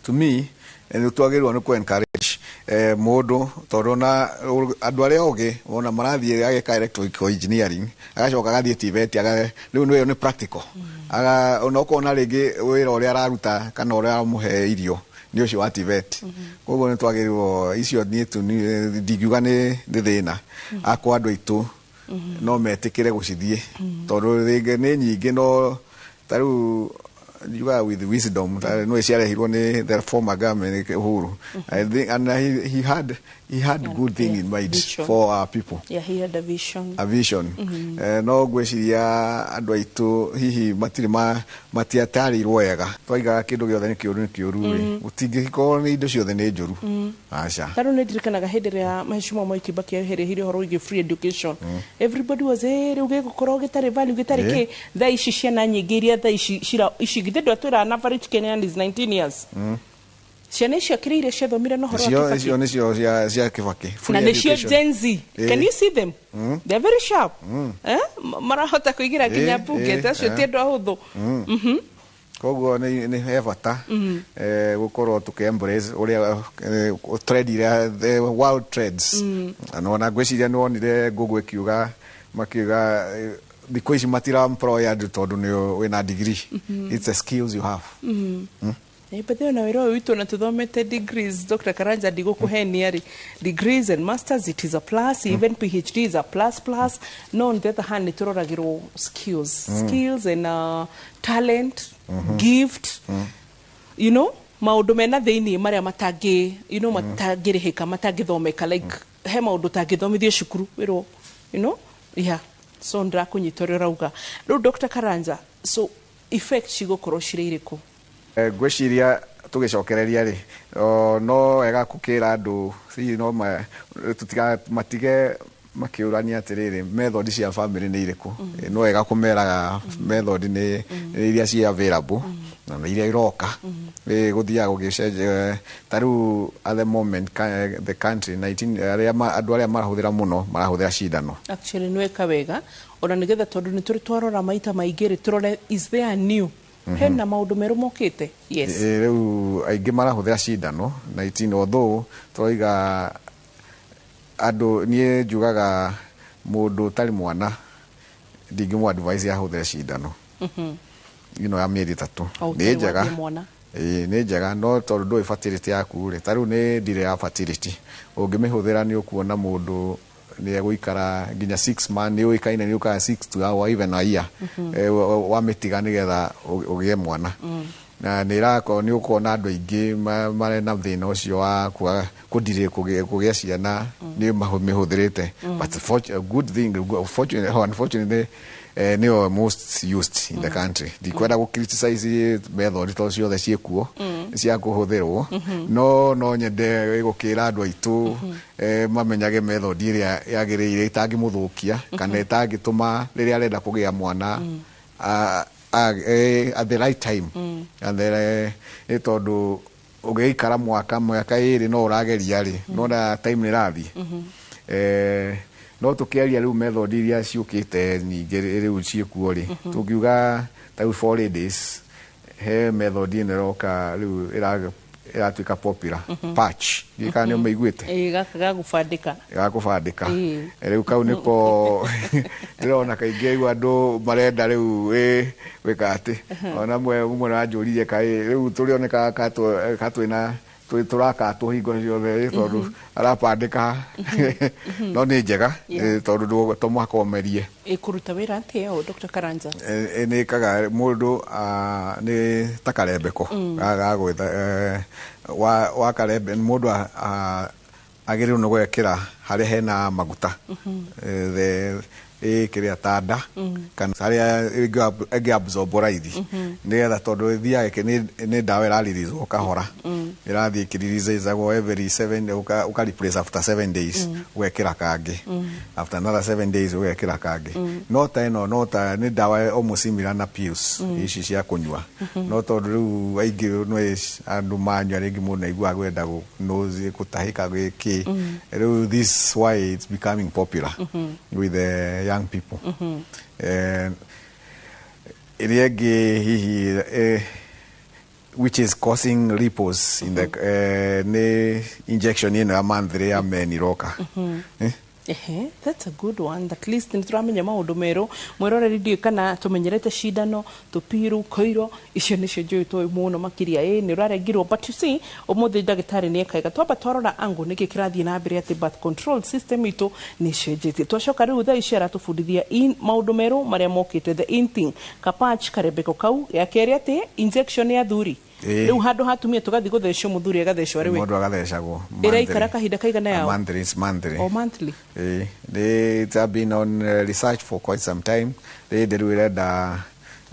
To me nĩ twagĩrĩirwo nĩ kũ encourage mũndũ, tondũ ona andũ arĩa ogĩ ona marathiĩ ageka electrical engineering, agacoka agathiĩ TVET, rĩu nĩyo nĩ practical. Ona ũkona rĩngĩ wĩra ũrĩa araruta kana ũrĩa aramũhe irio nĩ ũcio wa TVET. Koguo nĩ twagĩrĩirwo icio, niĩ tu ndingiuga nĩ thĩna akwa, andũ aitũ no metĩkĩre gũcithiĩ, tondũ rĩngĩ nĩ nyingĩ, no ta rĩu njugaga with wisdom, ta no ciarehirwo nĩ the former government, Uhuru, I think, and he had good thing in mind Vision. for our people. Yeah, he had a vision. A vision. No ngwĩciria andũ aitũ hihi matirĩ matiatarĩirwo wega. Twaigaga kĩndũ gĩothe nĩ kĩũru, nĩ kĩũru rĩ, gũtingĩkorwo nĩ indo ciothe nĩ njũru, aca. Tarĩu nĩ ndirikanaga hĩndĩ ĩrĩa Mheshimiwa Mwai Kibaki ehereirie ũhoro wĩgiĩ free education, everybody was rĩu gĩgũkorwo gĩtarĩ value, gĩtarĩ kĩ. Thaa ici ciana nyingĩ iria thaa ici cira ici, githĩ ndwatwĩra an average Kenyan is 19 years, ciana icio akĩrĩ iria ciathomire na ũhoro wa Icio Kibaki. Icio nĩcio cia Kibaki. Na Free nĩcio education. Gen Z. Can you see them? They are very sharp, eh? Marahota kũingĩra nginya bunge. Ta acio ti andũ ahũthũ. Koguo nĩ he bata gũkorwo tũkĩ embrace ũrĩa trend iria, the world trends. Na ona ngwĩciria nĩ wonire Google ĩkiuga, makiuga thikũ ici matira employ andũ tondũ nĩ wĩna degree, it's the skills you have. But na wĩra ũyũ witũ na tũthomete degrees, Dr. Karanja, ndigũkũhenia rĩ, degrees and masters, it is a plus, even PhD is a plus plus, no on the other hand nĩ tũroragĩrwo skills, skills and talent, gift, maũndũ mena thĩiniĩ marĩa matangĩ matangĩrĩhĩka, matangĩthomeka, like he maũndũ ũtangĩthomithio cukuru wĩrwo, yeah. So ndĩrakũnyita ũrĩa ũrauga rĩu, Dr. Karanja. So effect cigũkorwo cirĩ irĩkũ? Ngwĩciria tũgĩcokereria rĩ, no wega gũkĩra andũ hihi no tũtiga matige makĩũrania atĩrĩrĩ, method cia family nĩ irĩkũ. No wega kũmeraga method nĩ iria ci available na nĩ iria iroka. Gũthiaga gũgĩcenjia. Ta rĩu at the moment the country 19 arĩa andũ arĩa marahũthĩra mũno marahũthĩra cindano. Actually nĩ weka wega ona nĩgetha, tondũ nĩ tũrĩ twarora maita maingĩ rĩ, tũrore is there a new, hena maũndũ merũ mokĩte, yes. Rĩu aingĩ marahũthĩra cindano 19, although tũroiga andũ, niĩ njugaga mũndũ ũtarĩ mwana ndingĩmũ advise ahũthĩre cindano ino ya mĩeri 3. O, Nĩ ũtarĩ njega. wagĩa mwana. Ĩĩ, nĩ njega, no tondũ ndũĩ fertility yaku rĩ, ta rĩu nĩ ndirĩ ya fertility, ũngĩmĩhũthĩra nĩ ũkuona mũndũ nĩ egũikara nginya 6 months, nĩ ũĩkaine nĩ ũkaga 6 to or even a year wamĩtiga nĩgetha ũgĩe mwana. Na nĩ ĩrakorwo nĩ ũkuona andũ aingĩ marĩ na thĩna ũcio wa kwaga kũndirĩ kũgĩa ciana nĩ mĩhũthĩrĩte. But good thing, fortunately or unfortunately, nĩyo most used in the country. Ndikwenda gũ criticize method to ciothe ciĩkuo cia kũhũthĩrwo, no nyende gũkĩra andũ aitũ mamenyage method ĩrĩa yagĩrĩire ĩtangĩmũthũkia kana ĩtangĩtũma rĩrĩa arenda kũgĩa mwana at the right time. And then, nĩ tondũ ũgĩikara mwaka, mĩaka 2 no ũrageria rĩ, no na time nĩ ĩrathiĩ. No tũkĩaria rĩu method iria ciũkĩte nyingĩ rĩu ciĩkuo rĩ, tũngiuga ta rĩu for ladies he method ĩno ĩroka rĩu ĩratuĩka popular, patch, ndiũĩ kana nĩ ũmĩiguĩte. Ĩĩ, gaka ga gũbandĩka. Ga kũbandĩka. Ĩĩ. Rĩu kau nĩko ndĩrona kaingĩ rĩu andũ marenda rĩu gwĩka atĩ ona mwe nĩwanjũririe kaĩ rĩu tũrĩonekaga katwĩna tũrakatwo hingo ciothe, tondũ arabandĩka, no nĩ njega tondũ to mũhaka ũmerie. Ĩkũruta wĩra atĩa o, Dr. Karanja? Nĩ ĩkaga mũndũ nĩ ta karembeko ga gwĩta wa karembe, mũndũ agĩrĩirwo nĩ gwekĩra harĩa hena maguta, kĩrĩa ta nda kana harĩa ĩngĩ absorb raithi, nĩgetha tondũ ĩthiaga nĩ ndawa ĩraririzwo kahora, ĩrathiĩ ĩkĩririzagwo every seven, ũka replace after 7 days, ũgekĩra kangĩ, after another 7 days ũgekĩra kangĩ. No ta ĩno, no ta nĩ ndawa almost similar na pills ici cia kũnyua, no tondũ rĩu aingĩ no andũ manyua rĩngĩ mũndũ aiguaga kwenda nose gũtahĩka gwĩkĩ. Rĩu this why it's becoming popular with the young people. Ĩrĩa ĩngĩ hihi Which is causing ripples in the nĩ injection ĩno ya monthly ya men iroka. Eh? Ehe, that's a good one. At least nĩ tũramenya maũndũ merũ. Mwĩroreri, ndiũĩ kana tũmenyerete cindano, tũpiru, koiro, icio nĩcio njũĩ tũĩ mũno makĩria. Ĩ nĩ ũrarengirwo, but you see, ũmũthĩ ndagĩtarĩ nĩ ekaiga twamba twarora angle nĩkĩ kĩrathiĩ na mbere atĩ birth control system itũ nĩ ĩcenjetie. Twacoka rĩu thaa ici aratũbundithia maũndũ merũ marĩa mokĩte, the in thing, kapatch karembeko kau ya kerĩ, atĩ injection ya thuri. Rĩu handũ ha atumia tũgathiĩ gũthecwo, mũthuri agathecwo arĩ we. Mũndũ agathecagwo. Ĩraikara kahinda kaigana yao? Monthly, it's monthly. O monthly? It have been on research for quite some time. Rĩndĩ rĩu ĩrenda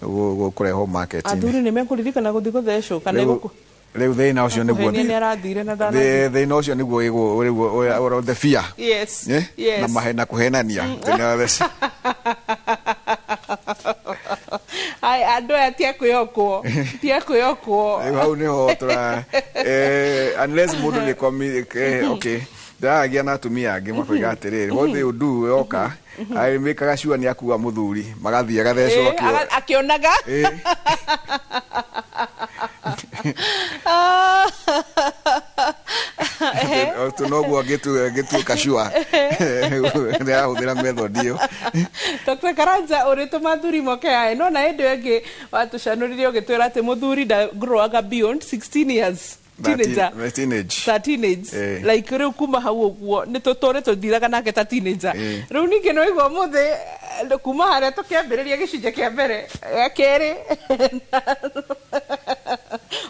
kũrehwo market. Athuri nĩ mekũririkana gũthiĩ gũthecwo kana Rĩu rĩu thĩna ũcio nĩguo Kũhenia nĩ arathire na ndanathiĩ. Thĩna ũcio nĩguo rĩu the fear. Eh? Yes. Na mahe na kũhenania. Thĩna wa Ai, andũ aya ti a kwĩhokwo, ti a kwĩhokwo. Rĩu hau nĩho tũra unless mũndũ nĩ okay, ndĩraragia na atumia angĩ makoiga atĩrĩrĩ, what they would do, yoka mĩkaga sure nĩ akua mũthuri, magathiĩ agathecwo. Akĩonaga. Tu noguo ngĩtuĩka sure nĩ arahũthĩra method ĩyo. Dr. Karanja, ũrĩtũma athuri moke aya, no na hĩndĩ ĩyo ĩngĩ watũcanũrire ũgĩtwĩra atĩ mũthuri ndagrowaga beyond 16 years, teenager. Teenage. Ta teenage. Like rĩu kuma hau ũguo nĩ tũtũre tũthiraga nake ta teenager. Rĩu ningĩ no igua mũthĩ kuma harĩa tũkĩambĩrĩria gĩcunjĩ kĩa mbere gĩa kerĩ,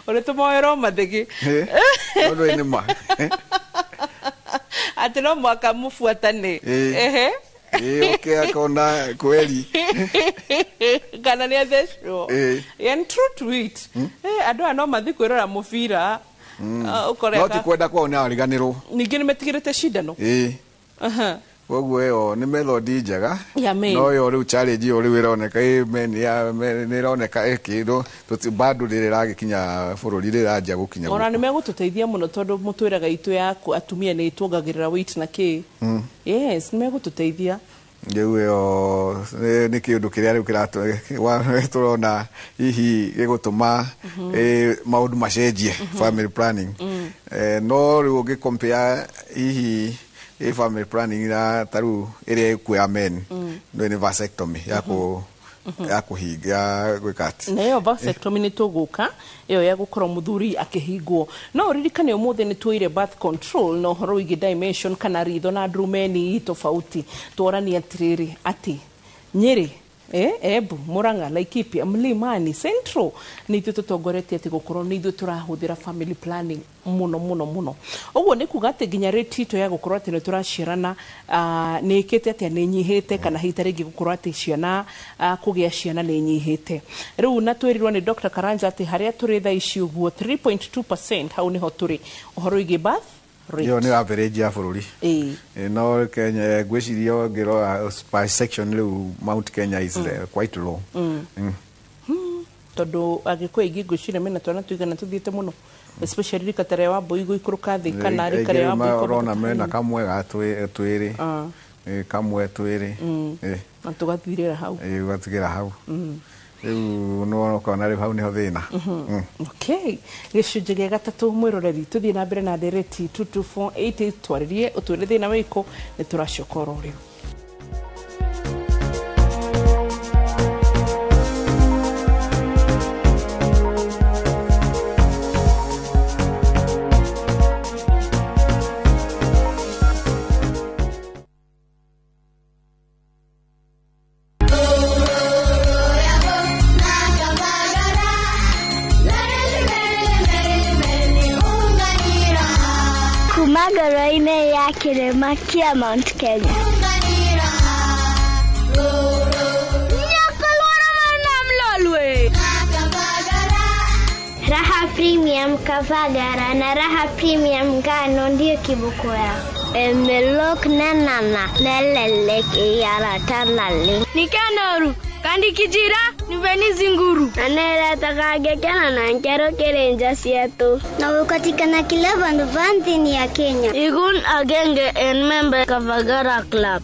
ũrĩtũma werwo mathĩgĩ. Ũndũ nĩ ma. Atĩ no mwaka mũbuatane. Ĩĩ, okay, akona kweli kana nĩ athecwo. And true to it, andũ aya no mathiĩ kwĩrora mũbira. Ah, ũkore No ti kwenda kwao, nĩ ariganĩrwo. Ningĩ nĩ metigĩrĩte cindano. Koguo ĩyo nĩ method njega. Ya men. No ĩyo rĩu challenge ĩyo rĩu ĩroneka ĩ men ya nĩ ĩroneka ĩkĩndũ bado rĩrĩ ĩragĩkinya bũrũri, rĩranjia gũkinya Ona gũkũ. nĩ megũtũteithia mũno tondũ mũtwĩraga itũ ya atumia nĩ ĩtuongagĩrĩra weight na kĩ. Yes, nĩ megũtũteithia. Rĩu ĩyo nĩ kĩũndũ kĩrĩa rĩu tũrona hihi gĩgũtũma maũndũ macenjie family planning. No rĩu ũngĩ compare hihi family planning na ta rĩu ĩrĩa ĩkuo ya men, no nĩ vasectomy ya kũ ya kũhinga ya gwĩka atĩ. Na ĩyo vasectomy nĩ tũgũka, ĩyo ya gũkorwo mũthuri akĩhingwo. No ũririkane ũmũthĩ nĩ tuoire birth control na ũhoro wĩgiĩ dimension kana ritho na ndrumeni tofauti. Tworania atĩrĩrĩ atĩ Nyĩrĩ, Embu, Murang'a, Laikipia, Mlimani, Central nĩ ithuĩ tũtongoretie atĩ gũkorwo nĩ ithuĩ tũrahũthĩra family planning mũno mũno mũno. Ũguo nĩ kuga atĩ nginya rate itũ ya gũkorwo atĩ nĩ tũraciarana nĩ ĩkĩte atĩa, nĩ nyihĩte, kana hihi ta rĩngĩ gũkorwo atĩ ciana kũgĩa ciana nĩ nyihĩte rĩu. Na twĩrirwo nĩ Dr. Karanja atĩ harĩa tũrĩ thaa ici ũguo 3.2%, hau nĩho tũrĩ ũhoro wĩgiĩ birth rate. Ĩyo nĩ average ya bũrũri. No Kenya ngwĩciria ngĩrora by section rĩu Mount Kenya is quite low. Tondũ Agĩkũyũ aingĩ ngwĩciria mena twana tũigana tũthiĩte mũno, especially rika ta rĩa Wambũi gũikũrũka thĩ kana rika rĩa Wambũi Ũrona kwambata mena hanini. Kamwe ga twĩrĩ. Kamwe twĩrĩ. Na tũgathirĩra hau. Ũgatigĩra hau rĩu no ũkona rĩu hau nĩho thĩna. Okay, gĩcunjĩ gĩa gatatũ, mwĩroreri, tũthiĩ na mbere na ndereti 22488, twarĩrie ũtwĩre thĩna wĩkũ. Nĩ tũracoka oro rĩu. Kuma ngoro-inĩ ya kĩrĩma kĩa Mount Kenya. Nyaka lworo mar Nam Lolwe. Raha Premium Kavagara na Raha Premium Ngano ndiyo kiboko yao. Emelok nenana nelelek iyarata naleng. Nikenoru kandikijira niveni zinguru. Aneretakagekena na nkero kirenja sietu. Na ukatikana kila vandu va nthini ya Kenya. Igun agenge en member Kavagara Club.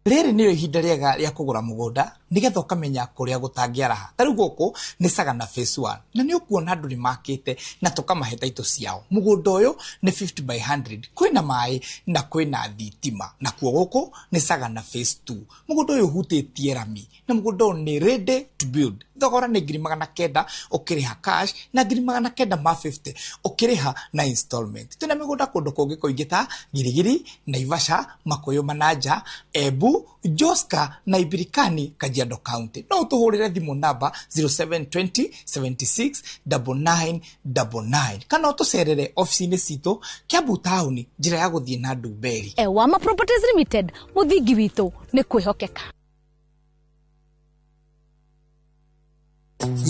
Rĩrĩ nĩrĩo ihinda rĩega rĩa kũgũra mũgũnda nĩgetha ũkamenya kũrĩa gũtangĩaraha. Ta rĩu gũkũ nĩ Sagana Phase 1 na nĩ ũkuona andũ nĩ makĩte na tũkamahe taitũ ciao. Mũgũnda ũyũ nĩ 50 by 100, kwĩna maĩ na kwĩna thitima. Nakuo gũkũ nĩ Sagana Phase 2. Mũgũnda ũyũ ũhutĩtie rami na mũgũnda ũyũ nĩ ready to build. Thogora nĩ 900,000 ũkĩrĩha cash na 950,000 ũkĩrĩha na installment. Twĩna mĩgũnda kũndũ kũngĩ kũingĩ ta Girigiri, Naivasha, Makuyu Manaja, Embu, Joska na Ibirikani, Kajiado County. No ũtũhũrĩre thimũ namba 0720 76 9999 kana ũtũcerere ofici-inĩ citũ Kiambu taũni, njĩra ya gũthiĩ na Ndumberi. Ewama Properties Limited, mũthingi witũ nĩ kwĩhokeka.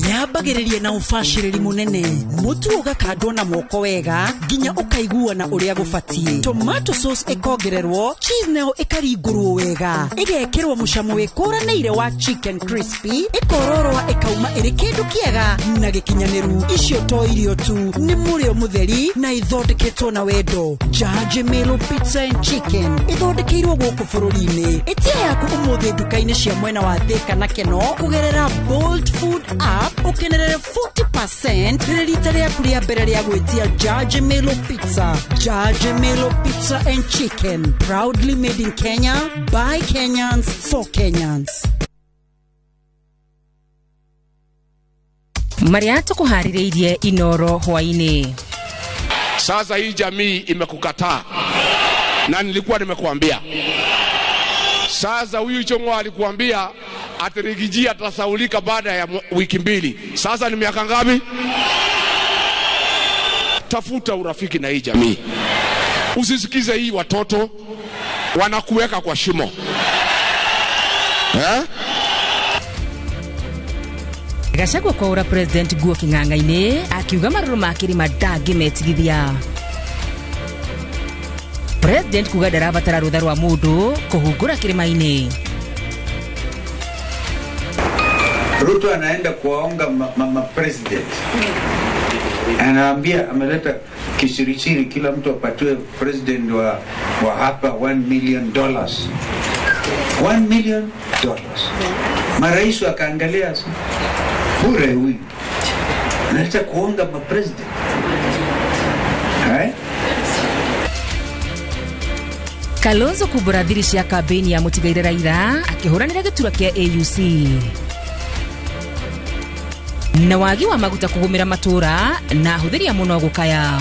Yambagĩrĩria na ũbacĩrĩri mũnene, mũtu ũgakandwo na moko wega nginya ũkaiguana ũrĩa gũbatiĩ. Tomato sauce ĩkongererwo, cheese nayo ĩkaringũrwo wega, ĩgekĩrwo mũcamo wĩkũranĩire wa chicken crispy, ĩkororwa ĩkauma ĩrĩ kĩndũ kĩega na gĩkinyanĩru. Icio to irio tu, nĩ mũrĩo mũtheri na ithondeketwo na wendo. Jaji Melo Pizza and Chicken ĩthondekeirwo gũkũ bũrũri-inĩ. Ĩtia yaku ũmũthĩ nduka-inĩ cia mwena wa Thika na Keno kũgerera Bolt Food app, ũkenerere 40% rĩrĩ rita rĩaku rĩa mbere rĩa gwĩtia Jaji Melo Pizza. Jaji Melo Pizza and Chicken, proudly made in Kenya by Kenyans for Kenyans. Marĩa tũkũharĩrĩirie Inoro hwainĩ. Sasa hii jamii imekukataa na nilikuwa nimekuambia. Sasa huyu Chong'o alikuambia ati Rigiji atasaulika baada ya wiki mbili. Sasa ni miaka ngapi? Tafuta urafiki na hii jamii. Usisikize hii watoto wanakuweka kwa shimo. Eh? Gachagua kwaura President guo king'ang'a-inĩ akiuga marũrũ ma kĩrĩma ndangĩmetigithia. President kuga ndarabatara rũtha rwa mũndũ kũhungũra kĩrĩma-inĩ. Ruto anaenda kuwaonga mama president. Anaambia ameleta kisirisiri, kila mtu apatiwe president wa hapa $1 million. $1 million. Marais wakaangalia bure huyu. Analeta kuonga ma president. Eh? Kalonzo kumbũra thiri cia kambĩini ya mũtigaire Raila akĩhũranĩra gĩturwa kĩa AUC. Na wagi wa maguta kũgũmĩra matũra na ahũthĩri a mũno gũkaya.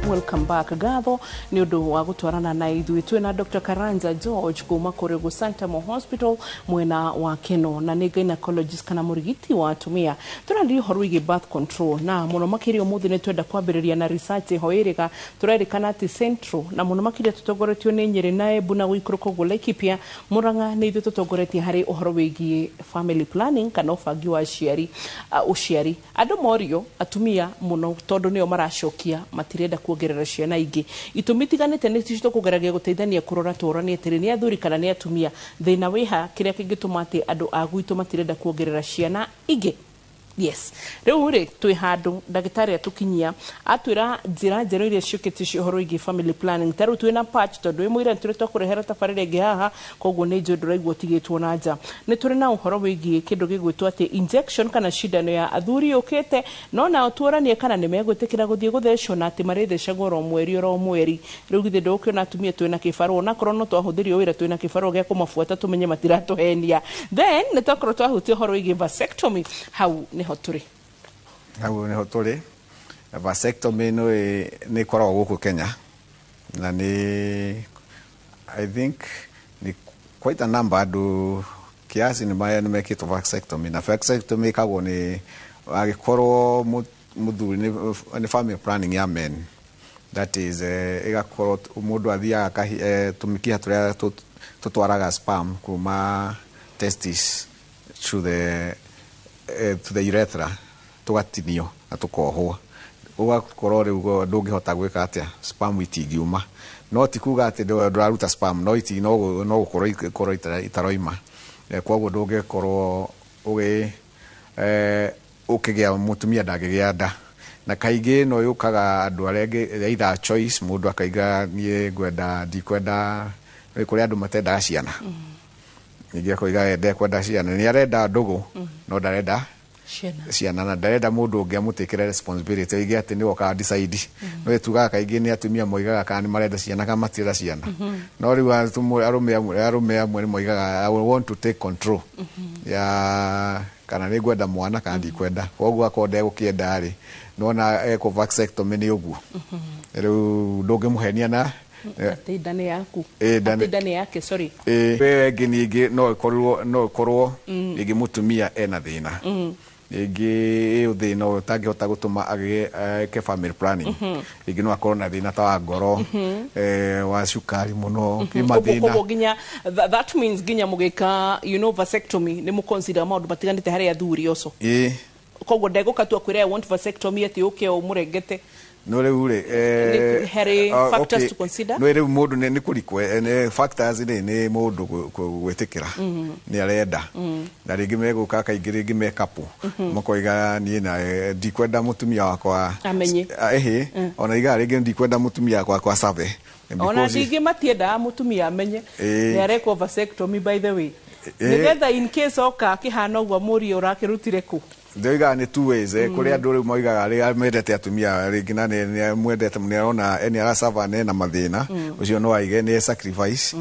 Welcome back gatho nĩ ũndũ wa gũtwarana na ithuĩ. Twĩna Dr. Karanja George kuma kũrĩ Santamo Hospital mwena wa Keno na nĩ gynecologist kana mũrigiti wa atumia. Tũrarĩria ũhoro wĩgiĩ birth control na mũno makĩria ũmũthĩ nĩ twenda kwambĩrĩria na research ho ĩrĩga tũrerĩkana atĩ Central na mũno makĩria tũtongoretio nĩ Nyĩrĩ na Embu na gũikũrũka ũguo Laikipia, Murang'a nĩ ithuĩ tũtongoretie harĩ ũhoro wĩgiĩ family planning kana ũbangi wa aciari, ũciari. Andũ morio atumia mũno tondũ nĩo maracokia matirenda kuongerera ciana ingĩ. Itũmi itiganĩte nĩ icio tũkũgeragia gũteithania kũrora tũroranie atĩrĩ nĩ athuri kana nĩ atumia, thĩna wĩha kĩrĩa kĩngĩtũma atĩ andũ a gwitũ matirenda kuongerera ciana ingĩ. Yes, rĩu rĩ twĩ handũ ndagĩtarĩ atũkinyia atwĩra njĩra njerũ iria ciũkĩte cia ũhoro wĩgiĩ family planning. Ta rĩu twĩna patch tondũ wĩ mũira nĩtũrĩ twakũrehera tabarĩra ĩngĩ haha, koguo nĩ njũĩ ndũraigua ũtigĩtwo na nja. Nĩ tũrĩ na ũhoro wĩgiĩ kĩndũ gĩgwĩtwo atĩ injection kana cindano ya athuri yũkĩte, no nao tuoranie kana nĩ megwĩtĩkĩra gũthiĩ gũthecwo na atĩ marĩthecagwo oro mweri oro mweri. Rĩu githĩ ndũgũkĩona atumia twĩna kĩbarũa, onakorwo no twahũthĩrio wĩra twĩna kĩbarũa gĩa kũmabuata tũmenye matiratũhenia. Then nĩ twakorwo twahutia ũhoro wĩgiĩ vasectomy, hau nĩho tũrĩ. Hau nĩho tũrĩ. Vasectomy nĩ ĩkoragwo gũkũ Kenya na nĩ I think nĩ quite a number andũ kiasi nĩ mekĩtwo vasectomy, na vasectomy ĩkagwo nĩ angĩkorwo mũthuri nĩ family planning ya men, that is ĩgakorwo mũndũ athiaga tũmĩkiha tũrĩa tũtwaraga sperm kuma testis to the urethra tũgatinio na tũkohwo. Ũgakorwo rĩu ndũngĩhota gwĩka atĩa, sperm itingiuma. No ti kuga atĩ ndũraruta sperm, no iti no no gũkorwo ikorwo itaroima. Koguo ndũngĩkorwo ũgĩ ũkĩgĩa mũtumia ndangĩgĩa nda. Na kaingĩ no yũkaga andũ arĩa angĩ, either choice, mũndũ akaiga niĩ ngwenda, ndikwenda. Kũrĩ andũ matendaga ciana, ningĩ akoiga ndekwenda ciana, nĩ arenda ndũgũ no ndarenda ciana. Ciana, na ndarenda mũndũ ũngĩ amũtĩkĩre responsibility, oige atĩ nĩwe ũka decide. No tugaga kaingĩ nĩ atumia moigaga kana nĩ marenda ciana kana matirenda ciana, no rĩu arũme amwe nĩ moigaga, "I want to take control ya kana nĩ ngwenda mwana kana ndikwenda." Koguo akorwo ndegũkĩenda rĩ, nona ekwo vasectomy nĩ ũguo rĩu ndũngĩmũhenia na Atĩ nda nĩ yaku. Nda Atĩ nda nĩ yake, sorry. Ĩĩ, ĩngĩ ningĩ no ĩkorwo rĩngĩ mũtumia ena thĩna, rĩngĩ ĩyo thĩna ũyũ ũtangĩhota gũtũma agĩe eke family planning. Rĩngĩ no akorwo na thĩna ta wa ngoro, wa cukari mũno, kĩ mathĩna. Koguo nginya that means nginya mũgĩka vasectomy nĩ mũconsider maũndũ matiganĩte harĩ athuri also. Ĩĩ. Koguo ndegũka tu akwĩre, "I want vasectomy," atĩ ũke ũmũrengete. No rĩu rĩ Nĩ harĩ factors to consider? No rĩu mũndũ nĩ kũrikwe nĩ factors rĩ, nĩ mũndũ gwĩtĩkĩra nĩ arenda, na rĩngĩ megũka kaingĩ rĩngĩ me couple, makoiga niĩ na ndikwenda mũtumia wakwa amenye. Ĩhĩ, ona igaga rĩngĩ ndikwenda mũtumia wakwa kwa save. Ona ndingĩ matiendaga mũtumia amenye nĩ arekwo vasectomy, by the way, nĩgetha in case oka akĩhana ũguo mũrie ũrakĩrutire kũ. Ndoigaga nĩ two ways. Kũrĩ andũ rĩu moigaga rĩrĩa mendete atumia rĩngĩ na nĩ mwendete, nĩ arona nĩ aracaba nĩ na mathĩna ũcio, no aige nĩ sacrifice,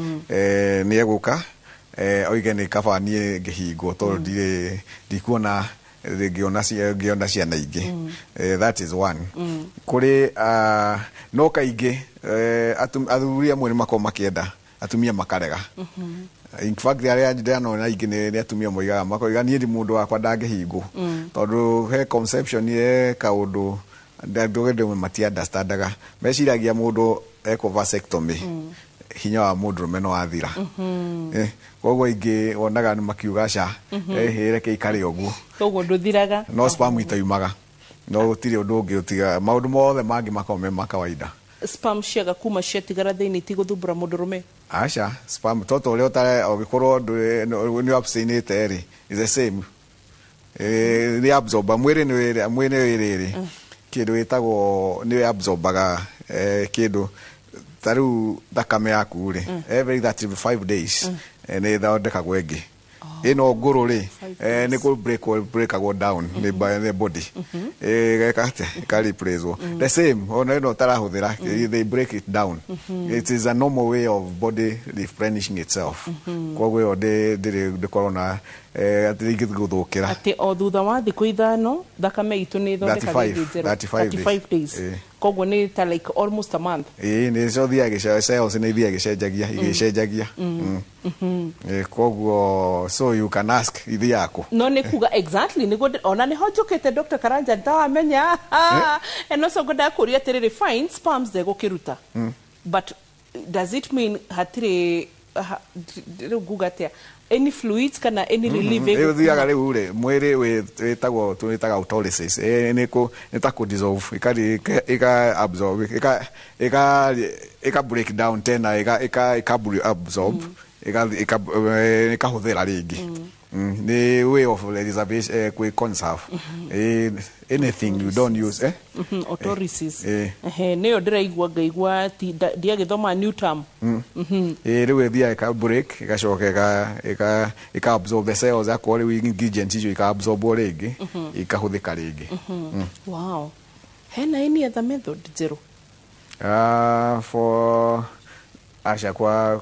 nĩ egũka oige nĩ kaba niĩ ngĩhingwo tondũ ndirĩ ndikuona ngĩona ngĩona ciana ingĩ. That is one. Kũrĩ no kaingĩ athuri amwe nĩ makoragwo makĩenda, atumia makarega. In fact, arĩa ndĩranona aingĩ nĩ atumia moigaga, makoiga niĩ ndi mũndũ wakwa ndangĩhingwo tondũ he conception, he kaũndũ andũ rĩmwe mati-understandaga, meciragia mũndũ ekwo vasectomy hinya wa mũndũrũme no wathira. Koguo aingĩ wonaga nĩ makiuga ca, reke ikare ũguo. Koguo ndũthiraga. No sperm itaumaga, no gũtirĩ ũndũ ũngĩ ũtiga, maũndũ mothe mangĩ makoragwo me ma kawaida. Sperm ciaga kuma ciatigara thĩinĩ tigũthumbũra mũndũrũme? Aca, sperm toto ũrĩa ũtare ũngĩkorwo nĩ abstain-ĩte rĩ, is the same. Nĩ absorb mwĩrĩ, nĩ wĩrĩ kĩndũ gĩtagwo nĩ absorbaga kĩndũ ta rĩu thakame yaku rĩ, every 35 days nĩ ĩthondekagwo ĩngĩ. Ĩno ngũrũ rĩ, nĩ kũ breakagwo down nĩ body, ĩgeka atĩa, ĩka replacewo the same. Ona ĩno ũtarahũthĩra, they break it down. It is a normal way of body replenishing itself. Koguo ĩyo ndĩrĩ ndĩkorwo na atĩ ingĩgũthũkĩra. Atĩ o thutha wa thikũ 5 thakame itũ nĩ ĩthondekaga 35, ĩngĩ njerũ. 35 35 days. Ĩĩ. Koguo nĩ ta like almost a month. Ĩĩ, nĩ cio thiaga cells nĩ ithiaga igĩcenjagia igĩcenjagia. Koguo so you can ask ithiaga kũ. No nĩ kuga exactly nĩguo ona nĩho njũkĩte, Dr. Karanja, ntawamenya and also ngwendaga kũria atĩrĩrĩ, fine, sperms ndegũkĩruta, but does it mean hatirĩ rĩu nguga atĩa, any fluids kana any relief? Rĩu thiaga rĩu rĩ, mwĩrĩ wĩtagwo twĩtaga autolysis. Nĩ kũ nĩ ta kũ dissolve, ĩka ĩka absorb, ĩka ĩka ĩka break down tena, ĩka ĩka ĩka absorb, ĩka ĩka ĩkahũthĩra rĩngĩ. Nĩ way of reservation, kwĩ conserve anything you don't use. Autolysis. Eh. Ehe, nĩyo ndĩraigua ngaigua ti ndiagĩthoma new term. Ĩ rĩu ĩthiaga ĩka break, ĩgacoka ĩka ĩka absorb the cells, akorwo rĩu ingredients icio ika absorbwo rĩngĩ, ikahũthĩka rĩngĩ. Wow, hena any other method njerũ? For aca, kwa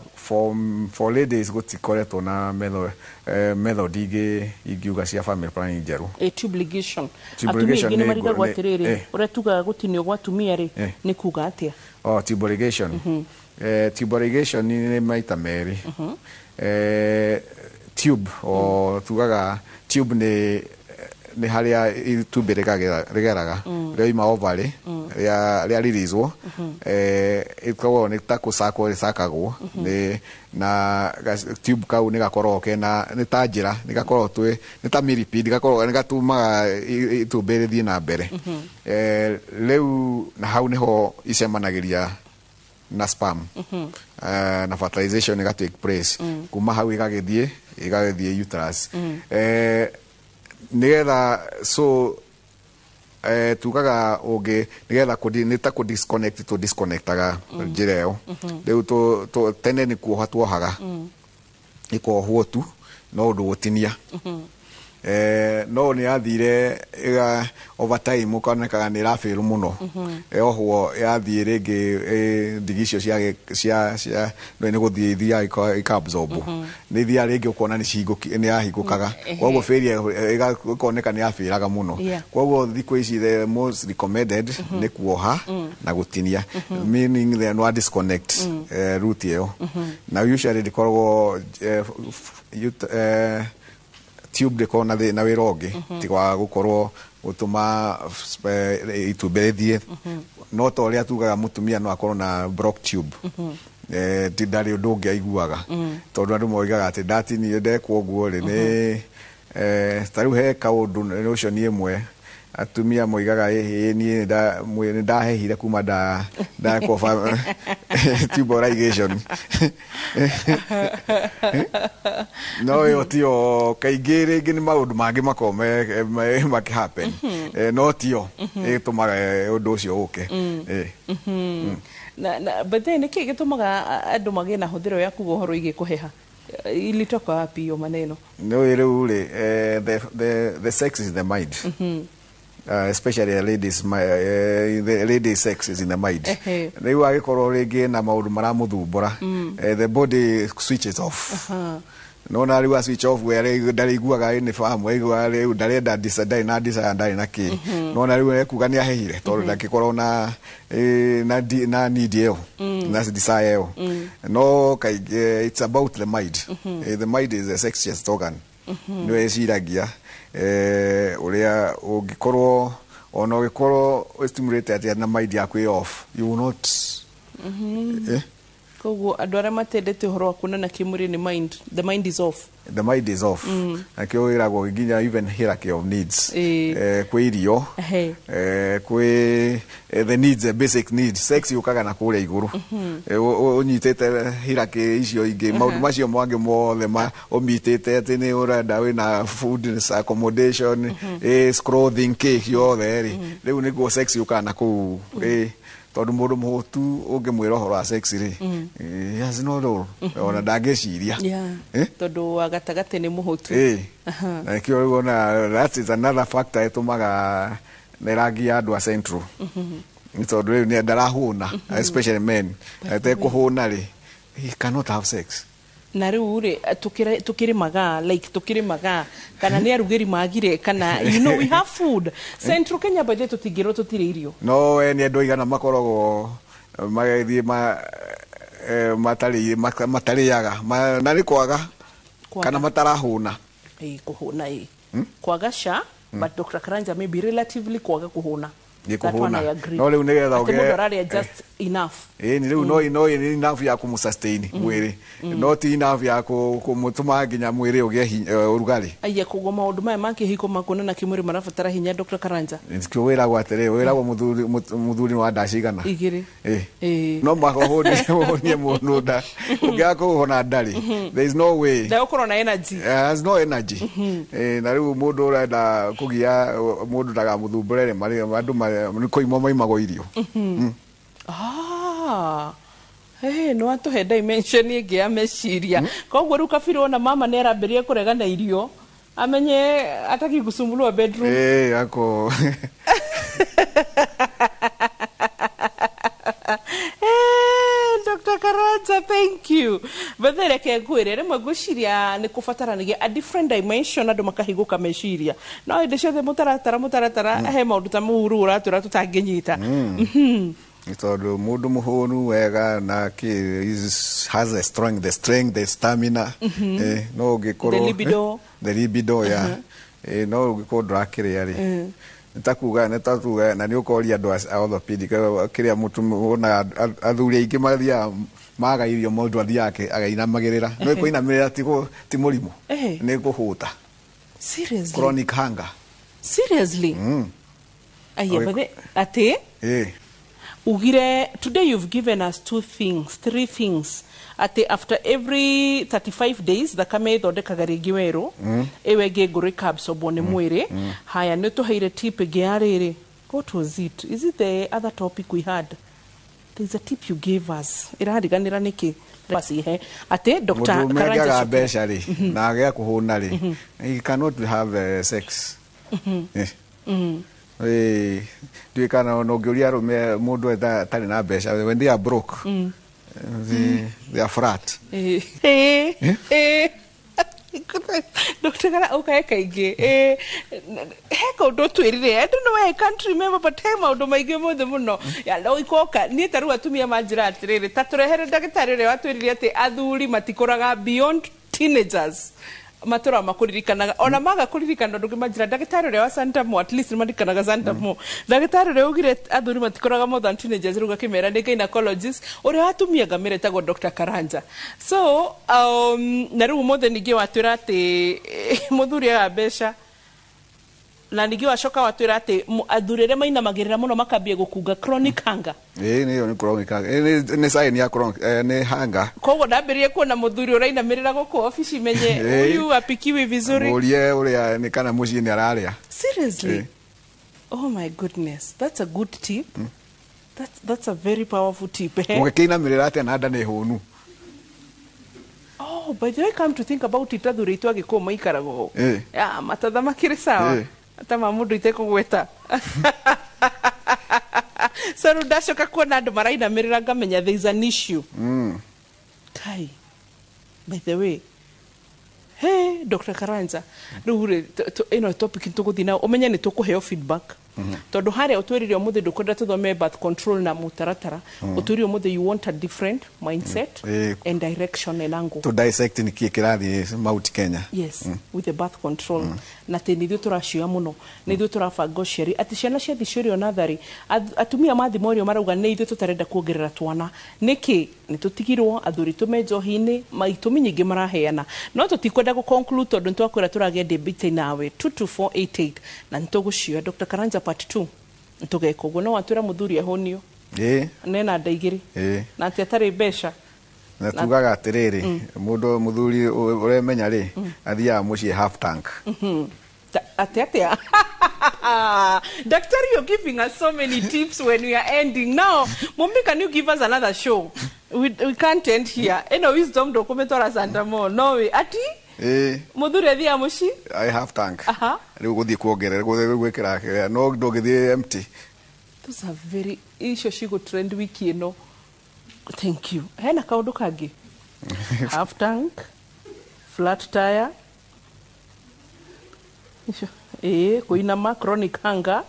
for ladies gũtikoretwo na method ingĩ ingiuga cia family planning njerũ. Tube ligation. Tube Atumia ligation aingĩ nĩ nĩ marigagwo atĩrĩrĩ, ũrĩa tugaga gũtinio gwa atumia rĩ, nĩ kuga atĩa? Oh, tube ligation. Tube ligation nĩ maita merĩ. Tube o tugaga tube nĩ Nĩ harĩa itumbĩ rĩgeraga rĩoima ovary, rĩa release-wo, ĩkoragwo nĩ ta kũcakwo rĩcakagwo nĩ na tube kau nĩ gakoragwo kena, nĩ ta njĩra, nĩ gakoragwo twĩ nĩ ta millipede, gakoragwo nĩ gatũmaga itumbĩ rĩthiĩ na mbere. Rĩu na hau nĩho icemanagĩria na sperm, na fertilization ĩga take place. Kuma hau ĩgagĩthiĩ uterus, nĩgetha so tugaga ũngĩ nĩgetha nĩ ta kũ disconnect tũ disconnectaga njĩra ĩyo. Rĩu tene nĩ kuoha tuohaga, nĩ kuohwo tu no ũndũ gũtinia. No nĩ yathire ĩga over time ũkonekaga nĩ ĩrabĩrũ mũno yohwo, yathiĩ rĩngĩ ndigi icio cia no nĩ gũthiĩ ithiaga ika absorb, nĩ ithiaga rĩngĩ ũkona nĩ yahingũkaga. Koguo failure ĩkoneka nĩ yabĩraga mũno. Koguo thikũ ici the most recommended nĩ kuoha na gũtinia, meaning the no disconnect route ĩyo, na usually ndĩkoragwo tube ndĩkoragwo na na wĩra ũngĩ tiga wa gũkorwo gũtũma itumbĩ rĩthiĩ. No ta ũrĩa tugaga mũtumia no akorwo na block tube, ti ndarĩ ũndũ ũngĩ aiguaga, tondũ andũ moigaga atĩ ndatinire ndekwo ũguo rĩ nĩ ta rĩu he kaũndũ nĩ ũcio nĩ ĩmwe atumia moigaga, ĩhĩ, niĩ nĩ ndahehire kuma ndakwo tubal ligation. No ĩyo tio kaingĩ, rĩngĩ nĩ maũndũ mangĩ makoragwo makĩ happen, no tio ĩtũmaga ũndũ ũcio ũke. Na but then nĩkĩ gĩtũmaga andũ magĩe na hũthĩro ya kuga ũhoro wĩgiĩ kũheha? Ilitoka wapi hiyo maneno? Nĩ rĩu rĩ, the sex is in the mind, especially the ladies, the ladies sex is in the mind. Rĩu agĩkorwo rĩngĩ na maũndũ maramũthumbũra, the body switches off. Nona rĩu a switch off, we rĩu ndarĩiguaga nĩ fahamu, aiguaga rĩu ndarenda ndarĩ na desire, ndarĩ na kĩ. Nona rĩu ekuga nĩ ahehire tondũ ndangĩkorwo na na need ĩyo na desire ĩyo. No kaingĩ it's about the mind. The mind is a sexiest organ, nĩwe ĩciragia ũrĩa ũngĩkorwo, ona ũngĩkorwo stimulate atĩa na mind yaku ĩ off, you will not Koguo andũ arĩa matendete ũhoro wa kuonana kĩmwĩrĩ nĩ mind, the mind is off. The mind is off. Nakĩo wĩragwo nginya even hierarchy of needs, kwĩ irio, kwĩ the needs, the basic needs, sex yũkaga na kũrĩa igũrũ. Ũnyitĩte hierarchy icio ingĩ, maũndũ macio mangĩ mothe ũmitĩte atĩ nĩ ũrenda wĩna food, accommodation, clothing, kĩ ciothe rĩ, rĩu nĩguo sex yũkaga na kũu, tondũ mũndũ mũhũtu ũngĩmwĩra ũhoro wa sex rĩ, he has no role, ona ndangĩciria. Tondũ wa gatagatĩ nĩ mũhũtu. Na nĩkĩo rĩu ona that is another factor ĩtũmaga nĩ ya andũ a central, nĩ tondũ rĩu nĩ ndarahũna, especially men, atekũhũna rĩ, he cannot have sex. Na rĩu rĩ, tukĩrĩmaga, like tukĩrĩmaga, kana nĩ arugĩri magire, kana we have food Central Kenya, by the way, tũtingĩrwo tũtirĩ irio. No we nĩ andũ aigana makoragwo magĩthiĩ matarĩaga na nĩ kwaga Kwaga. kana matarahũna. Ĩ, kũhũna, ĩ, kwaga sha, but Dr. Karanja, maybe relatively kwaga kũhũna. Nĩ That one kũhũna. I agree. No rĩu nĩgetha Atĩ ũgĩe mũndũ ararĩa just enough. Ĩ, nĩ rĩu no nĩ enough ya kũmũsustain mwĩrĩ, no ti enough ya kũmũtũma nginya mwĩrĩ ũgĩe ũrugarĩ. Aya, koguo maũndũ maya ma kĩhiko ma kuonana kĩmwĩrĩ marabatara hinya, Dr. Karanja. Nĩkĩo wĩragwo atĩrĩ, wĩragwo mũthuri nĩ wa nda cigana? Igĩrĩ. Ĩ. Ĩ. No mũhaka ũhũnie mũndũ nda, ũngĩaga kũhũna ndarĩ, there is no way. Ndagũkorwo na energy. Has no energy. Na rĩu mũndũ ũrenda kũgia mũndũ ndagamũthumbũre rĩ, andũ nĩ kũimwo maimagwo irio. Ah. Hey, nĩ watũhe dimension ĩngĩ ya meciria. Koguo rĩu kabira ona mama nĩ arambĩrĩria kũregana irio, amenye ataki kusumbuliwa bedroom. Ako Dr. Karanja, thank you. But reke ngwĩre, rĩmwe ngwĩciria nĩ kũbataranagia a different dimension, andũ makahingũka meciria, no hĩndĩ ciothe mũtaratara mũtaratara, he maũndũ ta mau rĩu ũratwĩra tũtangĩnyita. Nĩ tondũ mũndũ mũhũnu wega na kĩ has a strength, the strength, the stamina, no ũngĩkorwo The libido. The libido, yeah. No ũngĩkorwo ndũrakĩrĩa rĩ, nĩ ta kuga na nĩ ũkoria andũ a orthopedic kĩrĩa mũtu wonaga athuri aingĩ mathiaga maga irio, mũndũ athiaga againamagĩrĩra, no kũinamĩrĩra ti mũrimũ. Nĩ kũhũta. Seriously? Chronic hunger. Seriously? Aya. Bathe atĩ ugire today you've given us two things, three things, atĩ after every 35 days thakame ĩthondekaga rĩngĩ werũ, ĩyo ĩngĩ ngũrũ ĩkaabsorbwo nĩ mwĩrĩ. Haya, nĩ tũheire tip ĩngĩ ya rĩrĩ, what was it? Is it the other topic we had? There's a tip you gave us, ĩrariganĩra nĩkĩ cihe atĩ Dr. Mũndũ Karanja angĩaga Cukuru. Mbeca rĩ na agĩa kũhũna rĩ, he cannot have sex. Ndiũĩ kana ona ũngĩũria arũme, mũndũ atarĩ na mbeca, when they are broke, they are flat. Dr. Kara ũkae kaingĩ, he kaũndũ twĩrire, I don't know why I can't remember, but he maũndũ maingĩ mothe mũno. Ya, no ikoka niĩ ta rĩu atumia manjĩra atĩrĩrĩ, ta tũrehere ndagĩtarĩ ũrĩa watwĩrire atĩ athuri matikũraga beyond teenagers, matũra makũririkanaga ona maga kũririkana ũndũ ũngĩ manjĩra ndagĩtarĩ ũrĩa wa Santamo, at least nĩmaririkanaga Santamo, ndagĩtarĩ ũrĩa ugire athuri matikũraga more than teenagers, rĩu gakĩmera nĩ gynecologist ũrĩa watumia ngamĩra ĩtagwo Dr. Karanja. So na rĩu ũmũthĩ ningĩ watwĩra atĩ mũthuri aga mbeca, na ningĩ wacoka watwĩra atĩ athuri arĩa mainamagĩrĩra mũno makambia gũkunga, chronic hunger. Ĩĩ, nĩyo nĩ chronic hunger. Nĩ sign ya chronic, nĩ hunger. Koguo ndambĩrĩrie kuona mũthuri ũrainamĩrĩra gũkũ obici, menye huyu apikiwi vizuri. Mũrie ũrĩa nĩ kana mũciĩ nĩ ararĩa. Seriously? Oh my goodness, that's a good tip. That's a very powerful tip, eh? Ũngĩkĩinamĩrĩra atĩa na nda nĩ hũnu? Oh, by the way, come to think about it, athuri aitũ agĩkũyũ maikaraga ũũ. Ya, matatha makĩrĩ sawa. Ata ma mũndũ itekũgweta. So rĩu ndacoka kuona andũ marainamĩrĩra ngamenya there is an issue. Kai, by the way, hey, Dr. Karanja, rĩu rĩ ĩno topic tũgũthiĩ nayo, ũmenye nĩ tũkũheo feedback, tondũ harĩa ũtwĩrire ũmũthĩ ndũkwenda tũthome birth control na mũtaratara. Ũtwĩrire ũmũthĩ you want a different mindset and direction and angle. To dissect nĩ kĩĩ kĩrathiĩ Mount Kenya. Yes, with the birth control, na atĩ nĩ ithuĩ tũracioya mũno, nĩ ithuĩ tũrabanga ũciari, atĩ ciana ciathi ciũrio natharĩ, atumia mathi morio marauga nĩ ithuĩ tũtarenda kuongerera twana nĩkĩ, nĩ tũtigirwo athuri tũme njohi-inĩ, itũmi nyingĩ maraheana, no tũtikwenda gũ conclude tondũ nĩ twakwĩra tũragĩa debate nawe 22488 na nĩ tũgũcioya Dr. Karanja part 2, nĩ tũgeka ũguo. No watwĩra mũthuri ahũnio nena nda igĩrĩ na atĩ atarĩ mbeca. Na tugaga atĩrĩrĩ, mũndũ mũthuri ũremenya rĩ, athiaga mũciĩ half tank. Ate atia. Doctor, you're giving us so many tips when we are ending. Now, Mumbi, can you give us another show? We can't end here. Eno wisdom dokumetora Santamo. No way. Ati? Muthuri athia muci? I half tank. Rĩu gũthiĩ kuongerera, gũthiĩ gwĩkĩra kĩrĩa, no ndũngĩthiĩ empty. Those are very icio cigo trend wiki ĩno. Thank you. Hena kaũndũ kangĩ? Half tank, flat tire. Icio kũinama, chronic hunger.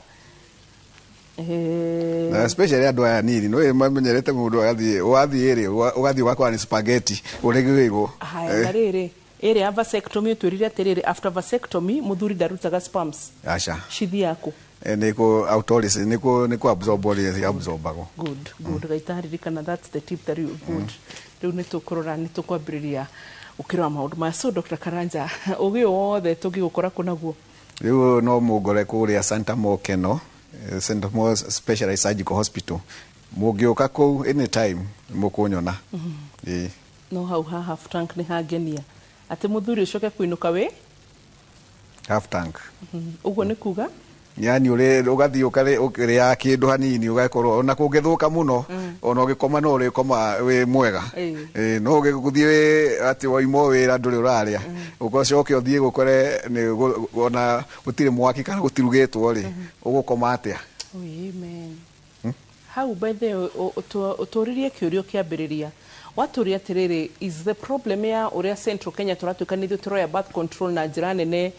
Na especially andũ aya nini no mamenyerete mũndũ agathiĩ ũgathiĩ rĩ, ũgathiĩ ũgakora nĩ spaghetti ũrĩgĩrwo. Haya, na rĩrĩ ĩrĩa ya vasectomy ũtwĩrire atĩrĩrĩ, after vasectomy mũthuri ndarutaga sperms? Aca. Cithiaga kũ? Nĩ kũ autolysis, nĩ kũ absorb ũrĩa absorbagwo. Good, good. Gaitaririkana, that's the tip that you good. Rĩu nĩ tũkũrora, nĩ tũkwambĩrĩria ũkĩrora maũndũ maya. So Dr. Karanja, ũgĩ wothe tũngĩgũkora kũ naguo? Rĩu no mũngore kũrĩa Santa Mokeno, Santa Mo Specialized Surgical Hospital. Mũngĩũka kũu anytime mũkũnyona. Ĩĩ. No hau ha half tank nĩ hangenia, atĩ mũthuri ũcoke kũinũka wĩ Half tank. Ũguo nĩ kuga? Yani ũrĩ ũgathiĩ ũkĩrĩaga kĩndũ hanini, ũgakorwo ona kũngĩthũka mũno, ona ũgĩkoma no ũrĩkoma wĩ mwega. Ĩĩ, no ũgĩthiĩ atĩ waima wĩra ndũrĩ ũrarĩa, ũgacoke ũthiĩ gũkore nĩ ona gũtirĩ mwaki kana gũtirugĩtwo rĩ, ũgũkoma atĩa? Oh, amen. Hau by the way, ũtũririe kĩũria kĩambĩrĩria, watũria atĩrĩrĩ, is the problem ya ũrĩa Central Kenya tũratuĩka nĩ ithuĩ tũroya birth control na njĩra nene,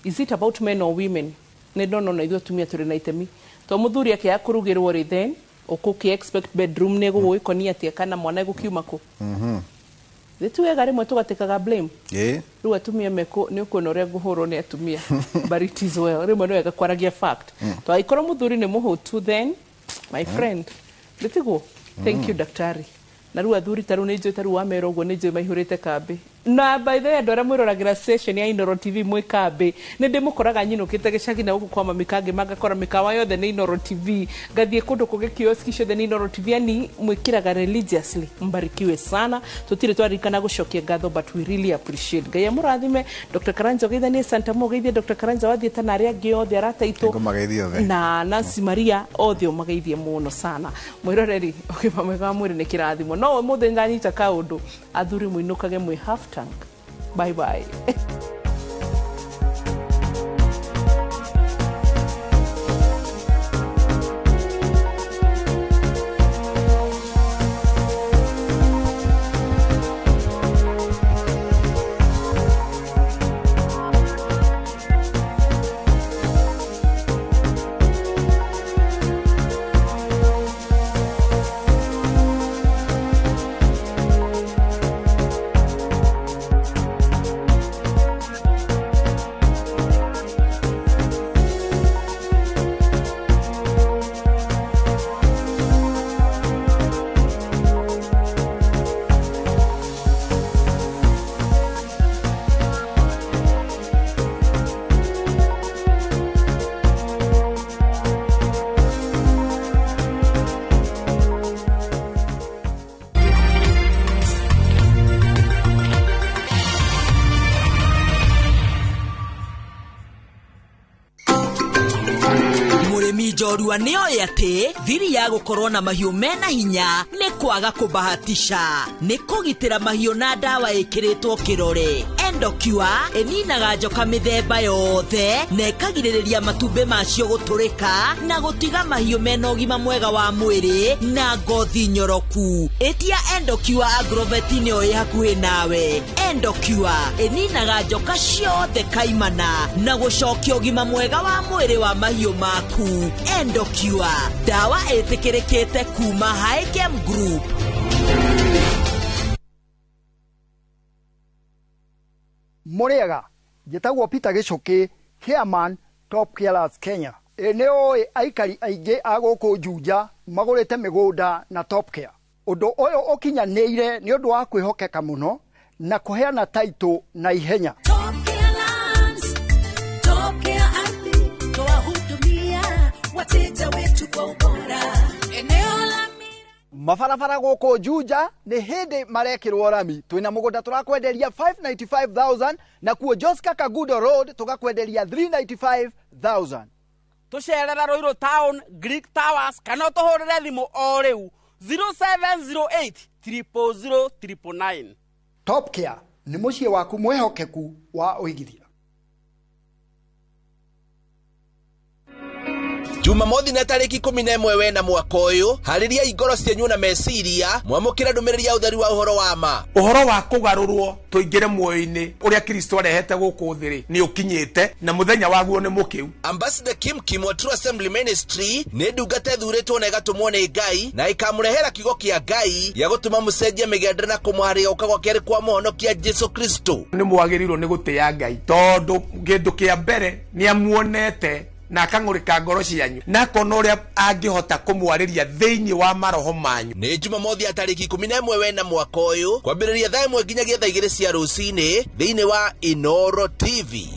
is it about men or women? Nĩ ndona ona ithuĩ atumia tũrĩ na itemi, to mũthuri akĩaga kũrugĩrwo rĩ, then ũkũkĩ expect bedroom nĩ gũgũgĩkonia atĩa, kana mwana egũkiuma kũ? Ti wega rĩmwe tũgatĩkaga blame. Ĩĩ. Rĩu atumia meko nĩ ũkuona ũrĩa ngũhũrwo nĩ atumia, but it is well, rĩmwe nĩ wega kwaragia fact. To angĩkorwo mũthuri nĩ mũhũtu, then my friend, nĩtiguo? Thank you, daktari. Na rĩu athuri ta rĩu nĩ njũĩ, ta rĩu wamera ũguo nĩ njũĩ maihũrĩte kambĩ. Na by the way, andũ arĩa mwĩroragĩra station ya Inoro TV mwĩ kambĩ, nĩ ndĩmũkoraga nyinũkĩte gĩcagi na gũkũ kwa mami kangĩ, mangakora mĩkawa yothe nĩ Inoro TV, ngathiĩ kũndũ kũngĩ, kioski ciothe nĩ Inoro TV, yani mwĩkĩraga religiously. Mbarikiwe sana. Tũtirĩ twaririkana gũcokia ngatho, but we really appreciate. Ngai amũrathime. Dr. Karanja, ũgeithanie Santa Mo, ũgeithie Dr. Karanja wathiĩ ta na arĩa angĩ othe arata aitũ. Nĩngũmageithia othe. Na Nancy Maria, othe ũmageithie mũno sana. Mwĩroreri, ũgima mwega wa mwĩrĩ nĩ kĩrathimo, no ũmũthĩ ndanyita kaũndũ, athuri mũinũkage mwĩ half tank. Bye bye. Mũrĩmi njorua nĩ oĩ atĩ thiri ya gũkorwo na mahiũ mena hinya nĩ kwaga kũbahatisha, nĩ kũgitĩra mahiũ na ndawa ĩkĩrĩtwo kĩrore. Endocure ĩninaga njoka mĩthemba yothe na ĩkagirĩrĩria matumbĩ macio gũtũrĩka na gũtiga mahiũ mena ũgima mwega wa mwĩrĩ na ngothi nyoroku. Ĩtia Endocure Agrovet nĩyo ĩ hakuhĩ nawe. Endocure ĩninaga njoka ciothe kaimana na gũcokia ũgima mwega wa mwĩrĩ wa mahiũ maku. Endocure, ndawa ĩtĩkĩrĩkĩte kuma Hikem Group. Mũrĩega, njĩtagwo Peter Gĩcũkĩ, chairman Top Carers Kenya. Ĩ nĩ ũĩ aikari aingĩ a gũkũ Juja magũrĩte mĩgũnda na Top Care. Ũndũ ũyũ ũkinyanĩire nĩ ũndũ wa kwĩhokeka mũno na kũheana taitũ na ihenya. Wateja wetu kwa ubora. Eneo la Mabarabara gũkũ Juja nĩ hĩndĩ marekĩrwo rami. Twĩna mũgũnda tũrakwenderia 595,000, na kuo Joska Kagudo Road tũgakwenderia 395,000. Tũcerera Ruiru Town, Greek Towers, kana ũtũhũrĩre thimũ o rĩu 0708 000 999. Top Care nĩ mũciĩ waku mwĩhokeku wa ũigithia. Jumamothi na tarĩki 11 wena mwaka ũyũ, harĩriai ngoro cianyu na meciria mwamũkĩre ndũmĩrĩri ya ũtheri wa ũhoro wa ma. Ũhoro wa kũgarũrwo tũingĩre muoyo-inĩ ũrĩa Kristo arehete gũkũ thĩ rĩ, nĩ ũkinyĩte na mũthenya waguo nĩ mũkĩu. Ambassador Kim Kim wa True Assembly Ministry nĩ ndungata ĩthurĩtwo na ĩgatũmwo nĩ Ngai na ĩkamũrehera kiugo kĩa Ngai gĩa gũtũma mũcenjie mĩgendere na kũmũharĩria gũka gwa kerĩ kwa mũhonokia Jesu Kristo. Nĩ mwagĩrĩirwo nĩ gũtĩĩa Ngai tondũ kĩndũ kĩa mbere nĩ amuonete na akang'ũrĩka ngoro cianyu na akona ũrĩa angĩhota kũmwarĩria thĩinĩ wa maroho manyu. Nĩ Jumamothi ya tarĩki 11 wena mwaka ũyũ kwambĩrĩria thaa 1 nginyagia thaa 2 cia rũcinĩ thĩinĩ wa Inoro TV.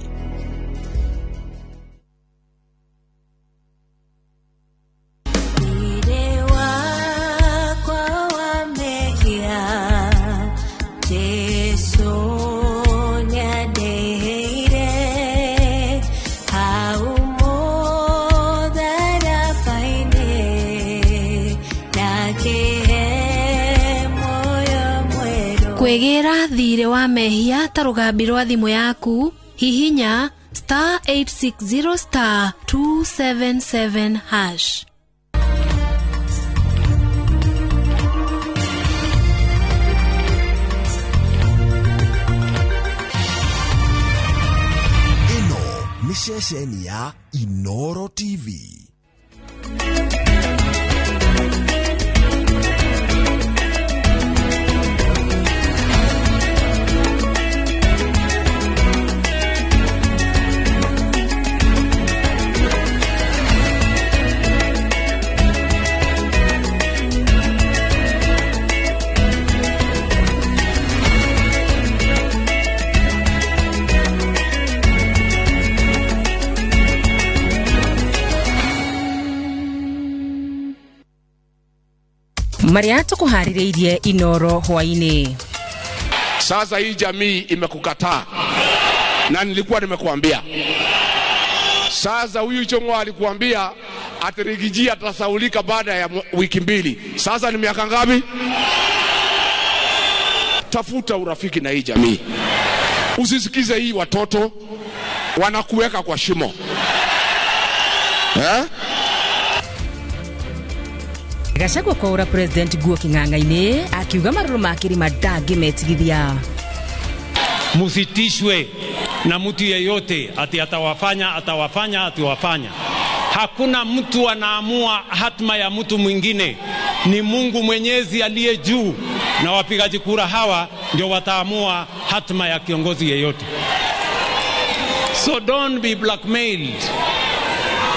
Kwĩgĩra thirĩ wa mehia ta rũgambi rwa thimũ yaku, hihinya star 860 star 277 hash. Ĩno nĩ ceceni ya Inoro TV. Marĩa tũkũharĩrĩirie Inoro hwainĩ. Sasa hii jamii imekukataa, na nilikuwa nimekuambia. Sasa huyu Ichung'wah alikuambia ati Rigiji atasaulika baada ya wiki mbili. Sasa ni miaka ngapi? Tafuta urafiki na hii jamii, usisikize hii watoto wanakuweka kwa shimo eh? Gachagua kwaura president nguo king'ang'a-inĩ akiuga marũrũ ma kĩrĩma ndangĩmetigithia. Musitishwe na mtu yeyote ati atawafanya atawafanya atiwafanya. Hakuna mtu anaamua hatma ya mtu mwingine, ni Mungu Mwenyezi aliye juu, na wapigaji kura hawa ndio wataamua hatma ya kiongozi yeyote. So don't be blackmailed,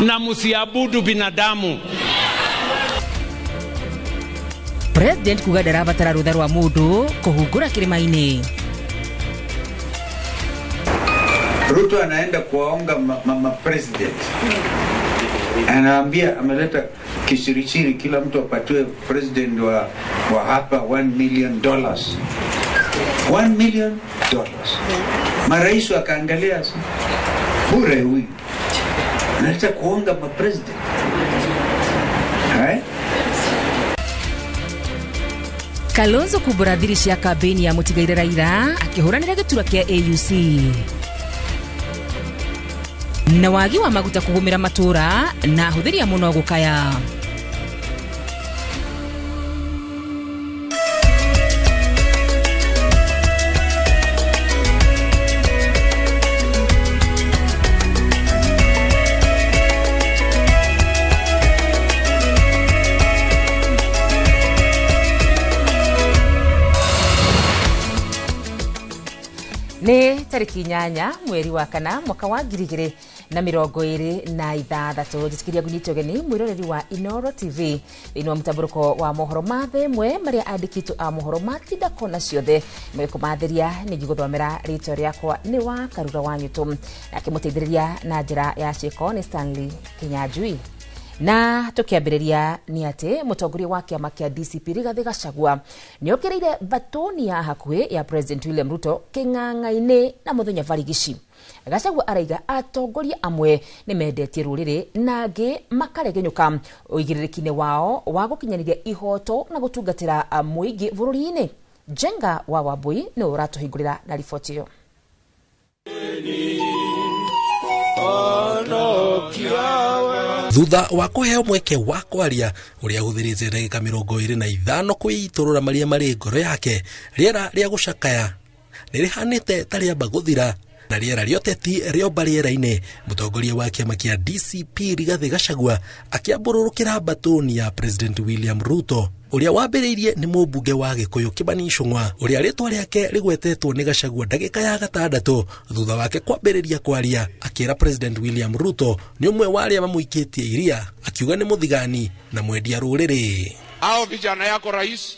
na musiabudu binadamu. President kuga ndarabatara rũtha rwa mũndũ kũhungũra kĩrĩma-inĩ. Ruto anaenda kuwaonga mama president, anaambia ameleta kishirishiri, kila mtu apatiwe president wa hapa $1 million. $1 million. Marais wakaangalia bure, huyu analeta kuonga ma president eh? Kalonzo kumbũra thiri cia kambĩini ya mũtigaire Raila akĩhũranĩra gĩturwa kĩa AUC. Na wagi wa maguta kũgũmĩra matũra na ahũthĩri a mũno gũkaya. Nĩ tarĩki 8 mweri wa kana mwaka wa 2026. Njĩtĩkĩria ngũnyite ũgeni mwĩroreri wa Inoro TV thĩinĩ wa mũtambũrũko wa mohoro ma thaa ĩmwe marĩa andĩkĩtwo a mohoro matinda kona ciothe magĩkũmathĩria nĩ ngĩgũthomera rĩtwa rĩakwa nĩ wa Karura wa Nyũtũ, nake mũteithĩrĩria na njĩra ya ciĩko nĩ Stanley Kinyanjui. Na tukiambĩrĩria nĩ atĩ mũtongoria wa kĩama kĩa DCP Rigathĩ Gachagua nĩokĩrĩire batoni ya hakuhĩ ya President William Ruto kĩng'ang'a-inĩ na mũthenya barigici. Gachagua araiga atongoria amwe nĩ mendetie rũrĩrĩ na angĩ makaregenyũka ũigĩrĩrĩki-inĩ wao wa gũkinyanĩria ihoto na gũtungatĩra mũingĩ bũrũri-inĩ. Njenga wa Wambui nĩ ũratũhingũrĩra na riboti ĩyo. Thutha wa kũheo mweke wa kwaria ũrĩa ahũthĩrĩte ndagĩka 25 kwĩitũrũra marĩa marĩ ngoro yake, rĩera rĩa gũcakaya nĩ rĩhanĩte ta rĩamba gũthira na rĩera rĩoteti rĩomba rĩera-inĩ. Mũtongoria wa kĩama kĩa DCP Rigathĩ Gachagua akĩambũrũrũkĩra mbatũni ya President William Ruto ũrĩa wambĩrĩirie nĩ mũmbunge wa Gĩkũyũ Kĩmani Ichung'wa ũrĩa rĩtwa rĩake rĩgwetetwo nĩ Gachagua ndagĩka ya 6 thutha wake kwambĩrĩria kwaria, akĩra President William Ruto nĩ ũmwe wa arĩa mamũikĩtie iria, akiuga nĩ mũthigani na mwendia rũrĩrĩ. Hao vijana yako rais,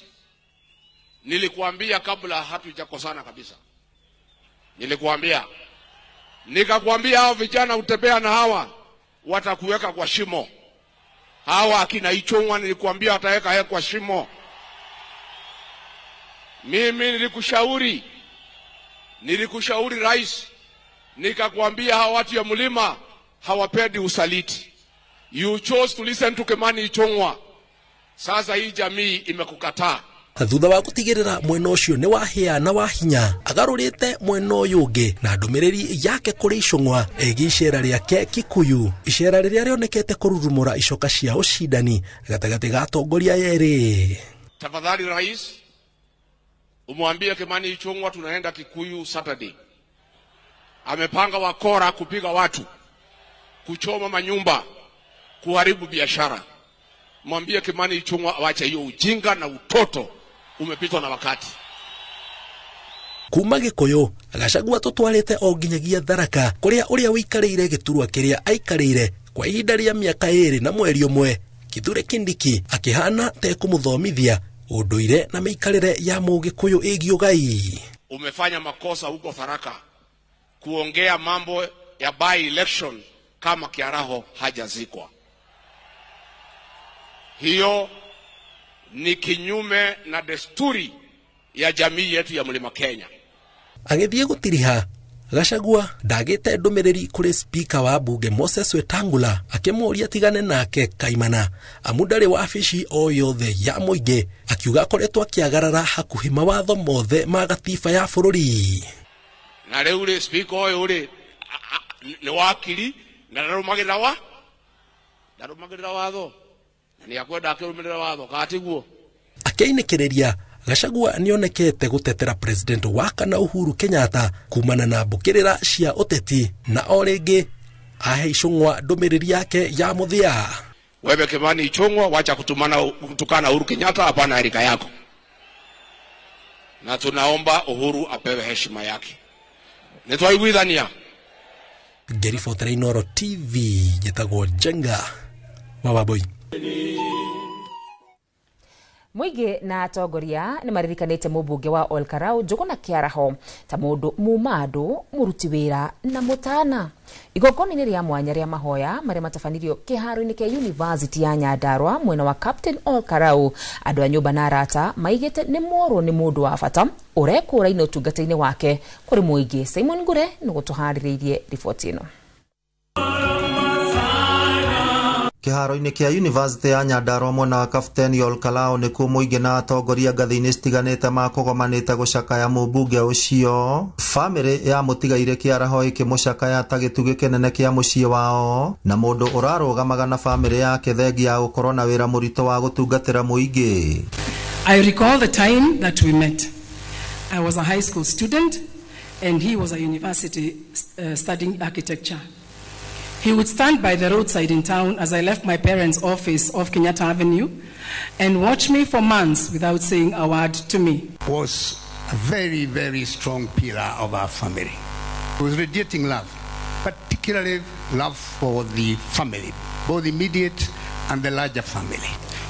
nilikuambia kabla hatujakosana kabisa, nilikuambia nikakwambia hao vijana utembea na hawa watakuweka kwa shimo. Hawa akina Ichung'wa nilikuambia wataweka yeye kwa shimo. Mimi nilikushauri rais, nikakwambia hawa watu ya mlima hawapendi usaliti. You chose to listen to Kimani Ichung'wa. Sasa hii jamii imekukataa. Thutha wa gũtigĩrĩra mwena ũcio nĩ wahĩa na wahinya, agarũrĩte mwena ũyũ ũngĩ na ndũmĩrĩri yake kũrĩ Ichung'wa ĩgiĩ icera rĩake Kikuyu, icera rĩrĩa rĩonekete kũrurumũra icoka cia ũcindani gatagatĩ ga atongoria erĩ. Tafadhali rais, umwambie Kimani Ichung'wa tunaenda Kikuyu Saturday. Amepanga wakora kupiga watu, kuchoma manyumba, kuharibu biashara. Mwambie Kimani Ichung'wa awache hiyo ujinga na utoto, umepitwa na wakati. Kuma Gĩkũyũ Gachagua tũtwarĩte o nginyagia Tharaka kũrĩa ũrĩa ũikarĩire gĩturwa kĩrĩa aikarĩire kwa ihinda rĩa mĩaka 2 na mweri 1, Kithure Kindiki akĩhana te kũmũthomithia ũndũire na mĩikarĩre ya mũgĩkũyũ ĩgiĩ ũgai. Umefanya makosa huko Tharaka kuongea mambo ya by election kama Kiaraho hajazikwa. Hiyo ni kinyume na desturi ya jamii yetu ya Mlima Kenya. Agĩthiĩ gũtiriha Gachagua ndagĩte ndũmĩrĩri kũrĩ spika wa bunge Moses Wetangula akĩmũũria tigane nake kaimana amu ndarĩ wabici o yothe ya mũingĩ, akiuga akoretwo akĩagarara hakuhĩ mawatho mothe ma gatiba ya bũrũri. Na rĩu rĩ spika ũyũ rĩ nĩ wakiri na ndarũmagĩrĩra watho na nĩ akwenda akĩrũmĩrĩra watho katiguo. Akĩinĩkĩrĩria Gachagua nĩonekete gũtetera president wa kana Uhuru Kenyatta kumana na mbũkĩrĩra cia ũteti na o rĩngĩ ahe Ichung'wa ndũmĩrĩri yake ya mũthia. Wewe Kimani Ichung'wa, wacha kutukana Uhuru Kenyatta, hapana rika yako, na tunaomba Uhuru apewe heshima yake. Nitwaiguithania. Ngĩribotera Inooro TV njĩtagwo Njenga wa Wambui. Mũingĩ na atongoria nĩ maririkanĩte mũmbunge wa Olkarau Njũgũna Kĩaraho ta mũndũ muma andũ, mũruti wĩra na mũtana. Igongona-inĩ rĩa mwanya rĩa mahoya marĩa matabanirio kĩharo-inĩ kĩa University ya Nyandarua mwena wa Captain Olkarau, andũ a nyũmba na arata maigĩte nĩ morwo nĩ mũndũ wa bata ũrekũraine ũtungata-inĩ wake kũrĩ mũingĩ. Simon Ngure nĩ gũtũharĩrĩirie riboti ĩno. Kĩharo-inĩ kĩa University ya Nyandarua mwena wa Kapteni Olkalou nĩkuo mũingĩ na atongoria ngathĩ-inĩ citiganĩte makũgomanĩte gũcakaya mũmbunge ũcio. Bamĩrĩ ya mũtigairĩ Kĩaraho ĩkĩmũcakaya ta gĩtugĩ kĩnene kĩa mũciĩ wao na mũndũ ũrarũgamaga na bamĩrĩ yake thengia ya gũkorwo na wĩra mũritũ wa gũtungatĩra mũingĩ. I recall the time that we met. I was a high school student and he was a university studying architecture. He would stand by the roadside in town as I left my parents' office off Kenyatta Avenue and watch me for months without saying a word to me. Was a very, very strong pillar of our family. He was radiating love, particularly love for the family, both immediate and the larger family.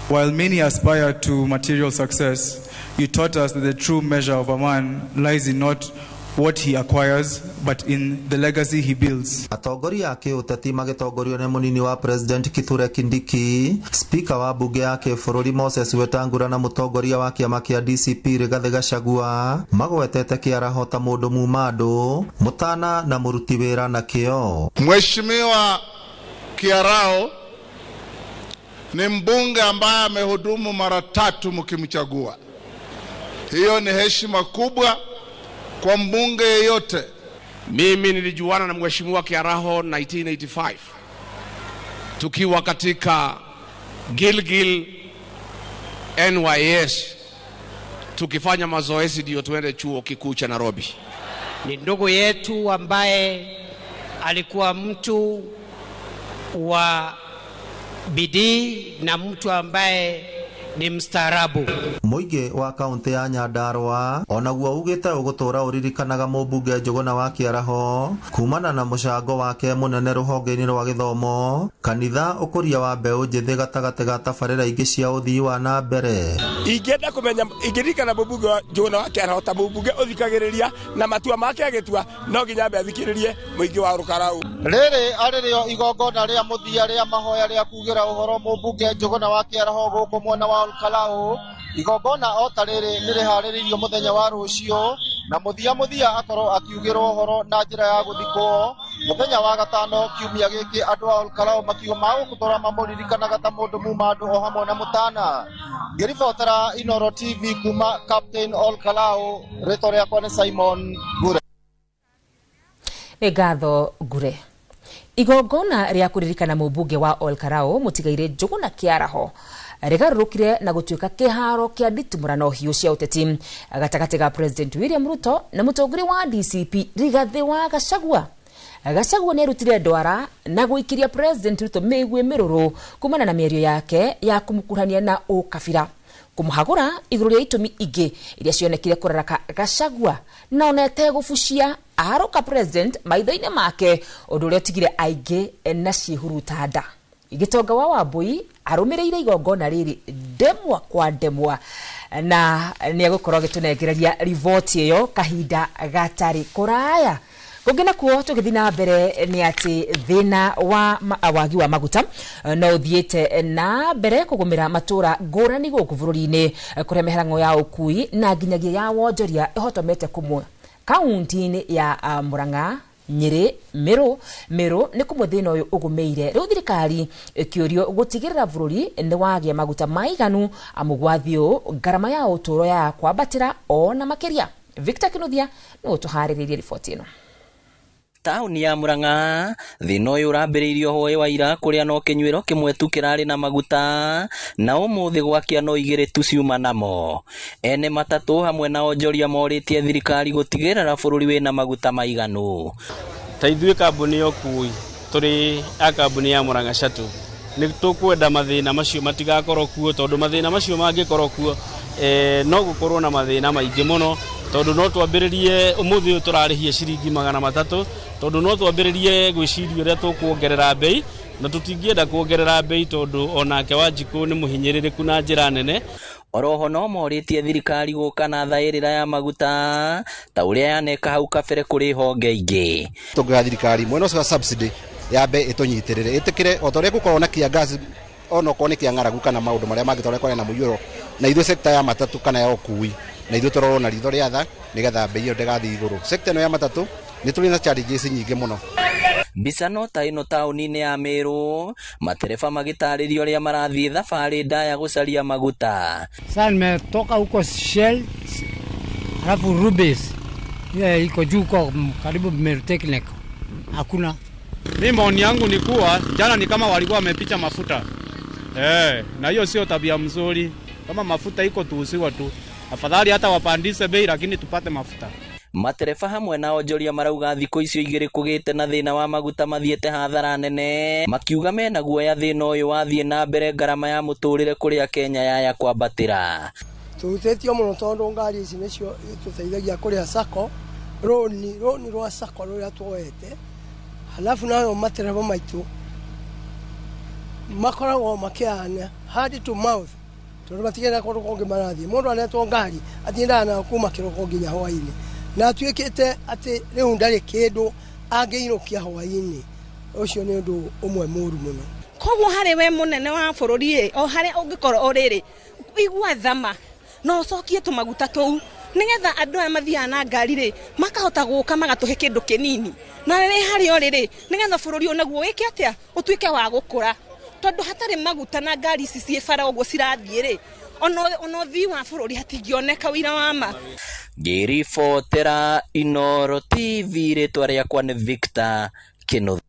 While many aspire to material success, you taught us that the true measure of a man lies in not what he acquires but in the legacy he builds. Atongoria a kĩũteti magĩtongorio nĩ mũnini wa President Kithure Kindiki, Speaker wa bunge ya kĩbũrũri Moses Wetangula na mũtongoria wa kĩama kĩa DCP Rigathi Gachagua magwetete Kĩaraho ta mũndũ muma andũ, mũtana na mũruti wĩra na kĩo. Mheshimiwa Kĩaraho ni mbunge ambaye amehudumu mara tatu mkimchagua. Hiyo ni heshima kubwa kwa mbunge yeyote. Mimi nilijuana na Mheshimiwa Kĩaraho 1985 tukiwa katika Gilgil NYS tukifanya mazoezi ndio tuende chuo kikuu cha Nairobi. Ni ndugu yetu ambaye alikuwa mtu wa bidii na mtu ambaye ni mstaarabu. Mũingĩ wa kaunti ya Nyandarua onaguo ugĩte ũgũtũra ũririkanaga mũmbunge Njũgũna wa Kĩaraho kumana na mũcango wake mũnene rũhonge-inĩ rwa gĩthomo, kanitha, ũkũria wa mbeũ njĩthĩ gatagatĩ ga tabarĩra ingĩ cia ũthii wa na mbere. Ingĩenda kũmenya ingĩririkana mũmbunge wa Njũgũna wa Kĩaraho ta mũmbunge ũthikagĩrĩria na matua make agĩtua no nginya ambe athikĩrĩrie mũingĩ wa Olkarau. Rĩrĩ arĩ rĩo igongona rĩa mũthia rĩa mahoya rĩa kugĩra ũhoro mũmbunge Njũgũna wa Kĩaraho gũkũ mwena wa Olkalou. Igongona o ta rĩrĩ nĩ rĩharĩrĩirio mũthenya wa rũciũ na mũthia akorwo akiugĩrwo ũhoro na njĩra ya gũthikwo mũthenya wa gatano kiumia gĩkĩ. Andũ a Olkalou makiuga magũtũra mamũririkanaga ta mũndũ muma andũ o hamwe na mũtana. Ngĩribotera Inooro TV kuma Captain Olkalou, rĩtwa rĩakwa nĩ Simon Ngure. Nĩ ngatho Ngure. Igongona rĩa kũririkana mũmbunge wa Olkarau mũtigairĩ Njũgũna Kĩaraho rĩgarũrũkire na gũtuĩka kĩharo kĩa nditimũrano hiũ cia ũteti gatagatĩ ga President William Ruto na mũtongoria wa DCP Rigathĩ wa Gachagua. Gachagua nĩarutire ndwara na gũikĩria President Ruto mĩguĩ mĩrũrũ kumana na mĩario yake ya kũmũkuruhania na ũkabira, kũmũhagũra igũrũ rĩa itũmi ingĩ iria cionekire kũraraka Gachagua na ona etegũbucia aharũka President maitho-inĩ make, ũndũ ũrĩa ũtigire aingĩ na ciĩhuruta nda. Gĩtonga wa Wambui arũmĩrĩire igongona rĩrĩ ndemwa kwa ndemwa na nĩ egũkorwo agĩtũnengereria riboti ĩyo kahinda gatarĩ kũraya. Kũngĩ nakuo tũgĩthiĩ na mbere nĩ atĩ thĩna wa wagi wa maguta no ũthiĩte na mbere kũgũmĩra matũra ngũrani gũkũ bũrũri-inĩ, kũrĩa mĩharango ya ũkui na nginyagia ya wonjoria ĩhotomete kũmwe kaunti-inĩ ya Murang'a, Nyĩrĩ, Meru. Meru nĩ kũmwe thĩna ũyũ ũgũmĩire. Rĩu thirikari ĩkĩũrio gũtigĩrĩra bũrũri nĩ wagĩa maguta maiganu, amu gwathiĩ ũũ ngarama ya ũtũũro ya kwambatĩra ona makĩria. Victor Kinuthia nĩwe ũtũharĩrĩirie riboti ĩno. Taũni ya Murang'a, thĩna ũyũ ũrambĩrĩirio hwaĩ wa ira kũrĩa no kĩnyuĩro kĩmwe tu kĩrarĩ na maguta na ũmũthĩ gwakĩa no igĩrĩ tu ciuma namo. Ene matatũ hamwe na onjoria morĩtie thirikari gũtigĩrĩra bũrũri wĩna maguta maiganu. Ta ithuĩ kambuni ya ũkui tũrĩ a kambuni ya Murang'a Shuttle nĩ tũkwenda mathĩna macio matigakorwo kuo, tondũ mathĩna macio mangĩkorwo kuo no gũkorwo na mathĩna maingĩ mũno, tondũ no twambĩrĩrie ũmũthĩ ũyũ tũrarĩhia ciringi 300, tondũ no twambĩrĩrie gwĩciria ũrĩa tũkuongerera bei, na tũtingĩenda kuongerera bei tondũ onake Wanjikũ nĩ mũhinyĩrĩrĩku na njĩra nene. Oroho no morĩtie thirikari gũka na thaĩrĩra ya maguta ta ũrĩa yaneka hau kabere kũrĩ honge ingĩ. Tũngĩoya thirikari mwena ũcio wa subsidy yambe ĩtũnyitĩrĩre, ĩtĩkĩre o ta ũrĩa gũkorwo na kĩa gas onokorwo nĩ kĩa ng'aragu kana maũndũ marĩa mangĩ ta ũrĩa kwarĩ na mũiyũro, na ithuĩ sector ya matatũ kana ya ũkui na ithuĩ tũrorwo na ritho rĩa tha nĩgetha bei ĩyo ndĩgathiĩ igũrũ. Sector ĩno ya matatũ nĩ tũrĩ na challenges nyingĩ mũno. Mbica no ta ĩno taũni-inĩ ya Meru, matereba magĩtarĩrio ũrĩa marathiĩ thabarĩ ndaya gũcaria maguta. Sasa nimetoka huko Shell alafu Rubis ile iko juu kwa karibu Meru Technical hakuna. Mimi maoni yangu ni kuwa jana ni kama walikuwa wamepicha mafuta. Na hiyo sio tabia mzuri. Kama mafuta iko tuuziwa tu, afadhali hata wapandishe bei lakini tupate mafuta. Matereba hamwe na onjoria marauga thikũ icio igĩrĩ kũgĩte na thĩna wa maguta mathiĩte hathara nene, makiuga mena guoya thĩna ũyũ wathiĩ na mbere ngarama ya mũtũrĩre kũrĩa Kenya yaya kwambatĩra. Tũhutĩtio mũno tondũ ngari ici nĩcio itũteithagia kũrĩha sacco, rũni rwa sacco rũrĩa tuoete, halafu nayo matereba maitũ makoragwo makĩana hand to mouth, tondũ matigenda kũndũ kũngĩ marathiĩ. Mũndũ anetwo ngari atindaga nayo kuma kĩroko nginya hwaĩ-inĩ, na atuĩkĩte atĩ rĩu ndarĩ kĩndũ angĩinũkia hwaĩ-inĩ. Ũcio nĩ ũndũ ũmwe mũũru mũno. Koguo harĩ we mũnene wa bũrũri o harĩa ũngĩkorwo ũrĩ rĩ, igua thama na ũcokie tũmaguta tũu nĩgetha andũ aya mathiaga na ngari rĩ makahota gũka magatũhe kĩndũ kĩnini, na rĩ harĩa ũrĩ rĩ nĩgetha bũrũri ũyũ naguo wĩke atĩa, ũtuĩke wa gũkũra, tondũ hatarĩ maguta na ngari ici ciĩ bara ũguo cirathiĩ rĩ, ona ũthii wa bũrũri hatingĩoneka ũira wa ma. Ngĩribotera Inooro TV, rĩtwa rĩakwa nĩ Victor Kinuthia.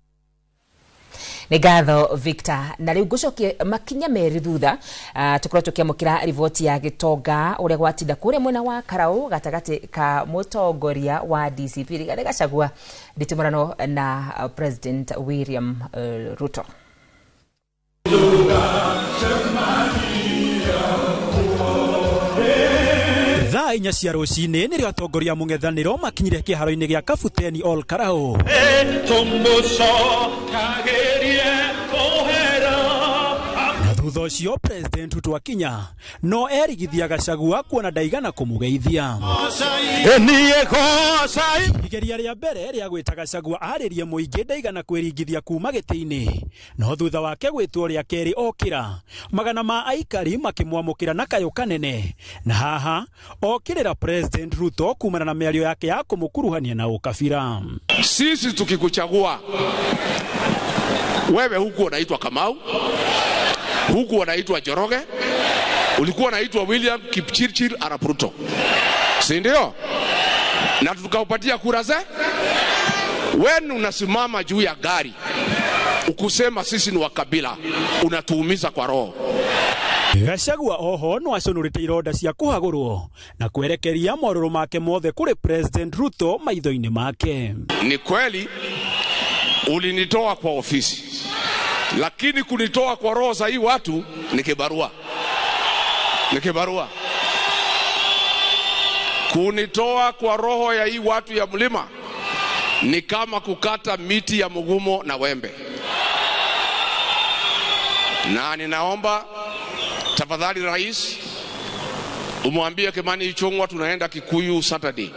Nĩ ngatho Victor. Na rĩu ngũcokie makinya merĩ thutha, tũkorwo tũkĩamũkĩra riboti ya gĩtonga ũrĩa gwatinda kũrĩa mwena wa Karau gatagatĩ ka mũtongoria wa DCP Rigathĩ Gachagua nditimũrano na President William Ruto. Thaa 4 cia rũcinĩ nĩrĩo atongoria mũng'ethanĩro makinyire kĩharo-inĩ gĩa Kabuteni Ol Karau. Na thutha ũcio President Ruto akinya no erigithia Gachagua kuona ndaigana kũmũgeithia. Igeria rĩa mbere rĩa gwĩta Gachagua arĩrie mũingĩ ndaigana kwĩringithia kuma gĩtĩ-inĩ, no thutha wake gwĩtwo rĩa kerĩ okĩra, magana ma aikari makĩmwamũkĩra na kayũ kanene, na haha okĩrĩra President Ruto kumana na mĩario yake ya kũmũkuruhania na ũkabira. Sisi tukikuchagua wewe, huku unaitwa Kamau, huku unaitwa Njoroge, ulikuwa unaitwa William Kipchirchir Arap Ruto, si ndio? Na tukaupatia kura ze. Wewe unasimama juu ya gari ukusema sisi ni wa kabila, unatuumiza kwa roho. Gachagua oho no aconũrĩte ironda cia kũhagũrwo na kwerekeria morũrũ make mothe kũrĩ President Ruto maitho-inĩ make. Ni kweli ulinitoa kwa ofisi, lakini kunitoa kwa roho za hii watu ni kibarua. Ni kibarua. Kunitoa kwa roho ya hii watu ya mlima ni kama kukata miti ya mugumo na wembe. Na ninaomba tafadhali rais umwambie Kimani Ichung'wa tunaenda Kikuyu Saturday.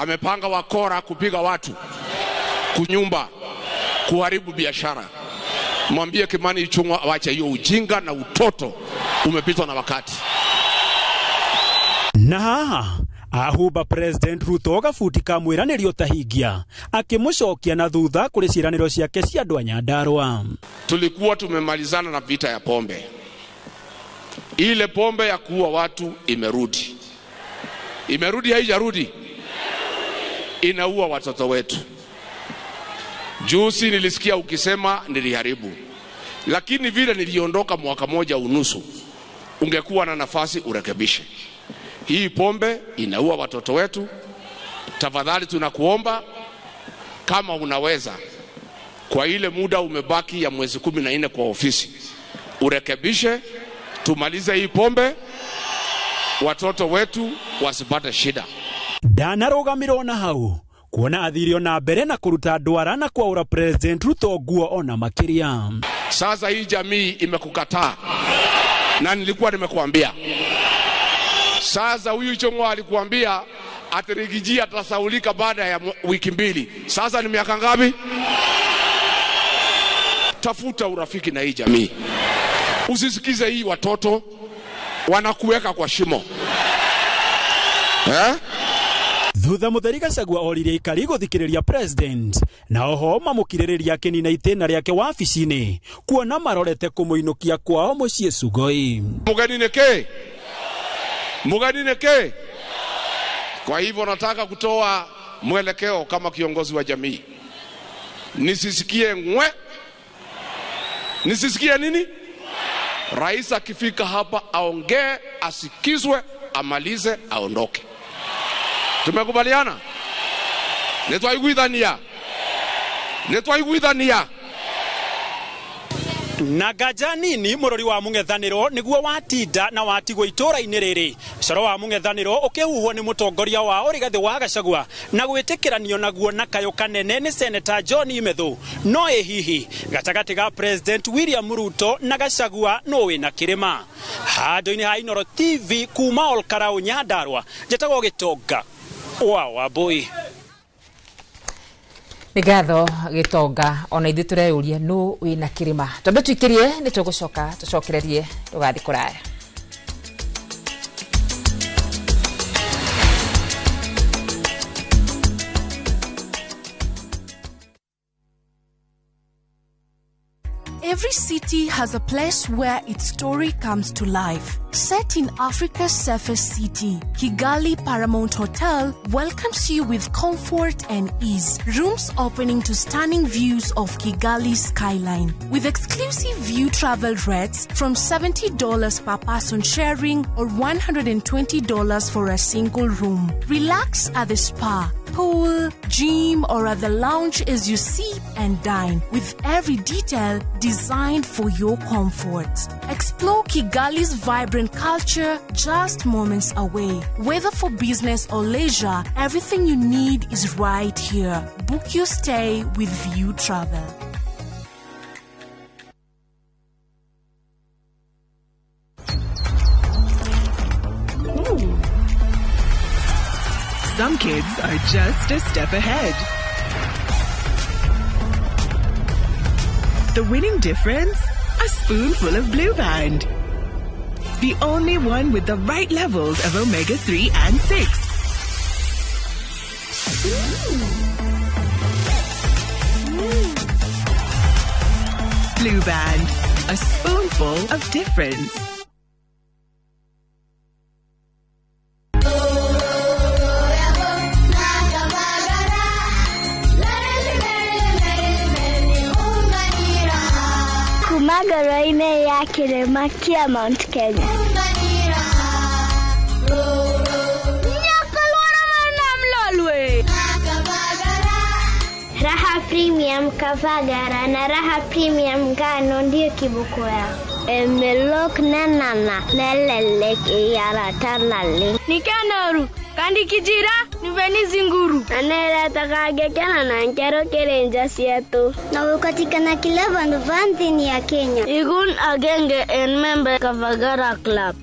Amepanga wakora kupiga watu, kunyumba, kuharibu biashara. Mwambie Kimani Ichung'wa awache hiyo ujinga na utoto, umepitwa na wakati. Na haha ahumba President Ruto gabuti ka mwĩranĩrio tahingia akĩmũcokia na thutha kũrĩ ciĩranĩro ciake cia andũ a Nyandarua. Tulikuwa tumemalizana na vita ya pombe. Ile pombe ya kuua watu imerudi. Imerudi, haijarudi? Inaua watoto wetu. Juzi nilisikia ukisema niliharibu, lakini vile niliondoka mwaka moja unusu, ungekuwa na nafasi urekebishe. Hii pombe inaua watoto wetu. Tafadhali tunakuomba kama unaweza, kwa ile muda umebaki ya mwezi 14 kwa ofisi, urekebishe, tumalize hii pombe, watoto wetu wasipate shida. Ndanarũgamirwo na hau kuona athirio na mbere na kũruta ndwara na kwaũra President Ruto nguo ona makĩria. Sasa hii jamii imekukataa, na nilikuwa nimekuambia. Sasa huyu Ichung'wa alikuambia ati Rigiji atasaulika baada ya wiki 2. Sasa ni miaka ngapi? Tafuta urafiki na hii jamii. Usisikize hii watoto wanakuweka kwa shimo. Eh? Thutha mutheri Gachagua oririe ikari guthikiriria president na oho mamukiririria akinina itena riake wabici-ini kuona marorete kumuinukia kwao mucii Sugoi. Mugeni ni kĩ? Mugeni ni kĩ? Kwa hivyo nataka kutoa mwelekeo kama kiongozi wa jamii. Nisisikie ngwe. Nisisikie nini? Rais akifika hapa aongee, asikizwe, amalize, aondoke. Tumekubaliana? Nitwaiguithania. Nitwaiguithania. Na ngaja nini murori wa mung'ethanĩro nĩguo watinda na watigwo itũra-inĩ rĩrĩ. Coro wa mung'ethanĩro ũkĩhuhwo nĩ mũtongoria wao Rigathĩ wa Gachagua na gwĩtĩkĩranio naguo na kayũ kanene nĩ Senator John Imethu. No ĩ hihi gatagatĩ ga President William Ruto na Gachagua no wĩna kĩrĩma? Handũ-inĩ ha Inooro TV kuma Olkarau Nyandarua, njĩtagwo Gĩtonga wa Wambui. Nĩ ngatho Gĩtonga, ona ithuĩ tũreyũria nũ wĩna kĩrĩma. Twambe tũikĩrie nĩ tũgũcoka tũcokererie, ndũgathiĩ kũraya. Every city has a place where its story comes to life. Set in Africa's safest city, Kigali Paramount Hotel welcomes you with comfort and ease. Rooms opening to stunning views of Kigali's skyline. With exclusive view travel rates from $70 per person sharing or $120 for a single room. Relax at the spa, pool, gym, or at the lounge as you sip and dine, with every detail designed for your comfort. Explore Kigali's vibrant culture just moments away. Whether for business or leisure, everything you need is right here. Book your stay with View Travel. Some kids are just a step ahead. The winning difference? A spoonful of Blue Band. The only one with the right levels of omega-3 and 6. Blue Band, a spoonful of difference. Ngoro-inĩ ya kĩrĩma kĩa Mount Kenya. Raha Premium Kavagara na Raha Premium Ngano ndiyo kiboko yao. Emelok nanana lelelek iyaratanale. Nikanoru kandi kijira niveni zinguru. Anera na nkero kerenja sietu. Na ukatikana kila vandu vanthini ya Kenya. Igun agenge en member Kavagara Club.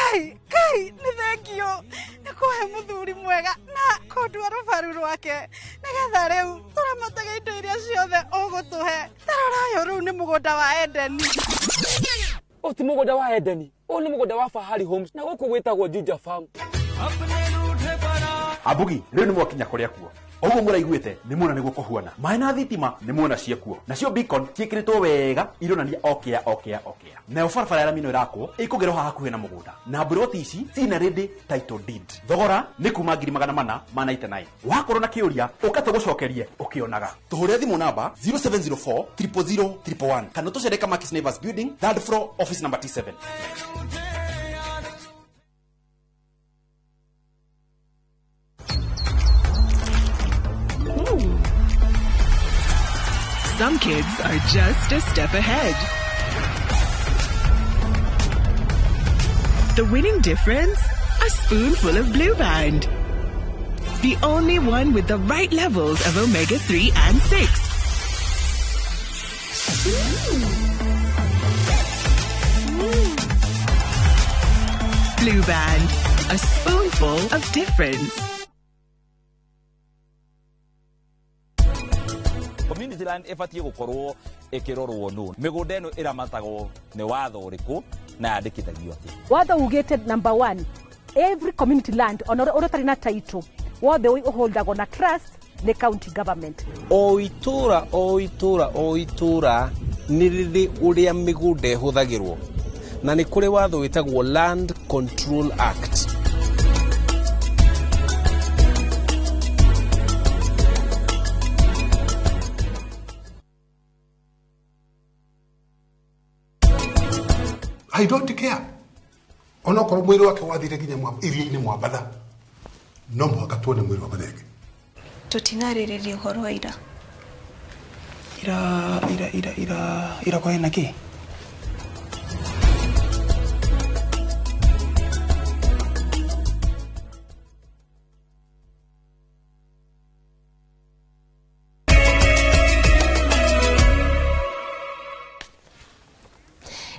Ngai Ngai nĩ thengio nĩ kũhe mũthuri mwega na kũndua rũbaru rwake nĩgetha rĩu tũramatage indo iria ciothe ũgũtũhe. Tarora ũyũ rĩu nĩ mũgũnda wa Edeni. Ũyũ ti mũgũnda wa Edeni, ũyũ nĩ mũgũnda wa Fahari Homes na gũkũ gwĩtagwo Juja Farm. Ambugi rĩu nĩ mwakinya kũrĩa kuo ũguo mũraiguĩte nĩ muona nĩguo kũhuana maĩ na thitima nĩ muona ciekuo nacio beacon ciĩkĩrĩtwo wega ironania okĩa okĩa okĩa nayo barabara ya rami ĩno ĩrakwo ĩkũgerwo haha hakuhĩ na mũgũnda na mburoti ici ciina ready title deed thogora nĩ kuma 499,000. Wakorwo na kĩũria ũka tũgũcokerie ũkĩonaga tũhũre thimũ namba 0704 000 111 kana tũcere Kamakis Neighbors Building, third floor, office number T7. Some kids are just a step ahead. The winning difference? A spoonful of Blue Band. The only one with the right levels of omega-3 and 6. Blue Band, a spoonful of difference. Community land ĩbatiĩ gũkorwo ĩkĩrorwo nũ mĩgũnda ĩno ĩramatagwo nĩ watho ũrĩkũ na yandĩkithagio atĩa. Watho ugĩte number one, every community land ona ũrĩa ũtarĩ na title wothe ũholdagwo na trust nĩ county government. O itũra o itũra o itũra nĩ rĩrĩ ũrĩa mĩgũnda ĩhũthagĩrwo na nĩ kũrĩ watho wĩtagwo Land Control Act. I don't care. Onokorwo mwĩrĩ wake wathire nginya iria-inĩ Mwambatha, no mũhaka tuone mwĩrĩ wa Mathenge. Tũtinarĩrĩria ũhoro wa ira. Ira ira ira ira ira kwarĩ na kĩ?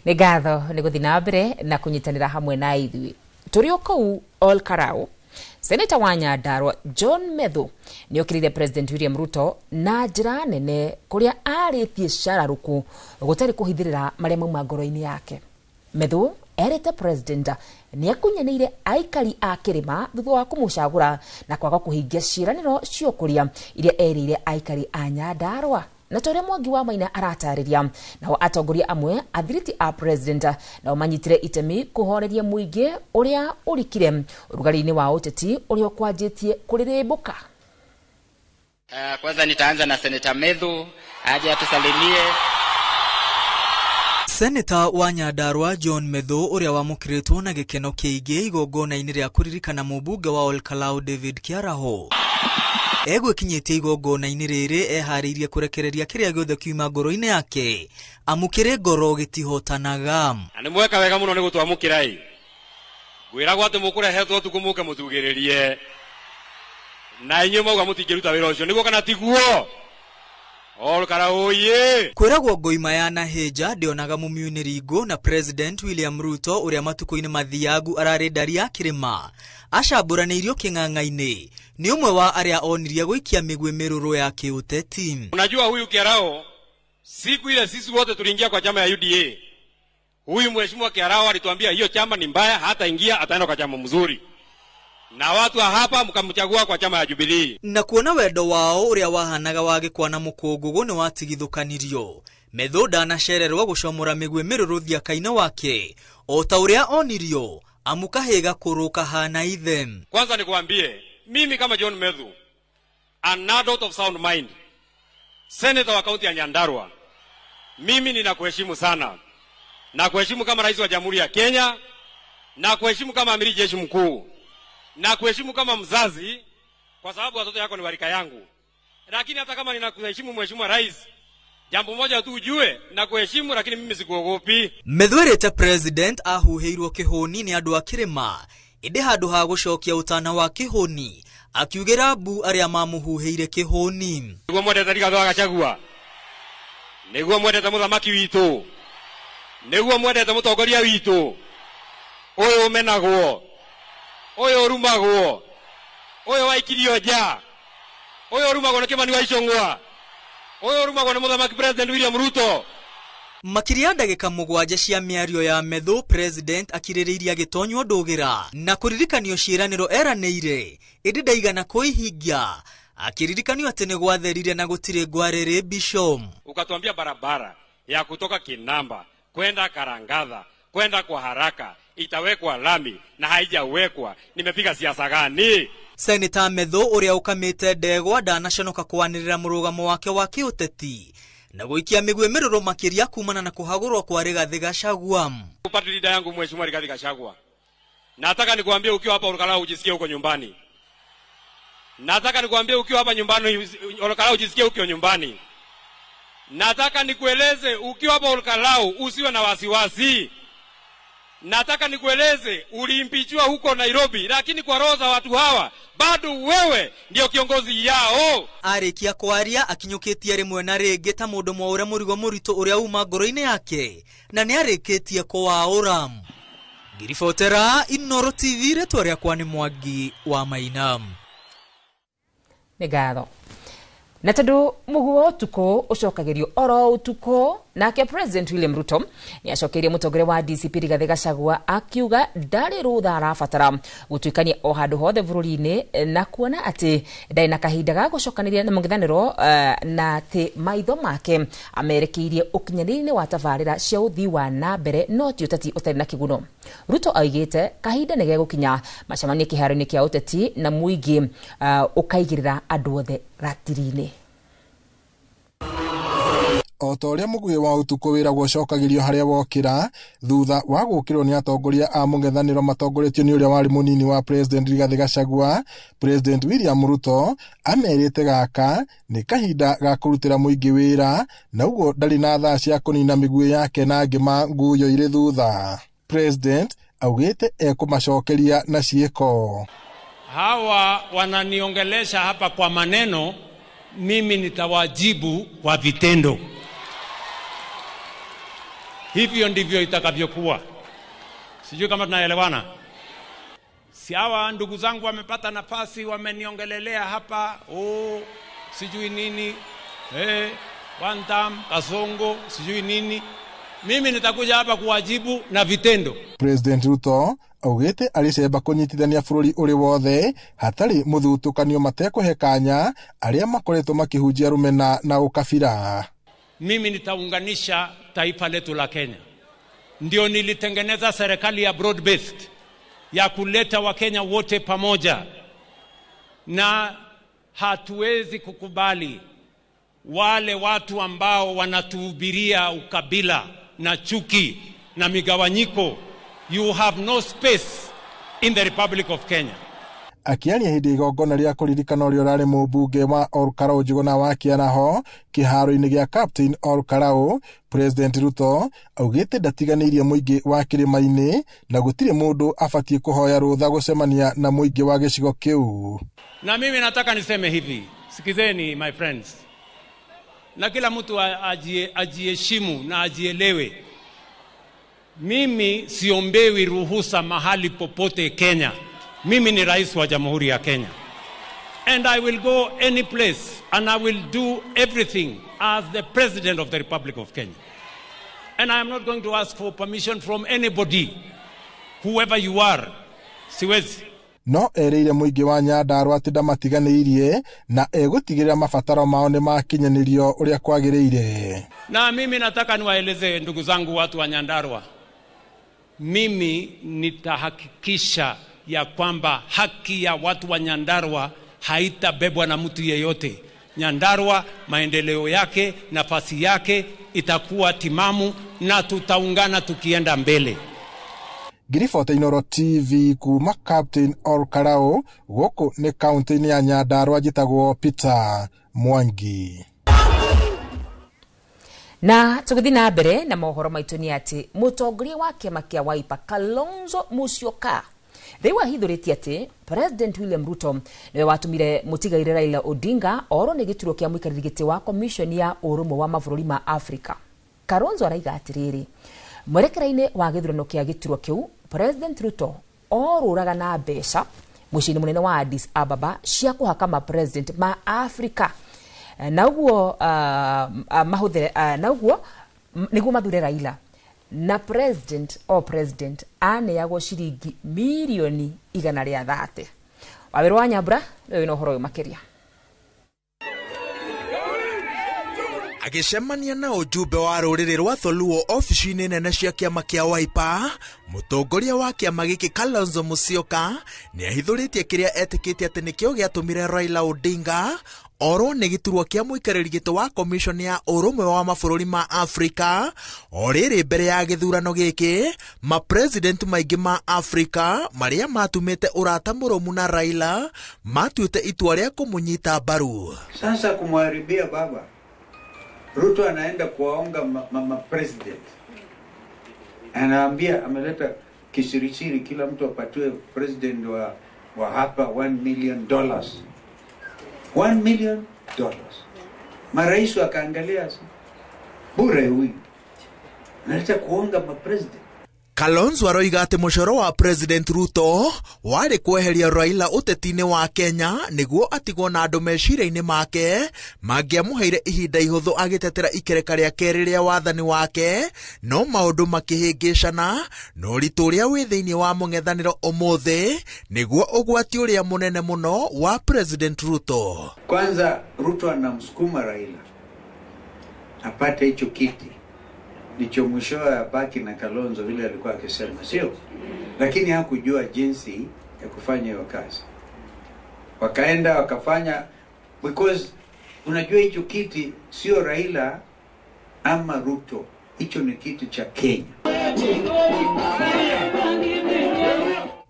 Nĩ ngatho nĩ gũthiĩ na mbere na kũnyitanĩra hamwe na ithuĩ. Tũrĩ o kũu Ol Kalou, Seneta wa Nyandarua John Methu nĩ okĩrĩire President William Ruto na njĩra nene kũrĩa arĩtie cararũkũ gũtarĩ kũhithĩrĩra marĩa mauma ngoro-inĩ yake. Methu erĩte President nĩ akunyanĩire aikari a kĩrĩma thutha wa kũmũcagũra na kwaga kũhingia ciĩranĩro cia ũkũria iria erĩire aikari a Nyandarua. Na ta ũrĩa Mwangi wa Maina aratarĩria, nao atongoria amwe athiriti a president nao manyitire itemi kũhoreria mũingĩ ũrĩa ũrikire ũrugarĩ-inĩ wa ũteti ũrĩa ũkwanjĩtie kũrĩrĩmbũka. Kwanza nitaanza na Senator Methu aje atusalimie. Seneta wa Nyandarua John Methu ũrĩa wamũkĩrĩtwo na gĩkeno kĩingĩ igongona-inĩ rĩa kũririkana mũmbunge wa Ol Kalou David Kiaraho egwĩkinyĩtie igongona-inĩ rĩrĩ eharĩirie kũrekereria kĩrĩa gĩothe kiuma ngoro-inĩ yake amu kĩrĩ ngoro gĩtihotanaga. Na nĩ mweka wega mũno nĩ gũtwamũkĩra ĩ ngwĩragwo atĩ mũkũrehetwo ũtukũ mũke mũtugĩrĩrie na inyuĩ mauga mũtingĩruta wĩra ũcio nĩguo kana tiguo? Ol Kalou ye. Kwĩragwo ngoima ya Nahĩnja ndĩonaga mũmiunĩri ngũ na President William Ruto ũrĩa matukũ-inĩ mathiangu ararĩ ndari ya kĩrĩma acambũranĩirio kĩng'ang'a-inĩ nĩ ũmwe wa arĩa onirie gũikia mĩguĩ mĩrũrũ ya kĩũteti. Unajua huyu Kiarao siku ile sisi wote tuliingia kwa chama ya UDA. Huyu mheshimiwa Kiarao alituambia hiyo chama ni mbaya, hata ingia ataenda kwa chama mzuri. Na watu wa hapa mkamchagua kwa chama ya Jubilee. Na kuona wendo wao ũrĩa wahanaga wa gĩkwa na mũkũngũgũ nĩ watigithũkanirio. Methu ndanacererwo gũcomora mĩguĩ mĩrũrũ thiaka-inĩ wake o ta ũrĩa onirio amu kahĩ gakũrũ kahana ithe. Kwanza nikuambie mimi kama John Methu, an adult of sound mind, senator wa kaunti ya Nyandarua, mimi ninakuheshimu sana. Nakuheshimu kama rais wa Jamhuri ya Kenya, nakuheshimu kama amiri jeshi mkuu, nakuheshimu kama mzazi kwa sababu watoto yako ni warika yangu. Lakini hata kama ninakuheshimu mheshimiwa rais, jambo moja tu ujue, nakuheshimu lakini mimi sikuogopi. Methu erĩte president ahuhĩirwo kĩhũni nĩ andũ a kĩrĩma ĩndĩ handũ ha gũcokia ũtana wa kĩhũni akiugĩra mbu arĩa mamũhuhĩire kĩhũni. Nĩguo mwendete Rigathĩ wa Gachagua, nĩguo mwendete mũthamaki witũ, nĩguo mwendete mũtongoria witũ. Ũyũ ũmenagwo, ũyũ ũrumagwo, ũyũ waikirio nja, ũyũ ũrumagwo nĩ Kĩmani wa Ichung'wa, ũyũ ũrumagwo nĩ mũthamaki President William Ruto. Makĩria ya ndagĩka 7 cia mĩario ya Methu, President akirĩrĩirie agĩtonywo ndũgĩra na kũririkanio ciĩranĩro eranĩire ĩndĩ ndaigana kũihingia, akĩririkanio atĩ nĩ gwatherire na gũtirĩ ngwarĩrĩ Bishop. Ukatuambia barabara ya kutoka Kinamba kwenda Karangatha kwenda kwa haraka itawekwa lami na haijawekwa. Nimepiga siasa gani? Senator Methu ũrĩa ũkamĩte ndegwa ndanaconoka kwanĩrĩra mũrũgamo wake wa kĩũteti na gũikia mĩguĩ mĩrũrũ makĩria kumana na kũhagũrwo kwa Rigathi Gachagua. Upate leader yangu Mheshimiwa Rigathi Gachagua, nataka nikuambie ukiwa hapa Olkalou ujisikie uko nyumbani. Nataka nikuambie ukiwa hapa nyumbani Olkalou ujisikie uko nyumbani. Nataka nikueleze ukiwa hapa Olkalou usiwe na wasiwasi. Nataka nikueleze uliimpichwa huko Nairobi, lakini kwa roho za watu hawa bado wewe ndio kiongozi yao. Arĩkia kwaria akinyũkĩtie rĩmwe na rĩngĩ ta mũndũ mwaũre mũrigo mũritũ ũrĩa uma ngoro-inĩ yake na nĩarĩkĩtie kũwaũra. Ngiribotera Inooro TV, rĩtwa rĩakwa nĩ Mwangi wa Maina. Nĩ ngatho. Na tondu muguo utuko ucokagirio oro utuko, nake President William Ruto ni acokeirie mutongoria wa DCP Rigathi Gachagua akiuga ndari rutha arabatara gutuikania o handu hothe bururi-ini na kuona ati ndari na kahinda ga gucokaniria na mũng'ethanĩro, na ati maitho make amerekeirie ukinyanĩria-inĩ wa tabarĩra cia ũthii wa na mbere no ti ũteti ũtarĩ na kĩguno. Ruto aigĩte kahinda nĩ gegũkinya macemanie kĩharo-inĩ kĩa ũteti na mũingĩ ũkaigĩrĩra andũ othe ratiri-inĩ. O ta ũrĩa mũguĩ wa ũtukũ wĩragwo ũcokagĩrio harĩa wokĩra thutha wa gũkĩrwo nĩ atongoria a mũng'ethanĩro matongoretio nĩ ũrĩa warĩ mũnini wa President Rigathi Gachagua, President William Ruto amerĩte gaka nĩ kahinda ga kũrutĩra mũingĩ wĩra na ũguo ndarĩ na thaa cia kũnina mĩguĩ yake na ngĩma nguyo irĩ thutha. President augĩte ekũmacokeria na ciĩko. Hawa wananiongelesha hapa kwa maneno, mimi nitawajibu kwa vitendo. Hivyo ndivyo itakavyokuwa. Sijui kama tunaelewana. Si hawa ndugu zangu wamepata nafasi, wameniongelelea hapa, oh, sijui nini, one time, Kasongo, sijui nini. Mimi nitakuja hapa kuwajibu na vitendo. President Ruto augĩte arĩcemba kũnyitithania bũrũri ũrĩ wothe hatarĩ mũthutũkanio matekũhe kanya arĩa makoretwo makĩhunjia rũmena na ũkabira. Mimi nitaunganisha taifa letu la Kenya. Ndio nilitengeneza serikali ya broad based ya kuleta Wakenya wote pamoja. Na hatuwezi kukubali wale watu ambao wanatuhubiria ukabila na chuki na migawanyiko. You have no space in the Republic of Kenya. Akiaria hĩndĩ igongona rĩa kũririkana ũrĩa ũrarĩ mũmbunge wa Olkalou Njuguna wa Kĩaraho kĩharo-inĩ gĩa Captain Olkalou, President Ruto augĩte ndatiganĩirie mũingĩ wa kĩrĩma-inĩ na gũtirĩ mũndũ abatiĩ kũhoya rũtha gũcemania na mũingĩ wa gĩcigo kĩu. Na mimi nataka niseme hivi, sikizeni my friends, na kila mtu ajiheshimu na ajielewe. Mimi siombewi ruhusa mahali popote Kenya. Mimi ni rais wa Jamhuri ya Kenya. And I will go any place and I will do everything as the President of the Republic of Kenya. And I am not going to ask for permission from anybody, whoever you are. Siwezi. No erĩire mũingĩ wa Nyandarua atĩ ndamatiganĩirie na egũtigĩrĩra mabataro mao nĩ makinyanĩrio ũrĩa kwagĩrĩire. Na mimi nataka niwaeleze ndugu zangu watu wa Nyandarua, mimi nitahakikisha ya kwamba haki ya watu wa Nyandarua haitabebwa na mtu yeyote. Nyandarua maendeleo yake, nafasi yake itakuwa timamu na tutaungana tukienda mbele. Ngiribota Inooro TV kuma Captain Olkalou gũkũ nĩ kaunti-inĩ ya Nyandarua, njĩtagwo Peter Mwangi. Na tũgĩthiĩ na mbere na mohoro maitũ nĩ atĩ mũtongoria wa kĩama kĩa Wiper Kalonzo Musyoka rĩu ahithũrĩtie atĩ President William Ruto nĩwe watũmire mũtigaire Raila Odinga orwo nĩ gĩturwa kĩa mũikarĩri gĩtĩ wa Commission ya ũrũmwe wa mabũrũri ma Afrika. Kalonzo araiga atĩrĩrĩ, Mwerekera-inĩ wa gĩthurano kĩa gĩturwa kĩu, President Ruto orũraga na mbeca mũciĩ-inĩ mũnene wa Addis Ababa cia kũhaka ma president ma Africa na ũguo mahũthĩre na ũguo nĩguo mathure Raila na president o president aneagwo ciringi mirioni 130. Wawĩra wa Nyambura nĩwe wĩna ũhoro ũyũ makĩria. Agĩcemania na ũjumbe wa rũrĩrĩ rwa Tholuo ofici-inĩ nene cia kĩama kĩa Wiper, mũtongoria wa kĩama gĩkĩ Kalonzo Musyoka nĩahithũrĩtie kĩrĩa etĩkĩtie atĩ nĩkĩo gĩatũmire Raila Odinga orwo nĩ gĩturwa kĩa mũikarĩri gĩtĩ wa commission ya ũrũmwe wa mabũrũri ma Afrika. O rĩrĩ mbere ya gĩthurano gĩkĩ, mapresident maingĩ ma Afrika marĩa matumĩte ũrata mũrũmu na Raila matuĩte itua rĩa kũmũnyita mbaru. Sasa kumharibia baba Ruto anaenda kuwaonga mama president, anaambia ameleta kisirisiri, kila mtu apatiwe president wa hapa $1 million. $1 million. Marais wakaangalia bure huyu analeta kuonga ma president. Kalonzo aroiga atĩ mũcoro wa President Ruto warĩ kweheria Raila ũteti-inĩ wa Kenya nĩguo atigwo na andũ meciria-inĩ make mangĩamũheire ihinda ihũthũ agĩtetera ikereka rĩa kerĩ rĩa wathani wake, no maũndũ makĩhĩngĩcana na ũritũ ũrĩa wĩ thĩinĩ wa mũng'ethanĩro ũmũthĩ nĩguo ũgwati ũrĩa mũnene mũno wa President Ruto. Kwanza Ruto anamsukuma Raila apate hicho kiti ndicho mwishowe abaki na Kalonzo vile alikuwa akisema, sio? Lakini hakujua jinsi ya kufanya hiyo kazi. Wakaenda wakafanya, because unajua hicho kiti sio Raila ama Ruto, hicho ni kiti cha Kenya.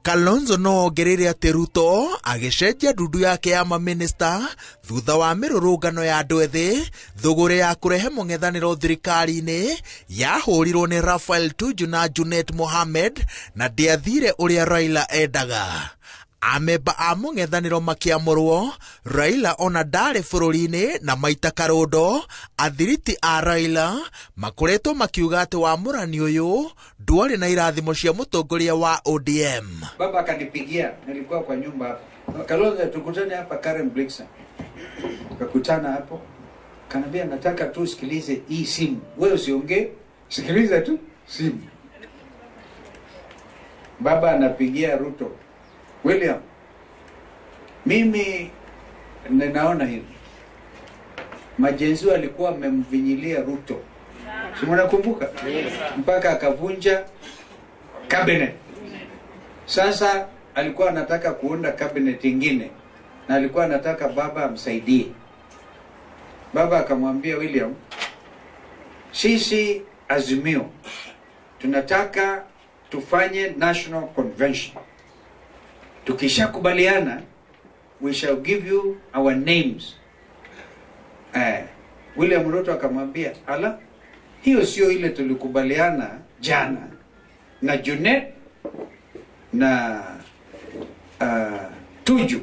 Kalonzo no ongereire atĩ Ruto agĩcenjia ndundu yake ya maminista thutha wa mĩrũrũngano ya andũ ethĩ, thũgũrĩ ya kũrehe mũng'ethanĩro thirikari-inĩ yahũrirwo nĩ Raphael Tuju na Junet Mohamed na ndĩathire ũrĩa Raila endaga. Amemba a mũng'ethanĩro makĩamũrwo, Raila ona ndarĩ bũrũri-inĩ na maita karũndo, athiriti a Raila makoretwo makiuga atĩ wamũrani ũyũ ndwarĩ na irathimo cia mũtongoria wa ODM. Baba akanipigia, nilikuwa kwa nyumba hapo. Kalonzo, tukutane hapa Karen Blixen. Tukakutana hapo. Kanambia nataka tu sikilize hii simu. Wewe usiongee, sikiliza tu simu. Baba anapigia Ruto. William, mimi ninaona hivi. Majenzi walikuwa wamemvinyilia Ruto. Si mnakumbuka? Mpaka akavunja cabinet. Sasa alikuwa anataka kuunda cabinet ingine na alikuwa anataka baba amsaidie. Baba akamwambia William, sisi Azimio tunataka tufanye national convention. Tukishakubaliana, we shall give you our names. William Ruto akamwambia, ala, hiyo sio ile tulikubaliana jana na Junet na Tuju.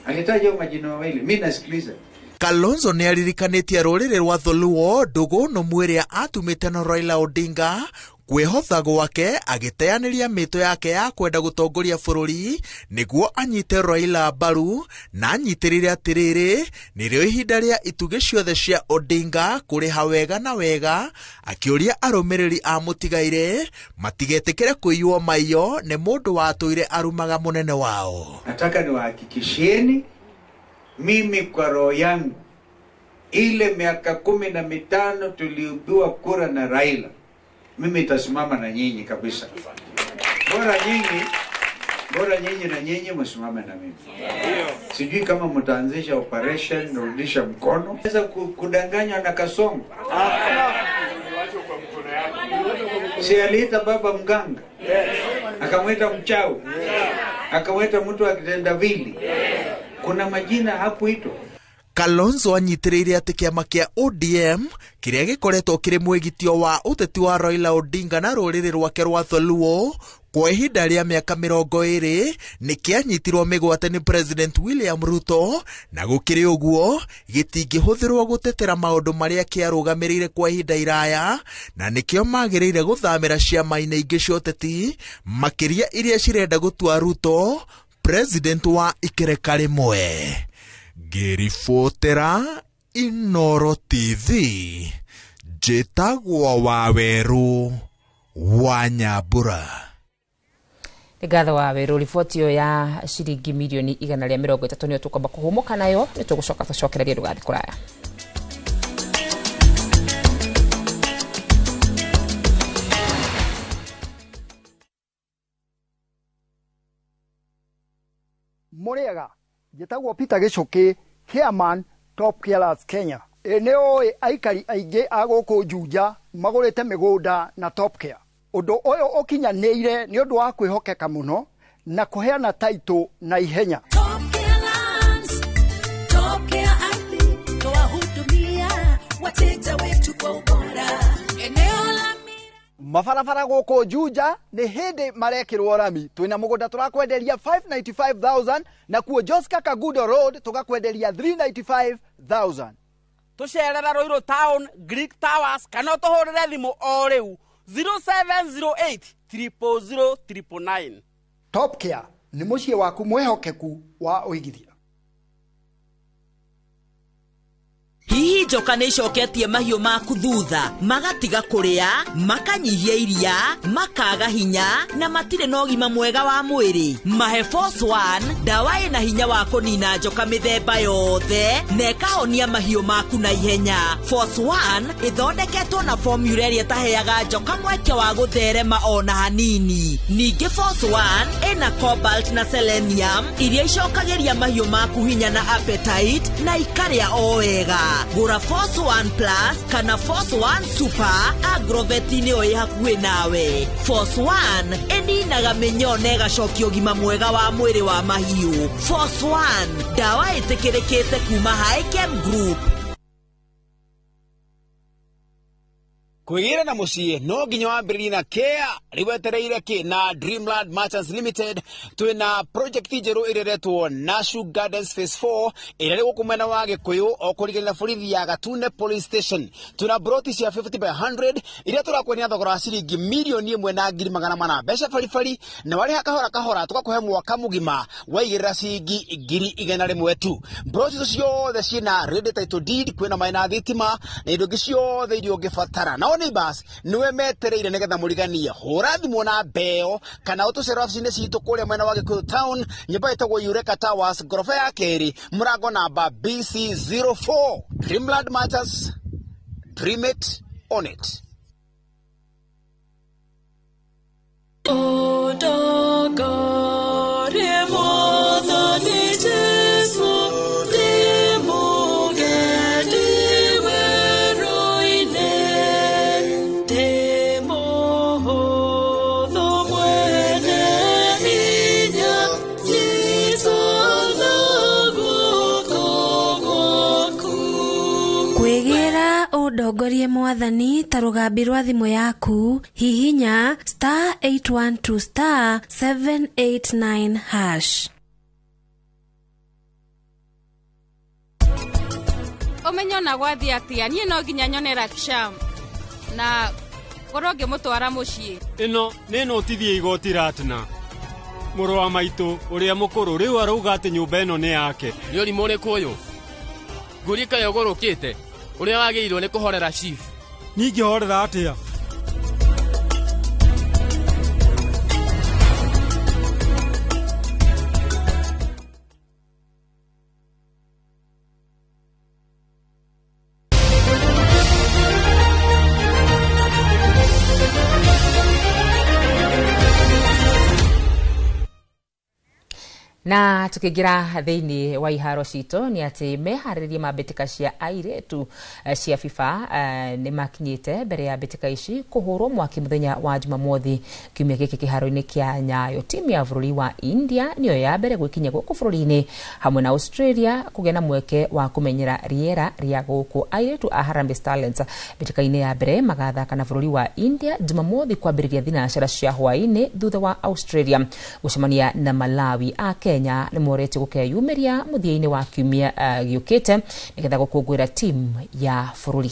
Alitaja majina mawili, mimi nasikiliza. Kalonzo nĩ aririkanĩtie rũrĩrĩ rwa Tholuo ndũgũ nũmu ĩrĩa atumĩte na Raila Odinga kwĩhotha gwake agĩteanĩria mĩtũ yake ya kwenda gũtongoria bũrũri nĩguo anyite Raila mbaru na anyitĩrĩre atĩrĩrĩ nĩrĩo ihinda rĩa itugĩ ciothe cia Odinga kũrĩha wega na wega, akĩũria arũmĩrĩri a mũtigaire matigetĩkĩre kũiywo maiyo nĩ mũndũ watũire arumaga mũnene wao. Nataka niwahakikishieni mimi kwa roho yangu ile miaka 15 tuliibiwa kura na Raila, mimi nitasimama na nyinyi kabisa. Bora nyinyi na nyinyi msimame na mimi. Sijui kama mtaanzisha operation rudisha mkono. Sasa kudanganywa na Kasongo. Si aliita baba mganga. Akamwita mchawi. Akamwita mtu akitendawili. Kuna majina hakuitwa. Kalonzo anyitĩrĩire atĩ kĩama kĩa ODM kĩrĩa gĩkoretwo kĩrĩ mwĩgitio wa ũteti wa Raila Odinga na rũrĩrĩ rwake rwa Tholuo Kwa ihinda rĩa mĩaka 20 nĩ kĩanyitirwo mĩgwate nĩ President William Ruto, na gũkĩrĩ ũguo gĩtingĩhũthĩrwo gũtetera maũndũ marĩa kĩarũgamĩrĩire kwa ihinda iraya, na nĩkĩo magĩrĩire gũthamĩra ciama-inĩ ingĩ cia ũteti, makĩria iria cirenda gũtua Ruto president wa ikereka rĩmwe. Ngĩribotera Inooro TV, njĩtagwo Wawerũ wa Nyambura. Nĩ ngatho wa werũ. Riboti ĩyo ya ciringi mirioni 130 nĩyo tũkwamba kũhũmũka nayo, nĩ tũgũcoka tũcokererie, ndũgathiĩ kũraya. Mũrĩega, njĩtagwo Peter Gĩcũkĩ, chairman Top Carers Kenya. Ĩ nĩ ũĩ aikari aingĩ a gũkũ Juja magũrĩte mĩgũnda na Top Care. Ũndũ ũyũ ũkinyanĩire nĩ ũndũ wa kwĩhokeka mũno na kũheana taitũ na ihenya. Top Care Ardhi twahudumia wateja wetu kwa ubora. Eneo la Mabarabara gũkũ Juja nĩ hĩndĩ marekĩrwo rami. Twĩna mũgũnda tũrakwenderia 595,000, na kuo Joska Kagudo Road tũgakwenderia 395,000. Tũcerera Ruiru Town, Greek Towers, kana ũtũhũrĩre thimũ o rĩu 0708 000 999. Top Care nĩ mũciĩ waku mwĩhokeku wa ũigithia. Hihi njoka nĩ icoketie mahiũ maku thutha, magatiga kũrĩa, makanyihia iria, makaga hinya na matirĩ na ũgima mwega wa mwĩrĩ? Mahe Force One, ndawa ĩna hinya wa kũnina njoka mĩthemba yothe na ĩkahonia mahiũ maku na ihenya. Force One ĩthondeketwo na formula ĩrĩa ĩtaheaga njoka mweke wa gũtherema ona hanini. Ningĩ Force One ĩna cobalt na selenium iria icokagĩria mahiũ maku hinya na appetite na ikarĩa o wega. Gũra Force One Plus kana Force One Super agrovet-inĩ o ĩ hakuhĩ nawe. Force One ĩninaga mĩnyoo na ĩgacokia ũgima mwega wa mwĩrĩ wa mahiũ. Force One, ndawa ĩtĩkĩrĩkĩte kuma Hikem Group. Kwĩgĩra na mũciĩ no nginya wambĩrĩrie na care. Rĩu wetereire kĩ? Na Dreamland Merchants Limited twĩna project njerũ ĩrĩa ĩretwo Nashu Gardens Phase 4, ĩrĩa ĩrĩ gũkũ mwena wa Gĩkũyũ o kũrigĩrĩria na borithi ya Gatune Police Station. Twĩna broti cia 50 by 100 iria tũrakwendia thogora wa ciringi 1,400,000, mbeca baribari, na warĩha kahora kahora tũgakũhe mwaka mũgima waigĩrĩra ciringi 100,000 tu. Broti icio ciothe ciĩna ready title deed, kwĩna maĩ na thitima na indo ingĩ ciothe iria ũngĩbatara. Nao neighbors niwe metereire nigetha mũriganie. Hũra thimũ na mbeo kana ũtũcere wabici-inĩ citũ kũrĩa mwena wa Gĩkũyũ Town, nyũmba ĩtagwo Eureka Towers, ngoroba ya kerĩ, mũrango namba BC04. Dreamland Matters, dream it on it. Ũtongorie Mwathani Jesũ, ndĩ mũgendi werũ-inĩ, ndĩ mũhũthũ mwene hinya, nyita na guoko gwaku. Kwĩgĩra ũndongorie Mwathani ta rũgambi rwa thimũ yaku, hihinya star 812 star 789 hash. Ũmenye ona gwathiĩ atĩa, niĩ no nginya nyone Raksham na ngorwo ngĩmũtwara mũciĩ. Ĩno nĩ notithie igoti Ratna. Mũrũ wa maitũ ũrĩa mũkũrũ rĩu arauga atĩ nyũmba ĩno nĩ yake. Nĩ ũrimũ ũrĩkũ ũyũ? Ngũrie kaĩ ũgũrũkĩte ũrĩa wagĩrĩirwo nĩ kũhorera chief. Niĩ ingĩhorera atĩa? Na tukiingira thiini wa iharo citũ nĩ atĩ meharĩrĩria ma mbĩtĩka cia airĩtu cia FIFA nĩ makinyĩte mbere ya mbĩtĩka ici kũhũrwo mwaki mũthenya wa Jumamothi kiumia gĩkĩ kĩharo-inĩ kĩa Nyayo. Timu ya bũrũri wa India nĩyo ya mbere gwĩkinyia gũkũ bũrũri-inĩ hamwe na Australia kũgĩa na mweke wa kũmenyera rĩera rĩa gũkũ. Airĩtu a Harambee Starlets mbĩtĩka-inĩ ya mbere magathaka na bũrũri wa India Jumamothi kwambĩrĩria thinacara cia hwaĩ-inĩ thutha wa Australia gũcemania na Malawi. A Kenya nĩ moretio gũkeyumĩria mũthia-inĩ wa kiumia gĩũkĩte nĩgetha gũkũngũĩra timu ya bũrũri.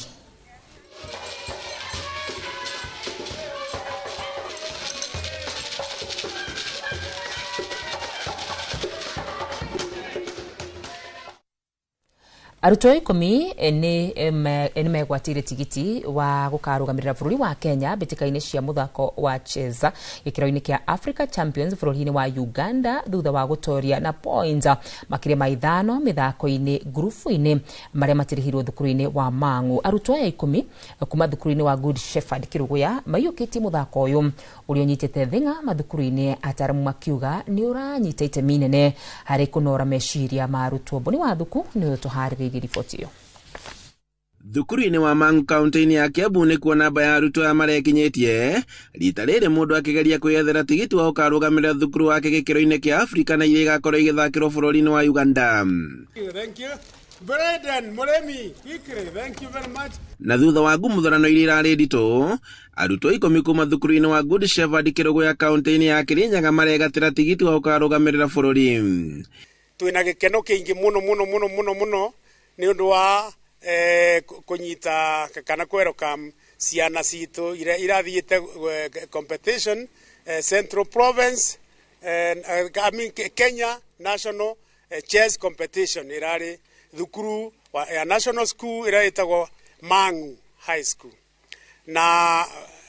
Arutwo 10 nĩ megwatĩire tigiti wa gũkarũgamĩrĩra bũrũri wa Kenya mbĩtĩka-inĩ cia mũthako wa cheza gĩkĩro-inĩ kĩa Africa Champions bũrũri-inĩ wa Uganda thutha wa gũtoria na points makĩria ma 5 mĩthako-inĩ ngurubu-inĩ marĩa matirihirwo thukuru-inĩ wa Mang'u. Arutwo aya 10 kuma thukuru-inĩ wa Good Shepherd Kĩrũgũya maiyũkĩtie mũthako ũyũ ũrĩa ũnyitĩte thing'a mathukuru-inĩ, ataaramu makiuga nĩ ũranyita itemi inene harĩ kũnora meciria ma arutwo. Mboni wa thuku nĩ ũtũharĩrĩirie riboti ĩyo. Thukuru-inĩ wa Mang'u kaunti-inĩ ya Kiambu nĩkuo namba ya arutwo aya marekinyĩtie rita rĩrĩ mũndũ akĩgeria kwĩyethera tigiti wa gũkarũgamĩrĩra thukuru wake gĩkĩro-inĩ kĩa Afrika na iria igakorwo igĩthakĩrwo bũrũri-inĩ wa Uganda. Thank you. Braden Muremi, quickly, thank you very much. Na thutha wa ngumutharano iria irarĩ nditũ, arutwo 10 kuma thukuru-inĩ wa Good Shepherd Kĩrũgũya kaunti-inĩ ya Kirinyaga maregatĩra tigiti wa gũkarũgamĩrĩra bũrũri. Twĩna gĩkeno kĩingĩ mũno mũno mũno mũno mũno nĩ ũndũ wa kũnyita kana kwerokam ciana citũ iria irathiĩte competition Central Province I mean Kenya National Chess Competition irarĩ thukuru ya National School ĩrĩa ĩtagwo Mang'u High School. Na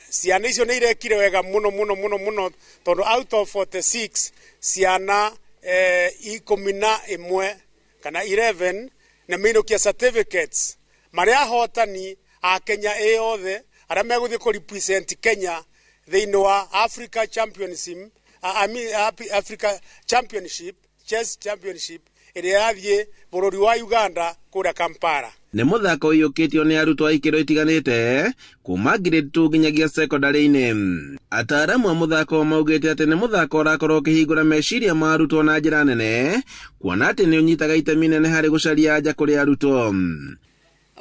ciana icio nĩ irekire wega mũno mũno mũno mũno tondũ out of 46 ciana 11 kana 11 na mainũkia certificates marĩa ahotani a Kenya ĩ yothe arĩa megũthiĩ kũ represent Kenya thĩinĩ wa Africa Championship, I mean Africa Championship Chess Championship ĩrĩa yathiĩ bũrũri wa Uganda kũrĩa Kampala. Nĩ mũthako ũiyũkĩtio nĩ arutwo a ikĩro itiganĩte kuma grade 2 nginyagia secondary-inĩ. Ataaramu a mũthako maugĩte atĩ nĩ mũthako ũrakorwo ũkĩhingũra meciria ma arutwo na njĩra nene, kuona atĩ nĩ ũnyitaga itemi nene harĩ gũcaria anja kũrĩ arutwo.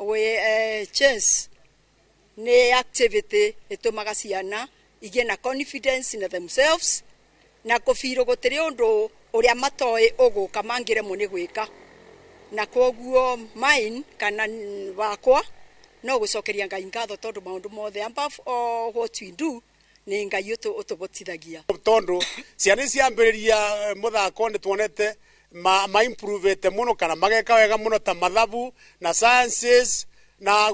We chess nĩ activity ĩtũmaga ciana igĩe na confidence in themselves na kũbirũ gũtirĩ ũndũ ũrĩa matoĩ ũgũka mangĩremwo nĩ gwĩka, na koguo mine kana wakwa no gũcokeria Ngai ngatho tondũ maũndũ mothe above all what we do nĩ Ngai ũtũbotithagia. Tondũ ciana ciambĩrĩria mũthako nĩ tuonete ma improvete mũno kana mageka wega mũno ta mathabu na sciences na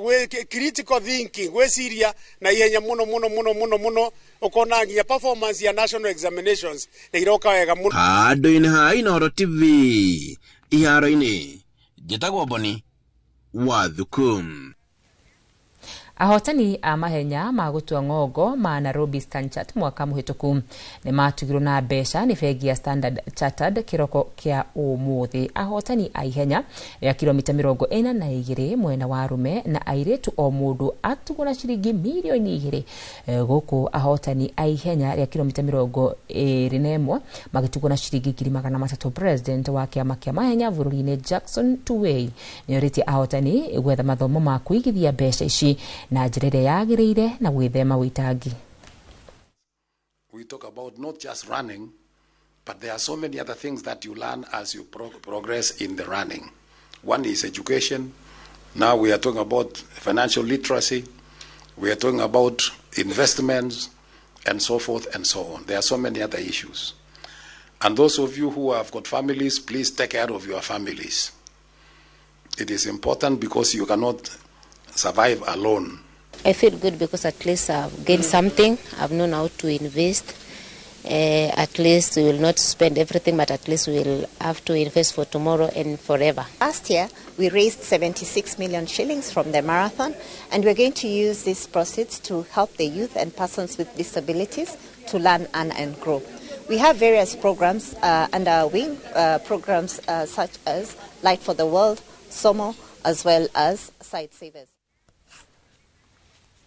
critical thinking, gwĩciria na ihenya mũno mũno mũno mũno mũno, ũkona nginya performance ya national examinations nĩ iroka wega mũno. Handũ-inĩ ha Inooro TV iharo-inĩ, njĩtagwo Boni wa Thuku. Ahotani a mahenya ma gũtua ng'ongo ma Nairobi Stanchart mwaka mũhĩtũku nĩ matugirwo na mbeca nĩ bengi ya Standard Chartered kĩroko kĩa ũmũthĩ. Ahotani a ihenya rĩa kilomita 42 mwena wa arume na airĩtu o mũndũ atugwo na ciringi mirioni 2, gũkũ ahotani a ihenya rĩa kilomita 21 magĩtugwo na ciringi 300,000. President wa kĩama kĩa mahenya bũrũri-inĩ Jackson Tuwei nĩorĩtie ahotani gwetha mathomo ma kũigithia mbeca ici na njĩra ĩrĩa yagĩrĩire na gwĩthema wĩitangi. We talk about not just running, but there are so many other things that you learn as you progress in the running. One is education. Now we are talking about financial literacy. We are talking about investments and so forth and so on. There are so many other issues. And those of you who have got families, please take care of your families. It is important because you cannot survive alone. I feel good because at least I've gained something. I've known how to invest. At least we will not spend everything, but at least we will have to invest for tomorrow and forever. Last year, we raised 76 million shillings from the marathon, and we're going to use these proceeds to help the youth and persons with disabilities to learn, earn and grow. We have various programs under our wing, programs such as Light for the World, SOMO, as well as Sight Savers.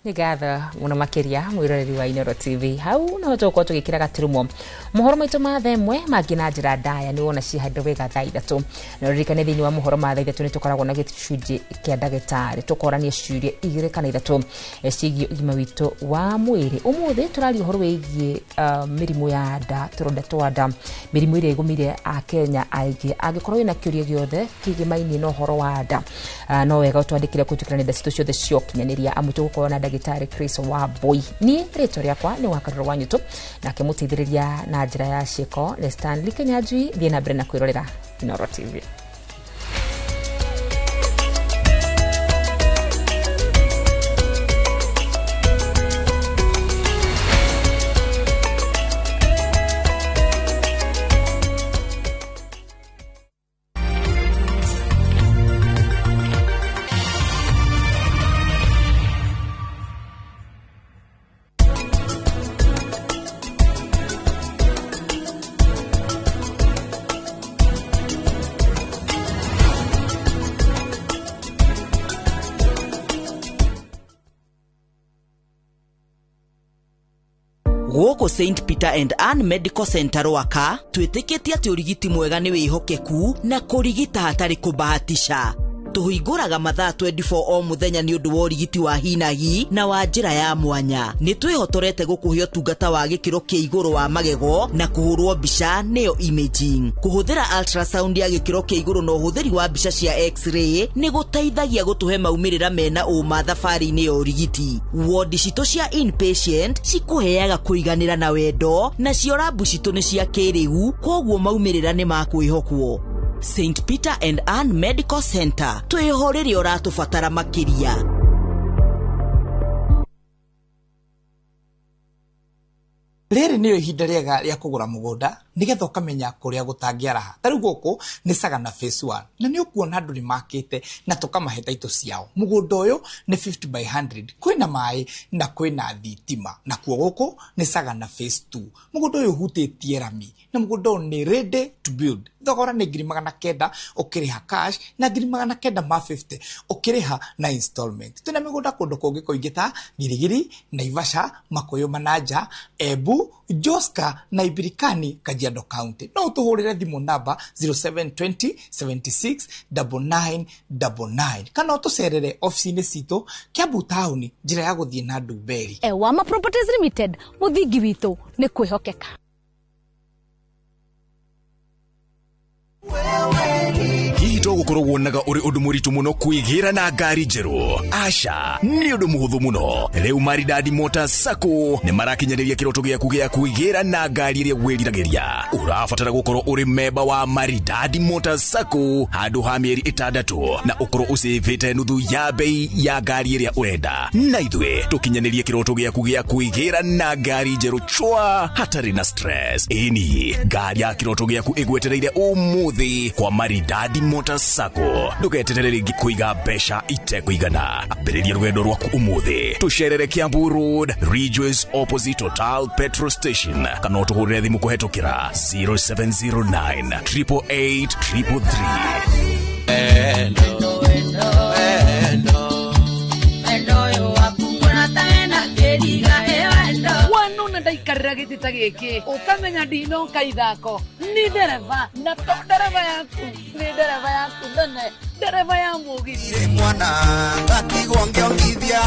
Nĩ ngatho mũno makĩria mwĩroreri wa Inoro TV. Hau no tũgũkorwo tũgĩkĩra gaturumo mohoro maitũ ma thaa ĩmwe, mangĩ na njĩra ndaya nĩ wona cihandũ wega thaa 3. Na ũririkane thĩinĩ wa mohoro ma thaa 3 nĩ tũkoragwo na gĩcunjĩ kĩa ndagĩtarĩ, tũkorania ciũria 2 kana 3 ciĩgiĩ ũgima witũ wa mwĩrĩ. Ũmũthĩ tũraria ũhoro wĩgiĩ mĩrimũ ya nda, tũronda twa nda, mĩrimũ ĩrĩa ĩgũmĩire Akenya aingĩ. Angĩkorwo wĩna kĩũria gĩothe kĩgĩmainie na ũhoro wa nda, no wega ũtwandĩkĩre kũhĩtũkĩra nenda citũ ciothe cia ũkinyanĩria, amu tũgũkorwo na ndagĩtarĩ Chris Wambui. Niĩ rĩtwa rĩakwa nĩ Wakarũrũ wa Nyũtũ, nake mũteithĩrĩria na njĩra ya ciĩko nĩ Stanley Kenyanjui. Thiĩ na mbere na kwĩrorera Inoro TV. Gũkũ St Peter and Ann Medical Center Rwaka twĩtĩkĩtie atĩ ũrigiti mwega nĩ wĩhokeku na kũrigita hatarĩ kũbahatisha. Tũhingũraga mathaa 24 o mũthenya nĩ ũndũ wa ũrigiti wa hinahi na wa njĩra ya mwanya. Nĩ twĩhotorete gũkũhe ũtungata wa gĩkĩro kĩa igũrũ wa magego na kũhũrwo mbica nĩyo imaging. Kũhũthĩra ultrasound ya gĩkĩro kĩa igũrũ na ũhũthĩri wa mbica cia x-ray nĩ gũteithagia gũtũhe maumĩrĩra mena ũma thabarĩ-inĩ ya ũrigiti. Wodi citũ cia inpatient cikũheaga kũiganĩra na wendo, nacio rabu citũ nĩ cia kĩrĩu, kwoguo maumĩrĩra nĩ ma kwĩhokwo. St Peter and Ann Medical Center, twĩho rĩrĩa ũratũbatara makĩria. Rĩrĩ nĩrĩo ihinda rĩega rĩa kũgũra mũgũnda nĩgetha ũkamenya kũrĩa gũtangĩaraha. Ta rĩu gũkũ nĩ Sagana Phase 1 na nĩ ũkuona andũ nĩ makĩte na tũkamahe taitũ ciao. Mũgũnda ũyũ nĩ 50 by 100, kwĩna maĩ na kwĩna thitima. Nakuo gũkũ nĩ Sagana Phase 2. Mũgũnda ũyũ ũhutĩtie rami na mũgũnda ũyũ nĩ ready to build. Thogora nĩ 900,000 ũkĩrĩha cash na 950 ũkĩrĩha na installment. Twĩna mĩgũnda kũndũ kũngĩ kũingĩ ta Girigiri, Naivasha, Makuyu Manaja, Embu, Joska na Ibirikani, Kajiado County. No ũtũhũrĩre thimũ namba 0720 76 9999 kana ũtũcerere ofici-inĩ citũ Kiambu taũni, njĩra ya gũthiĩ na Ndumberi. Ewama Properties Limited, mũthingi witũ nĩ kwĩhokeka. Hihi to gũkorwo wonaga ũrĩ ũndũ mũritũ mũno kwĩgĩra na ngari njerũ? Aca, nĩ ũndũ mũhũthũ mũno. Rĩu Maridadi Motors Sacco nĩ marakinyanĩria kĩroto gĩaku gĩa kwĩgĩra na ngari ĩrĩa wĩriragĩria. Ũrabatara gũkorwo ũrĩ memba wa Maridadi Motors Sacco handũ ha mĩeri 6 na ũkorwo ũcĩvĩte nuthu ya bei ya ngari ĩrĩa ũrenda. Na ithuĩ tũkinyanĩrie kĩroto gĩaku gĩa kwĩgĩra na ngari njerũ chwa hatarĩ na stress. Ĩni, ngari ya kĩroto gĩaku ĩgwetereire ũmũthĩ kwa Maridadi Motors Sacco. Ndũgeterere rĩngĩ kũiga mbeca itekũigana. Ambĩrĩria rũgendo rwaku ũmũthĩ. Tũcerere Kiambu Road, Ridgeways opposite Total Petrol Station, kana ũtũhũrĩre thimũ kũhetũkĩra 0709 888 333. Wanona ndaikarĩra gĩtĩ ta gĩkĩ ũkamenya ndinoka ithako ni ndereba na to ndereba yaku ni ndereba yaku nene ndereba ya mũgithi mwana ngatigwo ngĩongithia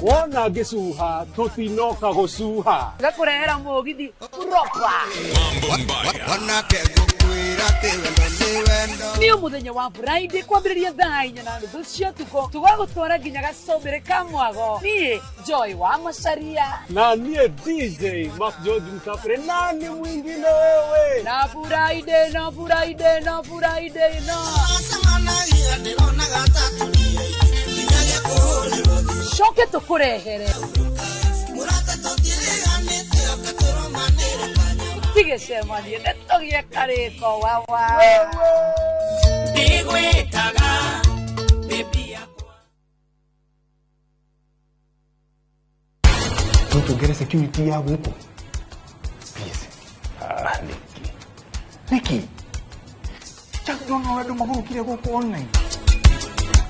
wona ngĩcuha tũtinoka gũcuha gakũrehera mũgithi proper. Wanake ngũkwĩra atĩ wendo nĩ wendo. Nĩ mũthenya wa Friday kwambĩrĩria thaa 4:30 cia ũtukũ tũgagũtwara nginya gacũmbĩrĩ ka mwago. Niĩ Joy wa Macharia na niĩ DJ Mark George Msafiri, nani mwingine wewe? Na Friday na Friday na Friday na coke tũkũrehere tigĩcemanie nĩ tũgĩe karĩko wawa. Ndigwĩtaga baby yakwa. No tuongere security ya gũkũ. Please. Nĩkĩ? Jack ndona ũrĩa andũ magũrũkire gũkũ online.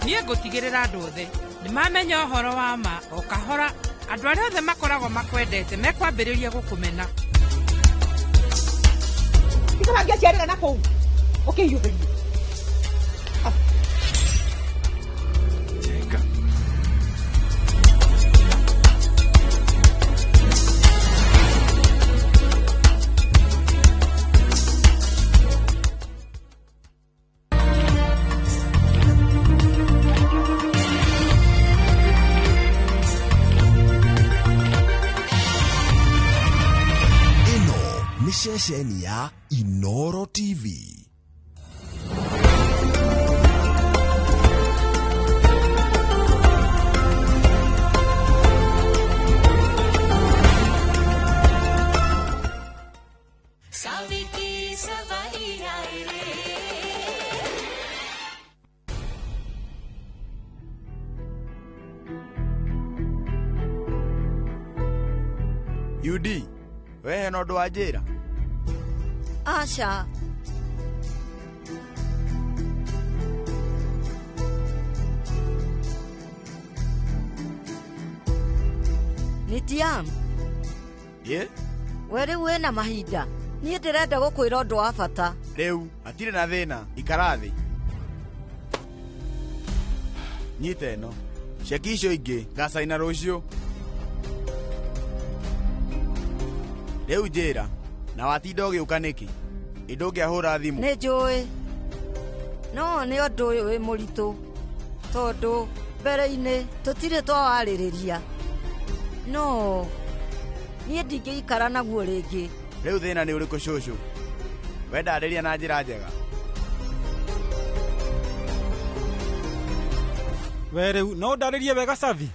Niĩ ngũtigĩrĩra andũ othe nĩ mamenya ũhoro wa ma o kahora. Andũ arĩa othe makoragwo makwendete mekwambĩrĩria gũkũmena. Tiga mangĩaciarĩra na kũu ũkĩhiũhĩrie. Cheka. Ĩno nĩ ceceni ya Inoro TV. UD we hena ũndũ wa njĩra? Aca. Nĩ Tiam. Ĩ. We rĩu wĩna mahinda, niĩ ndĩrenda gũkwĩra ũndũ wa bata. Rĩu hatirĩ na thĩna, ikara thĩ. Nyita ĩno, ceki icio ingĩ ngacaina rũciũ. Rĩu njĩra, na watinda ũgĩũka nĩkĩ? Ĩ ndũngĩahũra thimũ? Nĩ njũĩ no nĩ ũndũ ũyũ wĩ mũritũ tondũ mbere-inĩ tũtirĩ twawarĩrĩria, no niĩ ndingĩikara naguo rĩngĩ. Rĩu thĩna nĩ ũrĩkũ cũcũ? We ndarĩria na njĩra njega. We rĩu no ũndarĩrie wega Savi,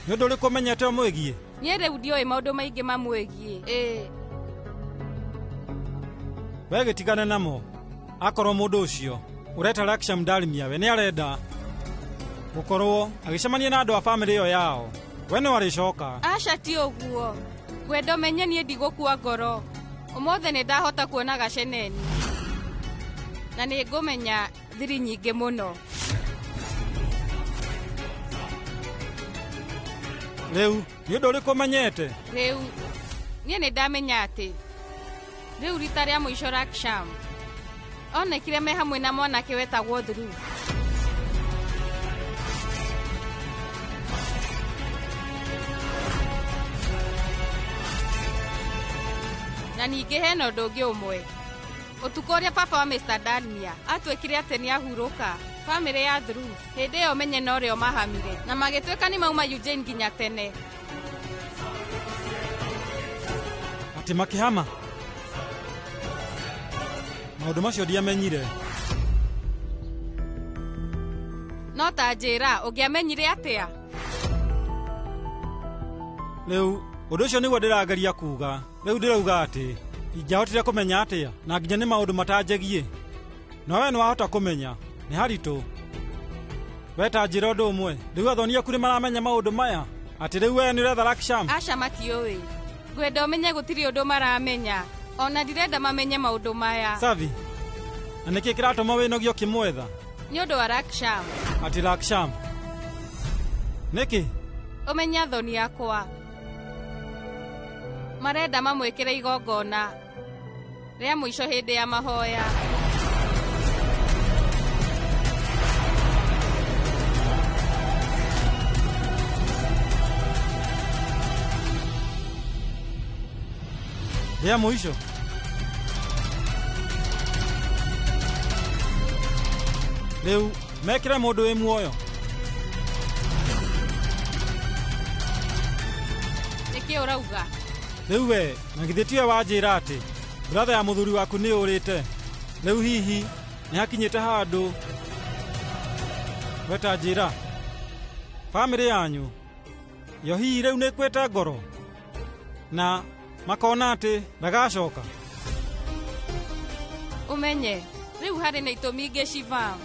nĩ ũndũ ũrĩkũ ũmenyete ũmwĩgiĩ? Niĩ rĩu ndiũĩ maũndũ maingĩ mamwĩgiĩ. Ĩĩ. We gĩtigane namo. Akorwo mũndũ ũcio ũreta Laksham Dalmia we nĩ arenda gũkorwo agĩcemania na andũ a bamĩrĩ ĩyo yao, we no arĩcoka. Aca, ti ũguo. Ngwenda ũmenye niĩ ndigũkua ngoro. Ũmũthĩ nĩ ndahota kuona gaceneni na nĩ ngũmenya thiri nyingĩ mũno. Rĩu nĩ ũndũ ũrĩkũ ũmenyete? Rĩu niĩ nĩ ndamenya atĩ rĩu rita rĩa mũico Raksham onekire me hamwe na mwanake wetagwo Dhruv. Na ningĩ hena ũndũ ũngĩ ũmwe. Ũtukũ ũrĩa baba wa Mr. Dalmia atuĩkire atĩ nĩ ahurũka, bamĩrĩ ya Dhruv hĩndĩ ĩyo menye norĩo mahamire na magĩtuĩka nĩ mauma Eugene nginya tene. Atĩ makĩhama? Maũndũ macio ndiamenyire. No ta njĩra, ũngĩamenyire atĩa? Rĩu ũndũ ũcio nĩguo ndĩrageria kuuga. Rĩu ndĩrauga atĩ ingĩahotire kũmenya atĩa na nginya nĩ maũndũ matanjegiĩ, no we nĩwahota kũmenya nĩ haritũ. We ta njĩra ũndũ ũmwe, rĩu athoni aku nĩ maramenya maũndũ maya atĩ rĩu we nĩ ũretha Laksham? Aca, matiũĩ. Ngwenda ũmenye gũtirĩ ũndũ maramenya, ona ndirenda mamenye maũndũ maya. Savi, na nĩkĩ kĩratũma wĩnogie ũkĩmwetha? Nĩ ũndũ wa Laksham. Atĩ Laksham nĩkĩ? Ũmenye athoni akwa marenda mamwĩkĩre igongona rĩa mũico hĩndĩ ya mahoya. Rĩa mũico? Rĩu mekĩre mũndũ wĩ muoyo? Nĩkĩ ũrauga? Rĩu we na githĩ tiwe wanjĩra atĩ bratha ya mũthuri waku nĩ ũrĩte? Rĩu hihi nĩ hakinyĩte handũ we ta njĩra, bamĩrĩ yanyu yo hihi rĩu nĩ ĩkuĩte ngoro na makona atĩ ndagacoka? Ũmenye rĩu harĩ na itũmi ingĩ Shivam.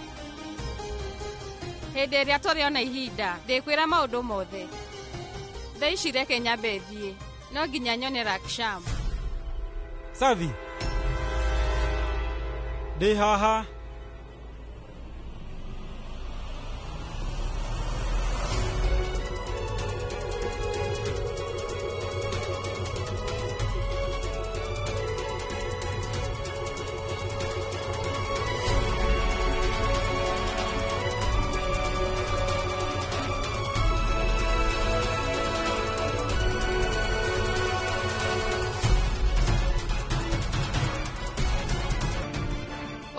Hĩndĩ ĩrĩa tũrĩ ona ihinda ndĩkwĩra maũndũ mothe. Thaa ici reke nyambe thiĩ, no nginya nyone Raksham. Savi. Ndĩ haha.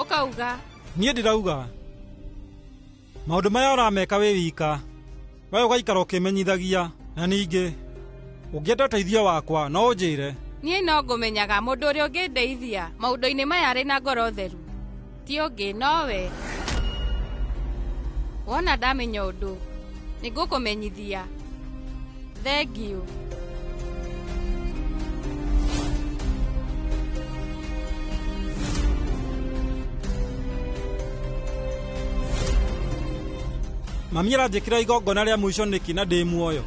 Ũkauga. Niĩ ndĩrauga maũndũ maya ũrameka wĩ wika, we ũgaikara ũkĩmenyithagia, na ningĩ ũngĩenda ũteithio wakwa no ũnjĩre. Niĩ no ngũmenyaga mũndũ ũrĩa ũngĩndeithia maũndũ-inĩ maya arĩ na ngoro theru. Ti ũngĩ nowe. Wona ndamenya ũndũ, nĩngũkũmenyithia. Thengiũ. Mami aranjĩkĩra igongona rĩa mũico nĩkĩ na ndĩ muoyo?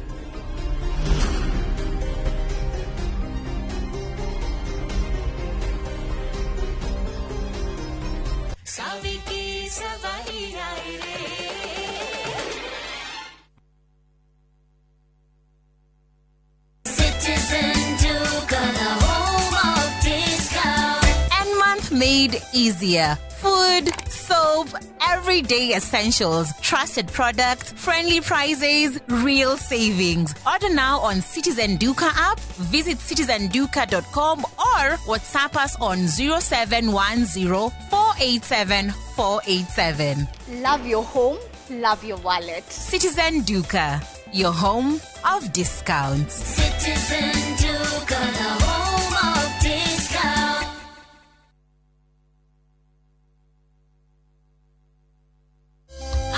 Citizen Duka, the home of discount. And month made easier. Food, soap, everyday essentials, trusted products, friendly prices, real savings. Order now on Citizen Duka app, visit citizenduka.com or WhatsApp us on 0710 487 487. Love your home, love your wallet. Citizen Duka, your home of discounts. Citizen Duka, the home of discount.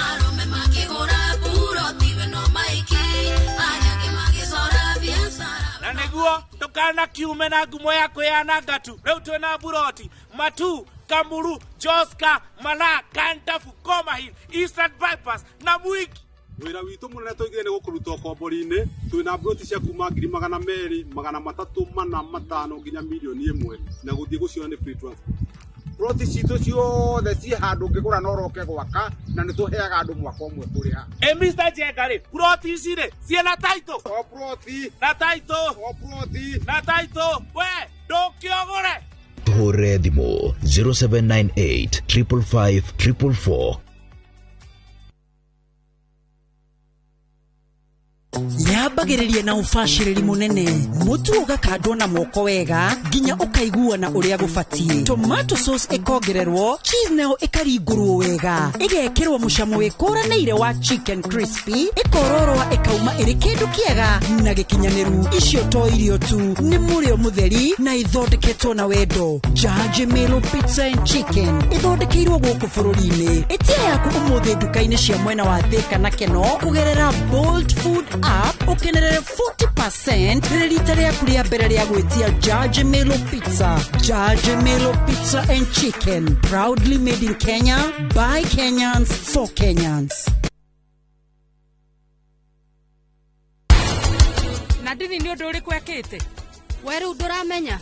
Arũme makĩgũra buroti we no maiki, arĩa angĩ magĩcora biacara. Na nĩguo ndũkanakiume na ngumo ya kwĩyananga tu. Rĩu twĩna buroti Matu, Kamuru, Joska, Mala, Kandafu, Komahil, Eastern Bypass na Mwiki. Wĩra witũ mũnene tũigire nĩ gũkũruta ũkombori-inĩ. Twĩna mburoti cia kuma 200,000, 300, 400, 500 nginya 1 million, na gũthiĩ gũciona nĩ free transport. Ploti citũ ciothe ciĩ handũ ũngĩgũra na ũroke gwaka, na nĩ tũheaga andũ mwaka ũmwe kũrĩha. Ĩ Mr. Njenga rĩ, ploti ici rĩ ciĩna title? O ploti na title, o ploti na title. We ndũkĩogũre. Tũhũrĩre thimũ 0798 555 444. Yambagĩrĩria na ũbacĩrĩri mũnene, mũtu ũgakandwo na moko wega nginya ũkaiguana ũrĩa gũbatiĩ, tomato sauce ĩkongererwo cheese, nayo ĩkaringũrwo wega, ĩgekĩrwo mũcamo wĩkũranĩire wa chicken crispy, ĩkororoa ĩkauma ĩrĩ kĩndũ kĩega na gĩkinyanĩru. Icio to irio tu, nĩ mũrĩo mũtheri na ithondeketwo na wendo. Jaji Milo Pizza and Chicken ĩthondekeirwo gũkũ bũrũri-inĩ. Ĩtia yaku ũmũthĩ nduka-inĩ cia mwena wa Thĩka na Keno kũgerera Bolt Food app, ũkenerere 40% rĩrĩ rita rĩaku rĩa mbere rĩa gwĩtia Jaji Milo Pizza. Jaji Milo Pizza and Chicken, proudly made in Kenya by Kenyans for Kenyans. Na ndini nĩ ũndũ ũrĩkũ ekĩte? We rĩu ndũramenya,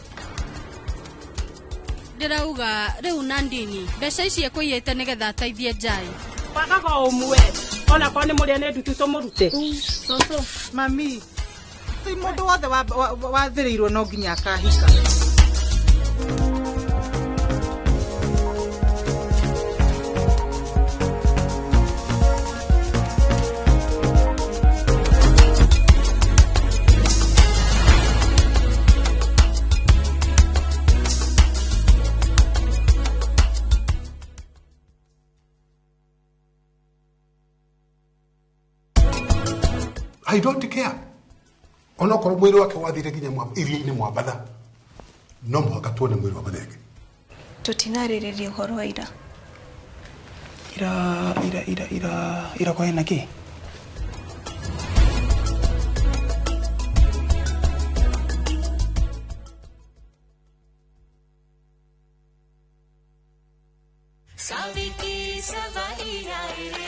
ndĩrauga rĩu Nandini mbeca ici ekũiyĩte nĩgetha ateithie Njai. Wagaga ũmwe onakorwo nĩ mũrĩa nĩ ndutu tũmũrute. Cũcũ, mami, ti mũndũ wothe wathĩrĩirwo no nginya akahika. I don't care. Onokorwo mwĩrĩ wake wathire nginya iria-inĩ Mwambatha, no mũhaka tuone mwĩrĩ wa Mathenge. Tũtinarĩrĩria ũhoro wa ira. Ira ira ira ira ira kwena kĩ? Saviki Savai रे.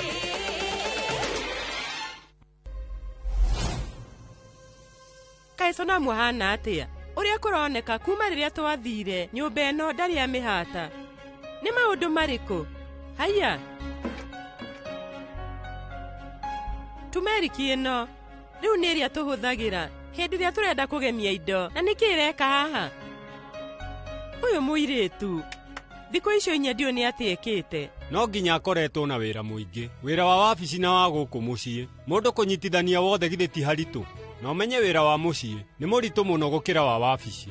Kaĩ Sonamu ahana atĩa? Ũrĩa kũroneka kuma rĩrĩa twathire nyũmba ĩno ndarĩ amĩhata. Nĩ maũndũ marĩkũ? Haiya. Tumeriki ĩno rĩu nĩ ĩrĩa tũhũthagĩra hĩndĩ ĩrĩa tũrenda kũgemia indo na nĩkĩ ĩreka haha? Ũyũ mũirĩtu thikũ icio inya ndiũ nĩ atĩ ekĩte. No nginya akoretwo na wĩra mũingĩ, wĩra wa wabici na wa gũkũ mũciĩ. Mũndũ kũnyitithania wothe githĩ ti haritũ? Na ũmenye wĩra wa mũciĩ nĩ mũritũ mũno gũkĩra wa wabici.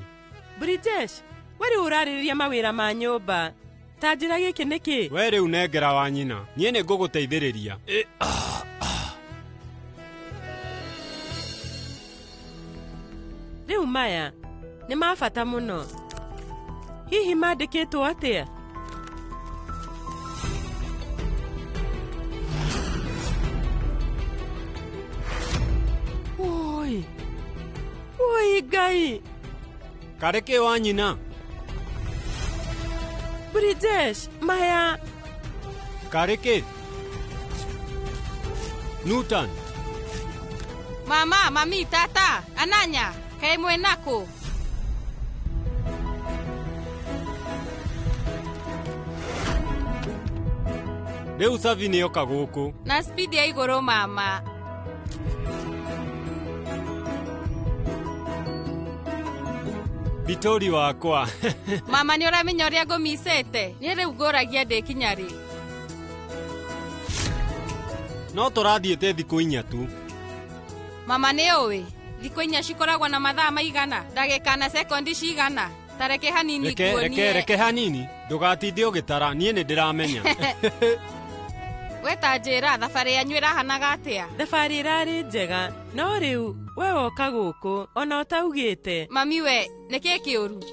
Brijesh, we rĩu ũrarĩrĩria mawĩra ma nyũmba. Ta njĩra gĩkĩ nĩkĩ? We rĩu nengera wa nyina, niĩ nĩ ngũgũteithĩrĩria. Rĩu maya nĩ ma bata mũno. Hihi mandĩkĩtwo atĩa? Oi. Oi Ngai. Karĩ kĩ wa nyina? Brijesh, maya Karĩ kĩ? Nutan. Mama, mami, tata, ananya, kaĩ mwĩnakũ? Rĩu Savi nĩoka gũkũ. Na speed ya igũrũ mama. Bitori wakwa. Mama nĩ ũramenya ũrĩa ngũmicĩte? Niĩ rĩu ngũragia ndĩkinya rĩ. No tũrathiĩte thikũ inya tu. Mama nĩ ũĩ thikũ inya cikoragwo na mathaa maigana, ndagĩka na sekondi cigana? Ta reke hanini nguonie. Reke hanini, ndũgatinde ũgĩtara, niĩ nĩ ndĩramenya. We ta njĩra, thabarĩ yanyu ĩrahanaga atĩa? Thabarĩ ĩrarĩ njega, no rĩu we woka gũkũ ona ũtaugĩte. Mami we, nĩkĩ kĩũru?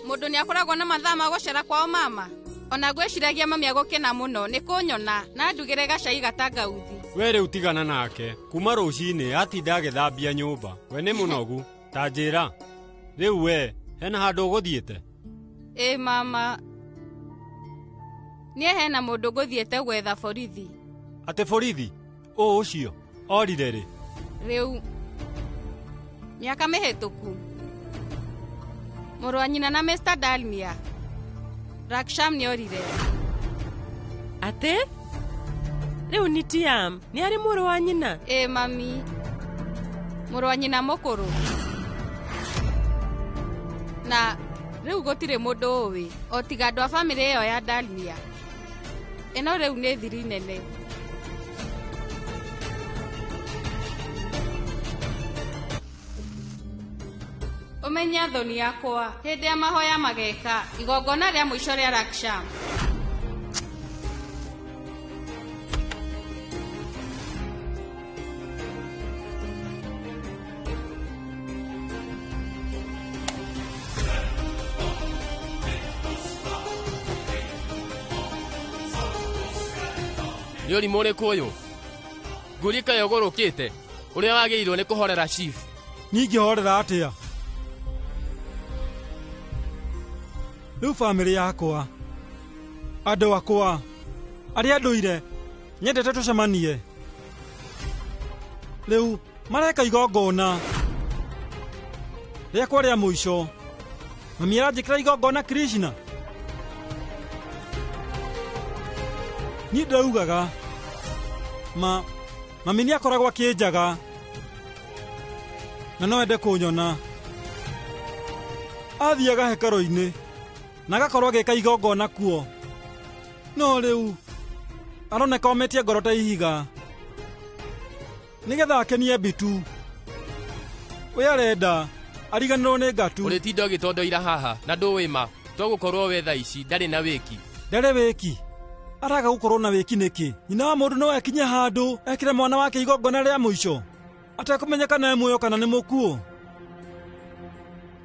Mũndũ nĩ akoragwo na mathaa ma gũcera kwao mama. Ona ngwĩciragia mami agũkena mũno nĩ kũnyona na ndugĩre gacai gatangauthi. We rĩu tigana nake, kuma rũcinĩ atinda agĩthambia nyũmba. We nĩ mũnogu, ta njĩra. Rĩu we, hena handũ ũgũthiĩte? Ĩ mama. Niĩ hena mũndũ ngũthiĩte gwetha borithi. Atĩ borithi? Ũ ũcio? Orire rĩ? Rĩu mĩaka mĩhĩtũku. Mũrũ wa nyina na Mr. Dalmia. Raksham nĩorire. Atĩ? Rĩu ni Tiam, nĩ arĩ mũrũ wa nyina? Ĩ mami. Mũrũ wa nyina mũkũrũ. Na rĩu gũtirĩ mũndũ ũĩ o tiga andũ a bamĩrĩ ĩyo ya Dalmia. Ĩno rĩu nĩ thiri nene. Ũmenye thoni yakwa hĩndĩ ya mahoya mageka igongona rĩa mũico rĩa Raksham. Nĩ ũrimũ ũrĩkũ ũyũ? Ngũrie kaĩ ũgũrũkĩte ũrĩa wagĩrĩirwo nĩ kũhorera chief. Niĩ ingĩhorera atĩa? Rĩu bamĩrĩ yakwa, andũ akwa, arĩa ndũire nyendete tũcemanie, rĩu mareka igongona rĩakwa rĩa mũico. Mami aranjĩkĩra igongona Krishna. Niĩ ndĩraugaga mami nĩ akoragwo akĩnjaga na no ende kũnyona. Athiaga hekarũ-inĩ na agakorwo agĩka igongona kuo, no rĩu aroneka omĩtie ngoro ta ihiga nĩgetha akenie Bitu. We arenda ariganĩrwo nĩ ngatu. Ũrĩtinda ũgĩtondoira haha na ndũĩ ma togũkorwo we thaa ici ndarĩ na wĩki. Ndarĩ wĩki? Araga gũkorwo na wĩki nĩkĩ? Nyina wa mũndũ no ekinye handũ ekĩre mwana wake igongona rĩa mũico atekũmenya kana e muoyo kana nĩ mũkuũ.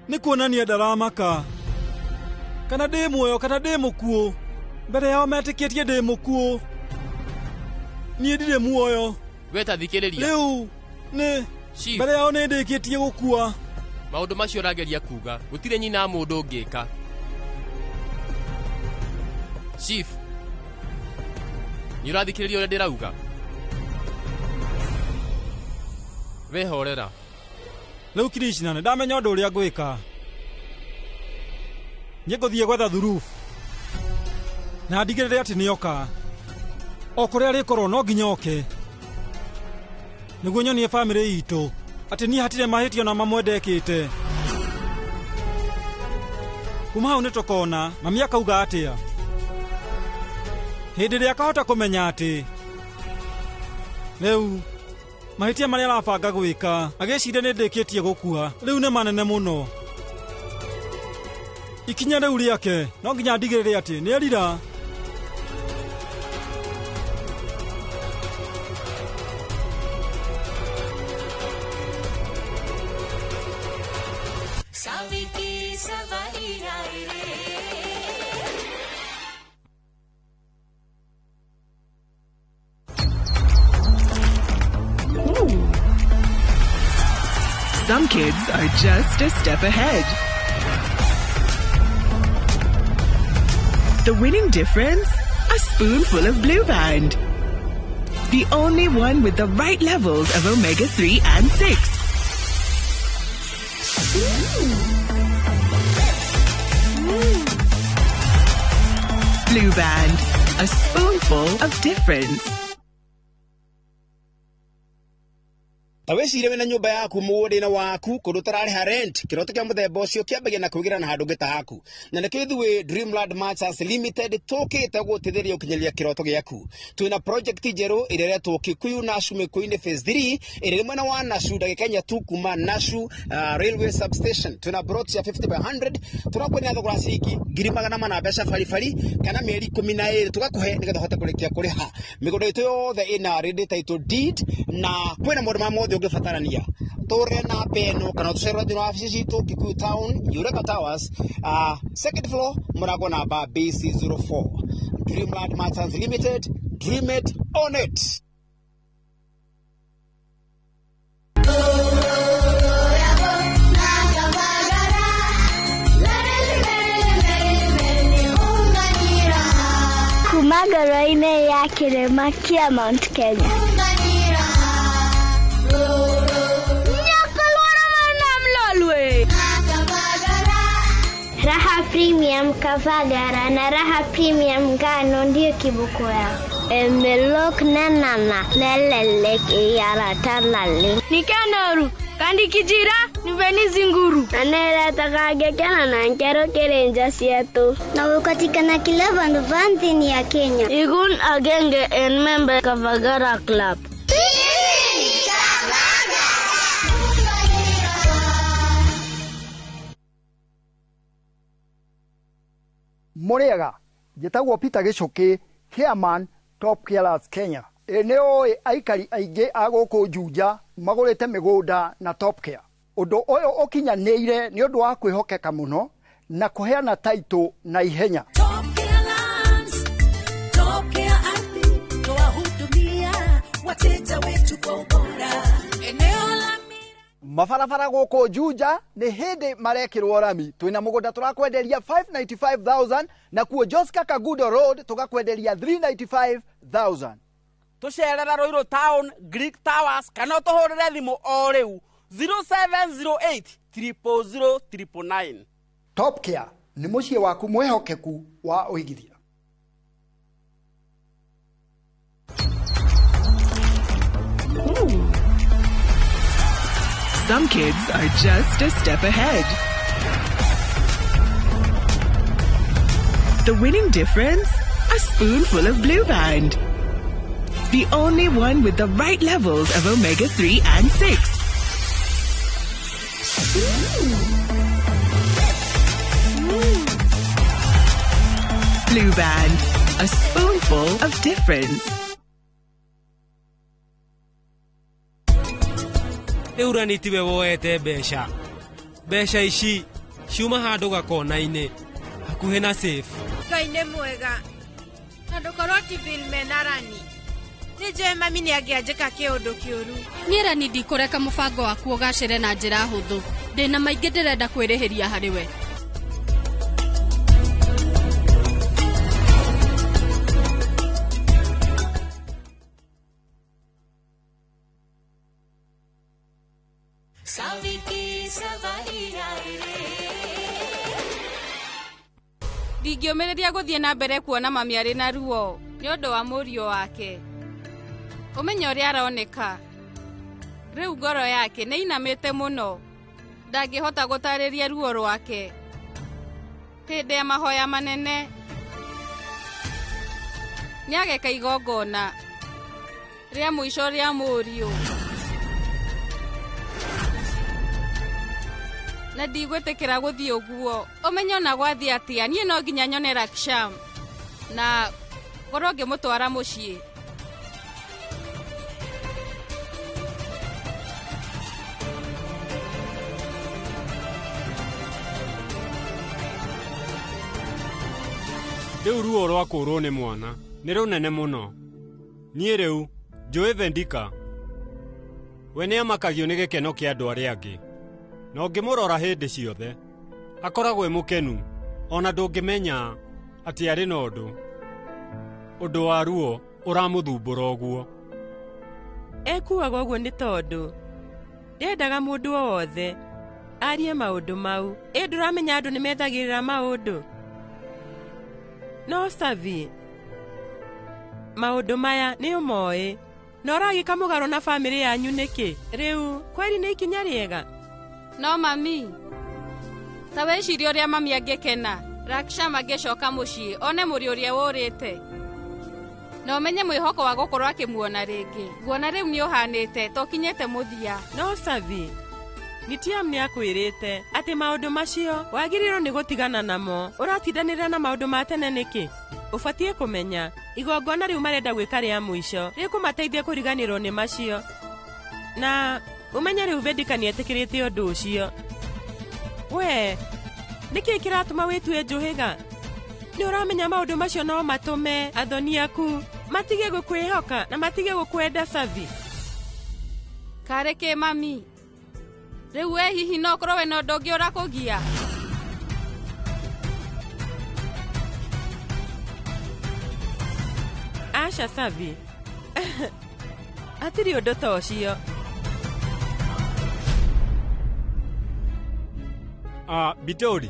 Nĩ kuonania ndaramaka kana ndĩ muoyo kana ndĩ mũkuũ. Mbere yao metĩkĩtie ndĩ mũkuũ, niĩ ndirĩ muoyo. We ta thikĩrĩria. Rĩu nĩ mbere yao nĩ ndĩkĩtie gũkua. Maũndũ macio ũrageria kuga gũtirĩ nyina mũndũ ũngĩka. Chief, nĩ ũrathikĩrĩria ũrĩa ndĩrauga? We horera. Rĩu Krishna nĩ ndamenya ũndũ ũrĩa ngwĩka. Niĩ ngũthiĩ gwetha thurufu. Na ndigĩrĩre atĩ nĩoka. O kũrĩa arĩkorwo no nginya oke. Nĩguo nyonie bamĩrĩ itũ atĩ niĩ hatirĩ mahĩtia na mamwe ndekĩte. Kuma hau nĩtũkona mami akauga atĩa. Hĩndĩ ĩrĩa akahota kũmenya atĩ rĩu mahĩtia marĩa arabanga gwĩka agĩciria nĩ ndĩkĩtie gũkua rĩu nĩ manene mũno. Ikinya rĩu rĩake no nginya ndigĩrĩre atĩ nĩerira. Some kids are just a step ahead. The winning difference? A spoonful of Blue Band. The only one with the right levels of omega-3 and 6. Blue Band, a spoonful of difference. Ta wĩcirie wĩna nyũmba yaku mũgũnda-inĩ waku kũndũ ũtararĩha rent kĩroto kĩa mũthemba ũcio kĩambagia na kwĩgĩra na handũ ta haku na nĩkĩo ithuĩ Dreamland Merchants Limited tũkĩte gũteithĩrĩria gũkinyĩria kĩroto gĩaku. Twĩna project njerũ ĩrĩa ĩretwo Kikuyu Nashu Mĩkũyũ-inĩ phase 3 ĩrĩa ĩrĩ mwena wa Nashu ndagĩka inya tu kuma Nashu Railway Substation. Twĩna plot cia 50 by 100 tũrakwendia thogora ciringi 400,000 mbeca baribari kana mĩeri 12 tũgakũhe nĩgetha ũhote kũrĩkia kũrĩha. Mĩgũnda itũ yothe ĩna ready title deed na kwĩna maũndũ ma mothe ũngĩbatarania. Tũre namba ĩno kana ũtũcerere thĩinĩ wa wabici citũ Kikuyu Town, Eureka Towers, second floor, mũrango namba BC04. Dreamland Merchants Limited, dream it, own it. Kuma ngoro-inĩ ya kĩrĩma kĩa Mount Kenya. Raha Premium Kavagara na Raha Premium Ngano ndio kiboko yao. Emelok nanana lelelek iyaratalale. Nikanoru kandi kijira niveni zinguru. Anera takagekana na nkero kerenja sietu. Na ukatikana kila vandu vanzi ya Kenya. Igun agenge en member Kavagara Club. Mũrĩega, njĩtagwo Peter Gĩcũkĩ, chairman Top Carers Kenya. Ĩ nĩ ũĩ aikari aingĩ a gũkũ Juja magũrĩte mĩgũnda na Top Care. Ũndũ ũyũ ũkinyanĩire nĩ ũndũ wa kwĩhokeka mũno na kũheana title na ihenya. Top Care Lands, Top Care Ardhi, twahudumia wateja wetu kwa ubora. Eneo la mabarabara gũkũ Juja nĩ hĩndĩ marekĩrwo rami. Twĩna mũgũnda tũrakwenderia 595,000 na kuo Joska Kagudo Road tũgakwenderia 395,000. Tũcerera Ruiru Town, Greek Towers kana ũtũhũrĩre thimũ o rĩu 0708 000 999. Top Care nĩ mũciĩ waku mwĩhokeku wa ũigithia. Some kids are just a step ahead. The winning difference? A spoonful of Blue Band. The only one with the right levels of omega-3 and 6. Blue Band, a spoonful of difference. Rĩu rani tiwe woete mbeca. Mbeca ici ciuma handũ gakona-inĩ hakuhĩ na safe. Ngai nĩ mwega na ndũkorwo ti Bill mena Rani. Nĩ njũĩ mami nĩ angĩanjĩka kĩũndũ kĩũru. Niĩ Rani ndikũreka mũbango waku ũgacĩre na njĩra hũthũ. Ndĩna maingĩ ndĩrenda kwĩrĩhĩria harĩ we. Ndingĩũmĩrĩria gũthiĩ na mbere kuona mami arĩ na ruo nĩ ũndũ wa mũriũ wake. Ũmenye ũrĩa aroneka. Rĩu ngoro yake nĩ inamĩte mũno. Ndangĩhota gũtarĩria ruo rwake. Hĩndĩ ya mahoya manene nĩageka igongona rĩa mũico rĩa mũriũ. Na ndigwĩtĩkĩra gũthiĩ ũguo. Ũmenye ona gwathiĩ atĩa, niĩ no nginya nyone Raksham na ngorwo ngĩmũtwara mũciĩ. Rĩu ruo rwa kũũrwo nĩ mwana nĩ rũnene mũno. Niĩ rĩu njũĩ Vendika we nĩamakagio nĩ gĩkeno kĩa andũ arĩa angĩ. Na ũngĩmũrora hĩndĩ ciothe akoragwo e mũkenu, ona ndũngĩmenya atĩ arĩ na ũndũ. Ũndũ wa ruo ũramũthumbũra ũguo. Ekuaga ũguo nĩ tondũ ndendaga mũndũ o wothe arie maũndũ mau. Ĩ ndũramenya andũ nĩmethagĩrĩra maũndũ. No Savi, maũndũ maya nĩ ũmoĩ. Na ũragĩka mũgarũ na bamĩrĩ yanyu nĩkĩ? Rĩu kweri nĩ ikinya rĩega. No mami, ta wĩcirie ũrĩa mami angĩkena Raksham angĩcoka mũciĩ one mũriũ ũrĩa wũrĩte. Na ũmenye mwĩhoko wa gũkorwo akĩmuona rĩngĩ. Nguona rĩu nĩ ũhanĩte ta ũkinyĩte mũthia. No Savi, Nitiam nĩakwĩrĩte atĩ maũndũ macio wagĩrĩirwo nĩ gũtigana namo. Ũratindanĩrĩra na maũndũ ma tene nĩkĩ? Ũbatiĩ kũmenya igongona rĩu marenda gwĩka rĩa mũico rĩkũmateithia kũriganĩrwo nĩ macio. Na ũmenye rĩu Vedika nĩetĩkĩrĩte ũndũ ũcio. We, nĩkĩĩ kĩratũma wĩtue njũhĩga? Nĩ ũramenya maũndũ macio no matũme athoni aku matige gũkwĩhoka na matige gũkwenda Savi. Karĩ kĩ mami? Rĩu we hihi no ũkorwo wĩna ũndũ ũngĩ ũrakũgia? Aca Savi. Hatirĩ ũndũ ta ũcio. Bitori,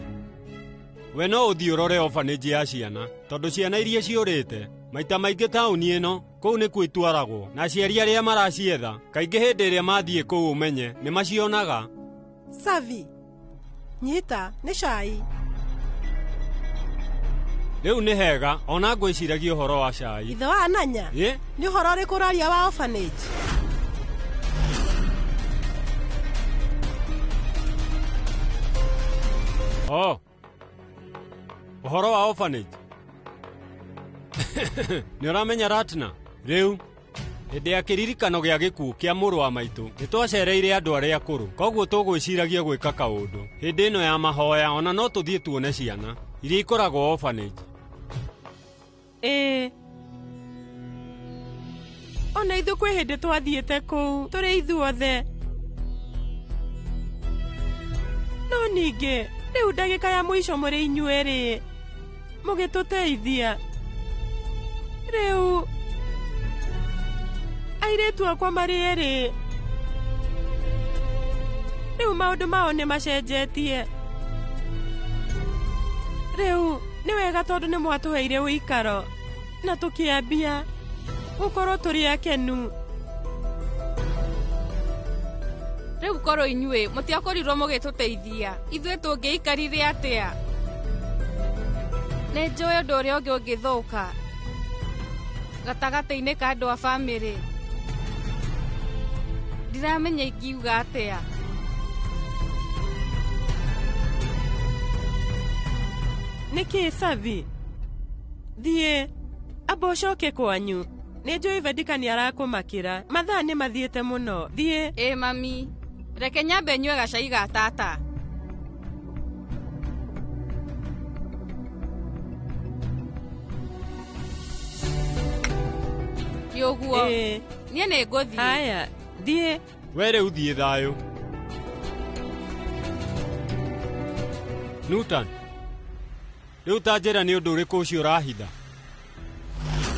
we no ũthiĩ ũrore orphanage ya ciana tondũ ciana iria ciũrĩte maita maingĩ taũni ĩno kũu nĩkuo itwaragwo, na aciari arĩa maracietha kaingĩ hĩndĩ ĩrĩa mathiĩ kũu ũmenye nĩ macionaga. Savi, nyita nĩ cai. Rĩu nĩ hega ona ngwĩciragia ũhoro wa cai. Ithe wa Ananya, Ĩ? nĩ ũhoro ũrĩkũ ũraria wa orphanage? Oh, ũhoro wa orphanage. Nĩ ũramenya Ratna? Rĩu hĩndĩ ya kĩririkano gĩa gĩkuũ kĩa mũrũ wa maitũ nĩ twacereire andũ arĩa akũrũ, koguo tũgwĩciragia gwĩka kaũndũ hĩndĩ ĩno ya mahoya. Ona no tũthiĩ tuone ciana iria ikoragwo orphanage. Ĩĩ, ona ithuĩ kwĩ hĩndĩ twathiĩte kũu tũrĩ ithuothe. No ningĩ rĩu ndagĩka ya mũico mũrĩ inyuerĩ mũgĩtũteithia. Rĩu airĩtu akwa marĩ erĩ, rĩu maũndũ mao nĩ macenjetie. Rĩu nĩ wega tondũ nĩ mwatũheire ũikaro na tũkĩambia gũkorwo tũrĩ akenu. Rĩu korwo inyuĩ mũtiakorirwo mũgĩtũteithia, ithuĩ tũngĩikarire atĩa? Nĩ njũĩ ũndũ ũrĩa ũngĩ ũngĩthũka gatagatĩ-inĩ ka andũ a bamĩrĩ. Ndiramenya ingiuga atĩa. Nĩkĩ Savi? Thiĩ amba ũcoke kwanyu. Nĩ njũĩ Vedika nĩarakũmakĩra. Mathaa nĩ mathiĩte mũno. Thiĩ. Ĩ mami, reke nyambe nyue gacai ga tata. Ti ũguo. Niĩ nĩ ngũthiĩ. Haya, thiĩ. We rĩu thiĩ thayũ. Nutan, rĩu ta njĩra nĩ ũndũ ũrĩkũ ũcio ũrahitha?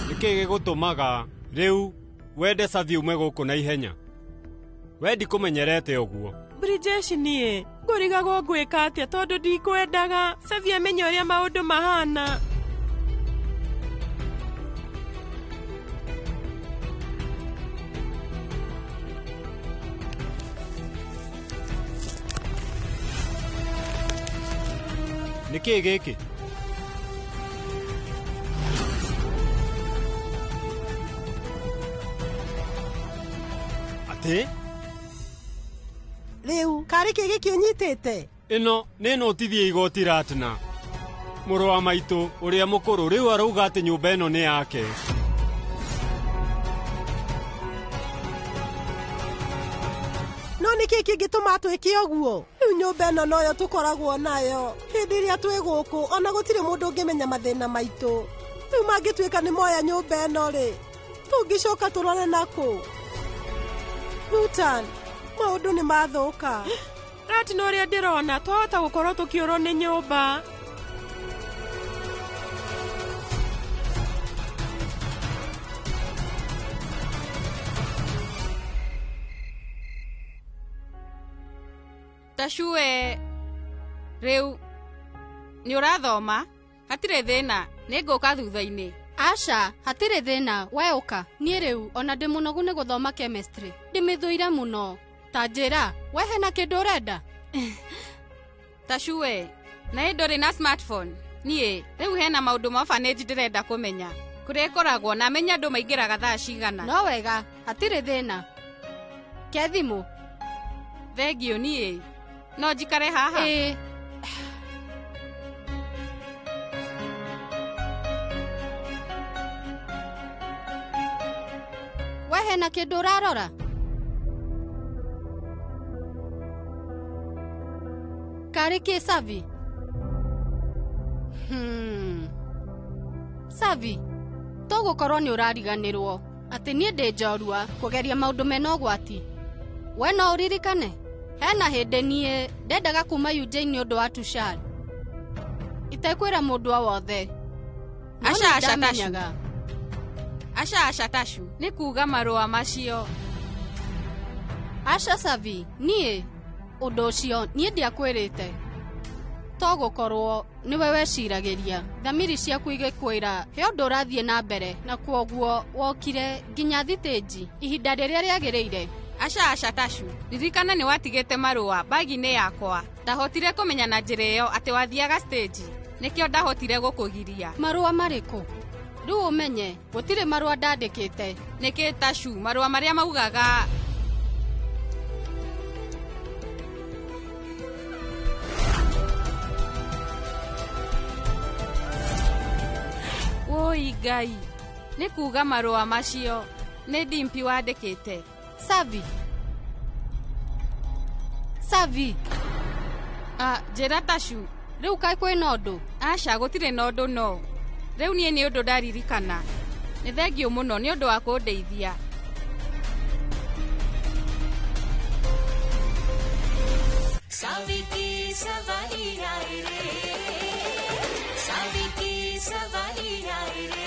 Nĩkĩ gĩgũtũmaga rĩu wende Savi ume gũkũ na ihenya? We ndikũmenyerete ũguo. Brijesh, niĩ Ngũrigagwo ngwĩka atĩa tondũ ndikwendaga Savi amenye ũrĩa maũndũ mahana. Nĩ kĩĩ gĩkĩ? Atĩ? Rĩu karĩ kĩ gĩkĩ ũnyitĩte? Ĩno nĩ notithia igoti Ratna. Mũrũ wa maitũ ũrĩa mũkũrũ rĩu arauga atĩ nyũmba ĩno nĩ yake. No nĩ kĩĩ kĩngĩtũma twĩke ũguo? Rĩu nyũmba ĩno noyo tũkoragwo nayo hĩndĩ ĩrĩa twĩ gũkũ, ona gũtirĩ mũndũ ũngĩmenya mathĩna maitũ. Rĩu mangĩtuĩka nĩ moya nyũmba ĩno rĩ, tũngĩcoka tũrore nakũ? Nutan, maũndũ nĩ mathũka. Ratna, ũrĩa ndĩrona twahota gũkorwo tũkĩũrwo nĩ nyũmba. Tacue rĩu nĩ ũrathoma? Hatirĩ thĩna, nĩ ngũka thutha-inĩ. Aca, hatirĩ thĩna, we ũka. Niĩ rĩu ona ndĩ mũnogu nĩ gũthoma chemistry. Ndĩmĩthũire mũno. Ta njĩra, we hena kĩndũ ũrenda? Tacue, na ĩ ndũrĩ na smartphone? Niĩ rĩu hena maũndũ ma orphanage ndĩrenda kũmenya. Kũrĩa ĩkoragwo na menye andũ maingĩraga thaa cigana. No wega, hatirĩ thĩna. Ke thimũ? Thengiũ niĩ. No njikare haha? Ĩĩ. We hena kĩndũ ũrarora? Karĩ kĩ Savi? Savi, tũgũkorwo nĩ ũrariganĩrwo atĩ niĩ ndĩ njorua kũgeria maũndũ mena ũgwati. We no ũririkane? Hena hĩndĩ niĩ ndendaga kuma Eugene nĩ ũndũ wa Tushar. Itekwĩra mũndũ o wothe. No Aca, nĩ aca, Tashu. ndamenyaga. Aca, aca, Tashu, nĩ kuuga marũa macio. Aca, Savi, niĩ ũndũ ũcio niĩ ndiakwĩrĩte. To gũkorwo nĩwe weciragĩria thamiri ciaku igĩkwĩra he ũndũ ũrathiĩ na mbere, na kwoguo wokire nginya thitĩnji ihinda rĩrĩa rĩagĩrĩire. Aca, aca, Tashu, ririkana nĩ watigĩte marũa bagi-inĩ yakwa. Ndahotire kũmenya na njĩra ĩyo atĩ wathiaga stage, nĩkĩo ndahotire gũkũgiria. Marũa marĩkũ? Rĩu ũmenye gũtirĩ marũa ndandĩkĩte. Nĩkĩ Tashu, marũa marĩa maugaga Woi Ngai, nĩ kuuga marũa macio nĩ Dimpi wandĩkĩte. Savi. Savi. Njĩra Tashu. Rĩu kaĩ kwĩna ũndũ? Aca, gũtirĩ na ũndũ no. Rĩu niĩ nĩ ũndũ ndaririkana. Nĩ thengiũ mũno nĩ ũndũ wa kũndeithia. Savi ki savari ai re, Savi ki savari ai re.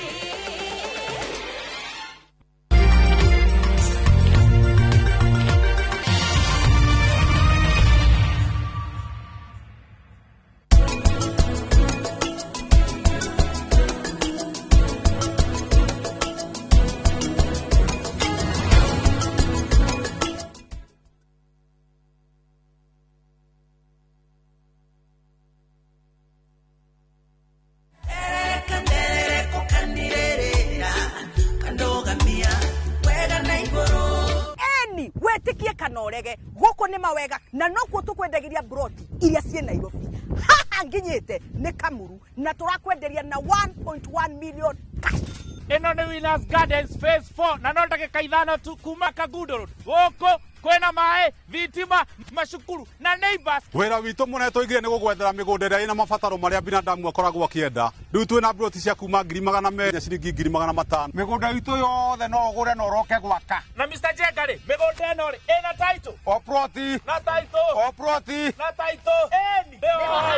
Wetikie kana ũrege gũkũ nĩ mawega na nokuo tũkwendagiria broti iria ciĩ Nairobi. Haha nginyĩte nĩ Kamuru na tũrakwenderia na 1.1 million cash. Ĩno nĩ Winners Gardens phase 4 na no ndagĩka 5 tu kuma Kangundo Road. Gũkũ kwĩna maĩ, thitima, macukuru na neighbors. Wĩra witũ mũnene tũigire nĩ gũgwethera mĩgũnda ĩrĩa ĩna mabataro marĩa binadamu akoragwo akĩenda. Rĩu twĩna broti cia kuma 200,000 na ciringi 500,000. Mĩgũnda itũ yothe no ũgũre na ũroke gwaka. Na Mr. Jenga rĩ, mĩgũnda ĩno rĩ, ĩna title. O ploti. Na title. O ploti. Na title. Ĩni.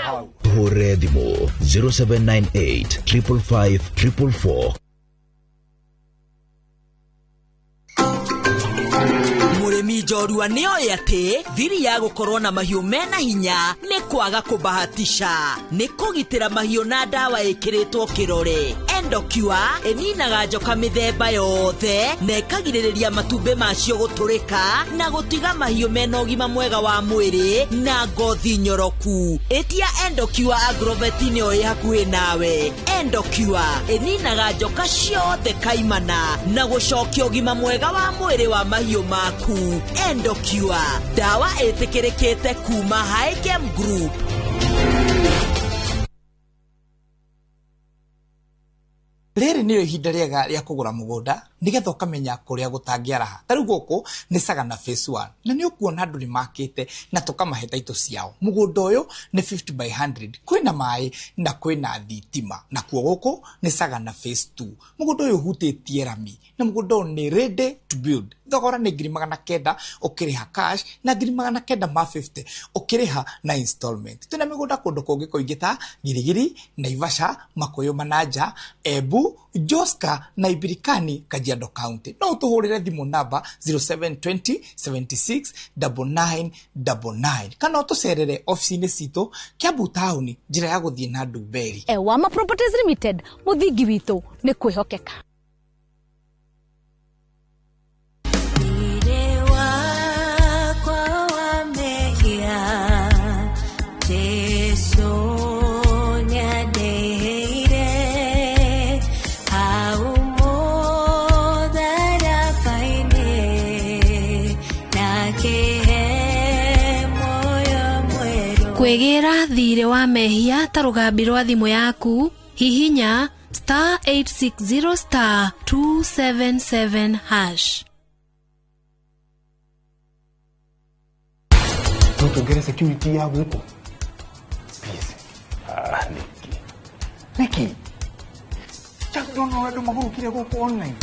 Hau. Hũre thimũ 0798 555 444. Mũrĩmi njo Njorua nĩoĩ atĩ thiri ya gũkorwo na mahiũ mena hinya nĩ kwaga kũbahatisha, nĩ kũgitĩra mahiũ na ndawa ĩkĩrĩtwo kĩrore. Endocure ĩninaga njoka mĩthemba yothe na ĩkagirĩrĩria matumbĩ macio gũtũrĩka na gũtiga mahiũ mena ũgima mwega wa mwĩrĩ na ngothi nyoroku. Ĩtia Endocure Agrovet-inĩ o ĩ hakuhĩ nawe. Endocure ĩninaga njoka ciothe kaimana na gũcokia ũgima mwega wa mwĩrĩ wa mahiũ maku. Endocure, ndawa ĩtĩkĩrĩkĩte kuma Hikem Group. Rĩrĩ nĩrĩo ihinda rĩega rĩa kũgũra mũgũnda nĩgetha ũkamenya kũrĩa gũtangĩaraha. Ta rĩu gũkũ nĩ Sagana Phase 1 na nĩ ũkuona andũ nĩ makĩte na tũkamahe taitũ ciao. Mũgũnda ũyũ nĩ 50 by 100, kwĩna maĩ na kwĩna thitima. Nakuo gũkũ nĩ Sagana Phase 2. Mũgũnda ũyũ ũhutĩtie rami na mũgũnda ũyũ nĩ ready to build. Thogora nĩ 900,000 ũkĩrĩha cash na 950,000 ũkĩrĩha na installment. Twĩna mĩgũnda kũndũ kũngĩ kũingĩ ta Girigiri, Naivasha, Makuyu Manaja, Embu, Joska na Ibirikani, Kajiado County. No ũtũhũrĩre thimũ namba 0720 76 9999 kana ũtũcerere ofici-inĩ citũ Kiambu taũni, njĩra ya gũthiĩ na Ndumberi. Ewama Properties Limited, mũthingi witũ nĩ kwĩhokeka. Kwĩgĩra thirĩ wa mehia ta rũgambi rwa thimũ yaku, hihinya star 860 star 277 hash. No tuongere security ya gũkũ. Please. Niki. Niki. Just don't know andũ magũrũkire gũkũ online.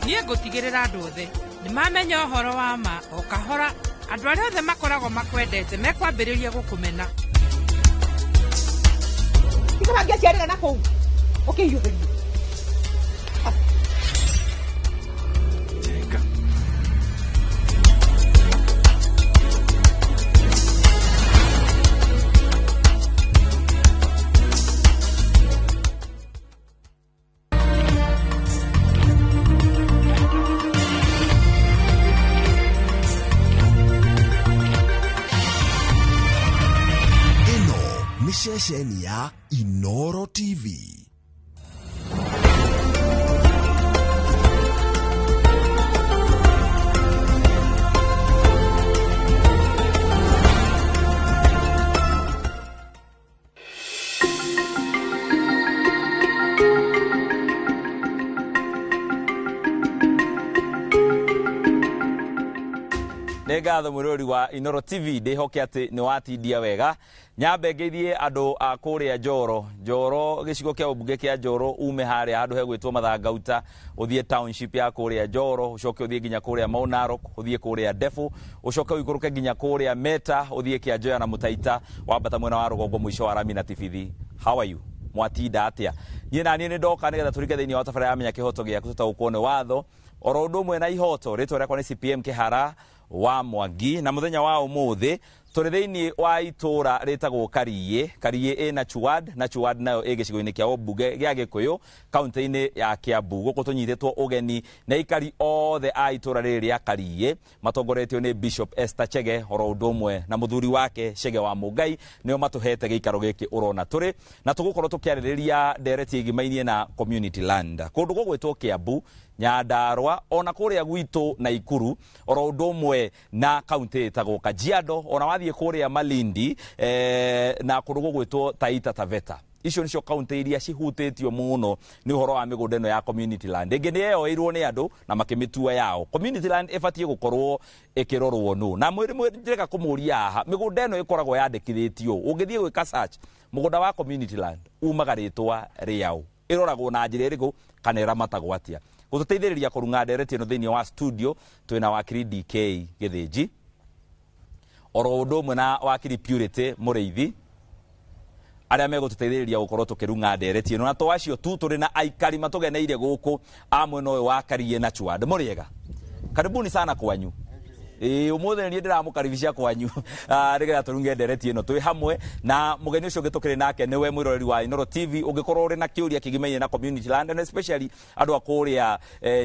Niĩ ngũtigĩrĩra andũ othe nĩ mamenya ũhoro wa ma o kahora. Andũ arĩa othe makoragwo makwendete mekwambĩrĩria gũkũmena. Tiga mangĩaciarĩra na kũu ũkĩhiũhĩrie. Jenga. Ceceni ya Inoro TV. Nĩ ngatho mwĩrori wa Inoro TV, ndĩhoke atĩ nĩ watindia wega. Nyambe ngeithie andũ a kũrĩa Njoro, Njoro gĩcigo kĩa ũmbunge kĩa Njoro, ume harĩa handũ hegwĩtwo Mathangauta, ũthiĩ township ya kũrĩa Njoro, ũcoke ũthiĩ nginya kũrĩa Mau Narok, ũthiĩ kũrĩa Ndefu, ũcoke ũikũrũke nginya kũrĩa Meta, ũthiĩ Kĩanjoya na Mũtaita, wambata mwena wa rũgongo mũico wa Rami na Tibithi. How are you? Mwatinda atĩa? Niĩ na niĩ nĩ ndoka nĩgetha tũrike thĩinĩ wa tabarĩra ya Menya Kĩhoto Gĩaku tũtaũkwo nĩ watho oro ũndũ ũmwe na ihoto. Rĩtwa rĩakwa nĩ CPM Kĩhara wa Mwangi, na mũthenya wa ũmũthĩ tũrĩ thĩinĩ wa itũra rĩtagwo Kariĩ. Kariĩ ĩna Chuad, na Chuad nayo ĩ gĩcigo-inĩ kĩa ũmbunge gĩa Gĩkũyũ kaunti-inĩ ya Kiambu. Gũkũ tũnyitĩtwo ũgeni nĩ aikari othe a itũra rĩrĩ rĩa Kariĩ matongoretio nĩ Bishop Esther Chege oro ũndũ ũmwe na mũthuri wake Chege wa Mũngai, nĩo matũhete gĩikaro gĩkĩ ũrona tũrĩ na tũgũkorwo tũkĩarĩrĩria ndereti ĩgimainie na community land kũndũ gũgwĩtwo Kiambu, Nyandarua, ona kũrĩa gwitũ Naikuru oro ũndũ ũmwe na kaunti ĩtagwo Kajiado, ona wathiĩ kũrĩa Malindi na kũndũ gũgwĩtwo Taita Taveta. Icio nicio kaunti iria cihutĩtio mũno nĩ ũhoro wa mĩgũnda ĩno ya community land. Ĩngĩ nĩ yeyoeirwo nĩ andũ na makĩmĩtua yao. Community land ĩbatiĩ gũkorwo ĩkĩrorwo nũ? Na njĩreka kũmũria haha, mĩgũnda ĩno ĩkoragwo yandĩkithĩtio. Ũngĩthiĩ gwĩka search mũgũnda wa community land umaga rĩtwa rĩao, ĩroragwo na njĩra ĩrĩkũ kana ĩramatagwo atĩa? Gũtũteithĩrĩria kũrung'a ndereti ĩno thĩinĩ wa studio twĩna wakiri DK Gĩthĩnji oro ũndũ ũmwe na wakiri Purity Mũrĩithi, arĩa megũtũteithĩrĩria gũkorwo tũkĩrung'a ndereti ĩno. Na to acio tu, tũrĩ na aikari matũgeneire gũkũ a mwena ũyũ wa Kariĩ na Chuad. Mũrĩega, karibuni sana kwanyu. Ĩĩ, ũmũthĩ nĩ niĩ ndĩramũkaribisha kwanyu nĩgetha tũrunge ndereti ĩno twĩ hamwe na mũgeni ũcio ũngĩ tũkĩrĩ nake nĩwe mwĩroreri wa Inooro TV. Ũngĩkorwo ũrĩ na kĩũria kĩgimainie na community land and especially andũ a kũrĩa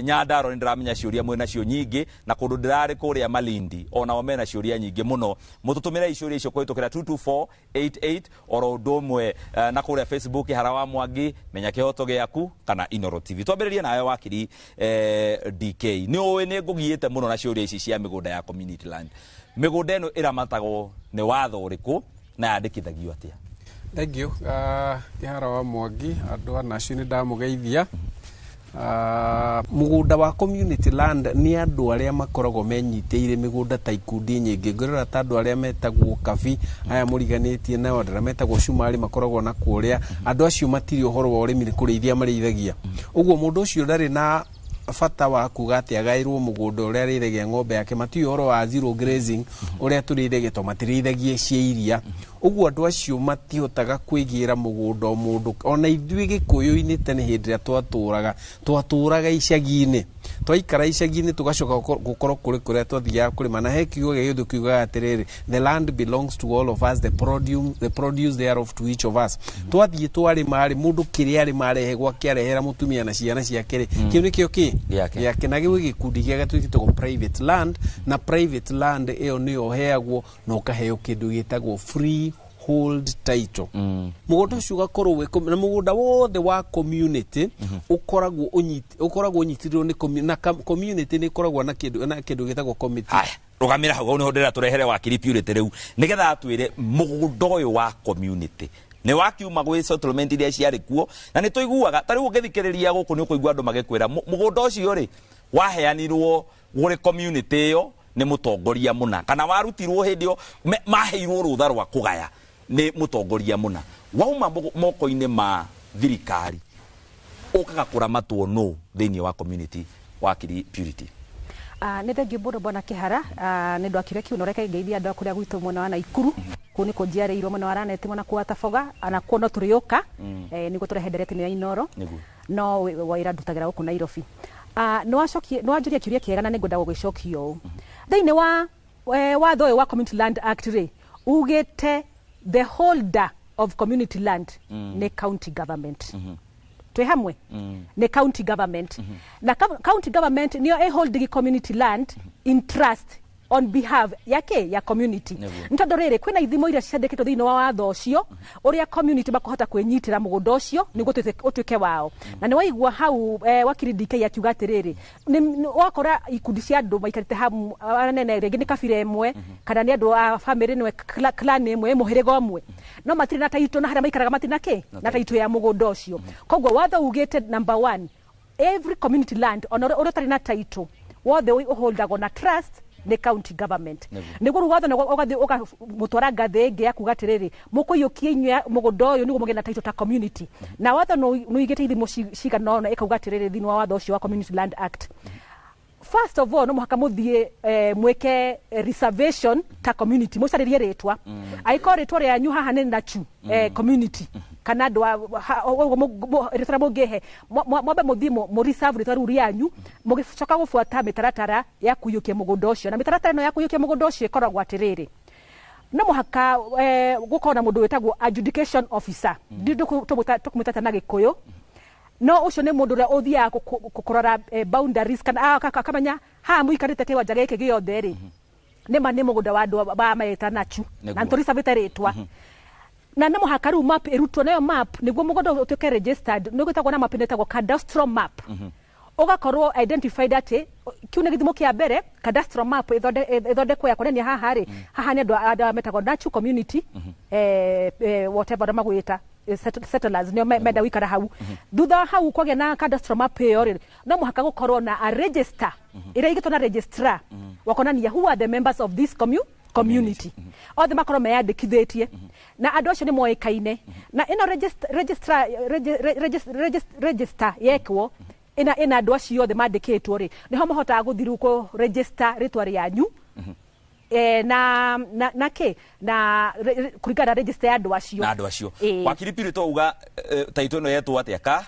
Nyandarua, nĩ ndĩramenya ciũria mwĩ nacio nyingĩ, na kũndũ ndĩrarĩ kũrĩa Malindi onao mena ciũria nyingĩ mũno. Mũtũtũmĩre ciũria icio kũhĩtũkĩra 22488 oro ũndũ ũmwe na kũrĩa Facebook Hara wa Mwangi, Menya Kĩhoto Gĩaku kana Inooro TV. Twambĩrĩrie nawe wakiri DK. Nĩ ũĩ nĩ ngũgiĩte mũno na ciũria ici cia mĩgũnda ya community land. Mĩgũnda ĩno ĩramatagwo nĩ watho ũrĩkũ na yandĩkithagio atĩa? Thank you. Kĩhara wa Mwangi, andũ a nacio nĩ ndamũgeithia. Mũgũnda wa community land nĩ andũ arĩa makoragwo menyitĩire mĩgũnda ta ikundi nyingĩ. Ngĩrora ta andũ arĩa metagwo Kabi, aya mũriganĩtie nao, andũ arĩa metagwo Cumari makoragwo na kũrĩa. Andũ acio matirĩ ũhoro wa ũrĩmi, nĩ kũrĩithia marĩithagia. Ũguo mũndũ ũcio ndarĩ na bata wa kuga atĩ agaĩrwo mũgũnda ũrĩa arĩithagia ng'ombe yake. Matiũĩ ũhoro wa zero grazing ũrĩa tũrĩithagia, tondũ matirĩithagia cia iria. Ũguo andũ acio matihotaga kwĩgĩra mũgũnda o mũndũ. Ona ithuĩ Gĩkũyũ-inĩ tene hĩndĩ ĩrĩa twatũraga icagi-inĩ, twaikara icagi-inĩ tũgacoka gũkorwo kũrĩ kũrĩa twathiaga kũrĩma, na he kiugo gĩa gĩthũ kiugaga atĩrĩrĩ, "The land belongs to all of us, the produce thereof to each of us." Twathiĩ twarĩma rĩ, mũndũ kĩrĩa arĩma arehe gwake, arehera mũtumia na ciana ciake rĩ, kĩu nĩkĩo kĩ Gĩake. Gĩake. Na gĩu gĩkundi gĩake twĩtagwo private land, na private land ĩyo nĩyo ũheagwo na ũkaheo kĩndũ gĩtagwo freehold title. Mũgũnda ũcio ũgakorwo wĩ na mũgũnda wothe wa community ũkoragwo ũnyitĩrĩirwo nĩ na community nĩ ĩkoragwo na kĩndũ gĩtagwo committee. Haya, rũgamĩra hau nĩho ndĩrenda tũrehere wakiri Purity rĩu nĩgetha atwĩre mũgũnda ũyũ wa community nĩ wakiuma gwĩ settlement iria ciarĩ kuo. Na nĩ tũiguaga ta rĩu ũngĩthikĩrĩria gũkũ nĩ ũkũigua andũ magĩkwĩra mũgũnda ũcio rĩ waheanirwo gũrĩ community ĩyo nĩ mũtongoria mũna, kana warutirwo hĩndĩ ĩyo maheirwo rũtha rwa kũgaya nĩ mũtongoria mũna. Wauma moko-inĩ ma thirikari ũkaga kũramatwo nũ thĩinĩ wa community? Wakiri Purity. Nĩ thengiũ mũno, bwana Kĩhara, nĩ ũndũ wa kĩũria kĩu. Na reke ngeithie andũ a kũrĩa gwitũ mwena wa Naikuru. Kũu nĩkuo njiarĩirwo, mwena wa Raneti, mwena kwa Taboga, ona kuo no tũrĩũka nĩguo tũrehe ndereti ya Inooro. No wĩra ndutagĩra gũkũ Nairobi. Nĩ wanjũria kĩũria kĩega na nĩngwenda gũgĩcokia ũũ. Thĩinĩ wa watho ũyũ wa Community Land Act rĩ, ugĩte the holder of community land nĩ county government. Twĩ hamwe? Nĩ county government, na county government nĩyo ĩ holding community land in trust on behalf yake ya community. Nĩ tondũ rĩrĩ, kwĩna ithimo iria ciandĩkĩtwo thĩinĩ wa watho ũcio ũrĩa community makũhota kwĩnyitĩra mũgũnda ũcio nĩguo ũtuĩke wao. Na nĩ waigua hau wakiri DK akiuga atĩrĩrĩ, wakora ikundi cia andũ maikarĩte hamu anene, rĩngĩ nĩ kabira ĩmwe kana nĩ andũ a famĩlĩ ĩmwe, clan ĩmwe, mũhĩrĩga ũmwe, no matirĩ na taitũ, na harĩa maikaraga matirĩ na kĩ na taitũ ya mũgũnda ũcio. Koguo watho ugĩte, number one, every community land ona ũrĩa ũtarĩ na taitũ wothe ũholdagwo na trust nĩ county government. Nĩguo rĩu watho naguo ũgathiĩ ũkamũtwara ngathĩ ĩngĩ ya kuga atĩrĩrĩ, mũkũiyũkia inyuĩ mũgũnda ũyũ nĩguo mũgĩe na title ta community. Na watho nĩ ũigĩte ithimo cigana ũna, ĩkauga atĩrĩrĩ, thĩinĩ wa watho ũcio wa Community Land Act, first of all, no mũhaka mũthiĩ mwĩke reservation ta community, mũcarĩrie rĩtwa. Angĩkorwo rĩtwa rĩanyu haha nĩ Nachu community kana andũ ũguo rĩtwa rĩrĩa mũngĩhe, mwambe mũthiĩ mũ reserve rĩtwa rĩu rĩanyu, mũgĩcoka gũbuata mĩtaratara ya kũiyũkia mũgũnda ũcio. Na mĩtaratara ĩno ya kũiyũkia mũgũnda ũcio ĩkoragwo atĩrĩrĩ, no mũhaka gũkorwo na mũndũ wĩtagwo adjudication officer. Tũkũmwĩta na Gĩkũyũ, no ũcio nĩ mũndũ ũrĩa ũthiaga kũrora boundaries kana akamenya haha mũikarĩte kĩwanja gĩkĩ gĩothe rĩ, nĩma nĩ mũgũnda wa andũ ba meta Nachu na nĩtũricabĩte rĩtwa, na nĩ mũhaka rĩu map ĩrutwo. Nayo map, nĩguo mũgũnda ũtuĩke registered, nĩ gwĩtagwo na map ĩno ĩtagwo cadastral map, ũgakorwo identified atĩ kĩu nĩ gĩthimo kĩa mbere. Cadastral map ĩthondekwo ya kuonania haha rĩ, haha nĩ andũ arĩa metagwo Nachu community, whatever arĩa magwĩta settlers nĩo menda gũikara hau. Thutha wa hau kwagĩa na cadastral map ĩyo rĩ, no mũhaka gũkorwo na a register ĩrĩa ĩgĩtwo na registrar wa kuonania who are the members of this community, othe makorwo meyandĩkithĩtie na andũ acio nĩ moĩkaine. Na ĩno register yekwo ĩna andũ acio othe mandĩkĩtwo rĩ, nĩho mahotaga gũthiĩ rĩu kũ register rĩtwa rĩanyu. Na na kĩ na kũringana na register ya andũ acio. Na andũ acio. Wakiri Piri, to uga taito ĩno yetwo atĩa ka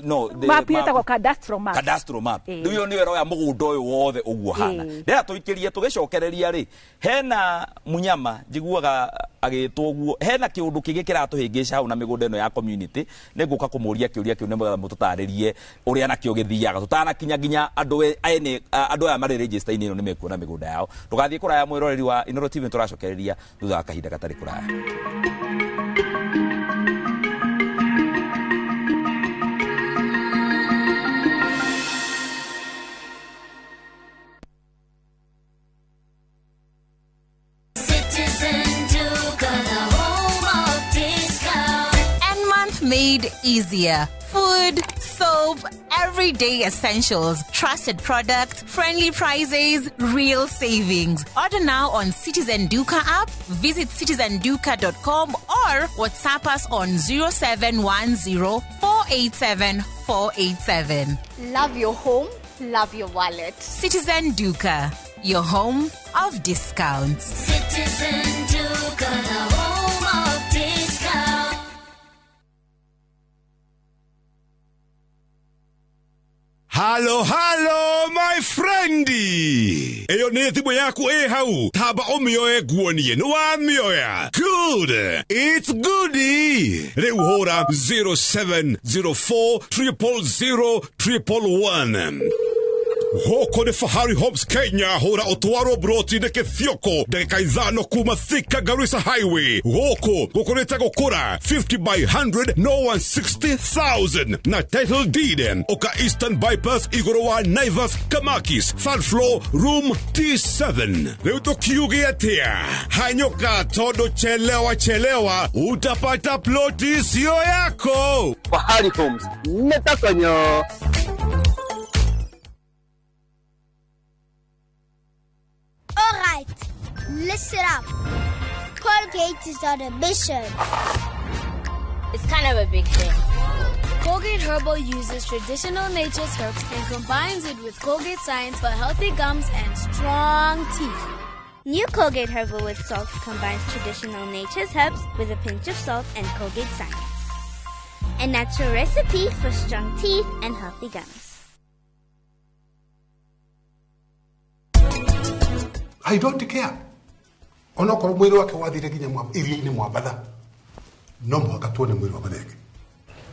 no map yetagwo cadastral map. Cadastral map. Rĩu ĩyo nĩyo ĩroya mũgũnda ũyũ wothe ũguo hana. Ndĩra tũikĩrie tũgĩcokereria rĩ, hena munyama njiguaga agĩtwo ũguo, hena kĩũndũ kĩngĩ kĩratũhĩngĩca hau na mĩgũnda ĩno ya community. Nĩngũka kũmũria kĩũria kĩu nĩgetha mũtũtarĩrie ũrĩa nakĩo gĩthiaga tũtanakinya nginya andũ ene andũ aya marĩ register-inĩ ĩno nĩmekuona mĩgũnda yao. Ndũgathiĩ kũraya, mwĩroreri wa Inooro TV, tũracokereria thutha wa kahinda gatarĩ kũraya. Citizen Duka, the home of discount. And month made easier. Food, soap, everyday essentials, trusted products, friendly prices, real savings. Order now on Citizen Duka app, visit citizenduka.com or WhatsApp us on 0710 487 487. Love your home, love your wallet. Citizen Duka, your home of discounts. Citizen Duka, the home of discount. Halo, halo, my friendi. Eyo nĩ thimũ yaku ĩ hau. Tamba ũmĩoe nguonie nĩ wamĩoya. Good. It's goodie. Rĩu hũra 0704 000 111. Gũkũ nĩ Fahari Homes Kenya, hũra ũtwarwo broti-inĩ Kĩthioko, ndagĩka 5 kuma Thika Garissa Highway. Gũkũ gũkũrĩte gũkũra 50 by 100 no 160,000 na title deed. Ũka Eastern Bypass igũrũ wa Naivas Kamakis, third floor, room T7. Rĩu tũkiuge atĩa? Hanyũka tondũ chelewa chelewa utapata ploti sio yako. Fahari Homes nĩtakonyo. All right, listen up. Colgate is on a mission. It's kind of a big thing. Colgate Herbal uses traditional nature's herbs and combines it with Colgate science for healthy gums and strong teeth. New Colgate Herbal with Salt combines traditional nature's herbs with a pinch of salt and Colgate science. A natural recipe for strong teeth and healthy gums. I don't care. Onokorwo mwĩrĩ wake wathire nginya iria-inĩ Mwambatha, no mũhaka tuone mwĩrĩ wa Mathenge.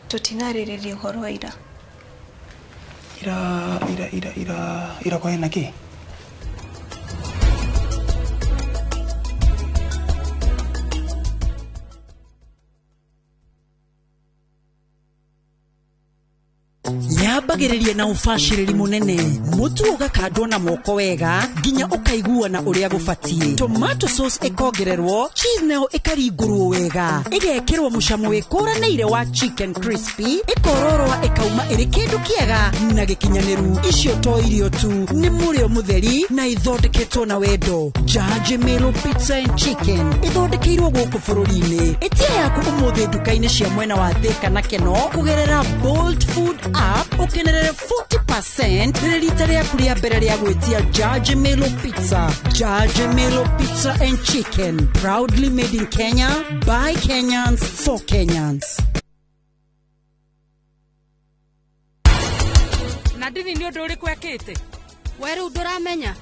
Tũtinarĩrĩria ũhoro wa ira. Ira ira ira ira ira kwena kĩ? Yambagĩrĩria na ũbacĩrĩri mũnene, mũtu ũgakandwo na moko wega nginya ũkaiguana ũrĩa gũbatiĩ. Tomato sauce ĩkongererwo, cheese nayo ĩkaringũrwo wega, ĩgekĩrwo mũcamo wĩkũranĩire wa chicken crispy, ĩkororoa ĩkauma ĩrĩ kĩndũ kĩega na gĩkinyanĩru. Icio to irio tu, nĩ mũrĩo mũtheri na ithondeketwo na wendo. Jaji Melo Pizza and Chicken ĩthondekeirwo gũkũ bũrũri-inĩ. Ĩtia yaku ũmũthĩ nduka-inĩ cia mwena wa Thika na Keno kũgerera Bolt Food app, ũkenerere 40% rĩrĩ rita rĩaku rĩa mbere rĩa gwĩtia Jaji Melo Pizza. Jaji Melo Pizza and Chicken, proudly made in Kenya by Kenyans for Kenyans. Na ndini nĩ ũndũ ũrĩkũ ekĩte? We rĩu ndũramenya?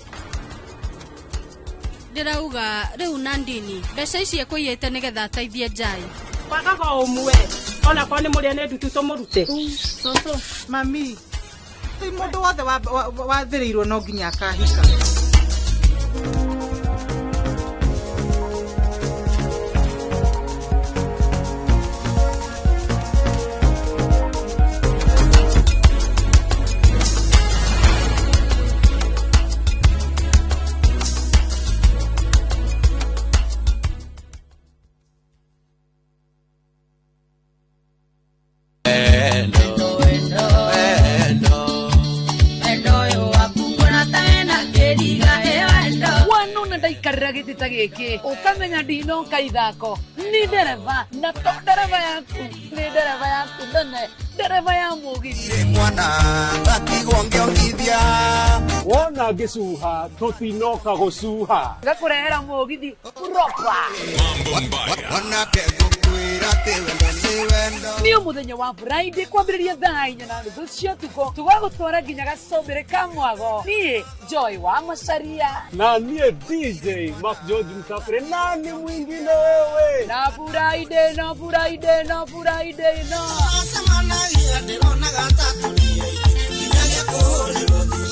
Ndĩrauga rĩu Nandini mbeca ici ekũiyĩte nĩgetha ateithie Njai. Kwagaga ũmwe ona korwo nĩ mũrĩa nĩ ndutu tũmũrute. Cũcũ, mami, ti mũndũ wothe wathĩrĩirwo no nginya akahika. Gĩtĩ ta gĩkĩ ũkamenya ndinoka ithako ni ndereba, na to ndereba yaku, nĩ ndereba yaku nene. Ndereba ya mũgithi. Mwana ndatigwo ngĩongithia. Wona ngĩcuha tũtinoka gũcuha. Ngakũrehera mũgithi proper. Wanake ngũkwĩra atĩ wendo nĩ wendo. Nĩ mũthenya wa Friday kwambĩrĩria thaa 4:30 cia ũtukũ tũgagũtwara nginya gacũmbĩrĩ ka mwago. Niĩ Joy wa Macaria na niĩ DJ Mark George Msafiri, nani mwingine wewe? Na Friday no Friday no Friday no.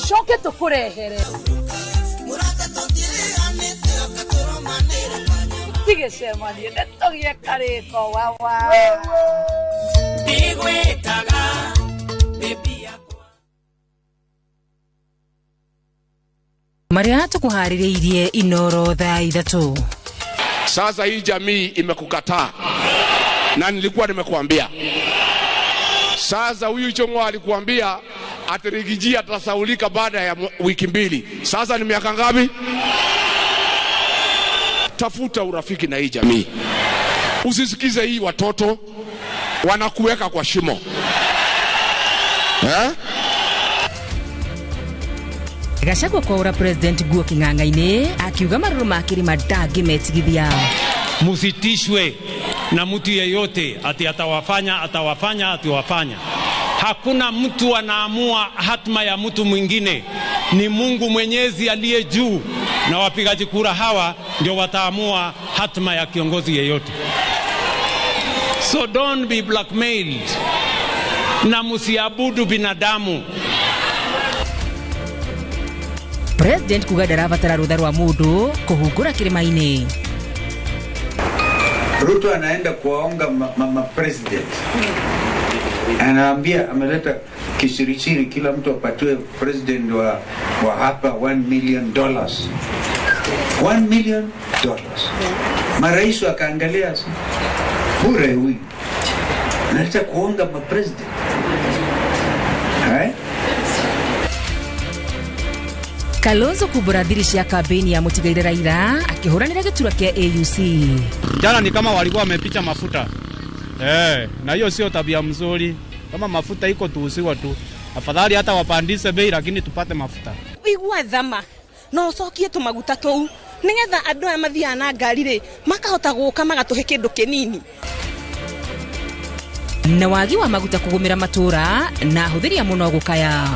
Coke tũkũrehere tigĩcemanie nĩ tũgĩe karĩko wawa. Ndigwĩtaga baby yakwa. Maria tũkũharĩrĩirie Inoro thaa 3. Sasa hii jamii imekukataa na nilikuwa nimekuambia. Sasa huyu Chong'o alikuambia ati Rigiji atasaulika baada ya wiki 2. Sasa ni miaka ngapi? Tafuta urafiki na hii jamii. Usisikize hii watoto wanakuweka kwa shimo. Eh? Gachagua kwaura President guo king'ang'a-inĩ akiuga marũrũ ma kĩrĩma ndangĩmetigithia. Musitishwe na mtu yeyote ati atawafanya atawafanya atiwafanya. Hakuna mtu anaamua hatma ya mtu mwingine. Ni Mungu Mwenyezi aliye juu, na wapigaji kura hawa ndio wataamua hatma ya kiongozi yeyote. So don't be blackmailed. Na musiabudu binadamu. President kuga ndarabatara rũtha rwa mũndũ kũhungũra kĩrĩma-inĩ. Ruto anaenda kuwaonga mama president. Anaambia ameleta kisirisiri, kila mtu apatiwe president wa hapa $1 million. $1 million. Marais wakaangalia bure huyu. Analeta kuonga ma president. Eh? Kalonzo kubura thiri cia kambeni ya mũtigaire Raila akĩhũranĩra gĩturwa kĩa AUC. Jana ni kama walikuwa wamepicha mafuta. Na hiyo sio tabia mzuri. Kama mafuta iko tuuziwa tu. Afadhali hata wapandishe bei lakini tupate mafuta. Igua thama no ucokie tumaguta tou nigetha andu aya mathiaga na ngari ri makahota guka magatuhe kindu kinini. Na wagi wa maguta kugumira matura na huthiria muno gukaya.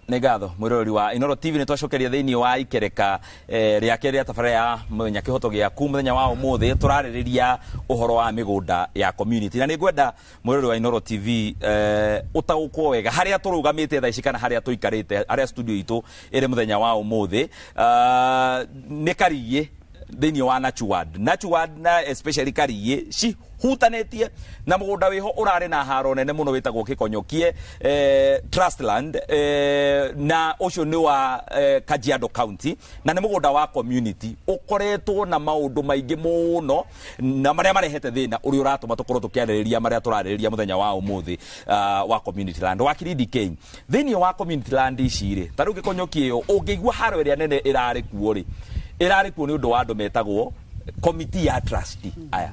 Nĩ ngatho mwĩroreri wa Inoro TV, nĩ twacokeria thĩinĩ wa ikereka rĩake rĩa tabarĩra ya Menya Kĩhoto Gĩaku mũthenya wa ũmũthĩ tũrarĩrĩria ũhoro wa mĩgũnda ya community, na nĩ ngwenda mwĩroreri wa Inoro TV ũtaũkwo wega harĩa tũrũgamĩte thaa ici kana harĩa tũikarĩte harĩa studio itũ ĩrĩ mũthenya wa ũmũthĩ. Nĩ Kariĩ thĩinĩ wa Nachuward. Nachuward na especially Kariĩ cihutanĩtie na mũgũnda wĩho ũrarĩ na haro nene mũno wĩtagwo Gĩkonyokie Trustland, na ũcio nĩ wa Kajiado County, na nĩ mũgũnda wa community ũkoretwo na maũndũ maingĩ mũno na marĩa marehete thĩna ũrĩa ũratũma tũkorwo tũkĩarĩrĩria marĩa tũrarĩrĩria mũthenya wa ũmũthĩ wa community land. Wakiri DK, thĩinĩ wa community land ici rĩ, ta rĩu Gĩkonyokie ĩyo ũngĩigua haro ĩrĩa nene ĩrarĩ kuo rĩ, ĩrarĩ kuo nĩ ũndũ wa andũ metagwo committee ya trustee. Aya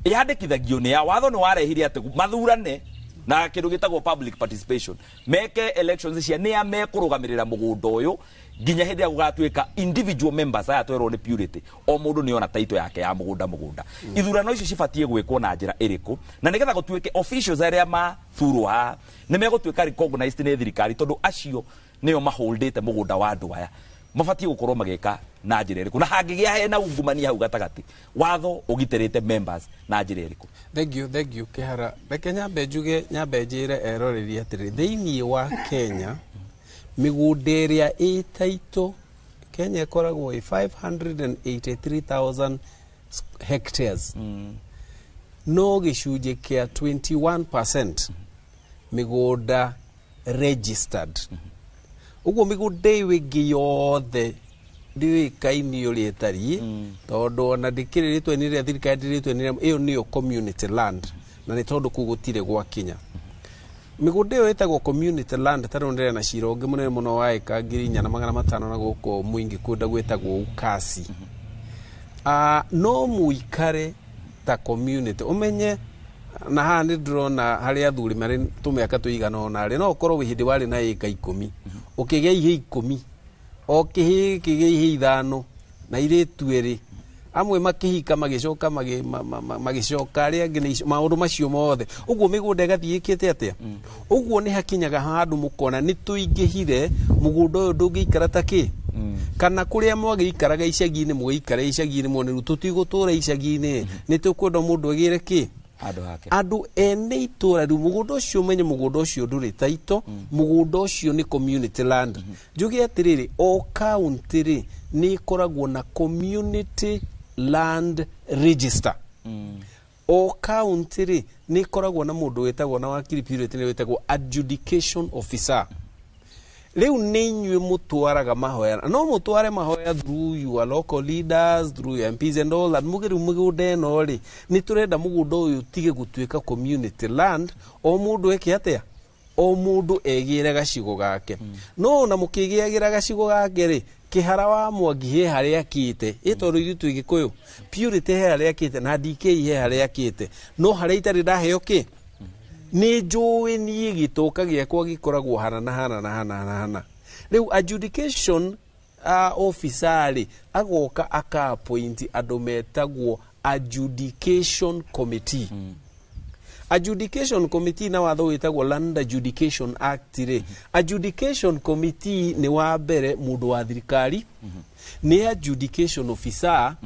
yandĩkithagio nĩ ya watho nĩ warehire atĩ mathurane na kĩndũ gĩtagwo public participation, meke elections cia nĩa mekũrũgamĩrĩra mũgũnda ũyũ nginya hĩndĩ ĩrĩa gũgatuĩka individual members aya twerwo nĩ purity, o mũndũ nĩ ona title yake ya mũgũnda. Ithurano icio cibatiĩ gwĩkwo na njĩra ĩrĩkũ, na nĩgetha gũtuĩke officials arĩa mathurwo haha nĩ megũtuĩka recognized nĩ thirikari, tondũ acio nĩo maholdĩte mũgũnda wa andũ aya, mabatiĩ gũkorwo magĩka na njĩra ĩrĩkũ, na hangĩgĩa hena ungumania hau gatagatĩ, watho ũgitĩrĩte members na njĩra ĩrĩkũ? Thank you Kĩhara. Reke nyambe njuge, nyambe njĩre eroreri atĩrĩ, thĩinĩ wa Kenya mĩgũnda ĩrĩa ĩtaitũ Kenya ĩkoragwo ĩ 583,000 hectares. No gĩcunjĩ kĩa 21% mĩgũnda registered. Ũguo mĩgũnda ĩyo ĩngĩ yothe ndĩũĩkaine ũrĩa ĩtariĩ, tondũ ona ndĩkĩrĩ rĩtwa-inĩ rĩa thirikari, ndĩ rĩtwa-inĩ rĩa, ĩyo nĩyo community land. Na nĩ tondũ kũu gũtirĩ gwakinya mĩgũnda ĩyo ĩtagwo community land. Ta rĩu ndĩrĩ na cira ũngĩ mũnene mũno wa ĩka 4,500 na gũkũ mũingĩ kũndũ gwĩtagwo Ukasi. No mũikare ta community, ũmenye na haha nĩ ndĩrona harĩ athuri marĩ tũmĩaka tũigana ũna rĩ, no ũkorwo wĩ hĩndĩ warĩ na ĩka 10, ũkĩgĩa ihĩ 10, o kĩhĩ kĩgĩa ihĩ 5 na irĩtu 2, amwe makĩhika magĩcoka magĩcoka arĩa angĩ nĩ maũndũ macio mothe ũguo mĩgũnda ĩgathiĩ ĩkĩte atĩa. Ũguo nĩ hakinyaga handũ mũkona nĩ tũingĩhire, mũgũnda ũyũ ndũngĩikara ta kĩ, kana kũrĩa mwagĩikaraga icagi-inĩ, mũgĩikara icagi-inĩ muone rĩu tũtigũtũra icagi-inĩ, nĩ tũkwenda mũndũ agĩre kĩ handũ hake. Andũ ene itũra rĩu mũgũnda ũcio, ũmenye mũgũnda ũcio ndũrĩ taito, mũgũnda ũcio nĩ community land. Njuge atĩrĩrĩ, o county rĩ nĩ ĩkoragwo na community land register. O county rĩ nĩ ĩkoragwo na mũndũ wĩtagwo na wakiri Purity nĩ wĩtagwo adjudication officer. Rĩu nĩ inyuĩ mũtwaraga mahoya, no mũtware mahoya through your local leaders, through your MPs and all that, muge rĩu mĩgũnda ĩno rĩ nĩ tũrenda mũgũnda ũyũ ũtige gũtuĩka community land, o mũndũ eke atĩa, o mũndũ egĩre gacigo gake. No ona mũkĩgĩagĩra gacigo gake rĩ, Kĩhara wa Mwangi he harĩa akĩte, ĩ tondũ ithuĩ twĩ Gĩkũyũ, Purity he harĩa akĩte na DK he harĩa akĩte, no harĩa itarĩ ndaheo kĩ nĩ njũĩ niĩ gĩtoka gĩakwa gĩkoragwo hana na hana na hana na hana. Rĩu adjudication officer rĩ agoka aka appoint andũ metagwo adjudication committee. Adjudication committee na watho wĩtagwo Land Adjudication Act rĩ, adjudication committee nĩ wa mbere mũndũ wa thirikari, nĩ adjudication officer,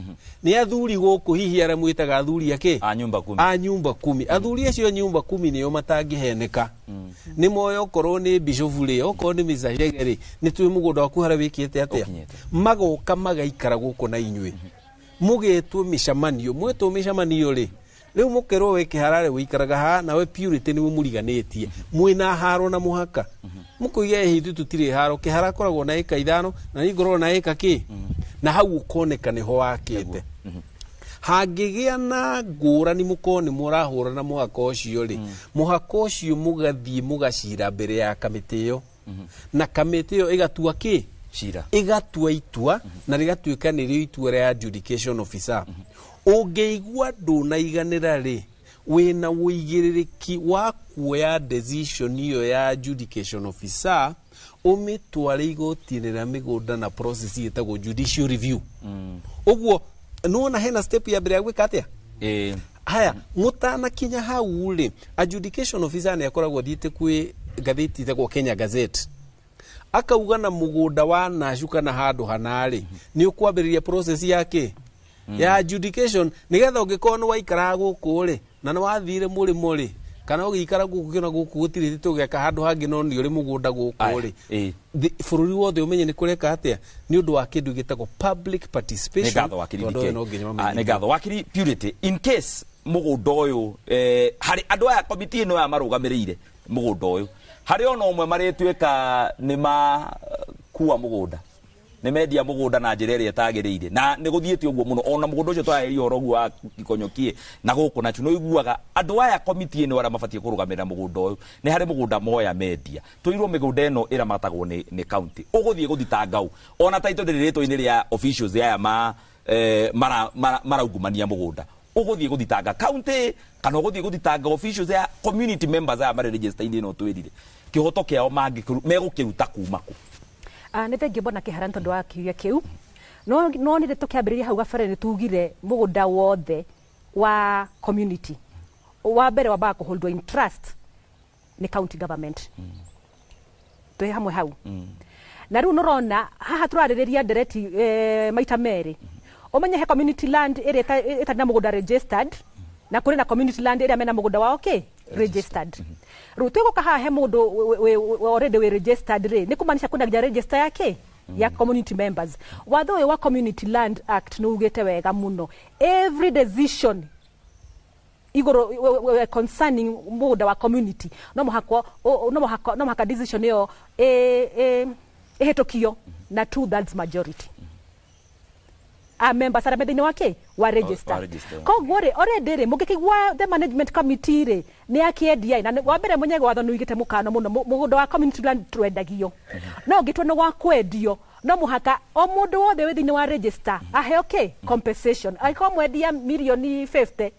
nĩ athuri gũkũ hihi arĩa mwĩtaga athuri akĩ a nyumba kumi, a nyumba kumi. Athuri acio a nyumba kumi nĩo matangĩheneka, nĩ moĩ okorwo nĩ bishop rĩ, okorwo nĩ Mr. Chege rĩ, nĩ tũĩ mũgũnda waku harĩa wĩkĩte atĩa. Magoka magaikara gũkũ na inyuĩ, mũgetwo mĩcemanio, mwetwo mĩcemanio rĩ, rĩu mũkerwo we Kĩhararĩ wĩikaraga haha nawe Purity nĩwe mũriganĩtie, mwĩna haro na mũhaka mũkũiga ĩhĩ ithuĩ tũtirĩ haro, Kĩhara akoragwo na ĩka 5 na niĩ ngoragwo na ĩka kĩ, na hau ũkoneka nĩho wakĩte. Hangĩgĩa na ngũrani mũkorwo nĩ mũrahũrana mũhaka ũcio rĩ, mũhaka ũcio mũgathiĩ mũgacira mbere ya kamĩtĩ ĩyo, na kamĩtĩ ĩyo ĩgatua kĩ cira, ĩgatua itua, na rĩgatuĩka nĩrĩo itua rĩa adjudication officer. Ũngĩigua ndũnaiganĩra rĩ, wĩna ũigĩrĩrĩki wa kuoya decision ĩyo ya adjudication officer, ũmĩtware igoti-inĩ rĩa mĩgũnda na process ĩtagwo judicial review. Ũguo nĩwona hena step ya mbere ya gwĩka atĩa? Haya, mũtanakinya hau rĩ, adjudication officer nĩ akoragwo athiĩte kwĩ ngathĩti ĩtagwo Kenya Gazette, akauga na mũgũnda wa Nashu kana handũ hana rĩ, nĩ ũkwambĩrĩria process ya kĩ ya adjudication, nĩgetha ũngĩkorwo nĩ waikaraga gũkũ rĩ na nĩ wathire mũrĩmo rĩ, kana ũgĩikara gũkũ kĩona gũkũ gũtirĩ tũgeka handũ hangĩ no nĩ ũrĩ mũgũnda gũkũ rĩ, bũrũri wothe ũmenye nĩ kũreka atĩa nĩ ũndũ wa kĩndũ gĩtagwo public participation. Nĩ ngatho wakiri Tondũ DK. ũyũ no nginya mamenye. Nĩ ngatho wakiri Purity, in case mũgũnda ũyũ harĩ andũ aya komiti ĩno ya marũgamĩrĩire mũgũnda ũyũ, harĩ ona ũmwe marĩtuĩka nĩ makua mũgũnda, nĩ mendia mũgũnda na njĩra ĩrĩa ĩtagĩrĩire, na nĩ gũthiĩte ũguo mũno, ona mũgũnda ũcio twarĩria ũhoro ũguo wa Gikonyokie na gũkũ nachu, nĩ ũiguaga andũ aya komiti ĩno arĩa mabatiĩ kũrũgamĩrĩra mũgũnda ũyũ nĩ harĩ mũgũnda moya mendia, tũirwo mĩgũnda ĩno ĩramatagwo nĩ county, ũgũthiĩ gũthitanga ũ, ona title ndĩrĩ rĩtwa-inĩ rĩa officials aya maraungumania mũgũnda, ũgũthiĩ gũthitanga county kana ũgũthiĩ gũthitanga officials aya community members aya marĩ register-inĩ ĩno twĩrire, kĩhoto kĩao megũkĩruta kuma kũ? Nĩ thengiũ mbona Kĩhara nĩ tondũ wa kĩũria kĩu. No nĩ tũkĩambĩrĩria hau gabere nĩ tugire mũgũnda wothe wa community wa mbere wambaga kũholdwo in trust nĩ county government. Twĩ hamwe hau. Na rĩu nĩũrona haha tũrarĩrĩria ndereti maita merĩ. Ũmenye he community land ĩrĩa ĩtarĩ na mũgũnda registered, na kũrĩ na community land ĩrĩa mena mũgũnda wao kĩ registered. Rĩu twĩgũka haha he mũndũ already wĩ registered rĩ, nĩ kũmaanisha kwĩna nginya register yake ya community members. Watho ũyũ wa Community Land Act nĩ ugĩte wega mũno, every decision igũrũ concerning mũgũnda wa community no mũhaka decision ĩyo ĩhĩtũkio na 2/3 majority. A members arĩa me thĩinĩ wa kĩ wa register. Wa register. Koguo rĩ, already rĩ, mũngĩkĩigua the management committee rĩ nĩ akĩendia, na wa mbere mwenyewe watho nĩ uigĩte mũkano mũno, mũgũnda wa community land twendagio, no ũngĩtua nĩ wa kwendio, no mũhaka o mũndũ wothe wĩ thĩinĩ wa register aheo kĩ compensation. Angĩkorwo mwendia mirioni 50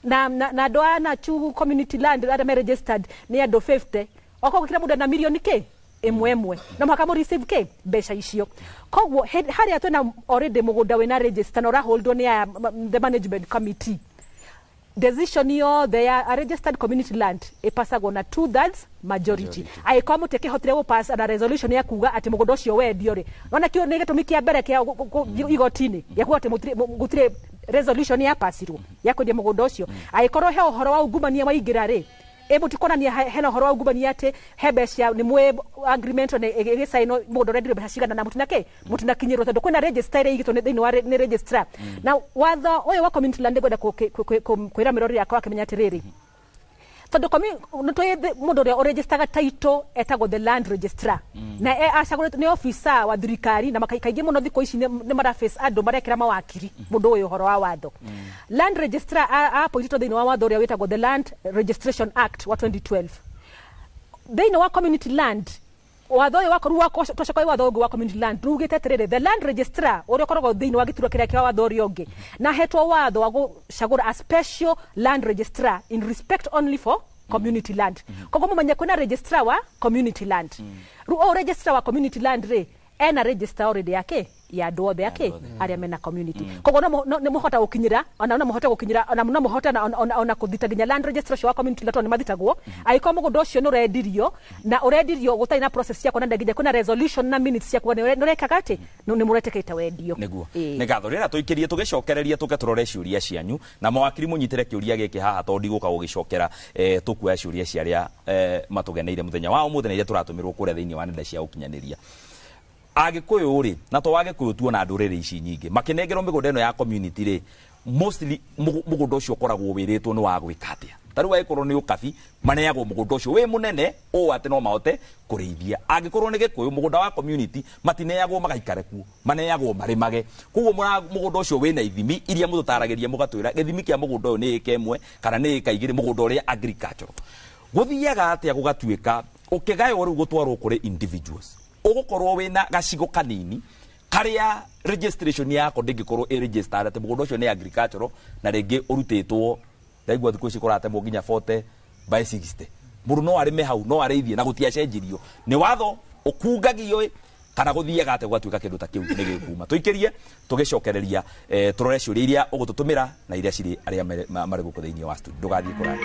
na andũ a Nachu community land arĩa me registered nĩ andũ 50, okorwo kila mũndũ na mirioni kĩ ĩmwe ĩmwe, no mũhaka mũ receive kĩ mbeca icio. Koguo harĩa twĩna already mũgũnda wĩna register na ũraholdwo nĩ aya the management committee, decision yothe ya a registered community land ĩpasagwo na 2/3 majority. Angĩkorwo mũtiakĩhotire gũpass na resolution ya kuga atĩ mũgũnda ũcio wendio rĩ, nona kĩo nĩ gĩtũmi kĩa mbere kĩa igoti-inĩ gĩa kuga atĩ gũtirĩ resolution yapasirwo ya kwendia mũgũnda ũcio. Angĩkorwo he ũhoro wa ungumania waingĩra rĩ, ĩ mũtikonania hena ũhoro wa ungumania atĩ he mbeca nĩ mwĩ agreement nĩ ĩgĩcainwo mũgũnda ũrendirio mbeca cigana na mũtina kĩ mũtinakinyĩrwo, tondũ kwĩna register ĩrĩa ĩigĩtwo thĩinĩ wa nĩ registrar. Na watho ũyũ wa community land ngwenda kwĩra mĩrori yakwa akĩmenya atĩrĩrĩ, tondũ nĩ tũĩ mũndũ ũrĩa ũregistaga title etagwo the land registrar, na acagũrĩtwo nĩ officer wa thirikari, na kaingĩ mũno thikũ ici nĩ maraface andũ marekĩra mawakiri mũndũ ũyũ ũhoro wa watho. Land registrar appointĩtwo thĩinĩ wa watho ũrĩa wĩtagwo the Land Registration Act wa 2012. Thĩinĩ wa community land watho ũyũ wakorwo twacoka wĩ watho ũngĩ wa community land rugĩte atĩrĩrĩ, the land registrar ũrĩa ũkoragwo thĩinĩ wa gĩturwa kĩrĩa kĩa watho ũrĩa ũngĩ, na ahetwo watho wa gũcagũra a special land registrar in respect only for community land. Koguo mũmenye kwĩna registrar wa community land. Rĩu o registrar wa community land rĩ, ena register already yake ya andũ othe ake arĩa mena community. Koguo no nĩ mũhota gũkinyĩra, ona no mũhote gũkinyĩra, ona no mũhote ona kũthita nginya land registrar ũcio wa community land, tondũ nĩ mathitagwo angĩkorwo mũgũnda ũcio nĩ ũrendirio na ũrendirio gũtarĩ na process cia kuonania nginya kwĩna resolution na minutes cia kuonania nĩ ũrekaga atĩ nĩ mũretĩkĩte wendio. Nĩguo. Ĩĩ. Nĩ ngatho rĩrĩa tũikĩrie tũgĩcokereria tũke tũrore ciũria cianyu, na mawakiri mũnyitĩre kĩũria gĩkĩ haha tondũ ndigũka gũgĩcokera, tũkuoya ciũria cia arĩa matũgeneire mũthenya wa ũmũthĩ na iria tũratũmĩrwo kũrĩa thĩinĩ wa nenda cia ũkinyanĩria. Agĩkũyũ rĩ, na to Agĩkũyũ, tuona ndũrĩrĩ ici nyingĩ makĩnengerwo mĩgũnda ĩno ya community rĩ, mostly mũgũnda ũcio ũkoragwo wĩrĩtwo nĩ wa gwĩka atĩa? Ta rĩu angĩkorwo nĩ ũkabi, maneagwo mũgũnda ũcio wĩ mũnene ũũ atĩ no mahote kũrĩithia. Angĩkorwo nĩ Gĩkũyũ, mũgũnda wa community matineagwo magaikare kuo, maneagwo marĩmage. Koguo mũgũnda ũcio wĩna ithimi iria mũtũtaragĩria, mũgatwĩra gĩthimi kĩa mũgũnda ũyũ nĩ ĩka 1 kana nĩ ĩka 2, mũgũnda ũrĩa agricultural. Gũthiaga atĩa gũgatuĩka ũkĩgaywo rĩu gũtwarwo kũrĩ individuals, ũgũkorwo wĩna gacigo kanini karĩa registration yako ndĩngĩkorwo ĩ registered atĩ mũgũnda ũcio nĩ agricultural, na rĩngĩ ũrutĩtwo, ndaigua thikũ ici kũratemwo nginya 40 by 60, mũndũ no arĩme hau, no arĩithie na gũtiacenjirio nĩ watho ũkungagio ĩ, kana gũthiaga atĩa gũgatuĩka kĩndũ ta kĩu nĩ gĩkuma? Tũikĩrie tũgĩcokereria, tũrore ciũria iria ũgũtũtũmĩra na iria cirĩ arĩa marĩ gũkũ thĩinĩ wa studio. Ndũgathiĩ kũraya.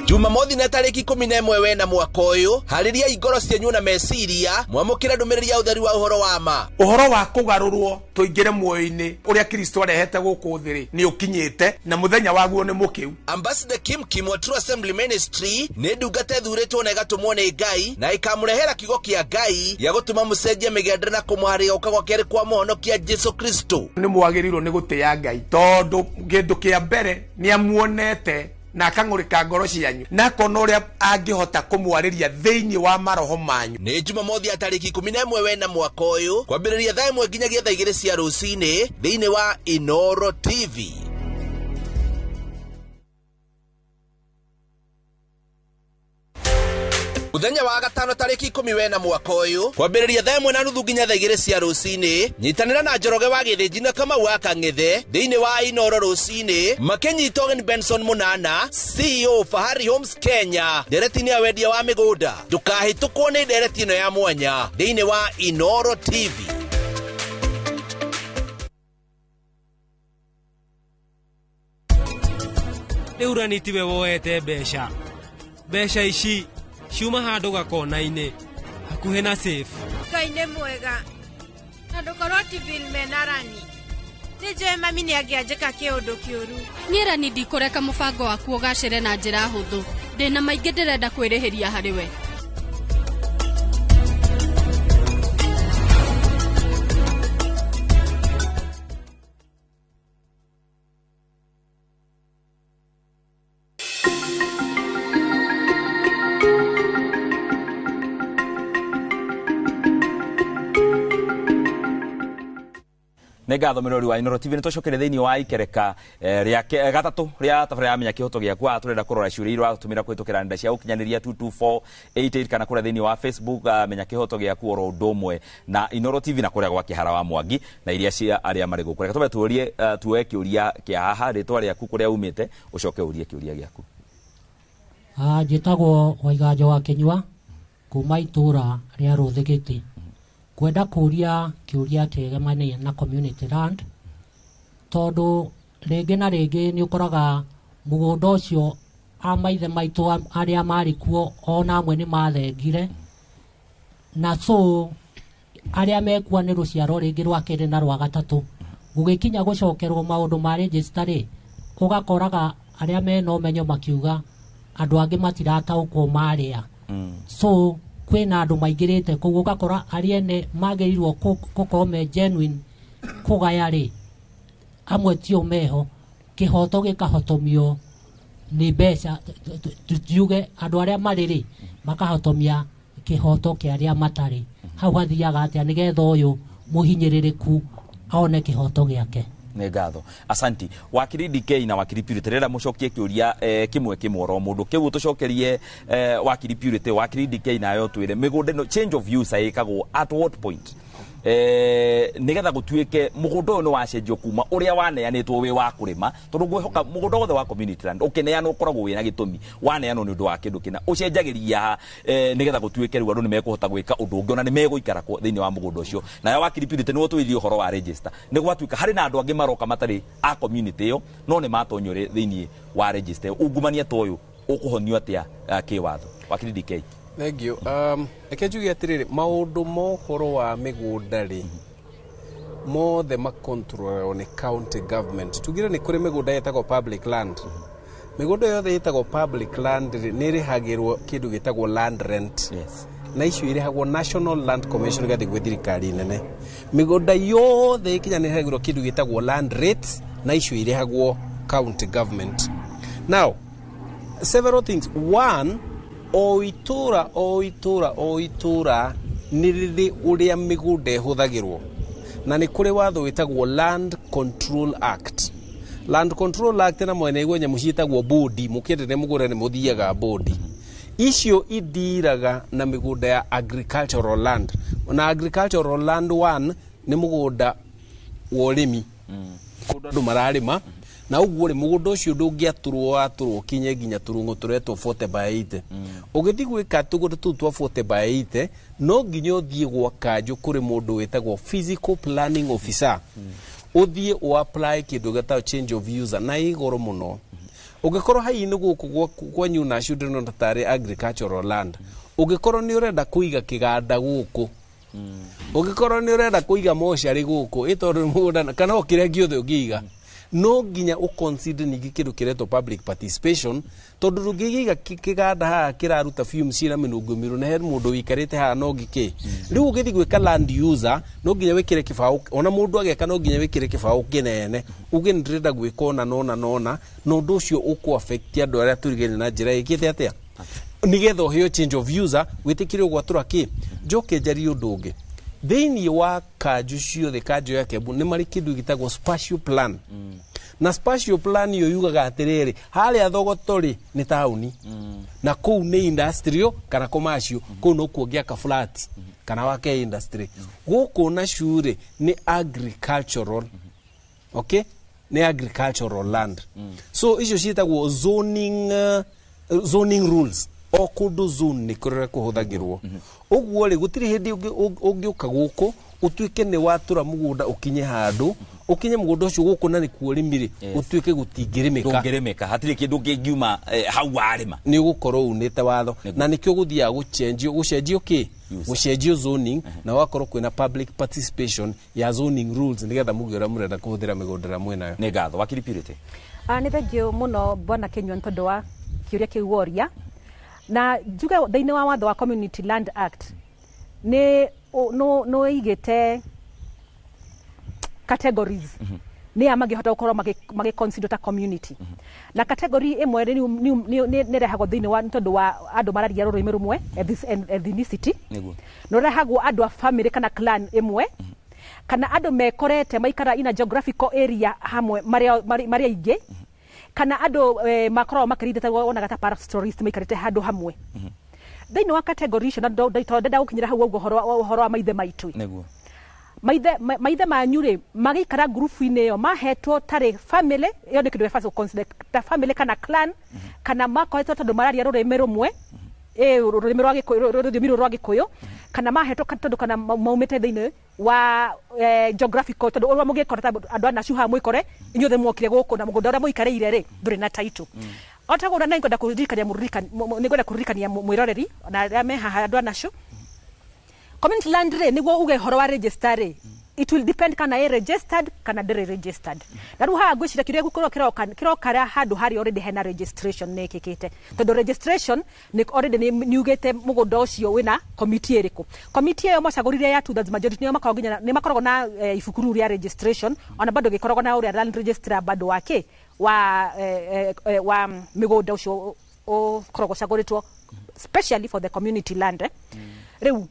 Jumamothi na tarĩki 11 wena mwaka ũyũ, harĩriai ngoro cianyu na meciria mwamũkĩre ndũmĩrĩri ya ũtheri wa ũhoro wa ma. Ũhoro wa kũgarũrwo tũingĩre muoyo-inĩ ũrĩa Kristo arehete gũkũ thĩ rĩ, nĩ ũkinyĩte na mũthenya waguo nĩ mũkĩu. Ambassador Kim Kim wa True Assembly Ministry nĩ ndungata ĩthurĩtwo na ĩgatũmwo nĩ Ngai, na ĩkamũrehera kiugo kĩa Ngai gĩa gũtũma mũcenjie mĩgendere na kũmũharĩria gũka gwa kerĩ kwa mũhonokia Jesu Kristo. Nĩ mwagĩrĩirwo nĩ gũtĩĩa Ngai, tondũ kĩndũ kĩa mbere nĩ amuonete na akang'ũrĩka ngoro cianyu, na akona ũrĩa angĩhota kũmwarĩria thĩinĩ wa maroho manyu. Nĩ Jumamothi ya tarĩki 11 wena mwaka ũyũ, kwambĩrĩria thaa 1 nginyagia thaa 2 cia rũcinĩ thĩinĩ wa Inoro TV. Mũthenya wa gatano tarĩki 10 wena mwaka ũyũ, kwambĩrĩria thaa 1:30 nginya thaa 2 cia rũcinĩ, nyitanĩra na Njoroge wa Gĩthĩnji na Kamau wa Kang'ethe thĩinĩ wa Inoro rũcinĩ, makĩnyita ũgeni Benson Mũnana, CEO Fahari Homes Kenya, ndereti-inĩ ya wendia wa mĩgũnda. Ndũkahĩtũkwo nĩ ndereti ĩno ya mwanya thĩinĩ wa Inoro TV. Rĩu Rani tiwe woete mbeca. Mbeca ici ciuma handũ gakona-inĩ hakuhĩ na safe. Ngai nĩ mwega na ndũkorwo ti Bill mena Rani. Nĩ njũĩ mami nĩ angĩanjĩka kĩũndũ kĩũru. Niĩ Rani ndikũreka mũbango waku ũgacĩre na njĩra hũthũ. Ndĩna maingĩ ndĩrenda kwĩrĩhĩria harĩ we. Nĩ ngatho mĩrori wa Inooro TV, nĩ tũcokere thĩinĩ wa ikereka rĩa gatatũ rĩa tabarĩra ya Menya Kĩhoto Gĩaku. Haha tũrenda kũrora ciũria iria ũratũmĩra kũhĩtũkĩra nenda cia ũkinyanĩria 22488 kana kũrĩa thĩinĩ wa Facebook, Menya Kĩhoto Gĩaku oro ũndũ ũmwe na Inooro TV na kũrĩa gwa Kĩhara wa Mwangi na iria cia arĩa marĩ gũkũ. Reke tũmbe tũrie, tuoe kĩũria kĩa haha, rĩtwa rĩaku, kũrĩa umĩte, ũcoke ũrie kĩũria gĩaku. Njĩtagwo Waiganjo wa Kĩnyua kuma itũra rĩa Rũthĩgĩtĩ. Kwenda kũria kĩũria kĩegemainie na community land, tondũ rĩngĩ na rĩngĩ nĩ ũkoraga mũgũnda ũcio a maithe maitũ arĩa marĩ kuo ona amwe nĩ mathengire, na so arĩa mekuo nĩ rũciaro rĩngĩ rwa kerĩ na rwa gatatũ. Gũgĩkinya gũcokerwo maũndũ ma register rĩ, ũgakoraga arĩa mena ũmenyo makiuga andũ angĩ matirataũkwo marĩa. So kwĩna andũ maingĩrĩte kũu, ũgakora arĩa ene magĩrĩirwo gũkorwo me genuine kũgaya rĩ, amwe tio meho, kĩhoto gĩkahotomio nĩ mbeca, tuge andũ arĩa marĩ rĩ makahotomia kĩhoto kĩa arĩa matarĩ. Hau hathiaga atĩa nĩgetha ũyũ mũhinyĩrĩrĩku one kĩhoto gĩake? Nĩ ngatho, asanti wakiri DK na wakiri Purity. Rĩrĩa mũcokie kĩũria kĩmwe kĩmwe oro mũndũ kĩu tũcokerie, wakiri Purity, wakiri DK nayo twĩre mĩgũnda ĩno change of use ĩkagwo at what point, nĩgetha gũtuĩke mũgũnda ũyũ nĩ wacenjio kuma ũrĩa waneanĩtwo wĩ wa kũrĩma, tondũ ngwĩhoka mũgũnda wothe wa community land ũkĩneanwo ũkoragwo wĩna gĩtũmi, waneanwo nĩ ũndũ wa kĩndũ kĩna, ũcenjagĩria ha, nĩgetha gũtuĩke rĩu andũ nĩ mekũhota gwĩka ũndũ ũngĩ ona nĩ megũikara thĩinĩ wa mũgũnda ũcio. Nayo wakiri Purity nĩguo tũithie ũhoro wa register, nĩ gwatuĩka harĩ na andũ angĩ maroka matarĩ a community ĩyo no nĩ matonywo thĩinĩ wa register ĩyo, ungumania ta ũyũ ũkũhonio atĩa kĩwatho? Wakiri DK. Thank you. Reke njuge atĩrĩrĩ, maũndũ ma ũhoro wa mĩgũnda rĩ, mothe makontrolagwo nĩ county government. Tugire nĩ kũrĩ mĩgũnda ĩtagwo public land. Mĩgũnda yothe ĩtagwo public land rĩ, nĩ ĩrĩhagĩrwo kĩndũ gĩtagwo land rent. Na icio irĩhagwo National Land Commission, ĩgathiĩ gwĩ thirikari nene. Mĩgũnda yothe ĩkinya nĩ ĩrĩhagĩrwo kĩndũ gĩtagwo land rates, na icio irĩhagwo county government. Now, several things. One, o itũra o itũra o itũra nĩ rĩrĩ ũrĩa mĩgũnda ĩhũthagĩrwo, na nĩ kũrĩ watho wĩtagwo Land Control Act. Land Control Act na mwene igwe nyamũ ciĩtagwo bodi, mũkĩendete mũgũnda nĩ mũthiaga bodi icio idiraga na mĩgũnda ya agricultural land. Na agricultural land, one, nĩ mũgũnda wa ũrĩmi, kũndũ andũ mararĩma, na ũguo rĩ, mũgũnda ũcio ndũngĩatũrwo watũrwo kinye nginya tũrung'o tũretwo 40 by 80. Ũgĩthiĩ gwĩka tũgũnda tũu twa 40 by 80, no nginya ũthiĩ gwa kanjũ kũrĩ mũndũ wĩtagwo physical planning officer, ũthiĩ ũ apply kĩndũ gĩtagwo change of user, na ĩ goro mũno. Ũngĩkorwo hai-inĩ gũkũ kwanyu nacio ndĩrona tarĩ agricultural land, ũngĩkorwo nĩ ũrenda kũiga kĩganda gũkũ, ũngĩkorwo nĩ ũrenda kũiga mocarĩ gũkũ, ĩ tondũ mũgũnda kana o kĩrĩa gĩothe ũngĩiga, no nginya ũconsider ningĩ kĩndũ kĩretwo public participation, tondũ ndũngĩiga kĩganda haha kĩraruta fumes ciĩna mĩnungo mĩũru na he mũndũ wĩikarĩte haha no ngĩkĩ. Rĩu ũgĩthiĩ gwĩka land user, no nginya wĩkĩre kĩbaũ, ona mũndũ ageka no nginya wĩkĩre kĩbaũ kĩnene, uge nĩ ndĩrenda gwĩka ũna na ũna na ũna, na ũndũ ũcio ũkũ affect andũ arĩa tũrigainie na njĩra ĩkĩte atĩa, nĩgetha ũheo change of user wĩtĩkĩre gwatũra kĩ. Njoke njarie ũndũ ũngĩ thĩinĩ wa kanjũ ciothe. Kanjũ ya Kembu nĩ marĩ kĩndũ gĩtagwo spatial plan, na spatial plan ĩyo yugaga atĩrĩrĩ, harĩa Thogoto rĩ nĩ taũni, na kũu nĩ industrial kana commercial, kũu nokuo ũngĩaka flat kana wake industry. Gũkũ nacu rĩ nĩ agricultural, okay, nĩ agricultural land. So icio ciĩtagwo zoning rules. O kũndũ zone nĩ kũrĩa kũhũthagĩrwo. Ũguo rĩ, gũtirĩ hĩndĩ ũngĩũka gũkũ ũtuĩke nĩ watũra mũgũnda ũkinye handũ, ũkinye mũgũnda ũcio gũkũ na nĩkuo ũrĩmi rĩ, ũtuĩke gũtingĩrĩmĩka. Ndũngĩrĩmĩka, hatirĩ kĩndũ kĩngiuma hau warĩma. Nĩ ũgũkorwo unĩte watho, na nĩkĩo gũthiaga gũcenjio kĩ, gũcenjio zoning, na gũgakorwo kwĩna public participation ya zoning rules, nĩgetha muge ũrĩa mũrenda kũhũthĩra mĩgũnda ĩrĩa mwĩnayo. Nĩ ngatho, wakiri Purity. Nĩ thengio mũno bwana Kĩnyua nĩ tondũ wa kĩũria kĩu woria. Na njuge thĩinĩ wa watho wa Community Land Act nĩ no ĩigĩte categories nĩ a mangĩhota gũkorwo magĩ consider ta community, na category ĩmwe nĩ ĩrehagwo thĩinĩ wa nĩ tondũ wa andũ mararia rũrĩmĩ rũmwe, ethnicity. Nĩ ũrehagwo andũ a family kana clan ĩmwe, Kana andũ mekorete maikara ina geographical area hamwe marĩ aingĩ, kana andũ makoragwo makĩrĩithia, wonaga ta pastoralist maikarĩte handũ hamwe. Thĩinĩ wa category icio, na ndenda gũkinyĩra hau ũguo ũhoro wa maithe maitũ. Nĩguo. Maithe manyu rĩ, magĩikara ngurubu-inĩ ĩyo mahetwo tarĩ family ĩyo, nĩ kĩndũ gĩa consider ta family kana clan, kana makoretwo tondũ mararia rũrĩmĩ rũmwe, rũrĩmĩ rwa Gĩkũyũ, rũthiomi rũrũ rwa Gĩkũyũ, kana mahetwo tondũ kana maumĩte thĩinĩ wa geographical, tondũ ũrĩa mũngĩkora ta andũ a Nachu haha, mwĩkore inyuothe mwokire gũkũ na mũgũnda ũrĩa mũikarĩire rĩ ndũrĩ na title. O taguo na nĩngwenda kũririkania nĩngwenda kũririkania mwĩroreri na arĩa me haha andũ a Nachu, community land rĩ, nĩguo uge ũhoro wa register rĩ, it will depend kana ĩ registered kana ndĩrĩ registered. Na rĩu haha ngwĩciria kĩrĩa gũkorwo kĩroka kĩroka handũ harĩa already hena registration nĩ ĩkĩkĩte, tondũ registration nĩ already nĩ ugĩte mũgũnda ũcio wĩna committee ĩrĩkũ. Committee ĩyo macagũrire ya 2/3 majority, nĩo makoragwo nginya nĩ makoragwo na ibuku rĩu rĩa registration, ona bado gĩkoragwo na ũrĩa land registrar bado wake wa mĩgũnda ũcio ũkoragwo ũcagũrĩtwo specially for the community land. Rĩu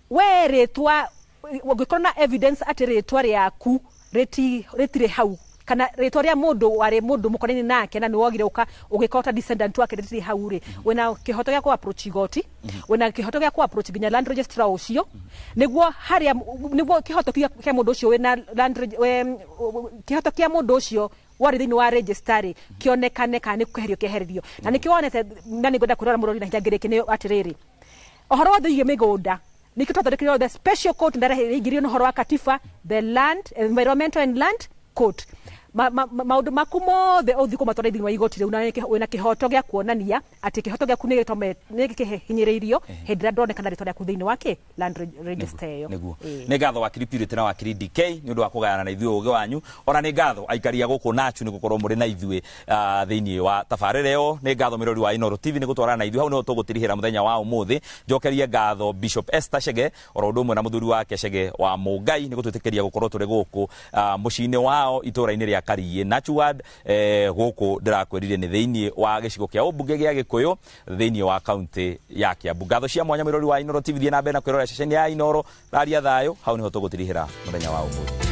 we rĩtwa ũngĩkorwo na evidence atĩ rĩtwa rĩaku rĩtirĩ hau, kana rĩtwa rĩa mũndũ warĩ mũndũ mũkonainie nake na nĩ wogire ũka ũgĩkorwo ta descendant wake rĩtirĩ hau rĩ, wĩna kĩhoto gĩa kũ approach igoti, wĩna kĩhoto gĩa kũ approach nginya land registrar ũcio, nĩguo harĩa nĩguo kĩhoto kĩa mũndũ ũcio wĩna land kĩhoto kĩa mũndũ ũcio warĩ thĩinĩ wa register rĩ kĩonekane kana nĩ kweherio kĩehererio. Na nĩkĩo wonete, na nĩngwenda kwĩrora mũrori na hinya ngĩrĩki nĩ atĩrĩrĩ, ũhoro wothe wĩgiĩ mĩgũnda nĩkĩo twathondekire the special court ndarehereirio nĩ ũhoro wa katiba, the land environmental and land court. Maũndũ maku mothe ũthiĩ kũmatwara thĩinĩ wa igoti rĩu, na wĩna kĩhoto gĩa kuonania atĩ kĩhoto gĩaku nĩ gĩkĩhinyĩrĩirio hĩndĩ ĩrĩa ndonekana rĩtwa rĩaku thĩinĩ wa kĩ land register ĩyo. Nĩguo. Nĩ ngatho wakiri Purity na wakiri DK nĩ ũndũ wa kũgayana na ithuĩ ũgĩ wanyu. Ona nĩ ngatho aikari a gũkũ Nachu nĩ gũkorwo mũrĩ na ithuĩ thĩinĩ wa tabarĩra ĩyo. Nĩ ngatho mĩrori wa Inooro TV nĩ gũtwarana na ithuĩ hau nĩho tũgũtirihĩra mũthenya wa ũmũthĩ. Njokerie ngatho Bishop Esther Chege oro ũndũ ũmwe na mũthuri wake Chege wa Mũngai nĩ gũtwĩtĩkĩria gũkorwo tũrĩ gũkũ mũciĩ-inĩ wao itũũra-inĩ rĩa Kariĩ Nachu ward, gũkũ ndĩrakwĩrire nĩ thĩinĩ wa gĩcigo kĩa ũmbunge gĩa Gĩkũyũ thĩinĩ wa kaunti ya Kiambu. Ngatho cia mwanya mĩrori wa Inooro TV, thiĩ na mbere na kwĩrorera ceceni ya Inooro raria thayũ, hau nĩho tũgũtirihĩra mũthenya wa ũmũthĩ.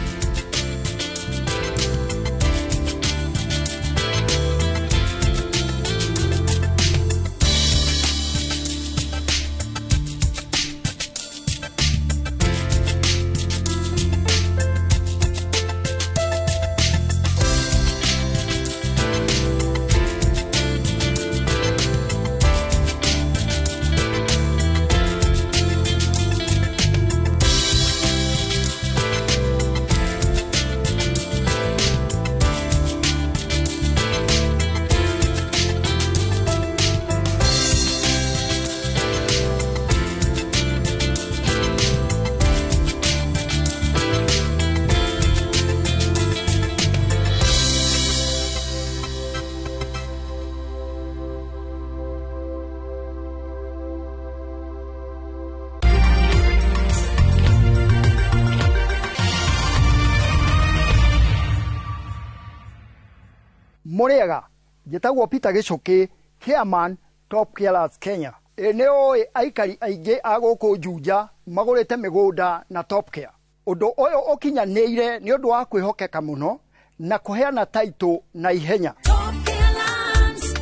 Mũrĩega, njĩtagwo Peter Gĩcũkĩ, chairman Top Carers Kenya. Ĩ nĩ ũĩ aikari aingĩ a gũkũ Juja magũrĩte mĩgũnda na Top Care. Ũndũ ũyũ ũkinyanĩire nĩ ũndũ wa kwĩhokeka mũno na kũheana title na ihenya. Top Care Lands,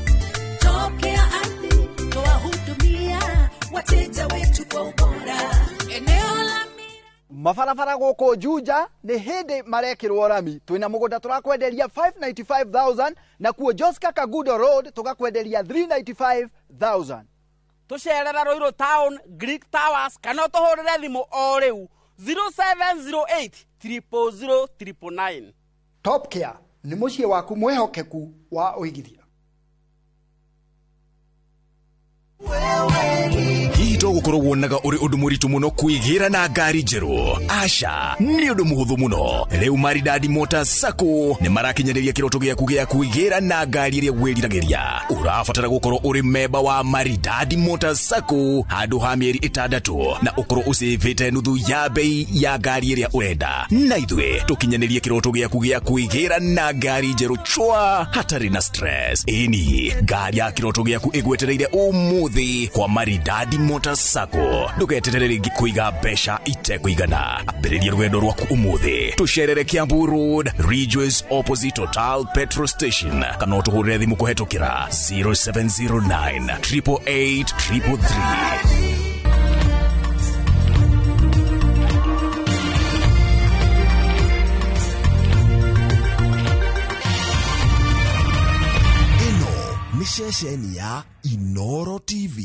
Top Care Ardhi, twahudumia wateja wetu kwa ubora. Eneo la Mabarabara gũkũ Juja nĩ hĩndĩ marekĩrwo rami. Twĩna mũgũnda tũrakwenderia 595,000, nakuo Joska Kagudo Road tũgakwenderia 395,000. Tũcerera Ruiru Town, Greek Towers, kana ũtũhũrĩre thimũ o rĩu 0708 000 999. Top Care nĩ mũciĩ waku mwĩhokeku wa ũigithia. Hihi to gũkorwo wonaga ũrĩ ũndũ mũritũ mũno kwĩgĩra na ngari njerũ? Aca, nĩ ũndũ mũhũthũ mũno. Rĩu Maridadi Motors Sacco nĩ marakinyanĩria kĩroto gĩaku gĩa kwĩgĩra na ngari ĩrĩa wĩriragĩria. Ũrabatara gũkorwo ũrĩ memba wa Maridadi Motors Sacco handũ ha mĩeri 6 na ũkorwo ũcĩvĩte nuthu ya bei ya ngari ĩrĩa ũrenda. Na ithuĩ tũkinyanĩrie kĩroto gĩaku gĩa kwĩgĩra na ngari njerũ chwa hatarĩ na stress. Ĩni, ngari ya kĩroto gĩaku ĩgwetereire ũmũthĩ kwa Maridadi Motors Motors Sacco. Ndũgeterere rĩngĩ kũiga mbeca itekũigana. Ambĩrĩria rũgendo rwaku ũmũthĩ. Tũcerere Kiambu Road, Ridgeways opposite Total Petrol Station, kana ũtũhũrĩre thimũ kũhetũkĩra 0709 888 333. Ĩno nĩ ceceni ya Inoro TV.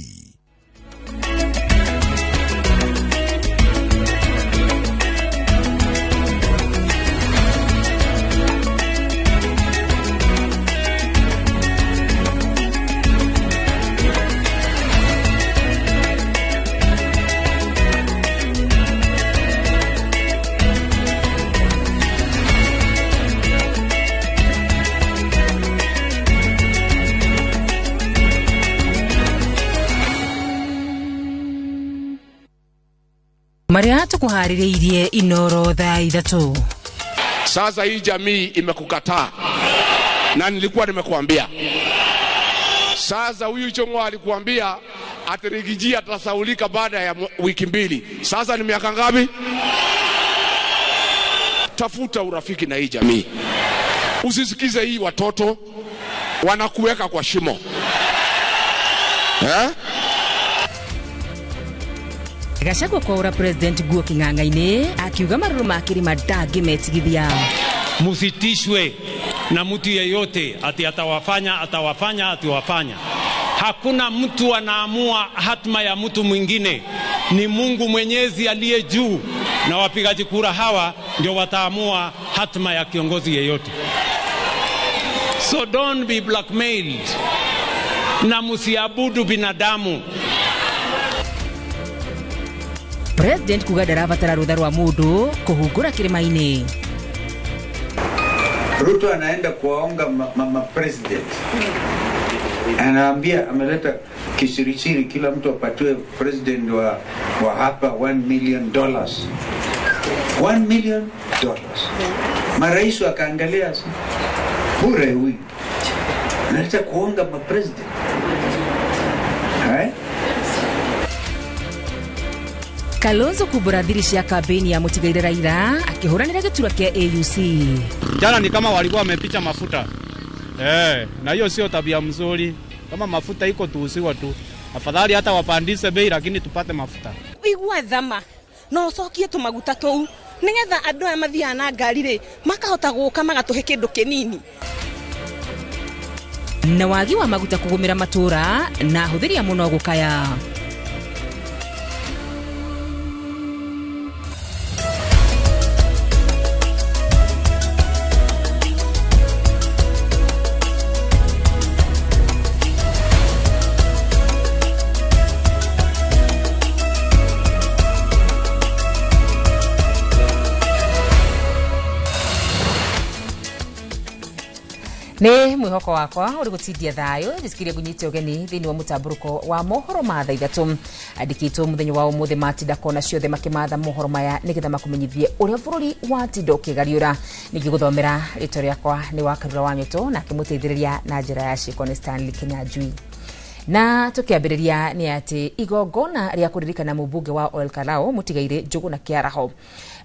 Maria tukuharĩrĩirie Inoro thaa 3. Sasa hii jamii imekukataa, na nilikuwa nimekuambia. Sasa huyu Chong'o alikuambia ati Rigiji atasaulika baada ya wiki 2. Sasa ni miaka ngapi? Tafuta urafiki na hii jamii. Usisikize hii watoto wanakuweka kwa shimo. Eh? Gachagua kwaura President guo king'ang'a-inĩ akiuga marũrũ ma kĩrĩma ndangĩmetigithia. Musitishwe na mtu yeyote ati atawafanya atawafanya atiwafanya. Hakuna mtu anaamua hatma ya mtu mwingine, ni Mungu Mwenyezi aliye juu, na wapigaji kura hawa ndio wataamua hatma ya kiongozi yeyote. So don't be blackmailed, na musiabudu binadamu. President kuga ndarabatara rũtha rwa mũndũ kũhungũra kĩrĩma-inĩ. Ruto anaenda kuwaonga mama president. Anaambia ameleta kisirisiri, kila mtu apatiwe president wa hapa $1 million. $1 million. Marais wakaangalia bure huyu. Analeta kuonga ma president. Eh? Kalonzo kubura thiri cia kambeni ya mutigaire Raila akihũranĩra gĩturwa kĩa AUC. Jana ni kama walikuwa wamepicha mafuta. Na hiyo sio tabia mzuri. Kama mafuta iko tuuziwa tu. Afadhali hata wapandishe bei lakini tupate mafuta. Igua thama no ucokie tumaguta tou nigetha andu aya mathiaga na ngari ri makahota guka magatuhe kindu kinini. Na wagi wa maguta kugumira matura na huthiria muno gukaya. Nĩ mwĩhoko wakwa ũrĩ gũtindia thayũ njĩcikirie ngũnyite ũgeni thĩinĩ wa mũtambũrũko wa mohoro ma thaa 3 andĩkĩtwo mũthenya wa ũmũthĩ matinda kona ciothe makĩmatha mohoro maya nĩgetha makũmenyithie ũrĩa bũrũri watinda ũkĩgariũra. Ningĩ gũthomera rĩtwa rĩakwa nĩ wa Karura wa Nyoto na akĩmũteithĩrĩria na njĩra ya ciĩko nĩ Stanley Kinyanjui. Na tukiambĩrĩria nĩ atĩ igongona rĩa kũririkana mũmbunge wa Ol Kalou mũtigaire Njũgũna Kĩaraho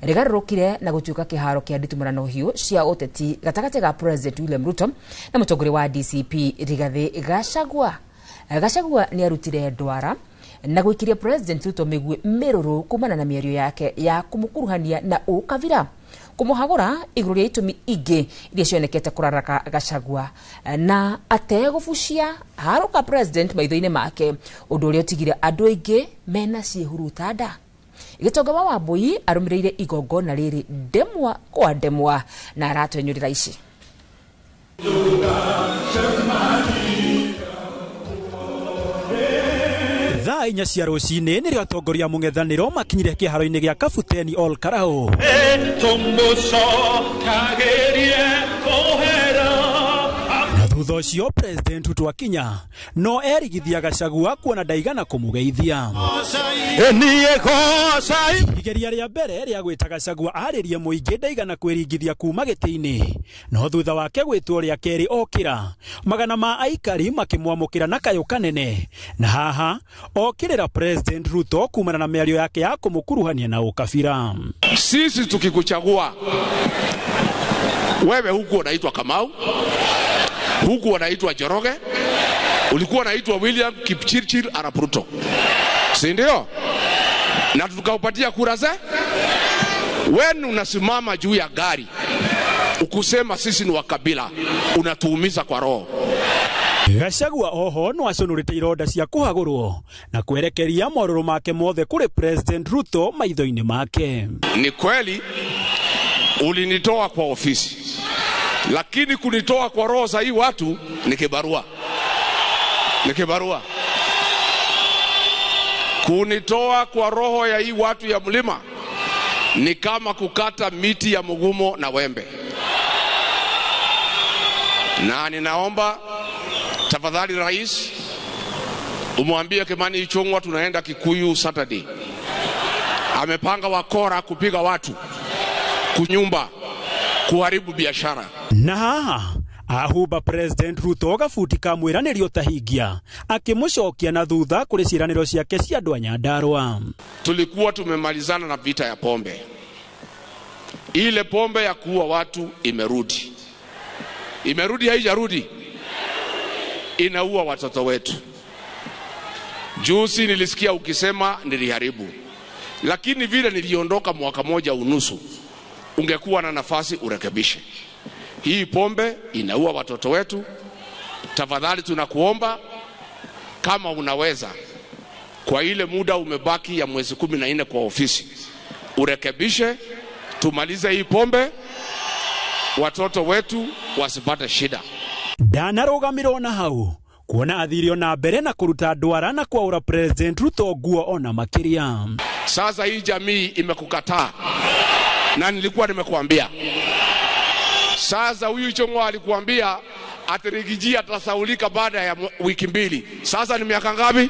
rĩgarũrũkire na gũtuĩka kĩharo kĩa nditimũrano hiũ cia ũteti gatagatĩ ga President William Ruto na mũtongoria wa DCP Rigathĩ Gachagua. Gachagua nĩ arutire ndwara na gũikiria President Ruto mĩguĩ mĩrũrũ kumana na mĩario yake ya kũmũkuruhania na ũkabira kũmũhagũra igũrũ rĩa itũmi ingĩ iria cionekete kũraraka Gachagua na ategũbucia harũka President maitho-inĩ make, ũndũ ũrĩa ũtigire andũ aingĩ mena ciĩhuruta nda. Gĩtonga wa Wambui arũmĩrĩire igongona rĩrĩ ndemwa kwa ndemwa na aratwenyũrĩra ici. Thaa 4 cia rũcinĩ nĩrĩo atongoria mũng'ethanĩro makinyire kĩharo-inĩ gĩa Kabuteni Ol Kalou. Thutha ũcio President Ruto akinya no erigithia Gachagua kuona ndaigana kũmũgeithia. Igeria rĩa mbere rĩa gwĩta Gachagua arĩrie mũingĩ ndaigana kwĩringithia kuma gĩtĩ-inĩ, no thutha wake gwĩtwo rĩa kerĩ okĩra, magana ma aikari makĩmwamũkĩra na kayũ kanene, na haha okĩrĩra President Ruto kumana na mĩario yake ya kũmũkuruhania na ũkabira. Sisi tukikuchagua wewe, huku unaitwa Kamau, huku unaitwa Njoroge, ulikuwa unaitwa William Kipchirchir Arap Ruto, si ndio? Na tukaupatia kura ze. Wewe unasimama juu ya gari ukusema sisi ni wa kabila, unatuumiza kwa roho. Gachagua oho no aconũrĩte ironda cia kũhagũrwo na kwerekeria morũrũ make mothe kũrĩ President Ruto maitho-inĩ make. Ni kweli ulinitoa kwa ofisi, lakini kunitoa kwa roho za hii watu ni kibarua, ni kibarua. Kunitoa kwa roho ya hii watu ya mlima ni kama kukata miti ya mugumo na wembe. Na ninaomba tafadhali Rais umwambie Kimani Ichung'wa tunaenda Kikuyu Saturday. Amepanga wakora kupiga watu, kunyumba, kuharibu biashara. Na haha ahuba President Ruto gabuti ka mwĩranĩrio tahingia akĩmũcokia na thutha kũrĩ ciĩranĩro ciake cia andũ a Nyandarua. Tulikuwa tumemalizana na vita ya pombe. Ile pombe ya kuua watu imerudi. Imerudi, haijarudi? Inaua watoto wetu. Juzi nilisikia ukisema niliharibu, lakini vile niliondoka mwaka moja unusu, ungekuwa na nafasi urekebishe. Hii pombe inaua watoto wetu. Tafadhali tunakuomba kama unaweza, kwa ile muda umebaki ya mwezi 14 kwa ofisi, urekebishe, tumalize hii pombe, watoto wetu wasipate shida. Ndanarũgamirwo na hau kuona athirio na mbere na kũruta ndwara na kwaũra President Ruto nguo ona makĩria. Sasa hii jamii imekukataa, na nilikuwa nimekuambia. Sasa huyu Ichung'wa alikuambia ati Rigiji atasaulika baada ya wiki 2. Sasa ni miaka ngapi?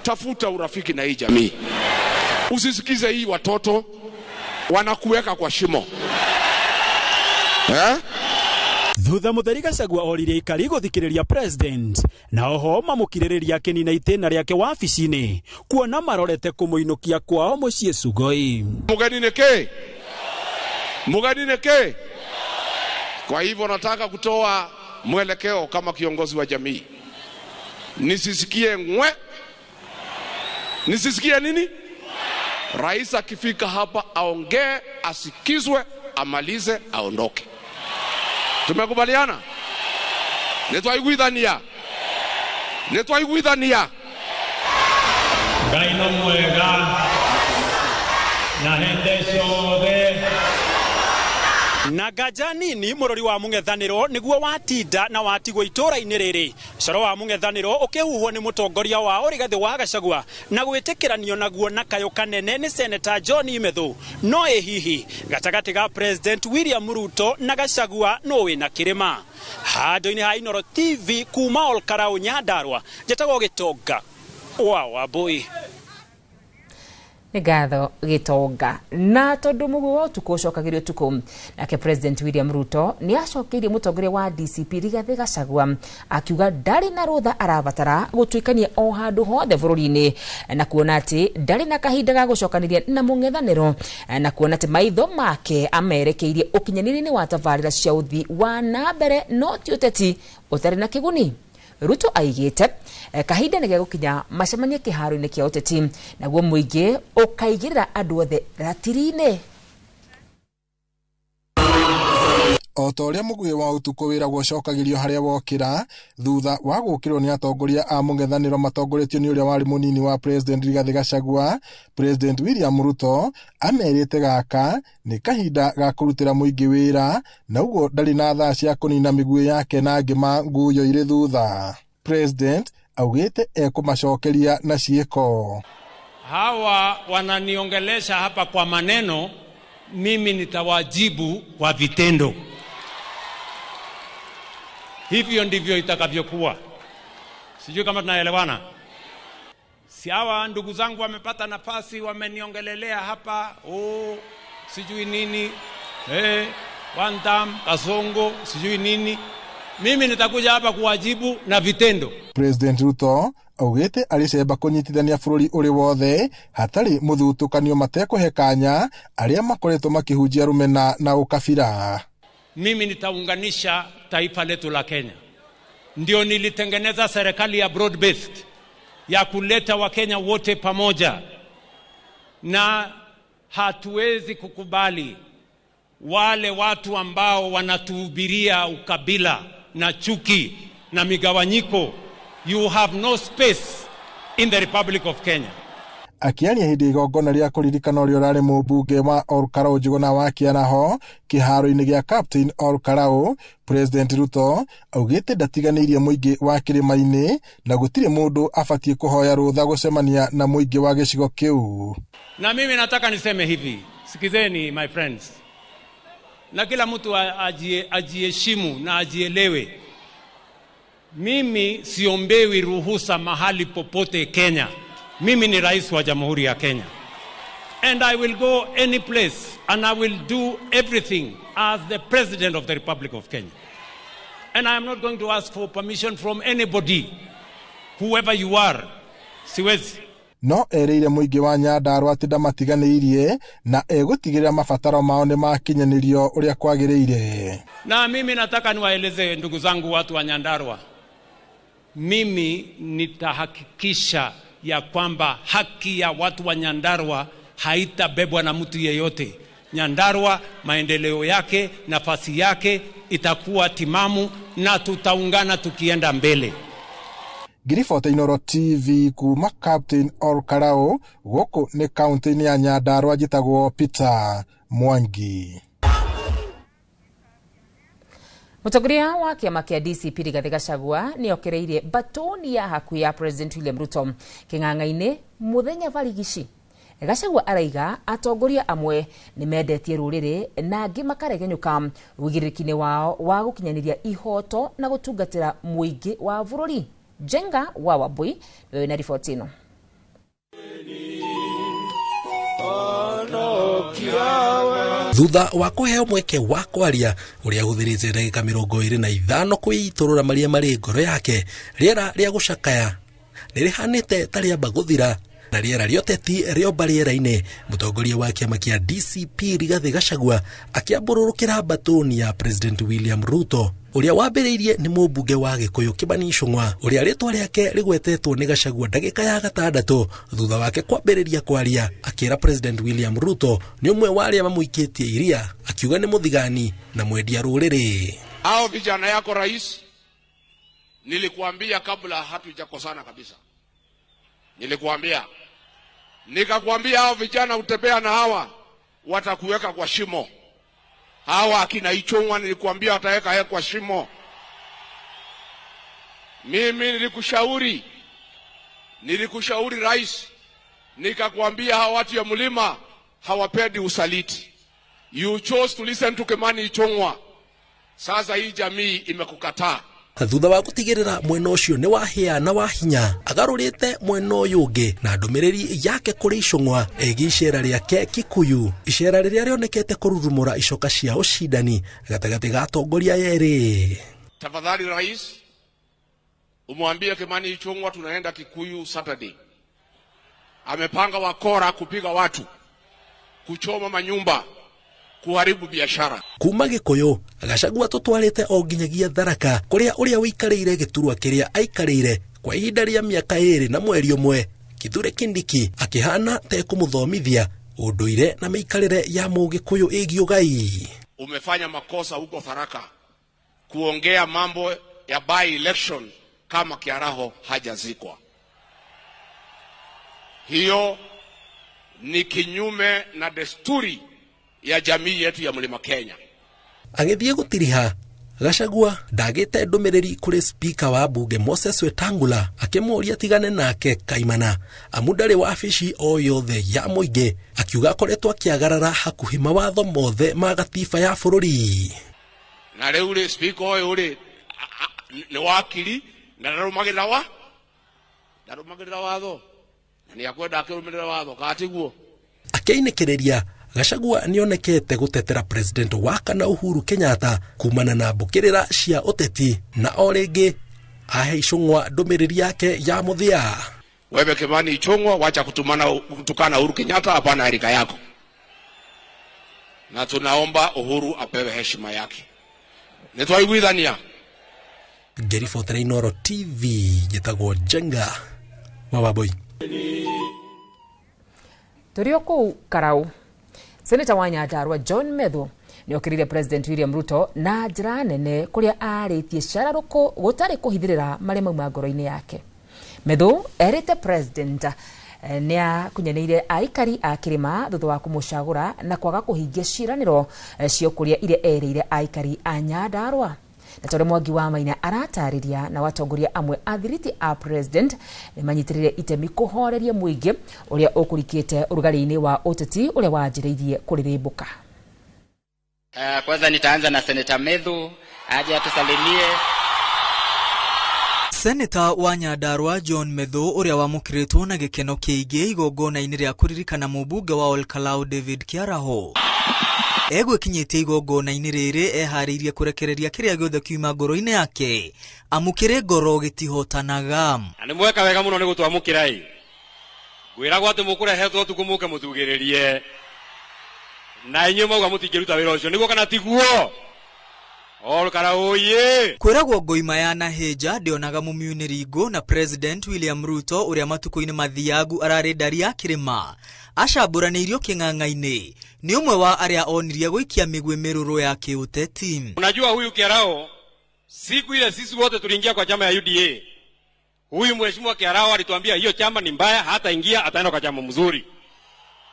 Tafuta urafiki na hii jamii. Usisikize hii watoto wanakuweka kwa shimo. Thutha mũtheri Gachagua oririe aikari gũthikĩrĩria President na oho mamũkirĩrĩria akĩnina itĩna rĩake wabici-inĩ kuona marorete kũmũinũkia kwao mũciĩ Sugoi. Mugeni nĩ kĩ? Mugeni nĩ kĩ? Kwa hivyo nataka kutoa mwelekeo kama kiongozi wa jamii. Nisisikie ngwe. Nisisikie nini? Rais akifika hapa aongee, asikizwe, amalize, aondoke. Tumekubaliana? Nitwaiguithania. Nitwaiguithania. Ngai no mwega na hende ciothe. Na ngaja nini mũrori wa mũng'ethanĩro nĩguo watinda na watigwo itũra-inĩ rĩrĩ. Coro wa mũng'ethanĩro ũkĩhuhwo nĩ mũtongoria wao Rigathĩ wa Gachagua na gwĩtĩkĩranio naguo na kayũ kanene nĩ Senator John Imethu. No ĩ hihi gatagatĩ ga President William Ruto na Gachagua no wĩna kĩrĩma? Handũ-inĩ ha Inooro TV kuma Olkarau Nyandarua, njĩtagwo Gĩtonga wa Wambui. Nĩ ngatho Gĩtonga. Na tondũ mũguo wa ũtukũ ũcokagĩrio ũtukũ, nake President William Ruto nĩ acokeirie mũtongoria wa DCP Rigathĩ Gachagua akiuga ndarĩ na rũtha arabatara gũtuĩkania o handũ hothe bũrũri-inĩ, na kuona atĩ ndarĩ na kahinda ga gũcokanĩria na mũng'ethanĩro, na kuona atĩ maitho make amerekeirie ũkinyanĩria-inĩ wa tabarĩra cia ũthii wa na mbere no ti ũteti ũtarĩ na kĩguni. Ruto aigĩte kahinda nĩ gegũkinya macemanie kĩharo-inĩ kĩa ũteti naguo mũingĩ ũkaigĩrĩra andũ othe ratiri-inĩ. O ta ũrĩa mũguĩ wa ũtukũ wĩragwo ũcokagĩrio harĩa wokĩra thutha wa gũkĩrwo nĩ atongoria a mũng'ethanĩro matongoretio nĩ ũrĩa warĩ mũnini wa President Rigathĩ Gachagua, President William Ruto amerĩte gaka nĩ kahinda ga kũrutĩra mũingĩ wĩra na ũguo ndarĩ na thaa cia kũnina mĩguĩ yake na ngĩma nguyo irĩ thutha. President augĩte ekũmacokeria na ciĩko. Hawa wananiongelesha hapa kwa maneno, mimi nitawajibu kwa vitendo. Hivyo ndivyo itakavyokuwa. Sijui kama tunaelewana. Si hawa ndugu zangu wamepata nafasi, wameniongelelea hapa, oh, sijui nini, one time, Kasongo, sijui nini. Mimi nitakuja hapa kuwajibu na vitendo. President Ruto augĩte arĩ cemba kũnyitithania bũrũri ũrĩ wothe hatarĩ mũthutũkanio matekũhe kanya arĩa makoretwo makĩhunjia rũmena na ũkabira. Mimi nitaunganisha taifa letu la Kenya. Ndio nilitengeneza serikali ya broad based ya kuleta Wakenya wote pamoja, na hatuwezi kukubali wale watu ambao wanatuhubiria ukabila na chuki na migawanyiko. You have no space in the Republic of Kenya. Akiaria hĩndĩ ya igongona rĩa kũririkana ũrĩa ũrarĩ mũmbunge wa Olkalau Njuguna wa Kĩaraho kĩharo-inĩ gĩa Captain Olkalau, President Ruto augĩte ndatiganĩirie mũingĩ wa kĩrĩma-inĩ na gũtirĩ mũndũ abatiĩ kũhoya rũtha gũcemania na mũingĩ wa gĩcigo kĩu. Na mimi nataka niseme hivi, sikizeni my friends, na kila mtu ajiheshimu na ajielewe. Mimi siombewi ruhusa mahali popote Kenya. Mimi ni rais wa Jamhuri ya Kenya. And I will go any place and I will do everything as the President of the Republic of Kenya. And I am not going to ask for permission from anybody, whoever you are. Siwezi. No erĩire mũingĩ wa Nyandarua atĩ ndamatiganĩirie na egũtigĩrĩra mabataro mao nĩ makinyanĩrio ũrĩa kwagĩrĩire. Na mimi nataka niwaeleze ndugu zangu watu wa Nyandarua, mimi nitahakikisha ya kwamba haki ya watu wa Nyandarua haitabebwa na mtu yeyote. Nyandarua maendeleo yake, nafasi yake itakuwa timamu na tutaungana tukienda mbele. Ngiribota Inooro TV kuma Captain Olkalau gũkũ nĩ kaunti-inĩ ya Nyandarua, njĩtagwo Peter Mwangi. Mũtongoria wa kĩama kĩa DCP Rigathĩ Gachagua nĩokereirie batoni ya hakuhĩ ya President William Ruto kĩng'ang'a-inĩ mũthenya barigici. Gachagua araiga atongoria amwe nĩmendetie rũrĩrĩ na angĩ makaregenyũka ũigĩrĩrĩki-inĩ wao wa gũkinyanĩria ihoto na gũtungatĩra mũingĩ wa bũrũri. Jenga wa Wambui nĩwe wĩna riboti ĩno. Thutha wa kũheo mweke wa kwaria ũrĩa ahũthĩrĩte ndagĩka 25 kwĩitũrũra marĩa marĩ ngoro yake, rĩera rĩa gũcakaya nĩrĩhanĩte ta rĩamba gũthira na rĩera rĩa ũteti rĩomba rĩera-inĩ. Mũtongoria wa kĩama kĩa DCP Rigathĩ Gachagua akĩambũrũrũkĩra mbatũni ya President William Ruto ũrĩa wambĩrĩirie nĩ mũmbunge wa Gĩkũyũ Kĩmani Ichung'wa ũrĩa rĩtwa rĩake rĩgwetetwo nĩ Gachagua ndagĩka ya 6 thutha wake kwambĩrĩria kwaria, akĩra President William Ruto nĩ ũmwe wa arĩa mamũikĩtie iria, akiuga nĩ mũthigani na mwendia rũrĩrĩ. Hao vijana yako rais, nilikuambia kabla hatujakosana kabisa, nilikuambia, nikakwambia hao vijana utembea na hawa watakuweka kwa shimo. Hawa akina Ichung'wa nilikuambia wataweka yeye kwa shimo. Mimi nilikushauri rais, nikakwambia hawa watu ya mlima hawapendi usaliti. You chose to listen to Kimani Ichung'wa. Sasa hii jamii imekukataa. Thutha wa gũtigĩrĩra mwena ũcio nĩ wahĩa na wahinya, agarũrĩte mwena ũyũ ũngĩ na ndũmĩrĩri yake kũrĩ Ichung'wa ĩgiĩ icera rĩake Kikuyu, icera rĩrĩa rĩonekete kũrurumũra icoka cia ũcindani gatagatĩ ga atongoria erĩ. Tafadhali rais, umwambie Kimani Ichung'wa tunaenda Kikuyu Saturday. Amepanga wakora kupiga watu, kuchoma manyumba, kuharibu biashara. Kuma Gĩkũyũ Gachagua tũtwarĩte o nginyagia Tharaka kũrĩa ũrĩa ũikarĩire gĩturwa kĩrĩa aikarĩire kwa ihinda rĩa mĩaka 2 na mweri 1, Kithure Kindiki akĩhana ta ekũmũthomithia ũndũire na mĩikarĩre ya mũgĩkũyũ ĩgiĩ ũgai. Umefanya makosa huko Tharaka kuongea mambo ya by election kama Kiaraho hajazikwa. Hiyo ni kinyume na desturi ya jamii yetu ya Mlima Kenya. Agĩthiĩ gũtiriha, Gachagua ndagĩte ndũmĩrĩri kũrĩ spika wa bunge Moses Wetangula akĩmũũria tigane nake kaimana amu ndarĩ wabici o yothe ya mũingĩ, akiuga akoretwo akĩagarara hakuhĩ mawatho mothe ma gatiba ya bũrũri. Na rĩu rĩ spika ũyũ rĩ Nĩ wakiri na ndarũmagĩrĩra wa ndarũmagĩrĩra watho na nĩ akwenda akĩrũmĩrĩra watho kana tiguo. Akĩinĩkĩrĩria Gachagua nĩonekete gũtetera president wa kana Uhuru Kenyatta kumana na mbũkĩrĩra cia ũteti na o rĩngĩ ahe Ichung'wa ndũmĩrĩri yake ya mũthia. Wewe Kimani Ichung'wa, wacha kutukana Uhuru Kenyatta, hapana rika yako, na tunaomba Uhuru apewe heshima yake. Nitwaiguithania. Ngĩribotera Inooro TV, njĩtagwo Njenga wa Wambui. Tũrĩ o kũu Karau, Seneta wa Nyandarua John Methu nĩokĩrĩire President William Ruto na njĩra nene kũrĩa arĩtie cararũkũ gũtarĩ kũhithĩrĩra marĩa mauma ngoro-inĩ yake. Methu erĩte President nĩakunyanĩire aikari a kĩrĩma thutha wa kũmũcagũra na kwaga kũhingia ciĩranĩro cia ũkũria iria erĩire aikari a Nyandarua. Na tondũ Mwangi wa Maina aratarĩria na watongoria amwe a thiriti a President nĩmanyitĩrĩire itemi kũhoreria mũingĩ ũrĩa ũkũrikĩte ũrugarĩ-inĩ wa ũteti ũrĩa wanjĩrĩirie kũrĩrĩmbũka. Kwanza nitaanza na Senator Methu aje atusalimie. Seneta wa Nyandarua John Methu ũrĩa wamũkĩrĩtwo na gĩkeno kĩingĩ igongona-inĩ rĩa kũririkana mũmbunge wa Olkalau David Kiaraho egwĩkinyĩtie igongona-inĩ rĩrĩ eharĩirie kũrekereria kĩrĩa gĩothe kiuma ngoro-inĩ yake amũkĩre ngoro gĩtihotanaga. Na nĩ mweka wega mũno nĩ gũtwamũkĩra ĩ ngwĩragwo atĩ mũkũrehetwo ũtukũ mũke mũtugĩrĩrie na inyuĩ mauga mũtingĩruta wĩra ũcio nĩguo kana tiguo? Olkalau oye. Kwĩragwo ngoima ya Naheja ndĩonaga mũmiunĩri ngũ na President William Ruto ũrĩa matukũ-inĩ mathiagu ararĩ ndari ya kĩrĩma acambũranĩirio kĩng'ang'a-inĩ nĩ ũmwe wa arĩa onirie gũikia mĩguĩ mĩrũrũ ya kĩũteti. Unajua huyu Kiarao, siku ile sisi wote tuliingia kwa chama ya UDA, huyu mheshimiwa Kiarao alituambia hiyo chama ni mbaya, hata ingia ataenda kwa chama mzuri,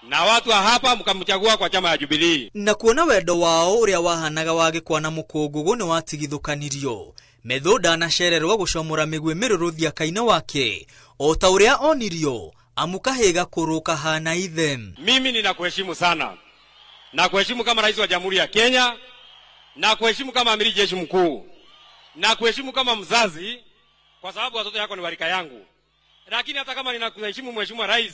na watu wa hapa mkamchagua kwa chama ya Jubilee. Na kuona wendo wao ũrĩa wahanaga wa gĩkwa na mũkũngũgũ nĩ watigithũkanirio, Methu ndanacererwo gũcomora mĩguĩ mĩrũrũ thiaka-inĩ wake o ta ũrĩa onirio amu kahĩ gakũrũ kahana ithe. Mimi ninakuheshimu sana, na kuheshimu kama rais wa Jamhuri ya Kenya, na kuheshimu kama amiri jeshi mkuu, na kuheshimu kama mzazi, kwa sababu watoto yako ni warika yangu. Lakini hata kama ninakuheshimu mheshimiwa rais,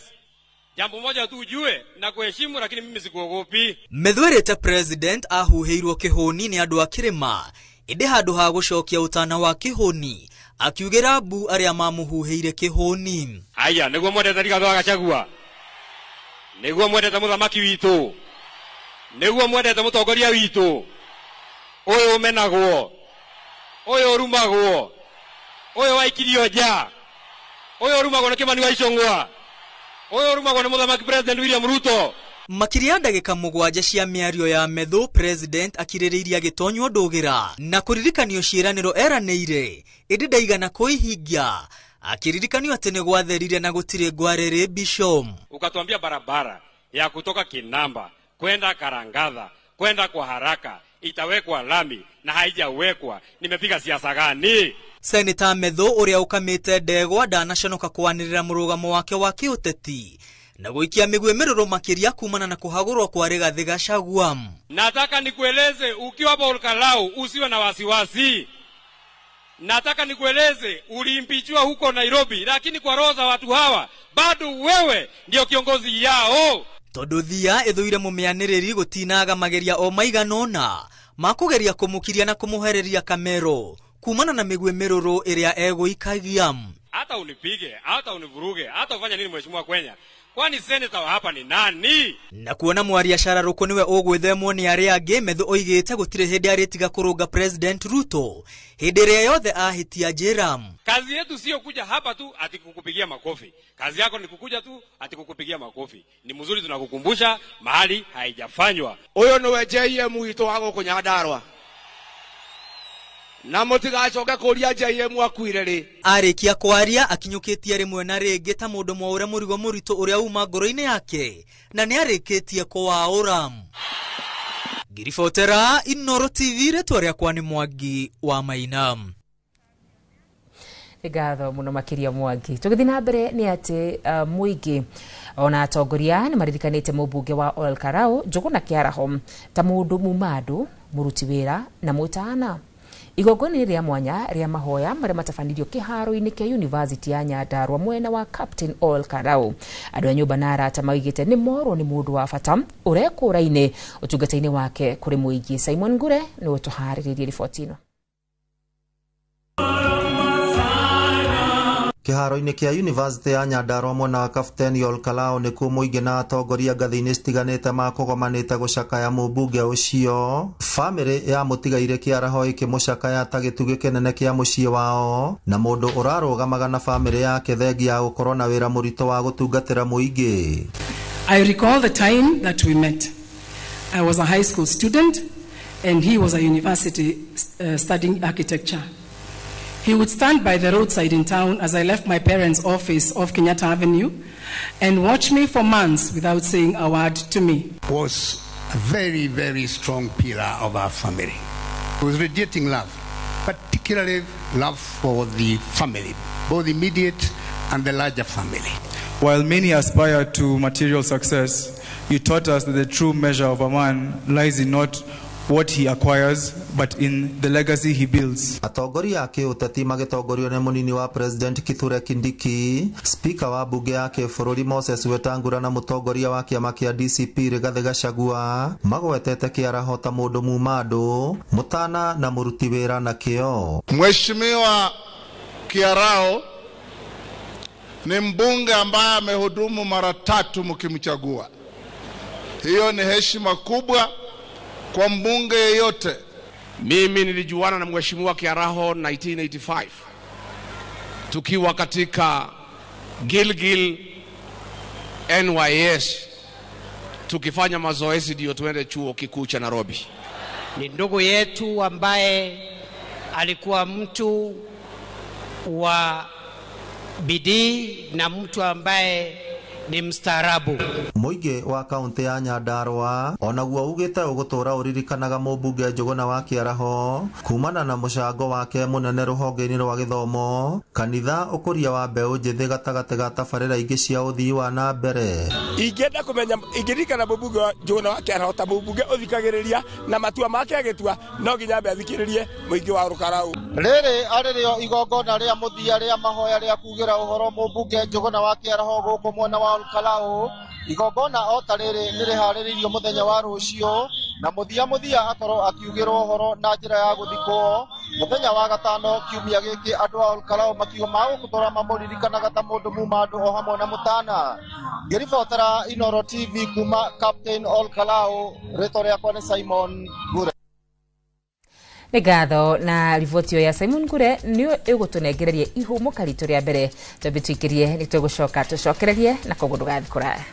jambo moja tu ujue, na kuheshimu lakini mimi sikuogopi. Methu erĩte President ahuhĩirwo kĩhũni nĩ andũ a kĩrĩma ĩndĩ handũ ha gũcokia ũtana wa kĩhũni akiugĩra mbu arĩa mamũhuhĩire kĩhũni. Aya nĩguo mwendete Rigathĩ wa Gachagua, nĩguo mwendete mũthamaki witũ, nĩguo mwendete mũtongoria witũ, ũyũ ũmenagwo, ũyũ ũrumagwo, ũyũ waikirio nja, ũyũ ũrumagwo nĩ Kimani wa Ichung'wa, ũyũ ũrumagwo nĩ mũthamaki President William Ruto. Makĩria ndagĩka 7 cia mĩario ya Methu, President akirĩrĩirie agĩtonywo ndũgĩra na kũririkanio ciĩranĩro eranĩire ĩndĩ ndaigana kũihingia, akĩririkanio atĩ nĩ gwatherire na gũtirĩ ngwarĩrĩ Bishop. Ukatuambia barabara ya kutoka Kinamba kwenda Karangatha kwenda kwa haraka itawekwa lami na haijawekwa. Nimepiga siasa gani? Senator Methu ũrĩa ũkamĩte ndegwa ndanaconoka kwanĩrĩra mũrũgamo wake wa kĩũteti na gũikia mĩguĩ mĩrũrũ makĩria kumana na kũhagũrwo kwa Rigathĩ Gachagua. Nataka nikueleze ukiwa hapa Olkalau usiwe na wasiwasi. Nataka nikueleze ulimpichua huko Nairobi, lakini kwa roho za watu hawa bado wewe ndio kiongozi yao. Tondũ thia ĩthũire mũmĩanĩrĩri gũtinaga mageria o maigana ũna makũgeria kũmũkiria na kũmũhereria kamero kumana na mĩguĩ mĩrũrũ ĩrĩa egũikagia. Hata unipige, hata univuruge, hata ufanye nini mheshimiwa Kwenya, kwani senator wa hapa ni nani? Na kuona mwaria cararũkũ nĩwe ũgwĩthemwo nĩ arĩa angĩ, Methu oigĩte gũtirĩ hĩndĩ arĩtiga kũrũnga President Ruto hĩndĩ ĩrĩa yothe ahĩtia njĩra. Kazi yetu sio kuja hapa tu ati kukupigia makofi. Kazi yako ni kukuja tu ati kukupigia makofi. Ni mzuri tunakukumbusha mahali haijafanywa. Ũyũ nĩwe JM witũ wa gũkũ Nyandarua. Na mũtigacoke kũria JM akuire rĩ. Arĩkia kwaria akinyũkĩtie rĩmwe na rĩngĩ ta mũndũ mwaũre mũrigo mũritũ ũrĩa uma ngoro-inĩ yake na nĩarĩkĩtie kũwaũra. Ngiribotera Inooro TV, rĩtwa rĩakwa nĩ Mwangi wa Maina. Ngatho muno makiria Mwangi. Tũgĩthiĩ na mbere nĩ atĩ mũingĩ ona atongoria nĩ maririkanĩte mũmbunge wa Olkalau Njuguna Kĩaraho ta mũndũ mumandũ, mũruti wĩra na mũtana. Igongona-inĩ rĩa mwanya rĩa mahoya marĩa matabanirio kĩharo-inĩ kĩa University ya Nyandarua mwena wa Captain Ol Kalou. Andũ a nyũmba na arata maugĩte nĩ morwo nĩ mũndũ wa bata ũrekũra-inĩ ũtungata-inĩ wake kũrĩ mũingĩ. Simon Ngure nĩwe ũtũharĩrĩirie riboti ĩno. Kĩharo-inĩ kĩa University ya Nyandarua mwena wa Kapteni Ol Kalou nĩkuo mũingĩ na atongoria ngathĩ-inĩ citiganĩte makũgomanĩte gũcakaya mũmbunge ũcio. Bamĩrĩ ya mũtigairĩ Kĩaraho ĩkĩmũcakaya ta gĩtugĩ kĩnene kĩa mũciĩ wao na mũndũ ũrarũgamaga na bamĩrĩ yake thengia ya gũkorwo na wĩra mũritũ wa gũtungatĩra mũingĩ. I recall the time that we met. I was a high school student and he was a university studying architecture. He would stand by the roadside in town as I left my parents' office off Kenyatta Avenue and watch me for months without saying a word to me. Was a very, very strong pillar of our family. He was radiating love, particularly love for the family, both immediate and the larger family. While many aspire to material success, you taught us that the true measure of a man lies in not what he acquires, but in the legacy he builds. Atongoria a kĩũteti magĩtongorio nĩ mũnini wa President Kithure Kindiki, Speaker wa mbunge ya kĩbũrũri Moses Wetangula na mũtongoria wa kĩama kĩa DCP Rigathĩ Gachagua magwetete Kĩaraho ta mũndũ muma andũ, mũtana na mũruti wĩra na kĩo. Mheshimiwa Kĩaraho ni mbunge ambaye amehudumu mara tatu mkimchagua. Hiyo ni heshima kubwa kwa mbunge yeyote. Mimi nilijuana na Mheshimiwa Kĩaraho 1985 tukiwa katika Gilgil NYS tukifanya mazoezi ndio tuende chuo kikuu cha Nairobi. Ni ndugu yetu ambaye alikuwa mtu wa bidii na mtu ambaye ni mstaarabu. Mũingĩ wa kaunti ya Nyandarua onaguo ugĩte ũgũtũra ũririkanaga mũmbunge Njũgũna wa Kĩaraho kumana na mũcango wake mũnene rũhonge-inĩ rwa gĩthomo, kanitha, ũkũria wa mbeũ njĩthĩ gatagatĩ ga tabarĩra ingĩ cia ũthii wa na mbere. Ingĩenda kũmenya ingĩririkana mũmbunge Njũgũna wa Kĩaraho ta mũmbunge ũthikagĩrĩria na matua make agĩtua no nginya ambe athikĩrĩrie mũingĩ wa Olkalau. Rĩrĩ arĩ rĩo igongona rĩa mũthia rĩa mahoya rĩa kugĩra ũhoro mũmbunge Njũgũna wa Kĩaraho gũkũ mwena wa Olkalau. Igongona o ta rĩrĩ nĩ rĩharĩrĩirio mũthenya wa rũciũ na mũthia mũthia akorwo akiugĩrwo ũhoro na njĩra ya gũthikwo mũthenya wa gatano kiumia gĩkĩ. Andũ a Olkalau makiuga magũtũra mamũririkanaga ta mũndũ muma andũ o hamwe na mũtana. Ngĩribotera Inooro TV kuma Captain Olkalau, rĩtwa rĩakwa nĩ Simon Ngure. Nĩ ngatho na riboti ya Simon Ngure nĩyo ĩgũtũnengereria ihũmũka ritũ rĩa mbere. Twambe tũikĩrie nĩ tũgũcoka tũcokererie na koguo ndũgathiĩ kũraya.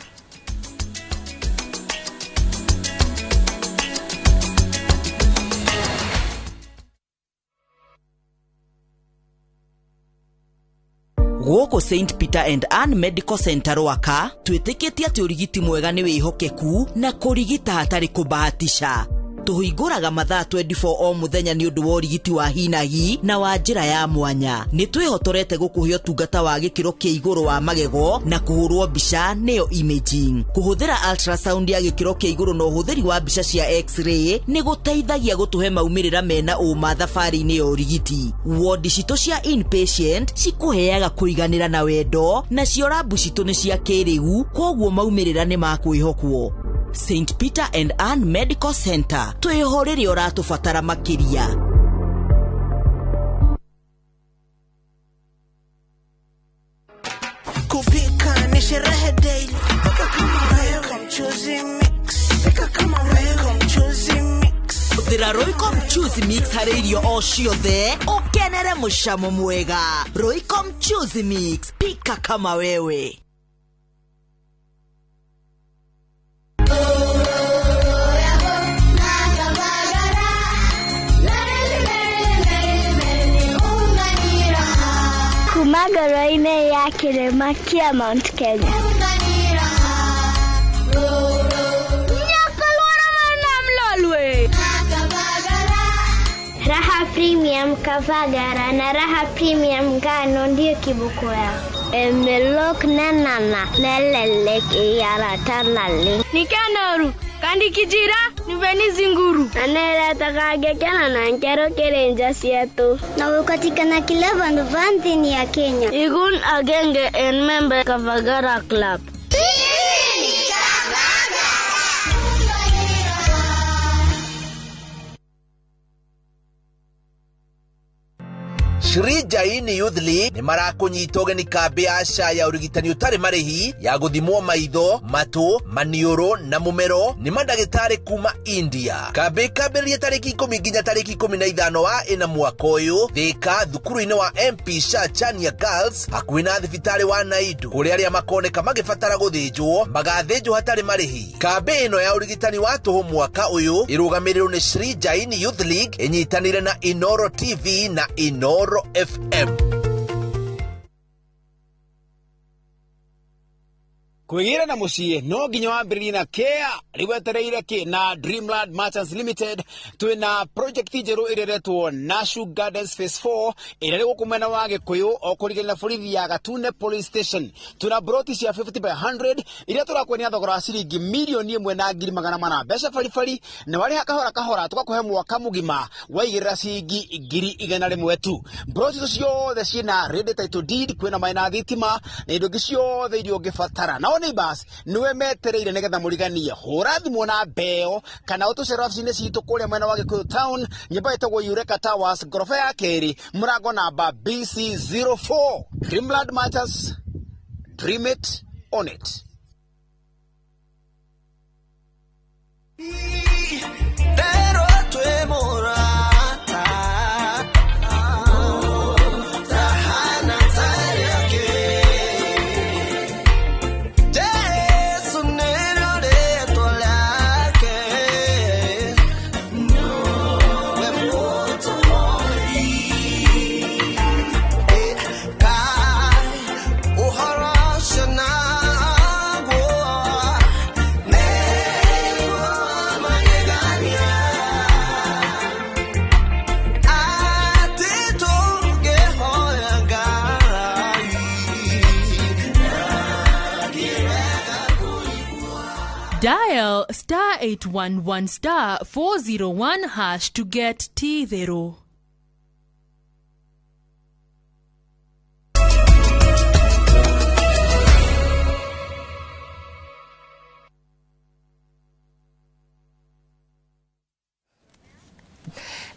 Gũkũ St Peter and Ann Medical Center Rwaka twĩtĩkĩtie atĩ ũrigiti mwega nĩ wĩhokeku na kũrigita hatarĩ kũbahatisha. Tũhingũraga mathaa 24 o mũthenya nĩ ũndũ wa ũrigiti wa hinahi na wa njĩra ya mwanya. Nĩ twĩhotorete gũkũhe ũtungata wa gĩkĩro kĩa igũrũ wa magego na kũhũrwo mbica nĩyo imaging. Kũhũthĩra ultrasound ya gĩkĩro kĩa igũrũ na ũhũthĩri wa mbica cia x-ray nĩ gũteithagia gũtũhe maumĩrĩra mena ũma thabarĩ-inĩ ya ũrigiti. Wodi citũ cia inpatient cikũheaga kũiganĩra na wendo, nacio rabu citũ nĩ cia kĩrĩu, kwoguo maumĩrĩra nĩ makwĩhokwo. St Peter and Ann Medical Center, twĩho rĩrĩa ũratũbatara makĩria. Kupika ni sherehe daily. Pika kama wewe, mchuzi mix. Pika kama wewe, mchuzi mix. Hũthĩra Royco Mchuzi Mix harĩ irio o ciothe ũkenere mũcamo mwega. Royco Mchuzi Mix, pika kama wewe. Kuma ngoro-inĩ ya kĩrĩma kĩa Mount Kenya. Raha Premium Kavagara na Raha Premium Ngano ndiyo kiboko yao. Emelok nanana lelelek iyaratalale. Nikanoru Na ndikijira ni Zinguru. Aneretaga ngekena na nkero kirenja cietu. Na ukatikana kila vandu va nthini ya Kenya. Igun agenge en member Kavagara Club. Shri Jaini Youth League nĩ marakũnyita ũgeni kambĩ ya SHA ya ũrigitani ũtarĩ marĩhi ya gũthimwo maitho, matũ, maniũrũ na mũmero nĩ mandagĩtarĩ kuma India. Kambĩ ĩkambĩrĩria tarĩki 10 nginya tarĩki 15 wa 4 mwaka ũyũ Thika thukuru-inĩ wa MP Shah Chania Girls hakuhĩ na thibitarĩ wa Naidu kũrĩa arĩa makoneka magĩbatara gũthĩnjwo magathĩnjwo hatarĩ marĩhi. Kambĩ ĩno ya ũrigitani wa tũhũ mwaka ũyũ ĩrũgamĩrĩrwo nĩ Shri Jaini Youth League ĩnyitanĩire na Inoro TV na Inoro FM. Kwĩgĩra na mũciĩ no nginya wambĩrĩrie na care rĩu wetereire kĩ na Dreamland Merchants Limited twĩna project njerũ ĩrĩa ĩretwo Nashu Gardens Phase 4 ĩrĩa ĩrĩ gũkũ mwena wa Gĩkũyũ o kũrigania na borithi ya Gatune Police Station. Twĩna broti cia 50 by 100 iria tũrakwenia thogora wa ciringi 1,400,000 mbeca baribari na warĩha kahora kahora tũgakũhe mwaka mũgima waigĩrĩra ciringi 100,000 tu. Broti icio ciothe ciĩna ready title deed, kwĩna maĩ na thitima na indo ingĩ ciothe iria ũngĩbatara. Nao neighbors niwe metereire nigetha muriganie hura thimu na mbeo kana utucere ofici-inĩ citũ kũrĩa mwena wa Gĩkũyũ town nyũmba ĩtagwo Eureka Towers ngoroba ya kerĩ mũrango namba BC04. Dreamland Matters, dream it on it. Dial star 811 star 401 hash to get T0.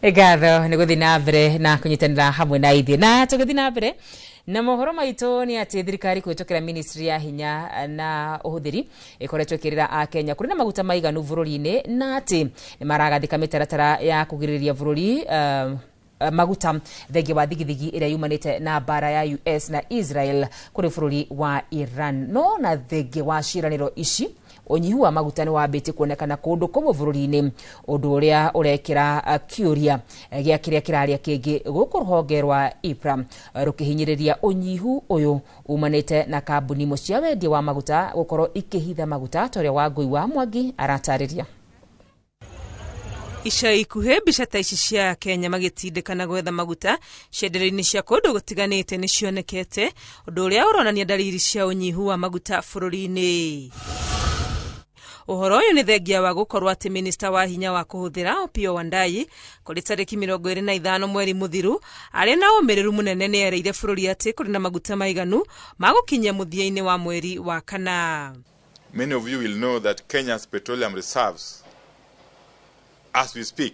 Ngatho nĩ gũthiĩ na mbere na kũnyitanĩra hamwe na ithuĩ na tũgĩthiĩ na mbere na mohoro maitũ nĩ atĩ thirikari kũhĩtũkĩra ministry ya hinya na ũhũthĩri ĩkoretwo ĩkĩrĩra akenya kũrĩ na maguta maiganu bũrũri-inĩ na atĩ nĩ maragathĩka mĩtaratara ya kũgirĩrĩria bũrũri maguta thengia wa thigithigi ĩrĩa yumanĩte na mbara ya US na Israel kũrĩ bũrũri wa Iran. No na thengia wa ciĩranĩro ici ũnyihu wa maguta nĩ wambĩtie kuonekana kũndũ kũmwe bũrũri-inĩ ũndũ ũrĩa ũrekĩra kĩũria gĩa kĩrĩa kĩraria kĩngĩ gũkũ rũhonge rwa IPRA rũkĩhinyĩrĩria ũnyihu ũyũ umanĩte na kambuni imwe cia wendia wa maguta gũkorwo ikĩhitha maguta ta ũrĩa Wangũi wa Mwangi aratarĩria. Ica ikuhĩ mbica ta ici cia Kenya magĩtindĩkana gwetha maguta cienderio-inĩ cia kũndũ gũtiganĩte nĩ cionekete ũndũ ũrĩa ũronania dalili cia ũnyihu wa maguta bũrũri-inĩ. Ũhoro ũyũ nĩ thengia wa gũkorwo atĩ minista wa hinya wa kũhũthĩra Opiyo Wandayi kũrĩ tarĩki 25 mweri mũthiru arĩ na ũmĩrĩru mũnene nĩ erĩire bũrũri atĩ kũrĩ na maguta maiganu ma gũkinyia mũthia-inĩ wa mweri wa kana. Many of you will know that Kenya's petroleum reserves as we speak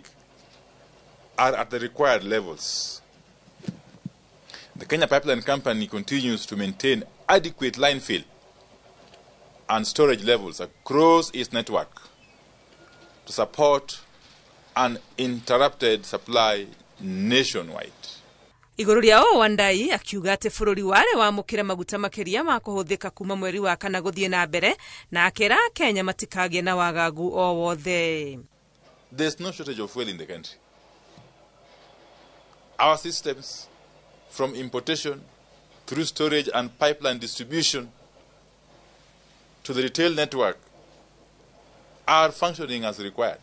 are at the required levels. The Kenya Pipeline Company continues to maintain adequate line fill and storage levels across its network to support uninterrupted supply nationwide. Igũrũ rĩa ũũ Wandayi akiuga atĩ bũrũri warĩ wamũkĩra maguta makĩria ma kũhũthĩka kuma mweri wa kana gũthiĩ na mbere na akĩra Kenya matikagĩe na wagagu o wothe. There's no shortage of fuel in the country. Our systems, from importation through storage and pipeline distribution to the retail network, are functioning as required.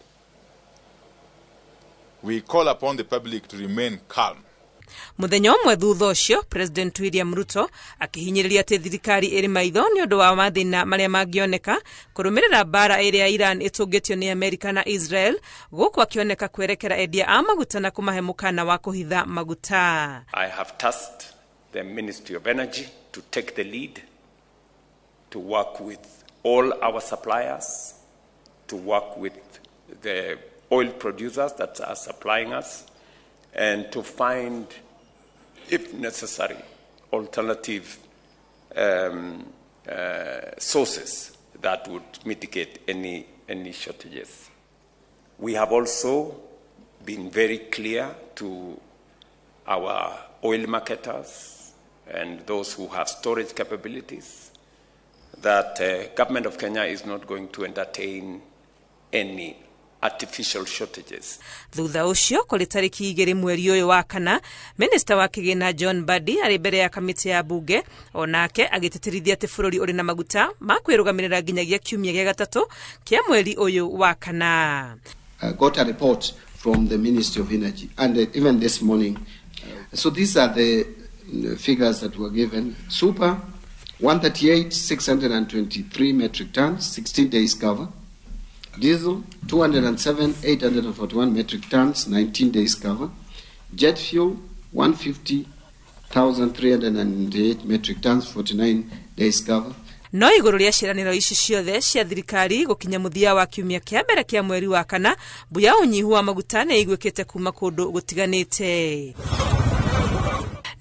We call upon the public to remain calm. Muthenya ũmwe thutha ũcio, President William Ruto akĩhinyĩrĩria atĩ thirikari ĩrĩ maitho nĩ ũndũ wa mathĩna marĩa mangĩoneka kũrũmĩrĩra mbara ĩrĩa Iran ĩtũngĩtio nĩ Amerika na Israel, gũkũ akĩoneka kwerekera endia a maguta na kũmahe mũkana wa kũhitha maguta. I have tasked the Ministry of Energy to take the lead, to work with all our suppliers, to work with the oil producers that are supplying us, and to find, if necessary, alternative sources that would mitigate any shortages. We have also been very clear to our oil marketers and those who have storage capabilities that government of Kenya is not going to entertain any artificial shortages. Thutha ũcio kũrĩ tarĩki 2 mweri ũyũ wa kana, Minista wa kĩgĩna John Mbadi arĩ mbere ya kamĩtĩ ya bunge onake agĩtĩtĩrithia atĩ bũrũri ũrĩ na maguta ma kwĩrũgamĩrĩra nginyagia kiumia gĩa gatatũ kĩa mweri ũyũ wa kana. Got a report from the Ministry of Energy and even this morning. So these are the figures that were given. Super 138,623 metric tons, 16 days cover. Diesel 207,841 metric tons, 19 days cover. Jet fuel 150,398 metric tons, 49 days cover. No igũrũ rĩa ciĩranĩro ici ciothe cia thirikari gũkinya mũthia wa kiumia kĩa mbere kĩa mweri wa kana, mbuya ũnyihu wa maguta nĩ ĩiguĩkĩte kuma kũndũ gũtiganĩte.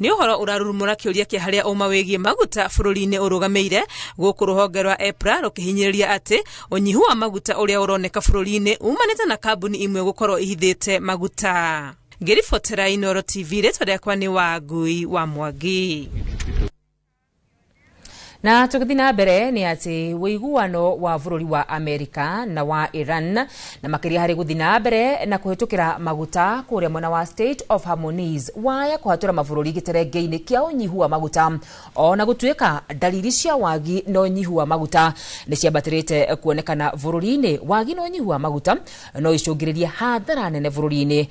Nĩ ũhoro ũrarurumũra kĩũria kĩa harĩa ũma wĩgiĩ maguta bũrũri-inĩ ũrũgamĩire, gũkũ rũhonge rwa EPRA rũkĩhinyĩrĩria atĩ ũnyihu wa maguta ũrĩa ũroneka bũrũri-inĩ umanĩte na kambuni imwe gũkorwo ihithĩte maguta. Ngĩribotera Inooro TV, rĩtwa rĩakwa nĩ Wangui wa Mwangi. Na tũgĩthiĩ na mbere nĩ atĩ ũiguano wa bũrũri wa Amerika na wa Iran na makĩria harĩ gũthiĩ na mbere na kũhĩtũkĩra maguta kũrĩa mwena wa State of Harmonies waya kũhatũra mabũrũri gĩterenge-inĩ kĩa ũnyihu wa maguta, ona gũtuĩka dalili cia wagi na ũnyihu wa maguta nĩ ciambatĩrĩte kuonekana bũrũri-inĩ. Wagi na ũnyihu wa maguta no icũngĩrĩrie hathara nene bũrũri-inĩ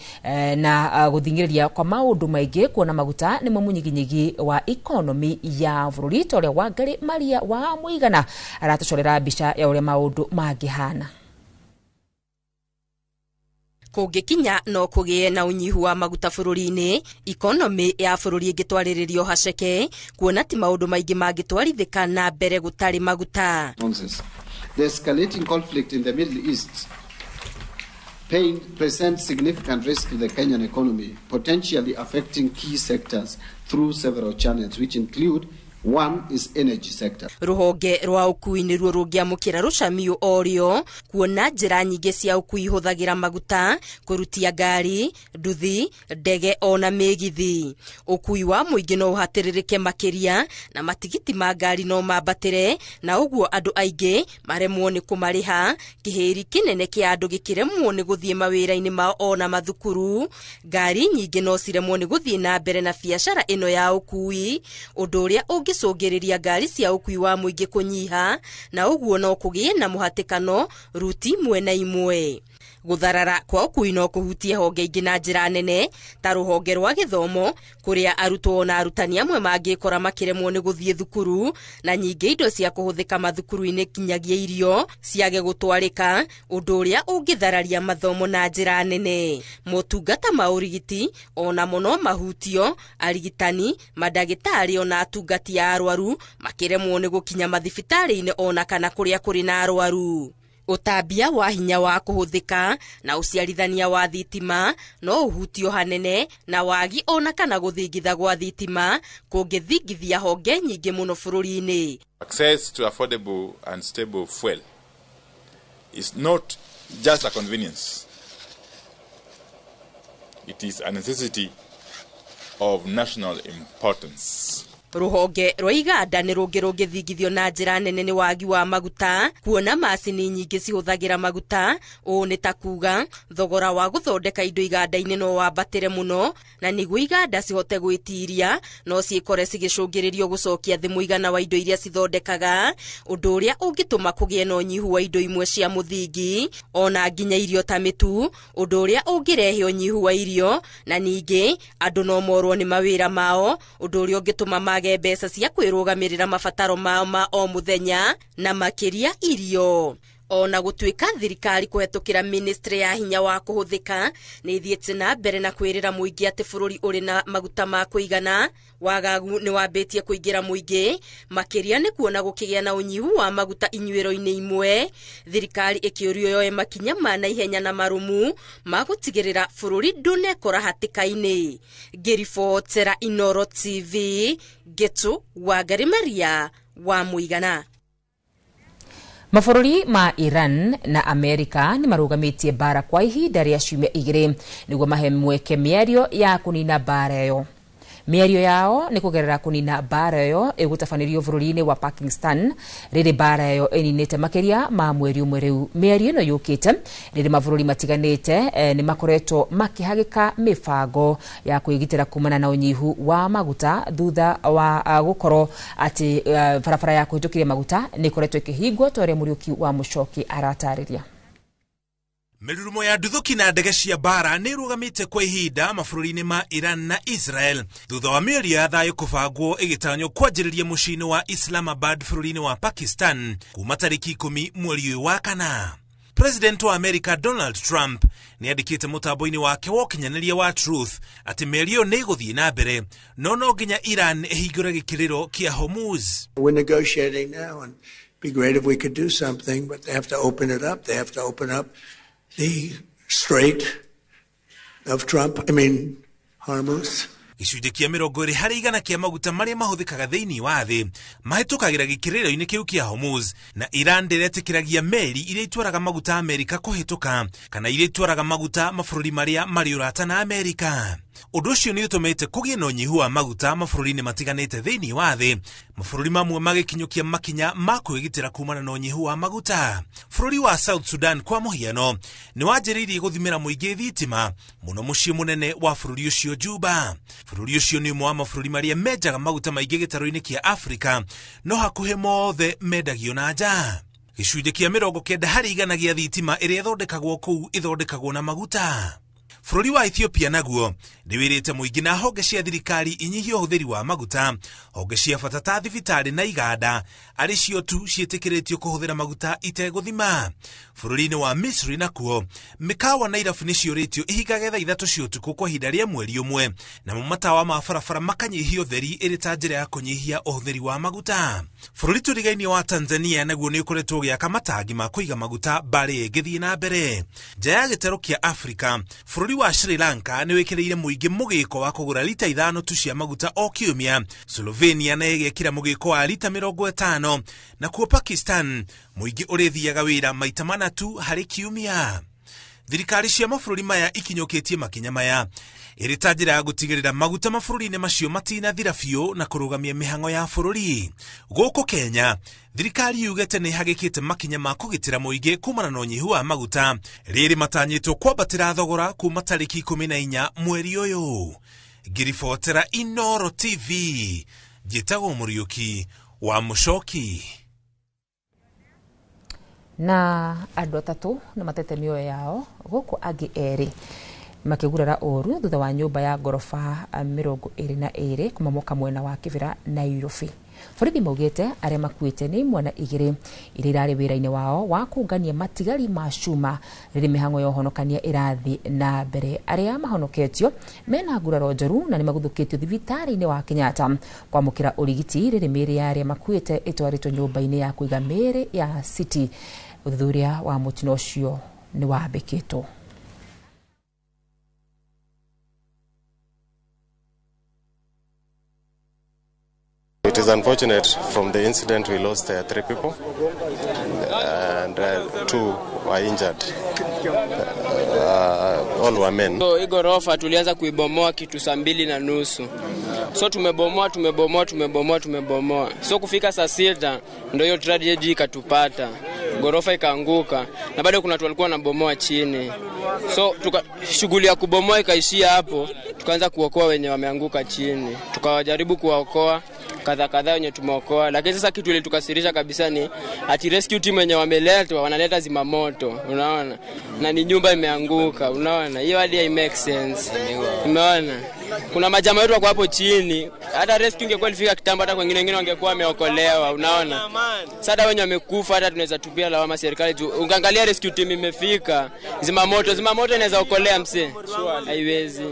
na gũthing'ĩrĩria kwa maũndũ maingĩ, kuona maguta nĩmo mũnyiginyigi wa economy ya bũrũri ta ũrĩa Wangari Maria wa Mũigana aratũcorera mbica ya ũrĩa maũndũ mangĩhana. Kũngĩkinya no kũgĩe na ũnyihu wa maguta bũrũri-inĩ, ikonomi ya bũrũri ĩngĩtwarĩrĩrio haceke, kuona ti maũndũ maingĩ mangĩtwarithĩka na mbere gũtarĩ maguta. Nonsense. The escalating conflict in the Middle East presents significant risk to the Kenyan economy, potentially affecting key sectors through several channels, which include: one is energy sector. Ruhonge rwa ũkui nĩruo rũngĩamũkĩra rũcamiũ orĩo, kuona njĩra nyingĩ cia ũkui ihũthagĩra maguta kũrutia ngari, nduthi, ndege ona mĩgithi. Ũkui wa mũingĩ no ũhatĩrĩrĩke makĩria na matigiti ma ngari no mambatĩre, na ũguo andũ aingĩ maremwo nĩ kũmarĩha, kĩhĩri kĩnene kĩa andũ gĩkĩremwo nĩ gũthiĩ mawĩra-inĩ mao ona mathukuru. Ngari nyingĩ no ciremwo nĩ gũthiĩ na mbere na biacara ĩno ya ũkui, ũndũ ũrĩa ũngĩcũngĩrĩria ngari cia ũkui wa mũingĩ kũnyiha, na ũguo no kũgĩe na mũhatĩkano ruti imwe na imwe. Gũtharara kwa ũkui no kũhutie honge ingĩ na njĩra nene ta rũhonge rwa gĩthomo, kũrĩa arutwo na arutani amwe mangĩkora makĩremwo nĩ gũthiĩ thukuru, na nyingĩ indo cia kũhũthĩka mathukuru-inĩ kinyagia irio ciage gũtwarĩka, ũndũ ũrĩa ũngĩthararia mathomo na njĩra nene. Motungata ma ũrigiti onamo no mahutio, arigitani, mandagĩtarĩ ona atungati a arwaru makĩremwo nĩ gũkinya mathibitarĩ-inĩ ona kana kũrĩa kũrĩ na arwaru. Ũtambia wa hinya wa kũhũthĩka na ũciarithania wa thitima no ũhutio hanene na wagi ona kana gũthingitha gwa thitima kũngĩthingithia honge nyingĩ mũno bũrũri-inĩ. Access to affordable and stable fuel is not just a convenience. It is a necessity of national importance. Rũhonge rwa iganda nĩ rũngĩ rũngĩthingithio na njĩra nene nĩ wagi wa maguta, kuona macini nyingĩ cihũthagĩra maguta. Ũũ nĩ ta kuga thogora wa gũthondeka indo iganda-inĩ no wambatĩre mũno, na nĩguo iganda cihote gwĩtiria no ciĩkore cigĩcũngĩrĩrio gũcokia thĩ mũigana wa indo iria cithondekaga, ũndũ ũrĩa ũngĩtũma kũgĩe na ũnyihu wa indo imwe cia mũthingi ona nginya irio ta mĩtu, ũndũ ũrĩa ũngĩrehe ũnyihu wa irio, na ningĩ andũ no morwo nĩ mawĩra mao, ũndũ ũrĩa ũngĩtũma mage mbeca cia kwĩrũgamĩrĩra mabataro mao ma o mũthenya na makĩria irio. Ona gũtuĩka thirikari kũhetũkĩra ministry ya hinya wa kũhũthĩka nĩ ithiĩte na mbere na kwĩrĩra mũingĩ atĩ bũrũri ũrĩ na maguta ma kũigana, wagagu nĩ wambĩtie kũingĩra mũingĩ, makĩria nĩ kuona gũkĩgĩa na ũnyihu wa maguta inyuĩro-inĩ imwe. Thirikari ĩkĩũrio yoe makinya ma naihenya na marũmu ma gũtigĩrĩra bũrũri ndũnekora hatĩka-inĩ. Ngĩribotera Inoro TV, Ngetu Wangari Maria wa Mũigana. Mabũrũri ma Iran na Amerika nĩ marũgamĩtie mbara kwa ihinda rĩa ciumia igĩrĩ nĩguo mahe mweke mĩario ya kũnina mbara ĩyo. Mĩario yao nĩ kũgerera kũnina mbara ĩyo ĩgũtabanĩrio bũrũri-inĩ wa Pakistan rĩrĩ mbara ĩyo ĩninĩte makĩria ma mweri ũmwe rĩu. Mĩario ĩno yũkĩte rĩrĩ mabũrũri matiganĩte nĩ makoretwo makĩhagĩka mĩbango ya kwĩgitĩra kumana na ũnyihu wa maguta thutha wa gũkorwo atĩ barabara ya kũhĩtũkĩria maguta nĩ ĩkoretwo ĩkĩhingwo ta ũrĩa Mũriũki wa Mũcoki aratarĩria. Mĩrurumo ya nduthũki na ndege cia mbara nĩ ĩrũgamĩte kwa ihinda mabũrũri-inĩ ma Iran na Israel thutha wa mĩario ya thayũ kũbangwo ĩgĩtanywo kwanjĩrĩria mũciĩ-inĩ wa Islamabad bũrũri-inĩ wa Pakistan kuma tarĩki 10 mweri ũyũ wa kana. President wa America Donald Trump nĩ andĩkĩte mũtambo-inĩ wake wa ũkinyanĩria wa Truth atĩ mĩario nĩ ĩgũthiĩ na mbere no no nginya Iran ĩhingũre gĩkĩrĩro kĩa Hormuz. We're negotiating now and it'd be great if we could do something, but they have to open it up. They have to open up the Strait of Trump, I mean, Hormuz. Gĩcunjĩ kĩa 20% kĩa maguta marĩa mahũthĩkaga thĩinĩ wa thĩ mahĩtũkagĩra gĩkĩrĩro-inĩ kĩu kĩa Hormuz, na Iran ndĩretĩkĩragia meri iria itwaraga maguta Amerika kũhĩtũka kana iria itwaraga maguta mabũrũri marĩa marĩ ũrata na Amerika. Ũndũ ũcio nĩ ũtũmĩte kũgĩe na ũnyihu wa maguta mabũrũri-inĩ matiganĩte thĩinĩ wa thĩ, mabũrũri mamwe magĩkinyũkia makinya ma kwĩgitĩra kumana na ũnyihu wa maguta. Bũrũri wa South Sudan kwa mũhiano nĩ wanjĩrĩirie gũthimĩra mũingĩ thitima mũno mũciĩ mũnene wa bũrũri ũcio Juba. Bũrũri ũcio nĩ ũmwe wa mabũrũri marĩa menjaga maguta maingĩ gĩtarũ-inĩ kĩa Afrika, no hakuhĩ mothe mendagio na nja. Gĩcunjĩ kĩa 90% gĩa thitima ĩrĩa ĩthondekagwo kũu ĩthondekagwo na maguta. Bũrũri wa Ethiopia naguo nĩ wĩrĩte mũingĩ na honge cia thirikari inyihie ũhũthĩri wa maguta. Honge cia bata ta thibitarĩ na iganda arĩ cio tu ciĩtĩkĩrĩtio kũhũthĩra maguta itegũthima. Bũrũri-inĩ wa Misri nakuo mĩkawa na irabu nĩ ciũrĩtio ihingage thaa 3 cia ũtukũ kwa ihinda rĩa mweri ũmwe, namo matawa ma barabara makanyihia ũtheri ĩrĩ ta njĩra ya kũnyihia ũhũthĩri wa maguta. Bũrũri tũrigainie wa Tanzania naguo nĩ ũkoretwo ũgĩaka matangi ma kũiga maguta mbarĩ ĩngĩthiĩ na mbere. Nja ya gĩtarũ kĩa Afrika, bũrũri wa Sri Lanka nĩ wĩkĩrĩire mũingĩ mũgĩko wa kũgũra lita 5 tu cia maguta o kiumia. Slovenia nayo ĩgekĩra mũgĩko wa lita 50, nakuo Pakistan mũingĩ ũrĩthiaga wĩra maita mana tu harĩ kiumia. Thirikari cia mabũrũri maya ikinyũkĩtie makinya maya ĩrĩ ta njĩra ya gũtigĩrĩra maguta mabũrũri-inĩ macio matinathira biũ na kũrũgamia mĩhang'o ya bũrũri. Gũkũ Kenya, thirikari yugĩte nĩ ĩhagĩkĩte makinya ma kũgitĩra mũingĩ kumana na ũnyihu wa maguta, rĩrĩ matanyĩtwo kwambatĩra thogora kuma tarĩki 14 mweri ũyũ. Ngĩribotera Inoro TV, njĩtagwo Mũriũki wa Mũcoki. Na andũ atatũ nĩ matete mĩoyo yao gũkũ angĩ erĩ makĩgurara ũru thutha wa nyũmba ya ngoroba 22 kũmomoka mwena wa Kĩbĩra Nairobi. Borithi maugĩte arĩa makuĩte nĩ imwana igĩrĩ iria irarĩ wĩra-inĩ wao wa kũngania matigari ma cuma rĩrĩ mĩhang'o ya ũhonokania ĩrathiĩ na mbere. Arĩa mahonoketio mena nguraro njoru na nĩmaguthũkĩtio thibitarĩ-inĩ wa Kenyatta kwamũkĩra ũrigiti rĩrĩ mĩĩrĩ ya arĩa makuĩte ĩtwarĩtwo nyũmba-inĩ ya kũiga mĩĩrĩ ya City. Ũthuthuria wa mũtino ũcio nĩ wambĩkĩtwo. It is unfortunate from the incident we lost 3 people and 2 were injured. All were men. So hii ghorofa tulianza kuibomoa kitu 2:30. So tumebomoa tumebomoa tumebomoa tumebomoa. So kufika saa 6 ndio hiyo tragedy ikatupata. Gorofa ikaanguka na bado kuna watu walikuwa wanabomoa chini. So shughuli ya kubomoa ikaishia hapo, tukaanza kuokoa wenye wameanguka chini. Tukawajaribu kuwaokoa kadha kadha wenye tumeokoa, lakini sasa kitu ile tukasirisha kabisa ni ati rescue team wenye wameletwa wanaleta zimamoto, unaona, na ni nyumba imeanguka, unaona, hiyo hadi hai make sense, umeona. Kuna majamaa wetu wako hapo chini, hata rescue ingekuwa ilifika kitambo, hata wengine wangekuwa wameokolewa, unaona. Sasa wenye wamekufa hata tunaweza tupia lawama serikali juu ungaangalia rescue team imefika, zimamoto inaweza okolea mse, haiwezi.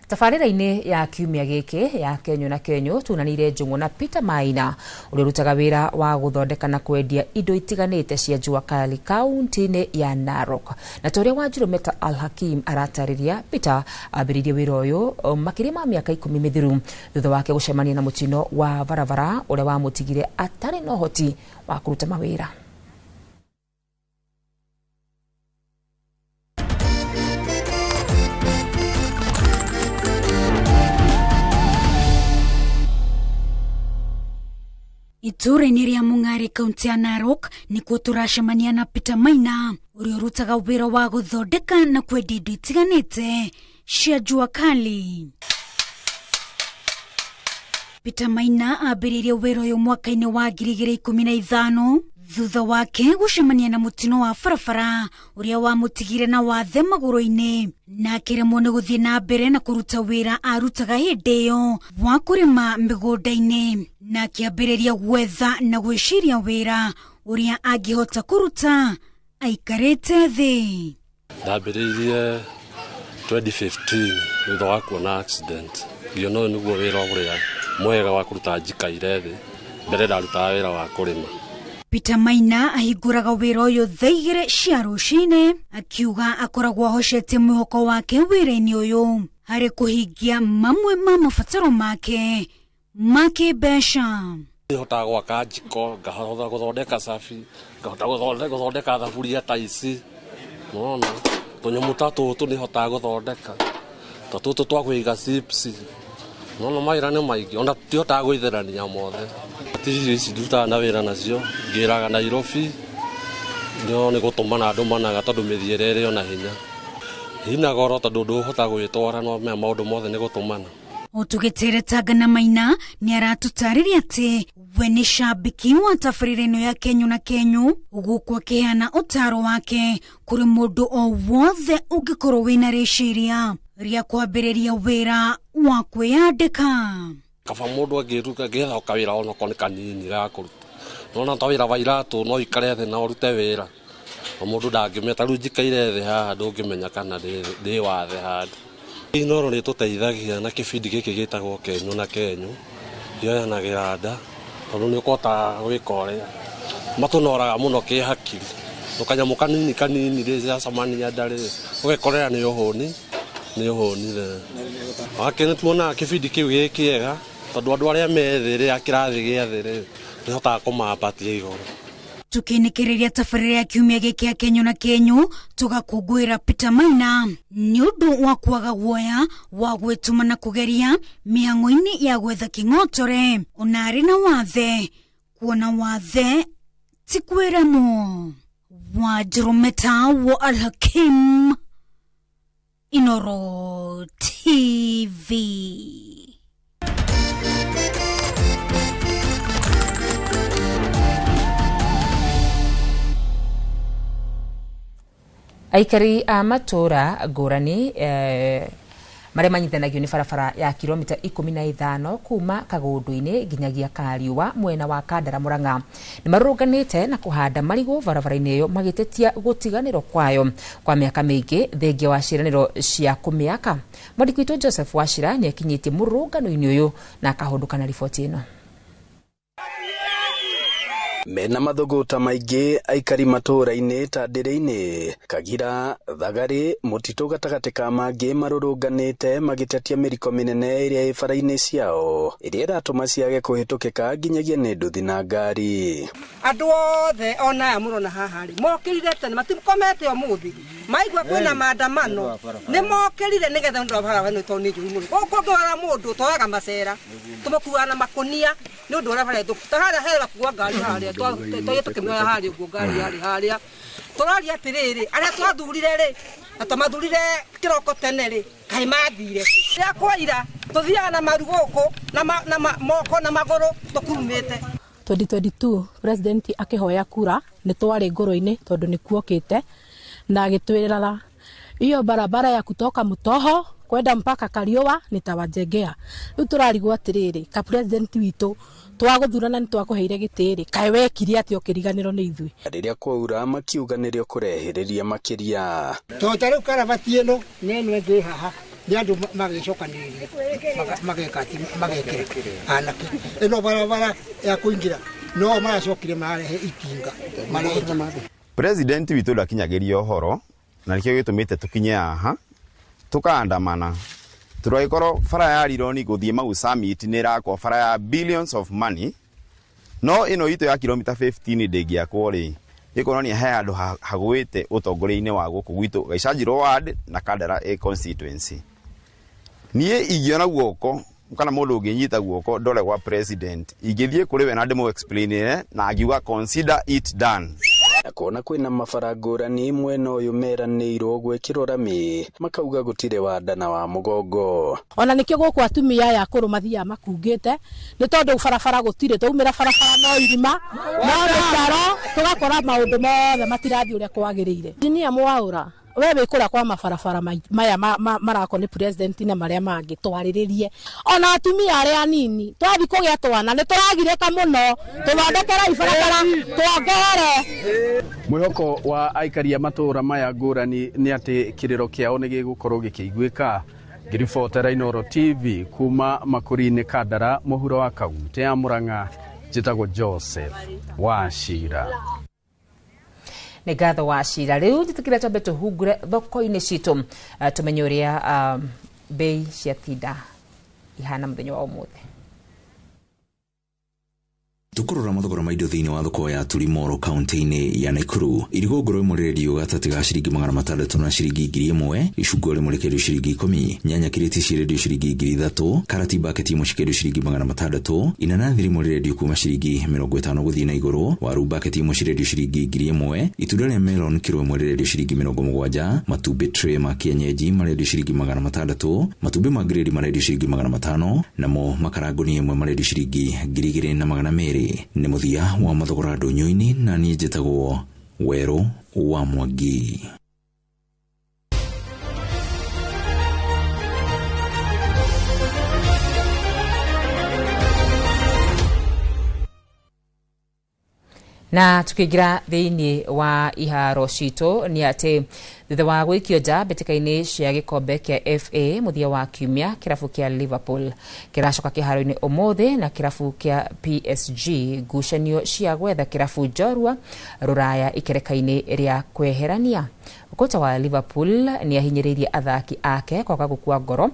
Tabarĩra-inĩ ya kiumia gĩkĩ ya Kenyũ na Kenyũ tunanire Njũng'wa na Peter Maina ũrĩa ũrutaga wĩra wa gũthondeka na kwendia indo itiganĩte cia jua kali kaunti-inĩ ya Narok. Na ta ũrĩa Wanjirũ Meta Al Hakim aratarĩria, Peter ambĩrĩirie wĩra ũyũ makĩria ma mĩaka 10 mĩthiru thutha wake gũcemania na mũtino wa barabara ũrĩa wamũtigire atarĩ na ũhoti wa kũruta mawĩra. Itũũra-inĩ rĩa Mũng'are kaunti ya Narok nĩkuo tũracemania na Peter Maina ũrĩa ũrutaga wĩra wa gũthondeka na kwendia indo itiganĩte cia jua kali. Peter Maina ambĩrĩirie wĩra ũyũ mwaka-inĩ wa 2015 thutha wake gũcemania na mũtino wa barabara ũrĩa wamũtigire na wathe magũrũ-inĩ na akĩremwo nĩ gũthiĩ na mbere na kũruta wĩra arutaga hĩndĩ ĩyo wa kũrĩma mĩgũnda-inĩ, na akĩambĩrĩria gwetha na gwĩciria wĩra ũrĩa angĩhota kũruta aikarĩte thĩ. Ndambĩrĩirie 2015 thutha wa kuona accident, ngĩona ũyũ nĩguo wĩra ũrĩa mwega wa kũruta njikaire thĩ. Mbere ndarutaga wĩra wa kũrĩma. Peter Maina ahingũraga wĩra ũyũ thaa 2 cia rũcinĩ, akiuga akoragwo ahocetie mwĩhoko wake wĩra-inĩ ũyũ harĩ kũhingia mamwe ma mabataro make ma kĩmbeca. Nĩhotaga gwaka njiko, ngahota gũthondeka cabi, ngahota gũthondeka thaburia ta ici, nĩwona tũnyamũ ta tũtũ nĩhotaga gũthondeka, ta tũtũ twa kũiga chips, nĩwona mawĩra nĩ maingĩ, ona tũtihotaga gwĩtherania mothe. Irio ici ndutaga na wĩra nacio, ngĩraga Nairobi, no nĩ gũtũmana ndũmanaga tondũ mĩthiĩre ĩrĩ ona hinya. Ina goro tondũ ndũhota gwĩtwara, no maũndũ mothe nĩ gũtũmana. Tũgĩteretanga na Maina nĩ aratũtarĩria atĩ we nĩ cambĩki wa tabarĩra ĩno ya Kenyũ na Kenyũ, gũkũ akĩheana ũtaaro wake kũrĩ mũndũ o wothe ũngĩkorwo wĩna rĩciria rĩa kwambĩrĩria wĩra wa kwĩyandĩka. Kaba mũndũ angĩruta angĩetha kawĩra onokorwo nĩ kanini ga kũruta, nona ta wĩra wa iratũ no ũikare thĩ na ũrute wĩra, na mũndũ ndangĩmenya. Ta rĩu njikaire thĩ haha ndũngĩmenya kana ndĩ wathe handũ. Inooro nĩ ĩtũteithagia na kĩbindi gĩkĩ gĩtagwo Kenyũ na Kenyũ, yoyanagĩra nda tondũ nĩ ũkũhota gwĩka ũrĩa matũnoraga mũno kĩhakiri, tũkanyamũ kanini kanini rĩ yacemania nda rĩ ũgekorera nĩ ũhũni nĩ ũhũnire. Wake nĩ tuonaga kĩbindi kĩu gĩ kĩega tondũ andũ arĩa me thĩ rĩ a kĩrathi gĩa thĩ rĩ nĩhotaga kũmambatia igũrũ. Tukiinĩkĩrĩria tabarĩra ya kiumia gĩkĩ ya Kenyũ na Kenyũ tũgakũngũĩra Peter Maina nĩ ũndũ wa kwaga guoya wa gwĩtũma na kũgeria mĩhang'o-inĩ ya gwetha kĩng'otore ona arĩ na wathe, kuona wathe ti kwĩremwo. Wanjirũ Meta wa Al Hakim, Inooro TV. Aikari a matũra ngũrani marĩa manyitithanagio nĩ barabara ya kilomita 15 kuma Kagũndũ-inĩ nginyagia Kariũa mwena wa Kandara Murang'a nĩ marũrũnganĩte na kũhanda marigũ barabara-inĩ ĩyo magĩtetia gũtiganĩrwo kwayo kwa mĩaka mĩingĩ thengia wa ciĩranĩro cia kũmĩaka. Mwandĩki witũ Joseph Wachira nĩ akinyĩtie mũrũrũngano-inĩ ũyũ na akahũndũka na riboti ĩno. Mena mathũgũta maingĩ aikari matũũra-inĩ ta Ndĩrĩ-inĩ, Kagira, Thagarĩ, Mũtitũ gatagatĩ ka mangĩ marũrũnganĩte magĩtetia mĩriko mĩnene ĩrĩa ĩ bara-inĩ ciao ĩrĩa ĩratũma ciage kũhĩtũkĩka nginyagia nĩ nduthi na ngari. Andũ othe ona aya mũrona haha rĩ mokĩrire tene matikomete ũmũthĩ maigua kwĩna maandamano nĩ mokĩrire nĩgetha ũndũ wa barabara ĩno tondũ nĩ njũru mũno. Gũkũ ũngĩrora mũndũ twoyaga macera tũmũkuaga na makũnia nĩ ũndũ ũrĩa bara ĩthũku ta harĩa hera kuwa ngari harĩa twaye tũkĩmĩoya harĩa ũguo ngari yarĩ harĩa tũraria atĩrĩrĩ arĩa twathurire rĩ na twamathurire kĩroko tene rĩ kaĩ mathire rĩrĩa kwaira tũthiaga na maru gũkũ na moko na magũrũ tũkurumĩte. 2022 president akihoya kura nĩ twarĩ ngoro-inĩ tondũ nĩ kuokĩte na agĩtwĩrĩra iyo barabara ya kutoka Mutoho kwenda mpaka Kariũa nitawajengea. Rĩu tũrarigwo atĩrĩrĩ ka president witũ twagũthurana nĩ twakũheire gĩtĩ rĩ kaĩ wekire atĩ ũkĩriganĩrwo nĩ ithuĩ. Rĩrĩa kwaura makiuga nĩrĩo kũrehĩrĩria makĩria. Tondũ ta rĩu karabati ĩno na ĩno ĩngĩ haha nĩ andũ magĩcokanĩrĩria mageka atĩ magekĩra anake ĩno barabara ya kũingĩra no maracokire mararehe itinga marenja. President witũ ndakinyagĩria ũhoro na nĩkĩo gĩtũmĩte tũkinye haha tukaandamana turagĩkorwo bara ya Rironi gũthiĩ Mau Summit nĩ ĩrakwo bara ya billions of money no ĩno itũ ya kilomita 15 ndĩngĩakwo rĩ ĩkuonania he handũ hagwĩte ũtongoria-inĩ wa gũkũ gwitũ Gaichanjirwo ward na Kandara A constituency. Niĩ ingĩona guoko kana mũndũ ũngĩnyita guoko ndore gwa president ingĩthiĩ kũrĩ we na ndĩmũ explainĩre na angiuga consider it done. Na kuona kwĩna mabara ngũrani mwena ũyũ meranĩirwo gwĩkĩrwo rami makauga gũtirĩ wa nda na wa mũgongo. Ona nĩkĩo gũkũ atumia aya akũrũ mathiaga makungĩte nĩ tondũ barabara gũtirĩ twaumĩra barabara no irima no mĩtaro tũgakora maũndũ mothe matirathiĩ ũrĩa kwagĩrĩire. Engineer Mwaura we wĩ kũrĩa kwa mabarabara maya marako nĩ president na marĩa mangĩ twarĩrĩrie ona atumia arĩa anini twathi kũgĩa twana nĩ tũragirĩka mũno tũthondekera ibarabara tuongerere. Mwĩhoko wa aikari a matũũra maya ngũrani nĩ atĩ kĩrĩro kĩao nĩ gĩgũkorwo gĩkĩiguĩka. Ngĩribotera Inooro TV kuma Makũri-inĩ Kandara mũhuro wa kaunti ya Murang'a njĩtagwo Joseph Wachira. Nĩ ngatho wa cira rĩu njĩtĩkĩra twambe tũhungure thoko-inĩ citũ tũmenye ũrĩa bei cia tinda ihana mũthenya wa ũmũthĩ. Tukurora mathogora ma indo thĩinĩ wa thoko ya Tulimoro kaunti-inĩ ya Nakuru. Irigũ ngũrũ ĩmwe rĩrendio gatagatĩ ga ciringi 600 na ciringi 1000, icungwa rĩmwe rĩkendio ciringi 10, nyanya kirĩti cirendio ciringi 3000, karati baketi ĩmwe cikĩendio ciringi 600, inanathi rĩmwe rĩrendio kuma ciringi 50 gũthiĩ na igũrũ, waru baketi ĩmwe cirendio ciringi 1000, itunda rĩa melon kiro ĩmwe rĩrendio ciringi 70, matumbĩ tray ma kienyeji marendio ciringi 600, matumbĩ ma grade marendio ciringi 500, namo makara ngũnia ĩmwe marendio ciringi 2200. Nĩ mũthia wa mathogora ndũnyũ-inĩ na niĩ njĩtagwo Werũ wa Mwangi. Na tukiingira thiini wa iharo citũ nĩ atĩ thutha wa gwĩkio nja mbĩtĩka-inĩ cia gĩkombe kĩa FA mũthia wa kiumia kĩrabu kĩa Liverpool kĩracoka kĩharo-inĩ ũmũthĩ na kĩrabu kĩa PSG ngucanio cia gwetha kĩrabu njorua rũraya ikereka-inĩ rĩa kweherania. Kocha wa Liverpool nĩ ahinyĩrĩirie athaki ake kwaga gũkua ngoro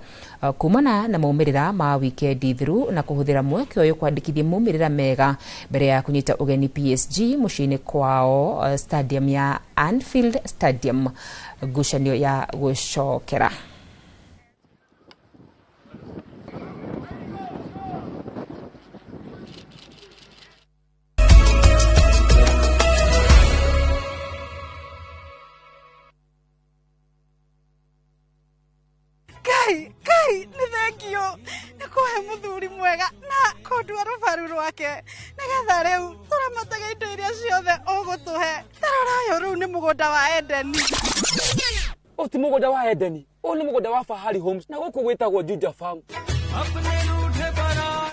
kumana na maumĩrĩra ma wikendi thiru na kũhũthĩra mweke ũyũ kwandĩkithia maumĩrĩra mega mbere ya kũnyita ũgeni PSG mũciĩ-inĩ kwao stadium ya Anfield Stadium ngucanio ya gũcokera. Kai nĩ thengio nĩ kũhe mũthuri mwega na kũndua rũbaru rwake nĩgetha rĩu tũramataga indo iria ciothe ũgũtũhe. Tarora ũyũ rĩu nĩ mũgũnda wa Edeni. Ũyũ ti mũgũnda wa Edeni, ũyũ nĩ mũgũnda wa Fahari Homes na gũkũ gwĩtagwo Juja Farm.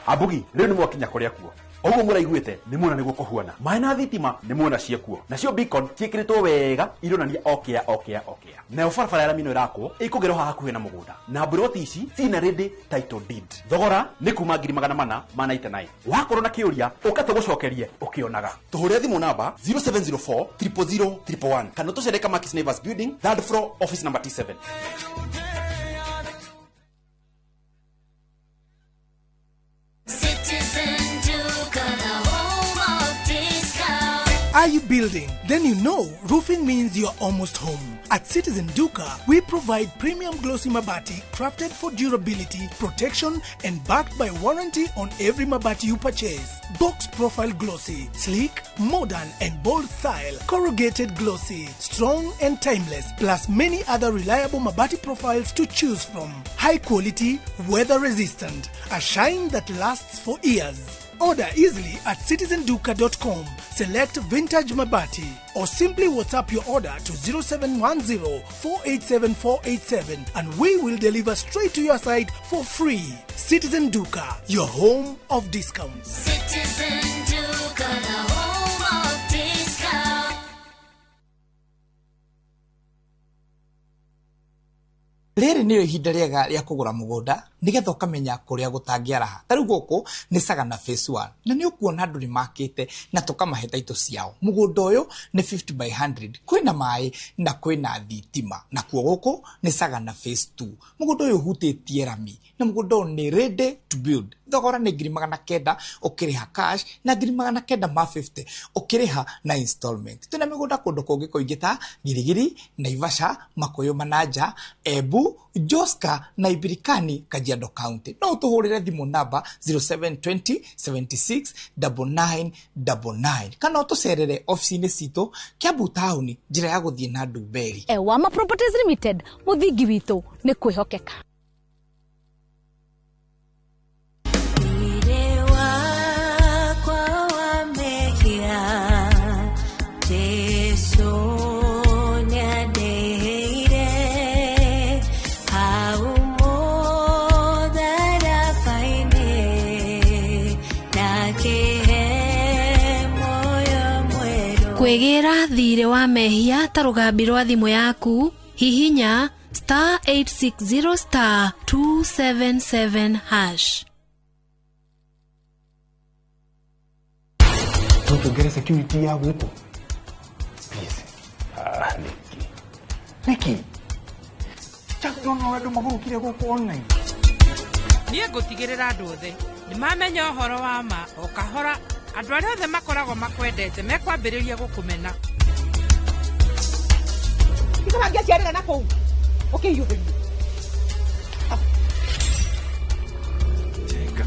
Ambugi rĩu nĩ mwakinya kũrĩa kuo. Oguo mũraiguĩte nĩ muona nĩguo kũhuana. Maĩ na thitima nĩ muona ciĩkuo. Nacio beacon ciĩkĩrĩtwo wega ironania okĩa okĩa okĩa. Nayo barabara ya rami ĩno ĩrakwo ĩkũgerwo haha hakuhĩ na mũgũnda. Na mburoti ici ciina ready title deed. Thogora nĩ kuma 499,000. Wakorwo na kĩũria ũka tũgũcokerie ũkĩonaga. Tũhũrĩre thimũ namba 0704 000 111 kana tũcere Kamakis Neighbors Building, third floor, office number T7. Citizen Duka, the home of discount. Are you building? Then you know roofing means you're almost home. At Citizen Duka, we provide premium glossy mabati crafted for durability, protection, and backed by warranty on every mabati you purchase. Box profile glossy, sleek, modern, and bold style. Corrugated glossy, strong and timeless, plus many other reliable mabati profiles to choose from. High quality, weather resistant, a shine that lasts for years. Order easily at citizenduka.com. Select Vintage Mabati or simply WhatsApp your order to 0710 487 487 and we will deliver straight to your site for free. Citizen Duka, your home of discounts. Citizen Duka, the home of discount. Rĩrĩ nĩrĩo ihinda rĩega rĩa kũgũra mũgũnda nĩgetha ũkamenya kũrĩa gũtangĩaraha. Ta rĩu gũkũ nĩ Sagana Phase 1 na nĩ ũkuona andũ nĩ makĩte na tũkamahe taitũ ciao. Mũgũnda ũyũ nĩ 50 by 100, kwĩna maĩ na kwĩna thitima. Nakuo gũkũ nĩ Sagana Phase 2. Mũgũnda ũyũ ũhutĩtie rami na mũgũnda ũyũ nĩ ready to build. Thogora nĩ 900,000 ũkĩrĩha cash na 950,000 ũkĩrĩha na installment. Twĩna mĩgũnda kũndũ kũngĩ kũingĩ ta Girigiri, Naivasha, Makuyu Manaja, Embu, Joska na Ibirikani, Kajiado County. No ũtũhũrĩre thimũ namba 0720 76 9999 kana ũtũcerere ofici-inĩ citũ Kiambu taũni njĩra ya gũthiĩ na Ndumberi. Ewama Properties Limited, mũthingi witũ nĩ kwĩhokeka. Mwĩrĩ wakwa wa mehia, Jesũ nĩandĩhĩire, hau mũtharaba-inĩ, na akĩhe muoyo mwerũ. Kwĩgĩra thirĩ wa mehia ta rũgambi rwa thimũ yaku, hihinya star 860 star 277 hash. Tuongere security ya gũkũ. Please. Ah, Niki. Niki. Just don't know andũ magũrũkire gũkũ online. Niĩ ngũtigĩrĩra andũ othe nĩ mamenya ũhoro wa ma o kahora andũ arĩa othe makoragwo makwendete mekwambĩrĩria gũkũmena. Tiga mangĩaciarĩra na kũu ũkĩhiũhĩrie. Jenga.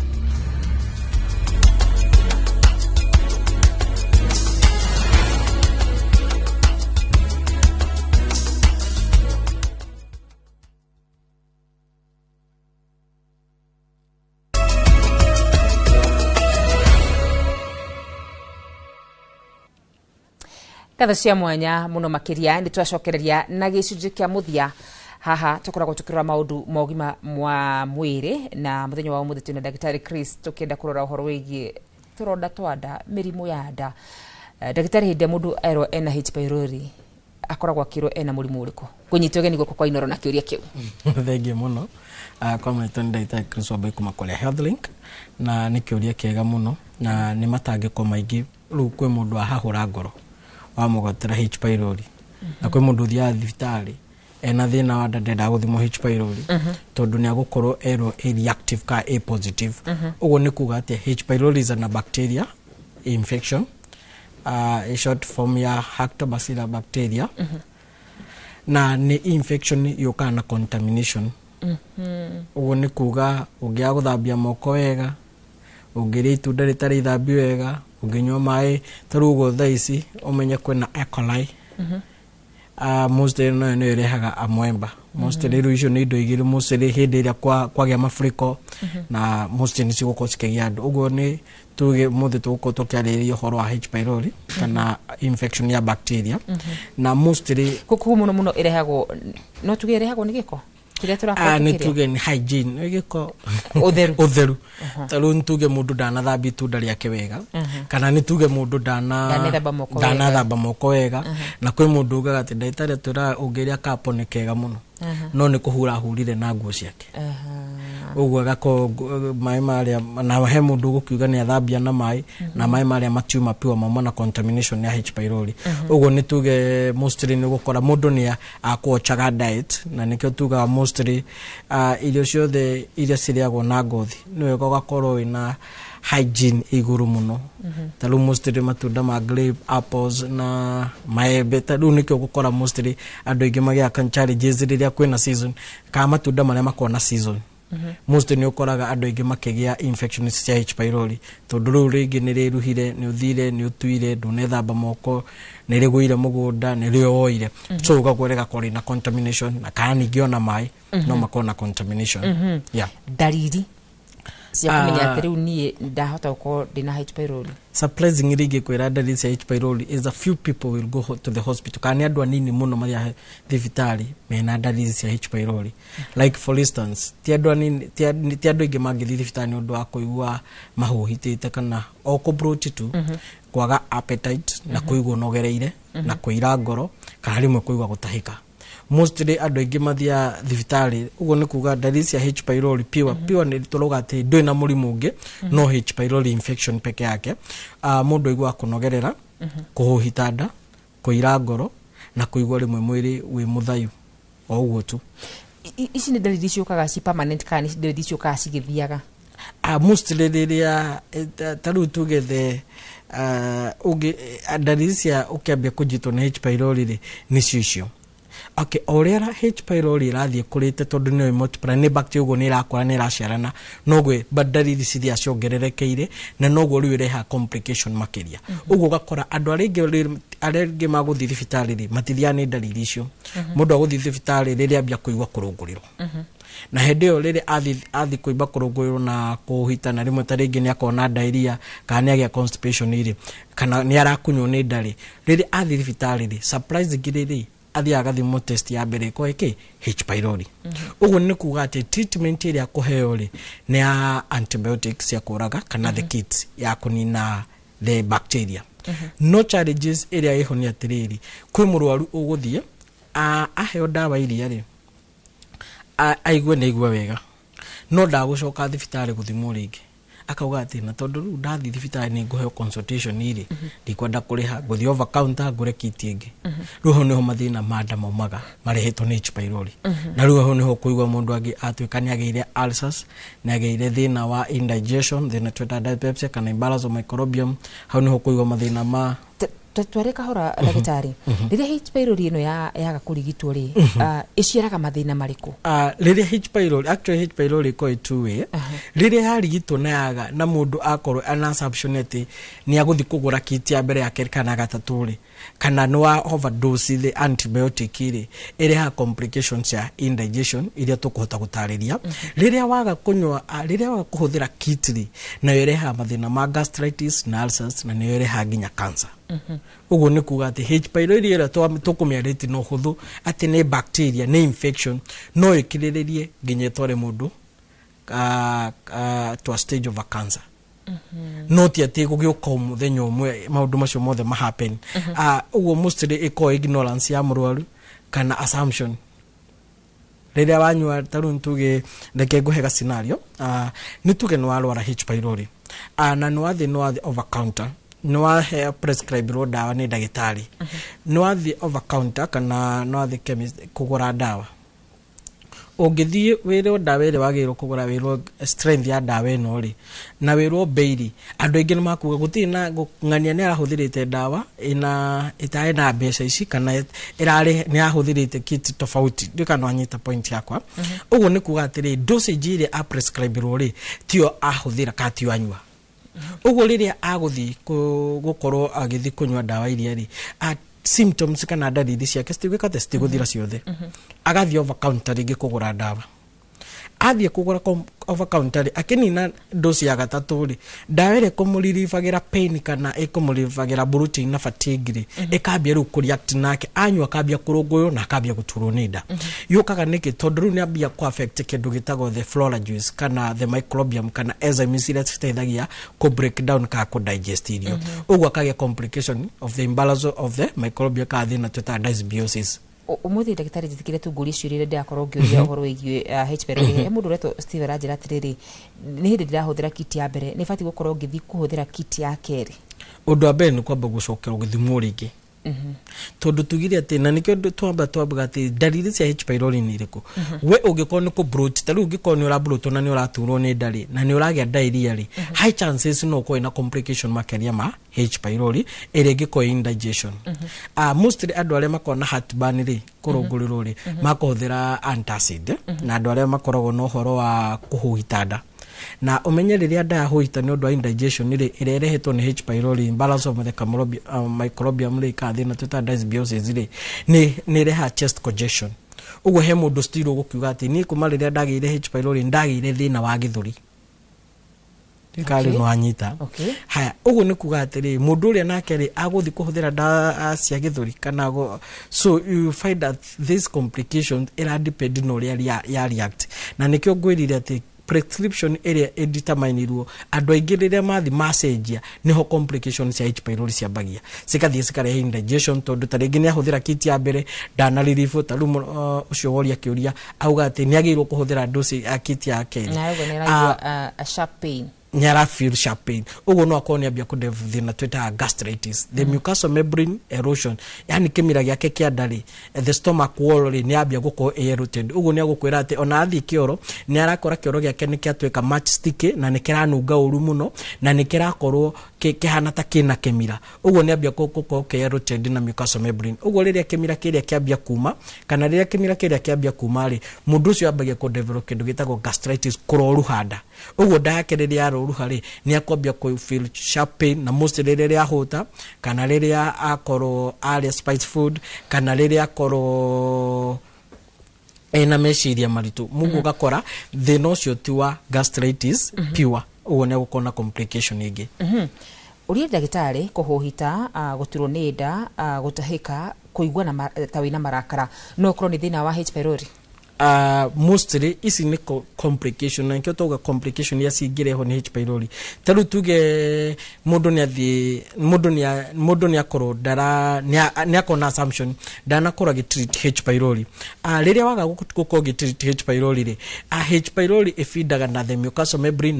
Ngatho cia mwanya muno makiria nĩ twacokereria na gĩcunjĩ kĩa mũthia haha tũkoragwo tũkĩrora maũndũ ma ũgima wa mwĩrĩ na mũthenya wa ũmũthĩ twĩna ndagĩtarĩ Chris tũkĩenda kũrora ũhoro wĩgiĩ tũronda twa nda, mĩrimũ ya nda. Ndagĩtarĩ, hĩndĩ ĩrĩa mũndũ erwo ena H pylori akoragwo akĩrwo ena mũrimũ ũrĩkũ? Ngũnyita ũgeni guoko kwa Inoro na kĩũria kĩu. Thengiũ mũno. Kwa marĩtwa nĩ ndagĩtarĩ Chris Wambui kuma kũrĩa Health Link na nĩ kĩũria kĩega mũno na nĩ matangĩko maingĩ. Rĩu kwĩ mũndũ ahahũra ngoro wamũgwatĩra H pylori na kwĩ mũndũ ũthiaga thibitarĩ ena thĩna wa nda ndendaga gũthimwo H pylori tondũ nĩ agũkorwo erwo A reactive ka A positive. Ũguo nĩ kuga atĩ H pylori is a bacteria infection, a short form ya Lactobacillus bacteria, na nĩ infection yũkaga na contamination. Ũguo nĩ kuga ũngĩaga gũthambia moko wega, ũngĩrĩa itunda rĩtarĩ ithambi wega, ũngĩnyua maĩ ta rĩu ũguo thaa ici ũmenye kwĩna E. coli. Mostly nayo nĩyo ĩrehaga amoeba. Mostly rĩu icio nĩ indo igĩrĩ mostly hĩndĩ ĩrĩa kwagĩa mafuriko na mostly nĩ cigũkorwo cikĩgĩa andũ. Ũguo nĩ tuge mũthĩ tũgũkorwo tũkĩarĩrĩria ũhoro wa H pylori kana infection ya bacteria na mostly Gũkũ mũno mũno ĩrehagwo, no tuge ĩrehagwo nĩ gĩko. Kĩrĩa tũrakorwo Nĩ tũkĩrĩa. tuge nĩ hygiene, nĩ gĩko, Ũtheru. Ũtheru. Aha. Ta rĩu nĩ tuge mũndũ ndanathambia itunda rĩake wega, Aha. kana nĩ tuge mũndũ ndana Ndanethamba moko wega. Ndanathamba moko wega. Aha. Na kwĩ mũndũ ugaga atĩ ndagĩtarĩ atwĩraga ũngĩrĩa kapo nĩ kega mũno, Aha. no nĩ kũhura ahurire na nguo ciake. Aha. Ũguo agakorwo maĩ marĩa, na he mũndũ ũgũkiuga nĩ athambia na maĩ, na maĩ marĩa matiuma pure, mauma na contamination ya H pylori. Ũguo nĩ tuge mostly nĩ gũkora mũndũ nĩ akwochaga diet, na nĩkĩo tugaga mostly irio ciothe iria cirĩagwo na ngothi nĩ wega ũgakorwo wĩna hygiene igũrũ mũno. Ta rĩu mostly matunda ma grape, apples na maembe, ta rĩu nĩkĩo gũkora mostly andũ aingĩ magĩaka challenges rĩrĩa kwĩna season, kana matunda marĩa makoragwo na season, mostly nĩ ũkoraga andũ aingĩ makĩgĩa infection cia H pylori, tondũ rĩu rĩngĩ nĩ rĩruhire, nĩ ũthire, nĩ ũtuire, ndũnethamba moko, nĩ rĩgũire mũgũnda, nĩ rĩo woire. So ũgakorwo rĩgakorwo rĩna contamination, na kana ningĩ ona maĩ no makorwo na contamination. Yeah. Ndariri cia kũmenya Ah. atĩ rĩu niĩ ndahota gũkorwo ndĩna H pylori? Surprisingly, ingĩkwĩra ndariri cia H pylori is a few people will go to the hospital, kana nĩ andũ anini mũno mathiaga thibitarĩ mena ndariri cia H pylori. Like for instance, ti andũ anini, ti andũ aingĩ mangĩthiĩ thibitarĩ nĩ ũndũ wa kũigua mahũhitĩte kana o kũbrochi tu, kwaga appetite na kũigua ũnogereire na kũira ngoro, kana rĩmwe kũigua gũtahĩka. Mostly andũ aingĩ mathiaga thibitarĩ, ũguo nĩ kuga ndariri cia H pylori pure pure nĩ tũrauga atĩ ndũrĩ na mũrimũ ũngĩ no H pylori infection peke yake. Mũndũ aiguaga kũnogerera, kũhũhita nda, kũira ngoro na kũigua rĩmwe mwĩrĩ wĩ mũthayu, o ũguo tu. Ici nĩ ndariri ciũkaga ci permanent kana nĩ ndariri ciũkaga cigĩthiaga? Mostly rĩrĩa ta rĩu tuge the ũngĩ ndariri cia ũkĩambia kũnyitwo nĩ H pylori rĩ, nĩcio icio. Okay, o ũrĩa H pylori ĩrathiĩ kũrĩte, tondũ nĩyo multiply, nĩ bacteria, ũguo nĩ ĩrakũra, nĩ ĩraciarana, noguo but ndariri cithiaga ciongererekeire, na noguo rĩu ĩrehaga complication makĩria. Ũguo ũgakora andũ arĩa aingĩ magũthiĩ thibitarĩ rĩ, matithiaga nĩ ndariri icio. Mũndũ agũthiĩ thibitarĩ rĩrĩa ambia kũigua kũrũngũrĩrwo, na hĩndĩ ĩyo rĩrĩa athi kũimba kũrũngũrĩrwo na kũhita, na rĩmwe ta rĩngĩ nĩ akorwo na diarrhea kana nĩ agĩa constipation rĩ, kana nĩ arakunywo nĩ nda rĩ, rĩrĩa athiĩ thibitarĩ rĩ, surprisingly rĩ, athiaga agathimwo test ya mbere ĩkorwo ĩkĩ H pylori. Ũguo nĩ kuga atĩ treatment ĩrĩa akũheo rĩ, nĩ ya antibiotics cia kũraga kana the kits ya kũnina the bacteria. No challenges ĩrĩa ĩho nĩ atĩrĩrĩ, kwĩ mũrwaru ũgũthiĩ aheo ndawa iria rĩ, aigue nĩ aigua wega, no ndagũcoka thibitarĩ gũthimwo rĩngĩ. Akauga atĩ na tondũ rĩu ndathiĩ thibitarĩ nĩ ngũheo consultation rĩ, ndikwenda kũrĩha, ngũthiĩ over counter ngũre kit ĩngĩ. Rĩu hau nĩho mathĩna ma nda maumaga marehetwo nĩ H pylori. Na rĩu hau nĩho kũigua mũndũ angĩ atuĩka nĩ agĩire ulcers, nĩ agĩire thĩna wa indigestion, thĩna twĩta dyspepsia kana imbalance of microbiome. Hau nĩho kũigua mathĩna ma Tware kahora, ndagĩtarĩ. Rĩrĩa H pylori ĩno yaga kũrigitwo rĩ, ĩciaraga mathĩna marĩkũ? Rĩrĩa H pylori, actually H pylori ĩkoragwo ĩ two way. Rĩrĩa yarigitwo na yaga, na mũndũ akorwo ana assumption atĩ nĩ agũthiĩ kũgũra kit ya mbere, ya kerĩ kana ya gatatũ rĩ, kana nĩ wa overdose the antibiotic rĩ, ĩrehaga complications ya indigestion iria tũkũhota gũtarĩria. Rĩrĩa waga kũnyua, rĩrĩa waga kũhũthĩra kit rĩ, nayo ĩrehaga mathĩna ma gastritis na ulcers, na nĩyo ĩrehaga nginya cancer. Ũguo nĩ kuga atĩ H pylori ĩrĩa tũkũmĩarĩti no hũthũ atĩ nĩ bacteria, nĩ infection, no ĩkirĩrĩrie nginya ĩtware mũndũ to a stage of a cancer. No ti atĩ gũgĩũka o mũthenya ũmwe maũndũ macio mothe ma happen. Ũguo mostly ĩkoragwo ignorance ya mũrwaru kana assumption rĩrĩa wanyua. Ta rĩu tuge, reke ngũhe ga scenario. Nĩ tuge nĩ warwara H pylori, na nĩ wathiĩ over counter, nĩ wahe prescribe ndawa nĩ ndagĩtarĩ, nĩ wathiĩ over counter kana nĩ wathiĩ chemist kũgũra ndawa. Ũngĩthiĩ wĩrwo ndawa ĩrĩa wagĩrĩirwo kũgũra, wĩrwo strength ya ndawa ĩno rĩ, na wĩrwo mbei rĩ, andũ aingĩ nĩ makuga gũtirĩ na ng'ania nĩ arahũthĩrĩte ndawa ĩna ĩtarĩ na mbeca ici, kana ĩrarĩ nĩ ahũthĩrĩte kit tofauti. Ndiũĩ kana wanyita point yakwa. Ũguo nĩ kuga atĩrĩ, dosage ĩrĩa aprescribirwo rĩ, tiyo ahũthĩra kana tiyo anyua. Ũguo rĩrĩa agũthiĩ gũkorwo agĩthiĩ kũnyua ndawa iria rĩ, symptoms kana ndariri ciake citigwĩka atĩ citigũthira ciothe. Agathiĩ over counter rĩngĩ kũgũra ndawa. Athiĩ kũgũra over counter rĩ, akĩnina dose ya gatatũ rĩ, ndawa ĩrĩa ĩkũmũriribagira pain kana ĩkũmũriribagira bloating na fatigue rĩ, ĩkambia rĩu kũreact nake, anyua akambia kũrũngũywo na akambia gũturwo nĩ nda. Yũkaga nĩkĩ? Tondũ rĩu nĩ ambia kũ affect kĩndũ gĩtagwo the flora juice kana the microbiome kana enzymes iria citeithagia kũ break down kana kũ digest irio. Ũguo akagĩa complication of the imbalance of the microbiome kana thĩna twĩtaga dysbiosis. Ũmũthĩ ndagĩtarĩ, njĩtĩkĩre tu ngũrie ciũria iria ndĩrakorwo ngĩũria ũhoro wĩgiĩ H pylori. He mũndũ ũretwo Steve aranjĩra atĩrĩrĩ, nĩ hĩndĩ ndĩrahũthĩra kit ya mbere, nĩ batiĩ gũkorwo ngĩthiĩ kũhũthĩra kit ya kerĩ? Ũndũ wa mbere nĩ kwamba gũcokerwo gũthimwo rĩngĩ, tondũ tugire atĩ na nĩkĩo twamba twambaga atĩ ndariri cia H pylori nĩ irĩkũ. We ũngĩkorwo nĩ kũ bloat, ta rĩu ũngĩkorwo nĩ ũra na nĩ ũraturwo nĩ nda rĩ, na nĩ ũragĩa diarrhea rĩ, high chances no ũkorwo na complication makĩria ma H pylori ĩrĩa ĩngĩkorwo indigestion. Mostly andũ arĩa makoragwo na heartburn rĩ, kũrũngũrĩrwo rĩ, makũhũthĩra antacid, na andũ arĩa makoragwo na ũhoro wa kũhuhita nda, na ũmenye rĩrĩa nda yahuhita nĩ ũndũ wa indigestion rĩ, ĩrĩa ĩrehetwo nĩ H pylori, imbalance of the microbiome rĩ, kana thĩna twĩtaga dysbiosis rĩ, nĩ ĩrehaga chest congestion. Ũguo he mũndũ still ũgũkiuga atĩ niĩ kuma rĩrĩa ndagĩire H pylori ndagĩire thĩna wa gĩthũri karĩ. Nĩ wanyita? Okay. Haya, ũguo nĩ kuga atĩrĩ, mũndũ ũrĩa nake rĩ, agũthiĩ kũhũthĩra ndawa cia gĩthũri kana so you find that this complication ĩra depend na ũrĩa ya react, na nĩkĩo ngwĩrire atĩ prescription ĩrĩa ĩdeterminirwo, andũ aingĩ rĩrĩa mathi macenjia nĩho complication cia H pylori ciambagia, cikathiĩ cikarehe indigestion, tondũ ta rĩngĩ nĩ ahũthĩra kit ya mbere ndana relief. Ta rĩu ũcio woria kĩũria auga atĩ nĩ agĩrĩirwo kũhũthĩra dose ya kit ya kerĩ. Na ũguo nĩ araigua a sharp pain. Nĩ ara feel sharp pain, ũguo no akorwo nĩ ambia kũ develop thĩna twĩtaga gastritis, the mucosal membrane erosion, yani kĩmira gĩake kĩa nda rĩ, the stomach wall rĩ, nĩ ambia gũkorwo ĩ eroded. Ũguo nĩ agũkwĩra atĩ ona athiĩ kĩoro nĩ arakora kĩoro gĩake nĩ kĩatuĩka much sticky na nĩ kĩranunga ũru mũno na nĩ kĩrakorwo kĩhana ta kĩna kĩmira. Ũguo nĩ ambia gũkorwo kĩ eroded na mucosal membrane. Ũguo rĩrĩa kĩmira kĩrĩa kĩambia kuma, kana rĩrĩa kĩmira kĩrĩa kĩambia kuma rĩ, mũndũ ũcio ambagia kũ develop kĩndũ gĩtagwo gastritis, kũroruha nda. Ũguo nda yake rĩrĩa yaroruha rĩ, nĩ akwambia kũ feel sharp pain, na mostly rĩrĩa ahũta kana rĩrĩa akorwo arĩa spice food kana rĩrĩa akorwo ena meciria maritũ. Mũguo ũgakora thĩna ũcio ti wa gastritis pure, ũguo nĩ agũkorwo na complication ĩngĩ. Ũria ndagĩtarĩ, kũhũhita, gũturwo nĩ nda, gũtahĩka, kũigua na ta wĩna marakara, no ũkorwo nĩ thĩna wa H pylori? Mostly ici nĩ complication, na nikĩo twauga complication iria cingĩrehwo nĩ H pylori. Ta rĩu tuge mũndũ nĩ athiĩ, mũndũ nĩ akorwo ndara nĩ akorwo na assumption ndanakorwo agĩtreat H pylori. Rĩrĩa waga gũkorwo ũgĩtreat H pylori rĩ, H pylori ĩbindaga na the mucosal membrane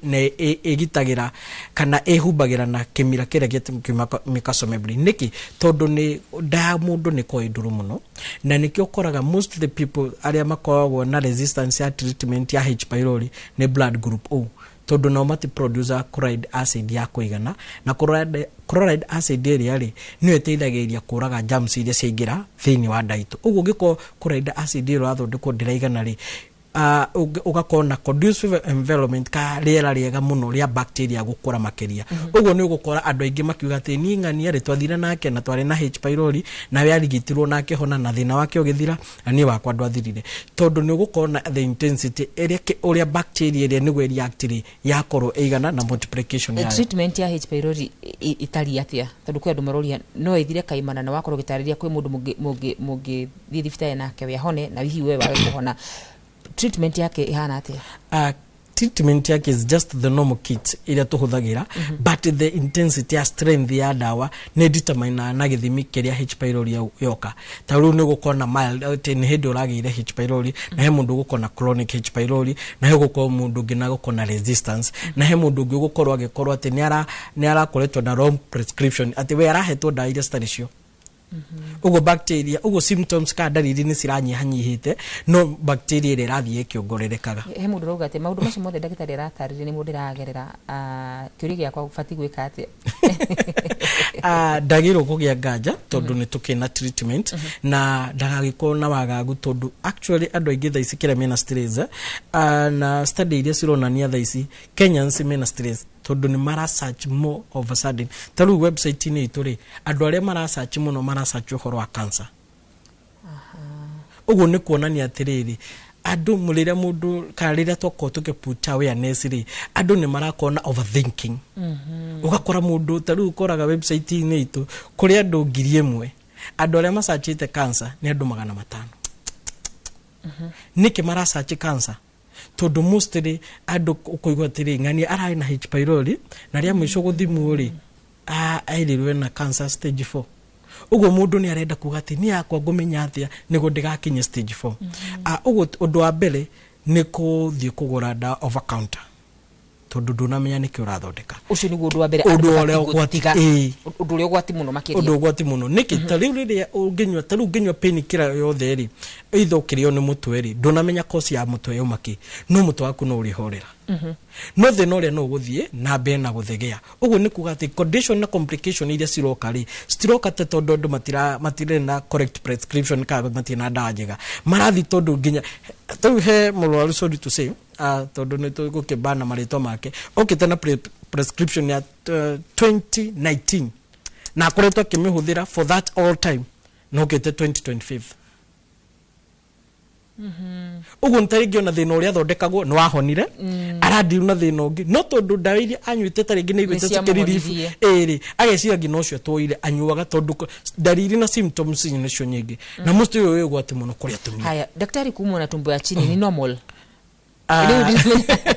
na ĩgitagĩra kana ĩhumbagĩra na kĩmira kĩrĩa gĩtũ mucosal membrane. Nĩkĩ? Tondũ nĩ nda ya mũndũ nĩ koragwo ĩ ndũrũ mũno, na nĩkĩo ũkoraga most of the people arĩa makoragwo na resistance ya treatment ya H pylori nĩ blood group O, tondũ nao mati produce chloride acid ya kũigana, na chloride acid ĩrĩa rĩ, nĩyo ĩteithagĩrĩria kũraga germs iria ciaingĩra thĩinĩ wa nda itũ. Ũguo ũngĩkorwo chloride acid ĩrĩa ũrathondekwo ndĩraigana rĩ, ũgakorwo na conducive environment ka rĩera rĩega mũno rĩa bacteria gũkũra makĩria. Ũguo nĩ ũgũkora andũ aingĩ makiuga atĩ niĩ ng'ania rĩ, twathire nake na twarĩ na H pylori, nawe arigitirwo na akĩhona na thĩna wake ũgĩthira, na niĩ wakwa ndwathirire, tondũ nĩ ũgũkorwo na the intensity ĩrĩa ũrĩa bacteria ĩrĩa nĩguo react rĩ, yakorwo ĩigana na multiplication yayo. Treatment ya H pylori ĩtariĩ atĩa? Tondũ kwĩ andũ maroria no ĩthire kaimana, na wakorwo ũgĩtarĩria kwĩ mũndũ mũngĩthiĩ thibitarĩ nake we ahone na hihi we wage kũhona. Treatment yake ĩhana atĩa? Treatment yake is just the normal kit ĩrĩa tũhũthagĩra, but the intensity ya strength ya ndawa nĩ determine na gĩthimi kĩrĩa H pylori yoka. Ta rĩu nĩ gũkorwo na mild, atĩ nĩ hĩndĩ ũragĩire H pylori, na he mũndũ ũgũkorwo na chronic H pylori, na he gũkorwo mũndũ ũngĩ na gũkorwo na resistance, na he mũndũ ũngĩ ũgũkorwo agĩkorwo atĩ nĩ arakoretwo na wrong prescription, atĩ we arahetwo ndawa iria citarĩ cio. Ũguo bacteria, ũguo symptoms ka ndariri nĩ ciranyihanyihĩte, no bacteria ĩrĩa ĩrathiĩ ĩkĩongererekaga. He mũndũ ũrauga atĩ maũndũ macio mothe ndagĩtarĩ aratarĩria nĩ mũndũ ndĩragerera. Kĩũria gĩakwa, batiĩ gwĩka atĩa? Ndagĩrĩirwo kũgĩa nganja, tondũ nĩ tũkĩ na treatment, na ndagagĩkorwo na wagagu, tondũ actually andũ aingĩ thaa ici kĩrĩa mena stress, na study iria cironania thaa ici Kenyans mena stress, tondũ nĩ mara search more of a sudden. Ta rĩu website-inĩ itũ rĩ, andũ arĩa mara search mũno mara search ũhoro wa cancer. Ũguo nĩ kuonania atĩrĩrĩ, Andũ rĩrĩa mũndũ kana rĩrĩa twakorwo tũkĩput awareness rĩ, andũ nĩ marakorwo na overthinking. Ũgakora mũndũ ta rĩu ũkoraga website-inĩ itũ kũrĩ andũ 1,000, andũ arĩa macachĩte cancer nĩ andũ 500. Nĩkĩ maracaci cancer? Tondũ mostly andũ ũkũigua atĩrĩ, ng'ania ararĩ na H pylori na rĩa mũico gũthimwo rĩ, airirwe na cancer stage 4. Ũguo mũndũ nĩ arenda kuga atĩ niĩ yakwa ngũmenya atĩa nĩguo ndĩgakinye stage 4. Ũguo ũndũ wa mbere nĩ kũthiĩ kũgũra ndawa over counter, tondũ ndũnamenya nĩkĩ ũrathondeka. Ũcio nĩguo ũndũ wa mbere. Ũndũ andũ ũrĩa mabatiĩ ũgwati, gũtiga. Ĩĩ. Ũndũ ũrĩa ũgwati mũno makĩria. Ũndũ ũgwati mũno nĩkĩ? Ta rĩu rĩrĩa ũngĩnyua, ta rĩu ũngĩnyua painkiller yothe rĩ, either ũkĩrĩo nĩ mũtwe rĩ, ndũnamenya cause ya mũtwe yauma kĩ, no mũtwe waku no ũrĩhorera, no thĩna ũrĩa no ũgũthiĩ na mbere na gũthegea. Ũguo nĩ kuga atĩ condition na complication iria ciroka rĩ, citiroka ta tondũ andũ matirĩ na correct prescription kana matirĩ na ndawa njega. Marathiĩ tondũ nginya tarĩu he mũrwaru, sorry to say, tondũ nĩ tũgũkĩbana marĩtwa make, okĩte na prescription ya 2019 na akoretwo akĩmĩhũthĩra for that all time, na okĩte 2025. Ũguo nĩ tarĩngĩ ona thĩna ũrĩa athondekagwo nĩ wahonire, arandiru na thĩna ũngĩ, no tondũ ndawa iria anyuĩte tarĩngĩ nĩ aiguĩte cikĩriribu Nĩciamũhonirie. ĩrĩ, ageciria nginya ũcio atũire anyuaga, tondũ ndariri na symptoms nĩcio nyingĩ, na most ũyũ wĩ ũgwati mũno kũrĩ atumia. Haya, daktari, kuumwo na tumbo ya chini ni normal? Ah.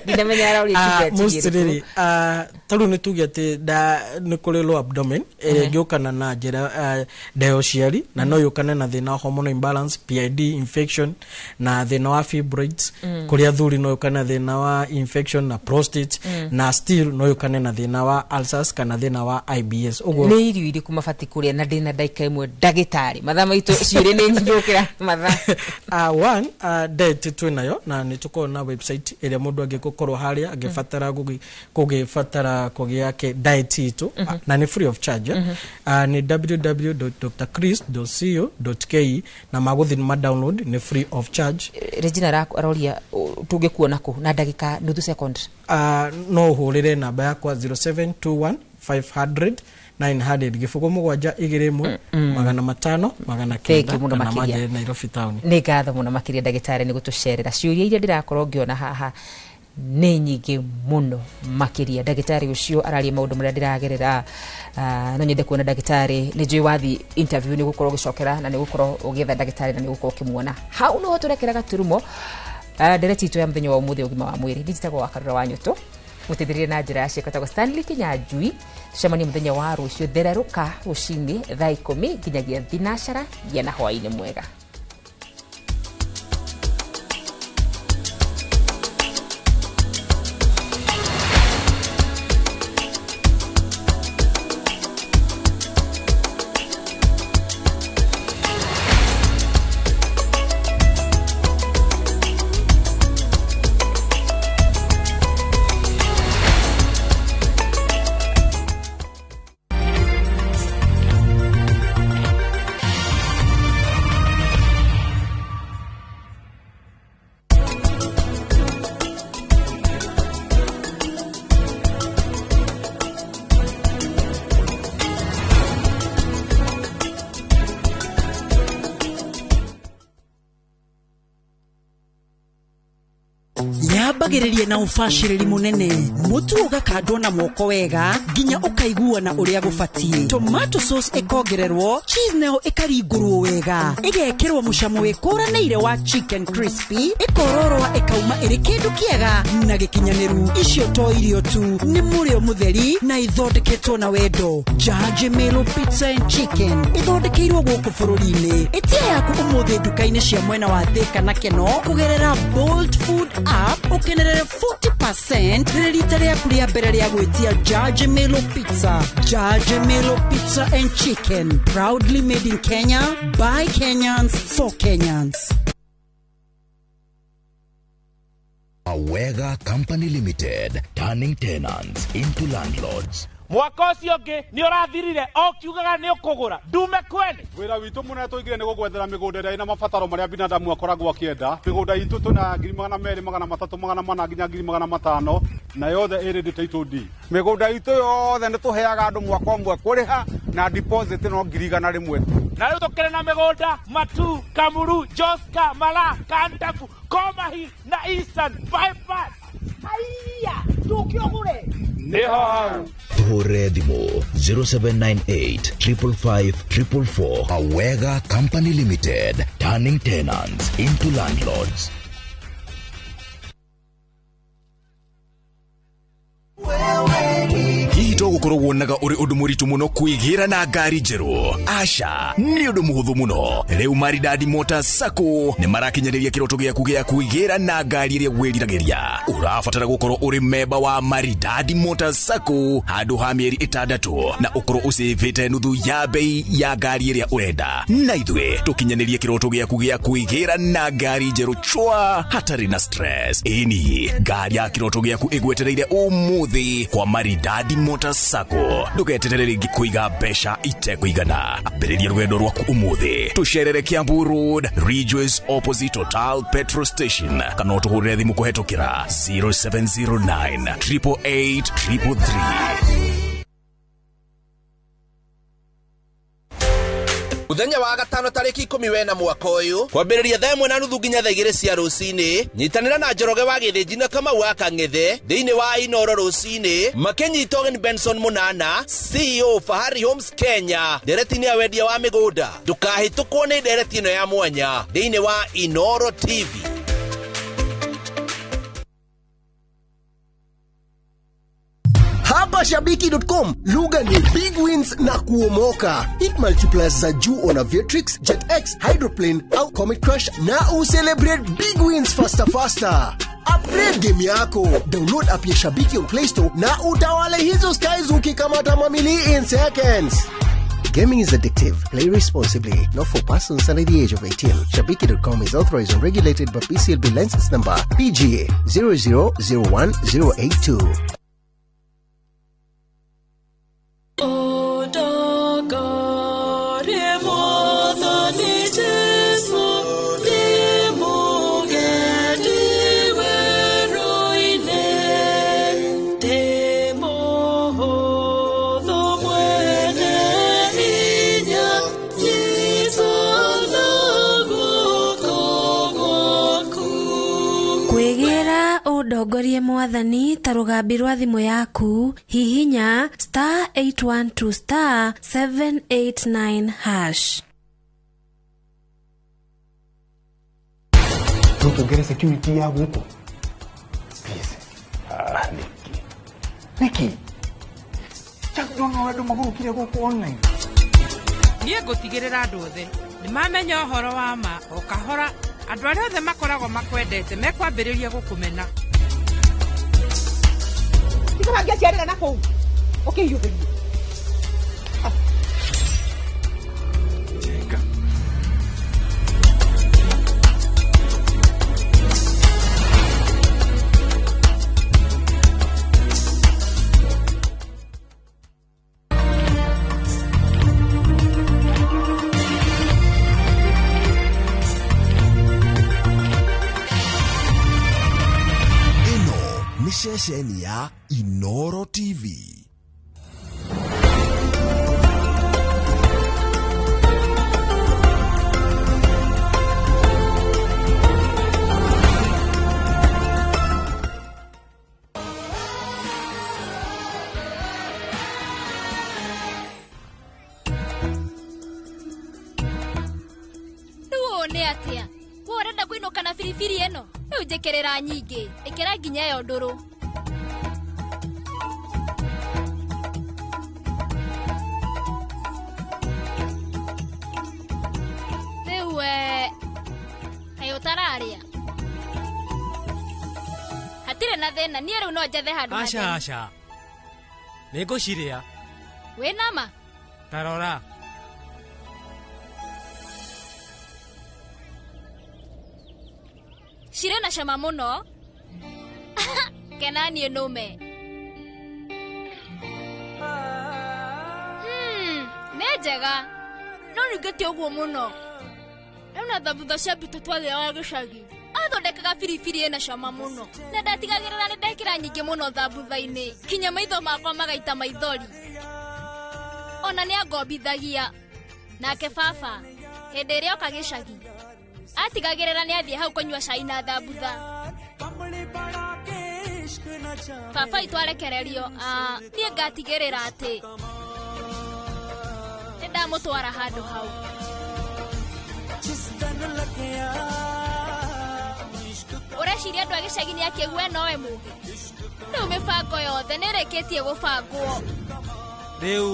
Ndinamenya araũria tumbo ya chini Mostly ĩrĩkũ. rĩ, ta rĩu nĩ tuge atĩ nĩ kũrĩ low abdomen ĩrĩa ĩngĩũkana na njĩra nda ya ũciari, na no yũkane na thĩna wa hormonal imbalance, PID, infection na thĩna wa fibroids. Kũrĩ athuri no yũkane na thĩna wa infection na prostate, na still no yũkane na thĩna wa ulcers kana thĩna wa IBS. Ũguo Nĩ irio irĩkũ mabatiĩ kũrĩa? Na ndĩna ndagĩka 1, ndagĩtarĩ, mathaa maitũ ciũria nĩ nyingĩ gũkĩra mathaa. One, diet twĩ nayo na nĩ tũkoragwo na website ĩrĩa mũndũ angĩgũkorwo harĩa angĩbatara kũgĩbatara kũgĩa ke diet itũ, na nĩ free of charge, eh? Nĩ www.drchris.co.ke na magũthiĩ ma download, nĩ free of charge. Regina aroria tũngĩkuona kũ na ndagĩka nuthu second. No ũhũrĩre namba yakwa 0721 500 900, 0 7 21 500 900, Thank you mũno kana makĩria. manjĩre Nairobi town. Nĩ ngatho mũno makĩria, ndagĩtarĩ, nĩ gũtũcerera. Ciũria iria ndĩrakorwo ngĩona haha nĩ nyingĩ mũno makĩria. Ndagĩtarĩ ũcio araria maũndũ marĩa ndĩragerera. No nyende kuona ndagĩtarĩ. Nĩ njũĩ wathi interview nĩ gũkorwo ũgĩcokera na nĩ gũkorwo ũgĩetha ndagĩtarĩ na nĩ gũkorwo ũkĩmuona. Hau noho tũrekera gaturumo ndereti itũ ya mũthenya wa ũmũthĩ, ũgima wa mwĩrĩ. Ndinjitagwo wa Karura wa Nyũtũ, mũteithĩrĩria na njĩra ya ciĩko tagwo Stanley Kinyanjui. Tũcemanie mũthenya wa rũciũ thererũka rũcinĩ thaa 10 nginyagia 12. Gĩa na hwaĩ-inĩ mwega. Yambagĩrĩria na ũbacĩrĩri mũnene, mũtu ũgakandwo na moko wega nginya ũkaiguana ũrĩa gũbatiĩ, tomato sauce ĩkongererwo, cheese nayo ĩkaringũrwo wega, ĩgekĩrwo mũcamo wĩkũranĩire wa chicken crispy, ĩkororoa ĩkauma ĩrĩ kĩndũ kĩega na gĩkinyanĩru. Icio to irio tu, nĩ mũrĩo mũtheri na ithondeketwo na wendo. Jaji Melo Pizza and Chicken ĩthondekeirwo gũkũ bũrũri-inĩ. Ĩtia yaku ũmũthĩ nduka-inĩ cia mwena wa Thĩka na Keno kũgerera Bolt Food app, ũkenerere 40% rĩrĩ rita rĩaku rĩa mbere rĩa gwĩtia Jaji Melo Pizza. Jaji Melo Pizza and Chicken, proudly made in Kenya by Kenyans for Kenyans. Awega Company Limited, turning tenants into landlords. Mwaka ũcio ũngĩ nĩ ũrathirire o kiugaga nĩ ũkũgũra ndume kwene. Wĩra witũ mũnene tũigire nĩ gũgwethera mĩgũnda ĩrĩa ĩna mabataro marĩa binadamu akoragwo akĩenda. Mĩgũnda itũ twĩna 200,000, 300, 400 nginya 500,000, na yothe ĩrĩ title deed. Mĩgũnda itũ yothe nĩ tũheaga andũ mwaka ũmwe kũrĩha, na deposit no 100,000 tu. Na rĩu tũkĩrĩ na mĩgũnda Matu, Kamuru, Joska, Mala, Kantafu, Komahi na Eastern Bypass. Haiya, tũke ũgũre. Nĩho hau. Tuhũrĩre thimũ 0798 555 444. Awega Company Limited, turning tenants into landlords. Hihi to gũkorwo wonaga ũrĩ ũndũ mũritũ mũno kwĩgĩra na ngari njerũ? Aca, nĩ ũndũ mũhũthũ mũno. Rĩu Maridadi Motors Sacco nĩ marakinyanĩria kĩroto gĩaku gĩa kwĩgĩra na ngari ĩrĩa wĩriragĩria. Ũrabatara gũkorwo ũrĩ memba wa Maridadi Motors Sacco handũ ha mĩeri 6 na ũkorwo ũcĩvĩte nuthu ya bei ya ngari ĩrĩa ũrenda. Na ithuĩ tũkinyanĩrie kĩroto gĩaku gĩa kwĩgĩra na ngari njerũ chwa hatarĩ na stress. Ĩni, ngari ya kĩroto gĩaku ĩgwetereire ũmũthĩ kwa Maridadi Motors Sacco. Ndũgeterere rĩngĩ kũiga mbeca itekũigana. Ambĩrĩria rũgendo rwaku ũmũthĩ. Tũcerere Kiambu Road, Ridgeways opposite Total Petrol Station, kana ũtũhũrĩre thimũ kũhetũkĩra 0709 888 333. Muthenya wa gatano tariki 14 mwaka uyu kwambĩrĩria thaa 1:30 nginya thaa 2 cia rũcinĩ, nyitanĩra na Njoroge wa Gĩthĩnji na Kamau wa Kang'ethe thĩinĩ wa Inoro rũcinĩ makĩnyita ũgeni Benson Munana, CEO Fahari Homes Kenya, ndereti-inĩ ya wendia wa mĩgũnda. Ndũkahĩtũkwo nĩ ndereti ĩno ya mwanya thĩinĩ wa Inoro TV. Hapa Shabiki.com lugha ni big wins na kuomoka. Hit multipliers za juu on Aviatrix, JetX, Hydroplane au Comet Crush na ucelebrate big wins faster faster. Upgrade game yako. Download app ya Shabiki on Play Store na utawale hizo skies ukikamata mamili in seconds. Gaming is addictive. Play responsibly. Not for persons under the age of 18. Shabiki.com is authorized and regulated by PCLB license number PGA 0001082. Ndongorie mwathani ta rũgambi rwa thimũ yaku, hihinya star 812 star 789 hash. Tuongere security ya gũkũ. Please. Niki. Niki. Jack ndona andũ magũrũkire gũkũ online. Niĩ ngũtigĩrĩra andũ othe nĩ mamenya ũhoro wa ma o kahora. Andũ arĩa othe makoragwo makwendete mekwambĩrĩria gũkũmena. Tiga ngĩaciarĩra na kũu ũkĩhiũhĩrie. Jenga. Ceceni ya Inoro TV. Rĩu ũũ nĩ atĩa? We ũrenda kũinũka na biribiri ĩno? Rĩu njĩkĩrĩra nyingĩ, ĩkĩra nginya ĩyo ndũrũ. Rĩu we, kaĩ ũtararĩa? Hatirĩ na thĩna, niĩ rĩu no njethe handũ Aca hatheru. aca, nĩ ngũcirĩa. Wĩna ma? Ta rora. Cirĩ na cama mũno. Kena niĩ nũme. Nĩ njega. No ningĩte ũguo mũno. Rĩu na thambutha cia mbitũ twarĩaga gĩcagi. Athondekaga biribiri ĩna cama mũno. Na ndatigagĩrĩra nĩ ndekĩra nyingĩ mũno thambutha-inĩ. Kinya maitho makwa magaita maithori. Ona nĩ angombithagia. Nake baba hĩndĩ ĩrĩa oka gĩcagi atigagĩrĩra nĩ athiĩ hau kũnyua cai na thambutha. Baba itũ arekererio, niĩ ngatigĩrĩra atĩ nĩ ndamũtwara handũ hau. Ũreciria andũ a gĩcagi nĩ akĩgu we nowe mũgĩ? Rĩu mĩbango yothe nĩ ĩrĩkĩtie gũbangwo. Rĩu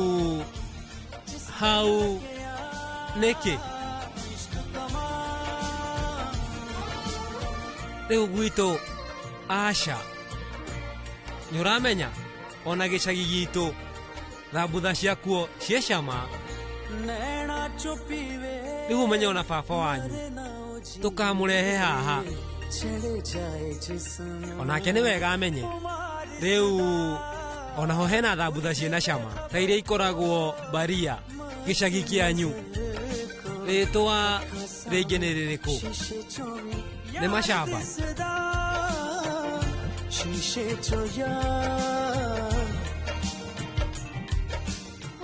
hau nĩkĩ? Rĩu gwitũ aca nĩ ũramenya ona gĩcagi gitũ thambutha ciakuo ciĩ cama. Rĩu ũmenye ona baba wanyu tũkamũrehe haha onake nĩ wega amenye. Rĩu onaho hena thambutha ciĩna cama ta iria ikoragwo baria gĩcagi kĩanyu. Rĩtwa rĩngĩ nĩ rĩrĩkũ? Nĩ macamba.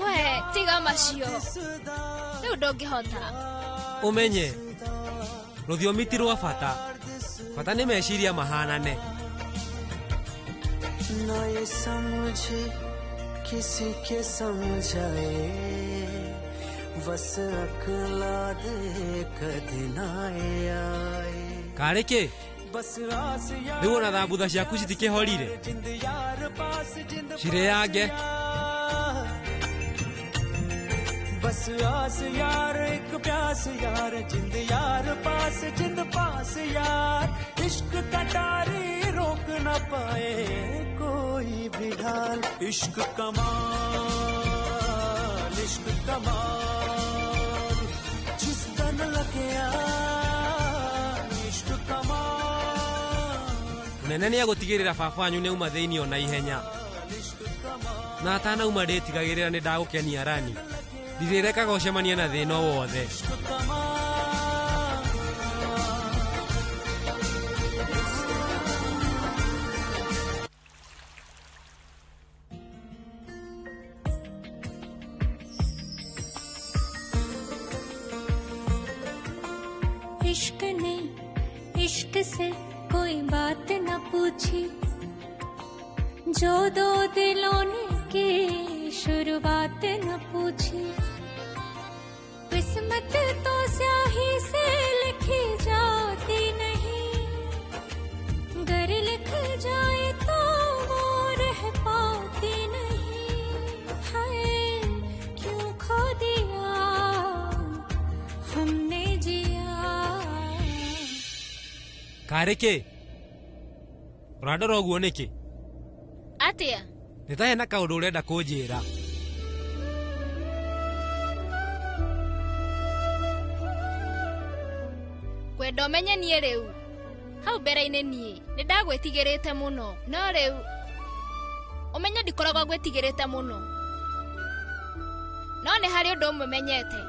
We tiga macio rĩu ndũngĩhota. Ũmenye rũthiomi ti rwa bata, bata nĩ meciria mahanane. Na ye samjhe kisi ke samjhaye bas akla de kadi na aaye. Karĩ kĩ? Rĩu ona thambutha ciaku citikĩhorire cirĩange. बस आस यार एक प्यास यार जिंद यार पास जिंद पास यार इश्क का तारी रोक ना पाए कोई भी ढाल। इश्क कमाल इश्क कमाल जिस तन लगे इश्क कमाल. Mũnene nĩ egũtigĩrĩra baba wanyu nĩ auma thĩinĩ ona ihenya, na atanauma ndĩtigagĩrĩra nĩ ndagũkenia rani. Ndirĩrekaga ũcemanie na thĩna o wothe. इश्क ने इश्क से कोई बात न पूछी, जो दो दिलों ने की शुरुआत न पूछी। किस्मत तो स्याही से लिखी जाती नहीं, गर लिख जाए तो वो रह पाती नहीं। हाय क्यों खो दिया हमने जिया। Karĩ kĩ? Ũrandora ũguo nĩkĩ? Atĩa? Nĩ ta hena kaũndũ ũrenda kũnjĩra. Kwenda ũmenye niĩ rĩu hau mbere-inĩ niĩ nĩ ndagwĩtigĩrĩte mũno, no rĩu ũmenye ndikoragwo ngwĩtigĩrĩte mũno. No nĩ harĩ ũndũ ũmwe menyete,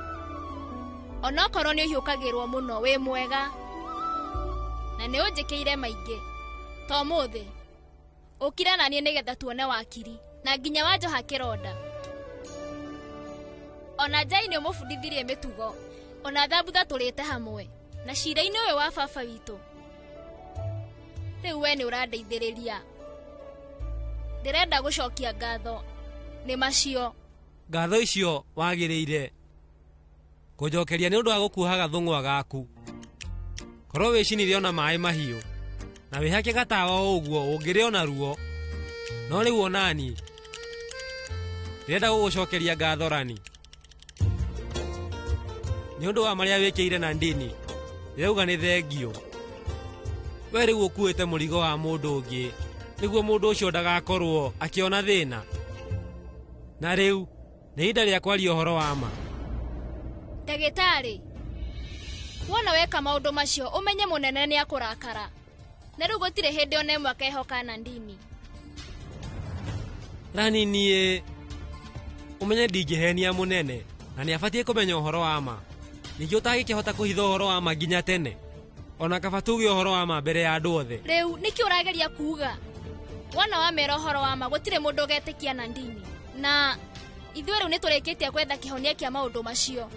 onokorwo nĩ ũhiũkagĩrwo mũno wĩ mwega na nĩ ũnjĩkĩire maingĩ. To ũmũthĩ ũkire na niĩ nĩgetha tuone wakiri na nginya wanjoha kĩronda. Ona Njai nĩ ũmũbundithirie mĩtugo, ona thambutha tũrĩte hamwe na cira-inĩ ũyũ wa baba witũ. Rĩu we nĩ ũrandeithĩrĩria. Ndĩrenda gũcokia ngatho nĩ macio. Ngatho icio wagĩrĩire kũnjokeria nĩ ũndũ wa gũkuoha gathũng'wa gaku. Korwo wĩcinire ona maĩ mahiũ na wĩhake gatawa o ũguo ũngĩrĩ ona ruo. No rĩu onani ndĩrenda gũgũcokeria ngatho rani nĩ ũndũ wa marĩa wĩkĩire na ndini. Ndĩrauga nĩ thengio. We rĩu ũkuĩte mũrigo wa mũndũ ũngĩ nĩguo mũndũ ũcio ndagakorwo akĩona thĩna. Na rĩu nĩ ihinda rĩa kwaria ũhoro wa ma. Ndagĩtarĩ, wona weka maũndũ macio ũmenye mũnene nĩ akũrakara. Na rĩu gũtirĩ hĩndĩ ona ĩmwe akehoka na ndini. Rani niĩ ũmenye ndingĩhenia mũnene na nĩ abatiĩ kũmenya ũhoro wa ma. Ningĩ ũtangĩkĩhota kũhitha ũhoro wa ma nginya tene, ona kaba tuge ũhoro wa ma mbere ya andũ othe. Rĩu nĩkĩ ũrageria kuuga? Wona wamera ũhoro wa ma gũtirĩ mũndũ ũgetĩkia na ndini. Na ithuĩ rĩu nĩ tũrĩkĩtie gwetha kĩhonia kĩa maũndũ macio.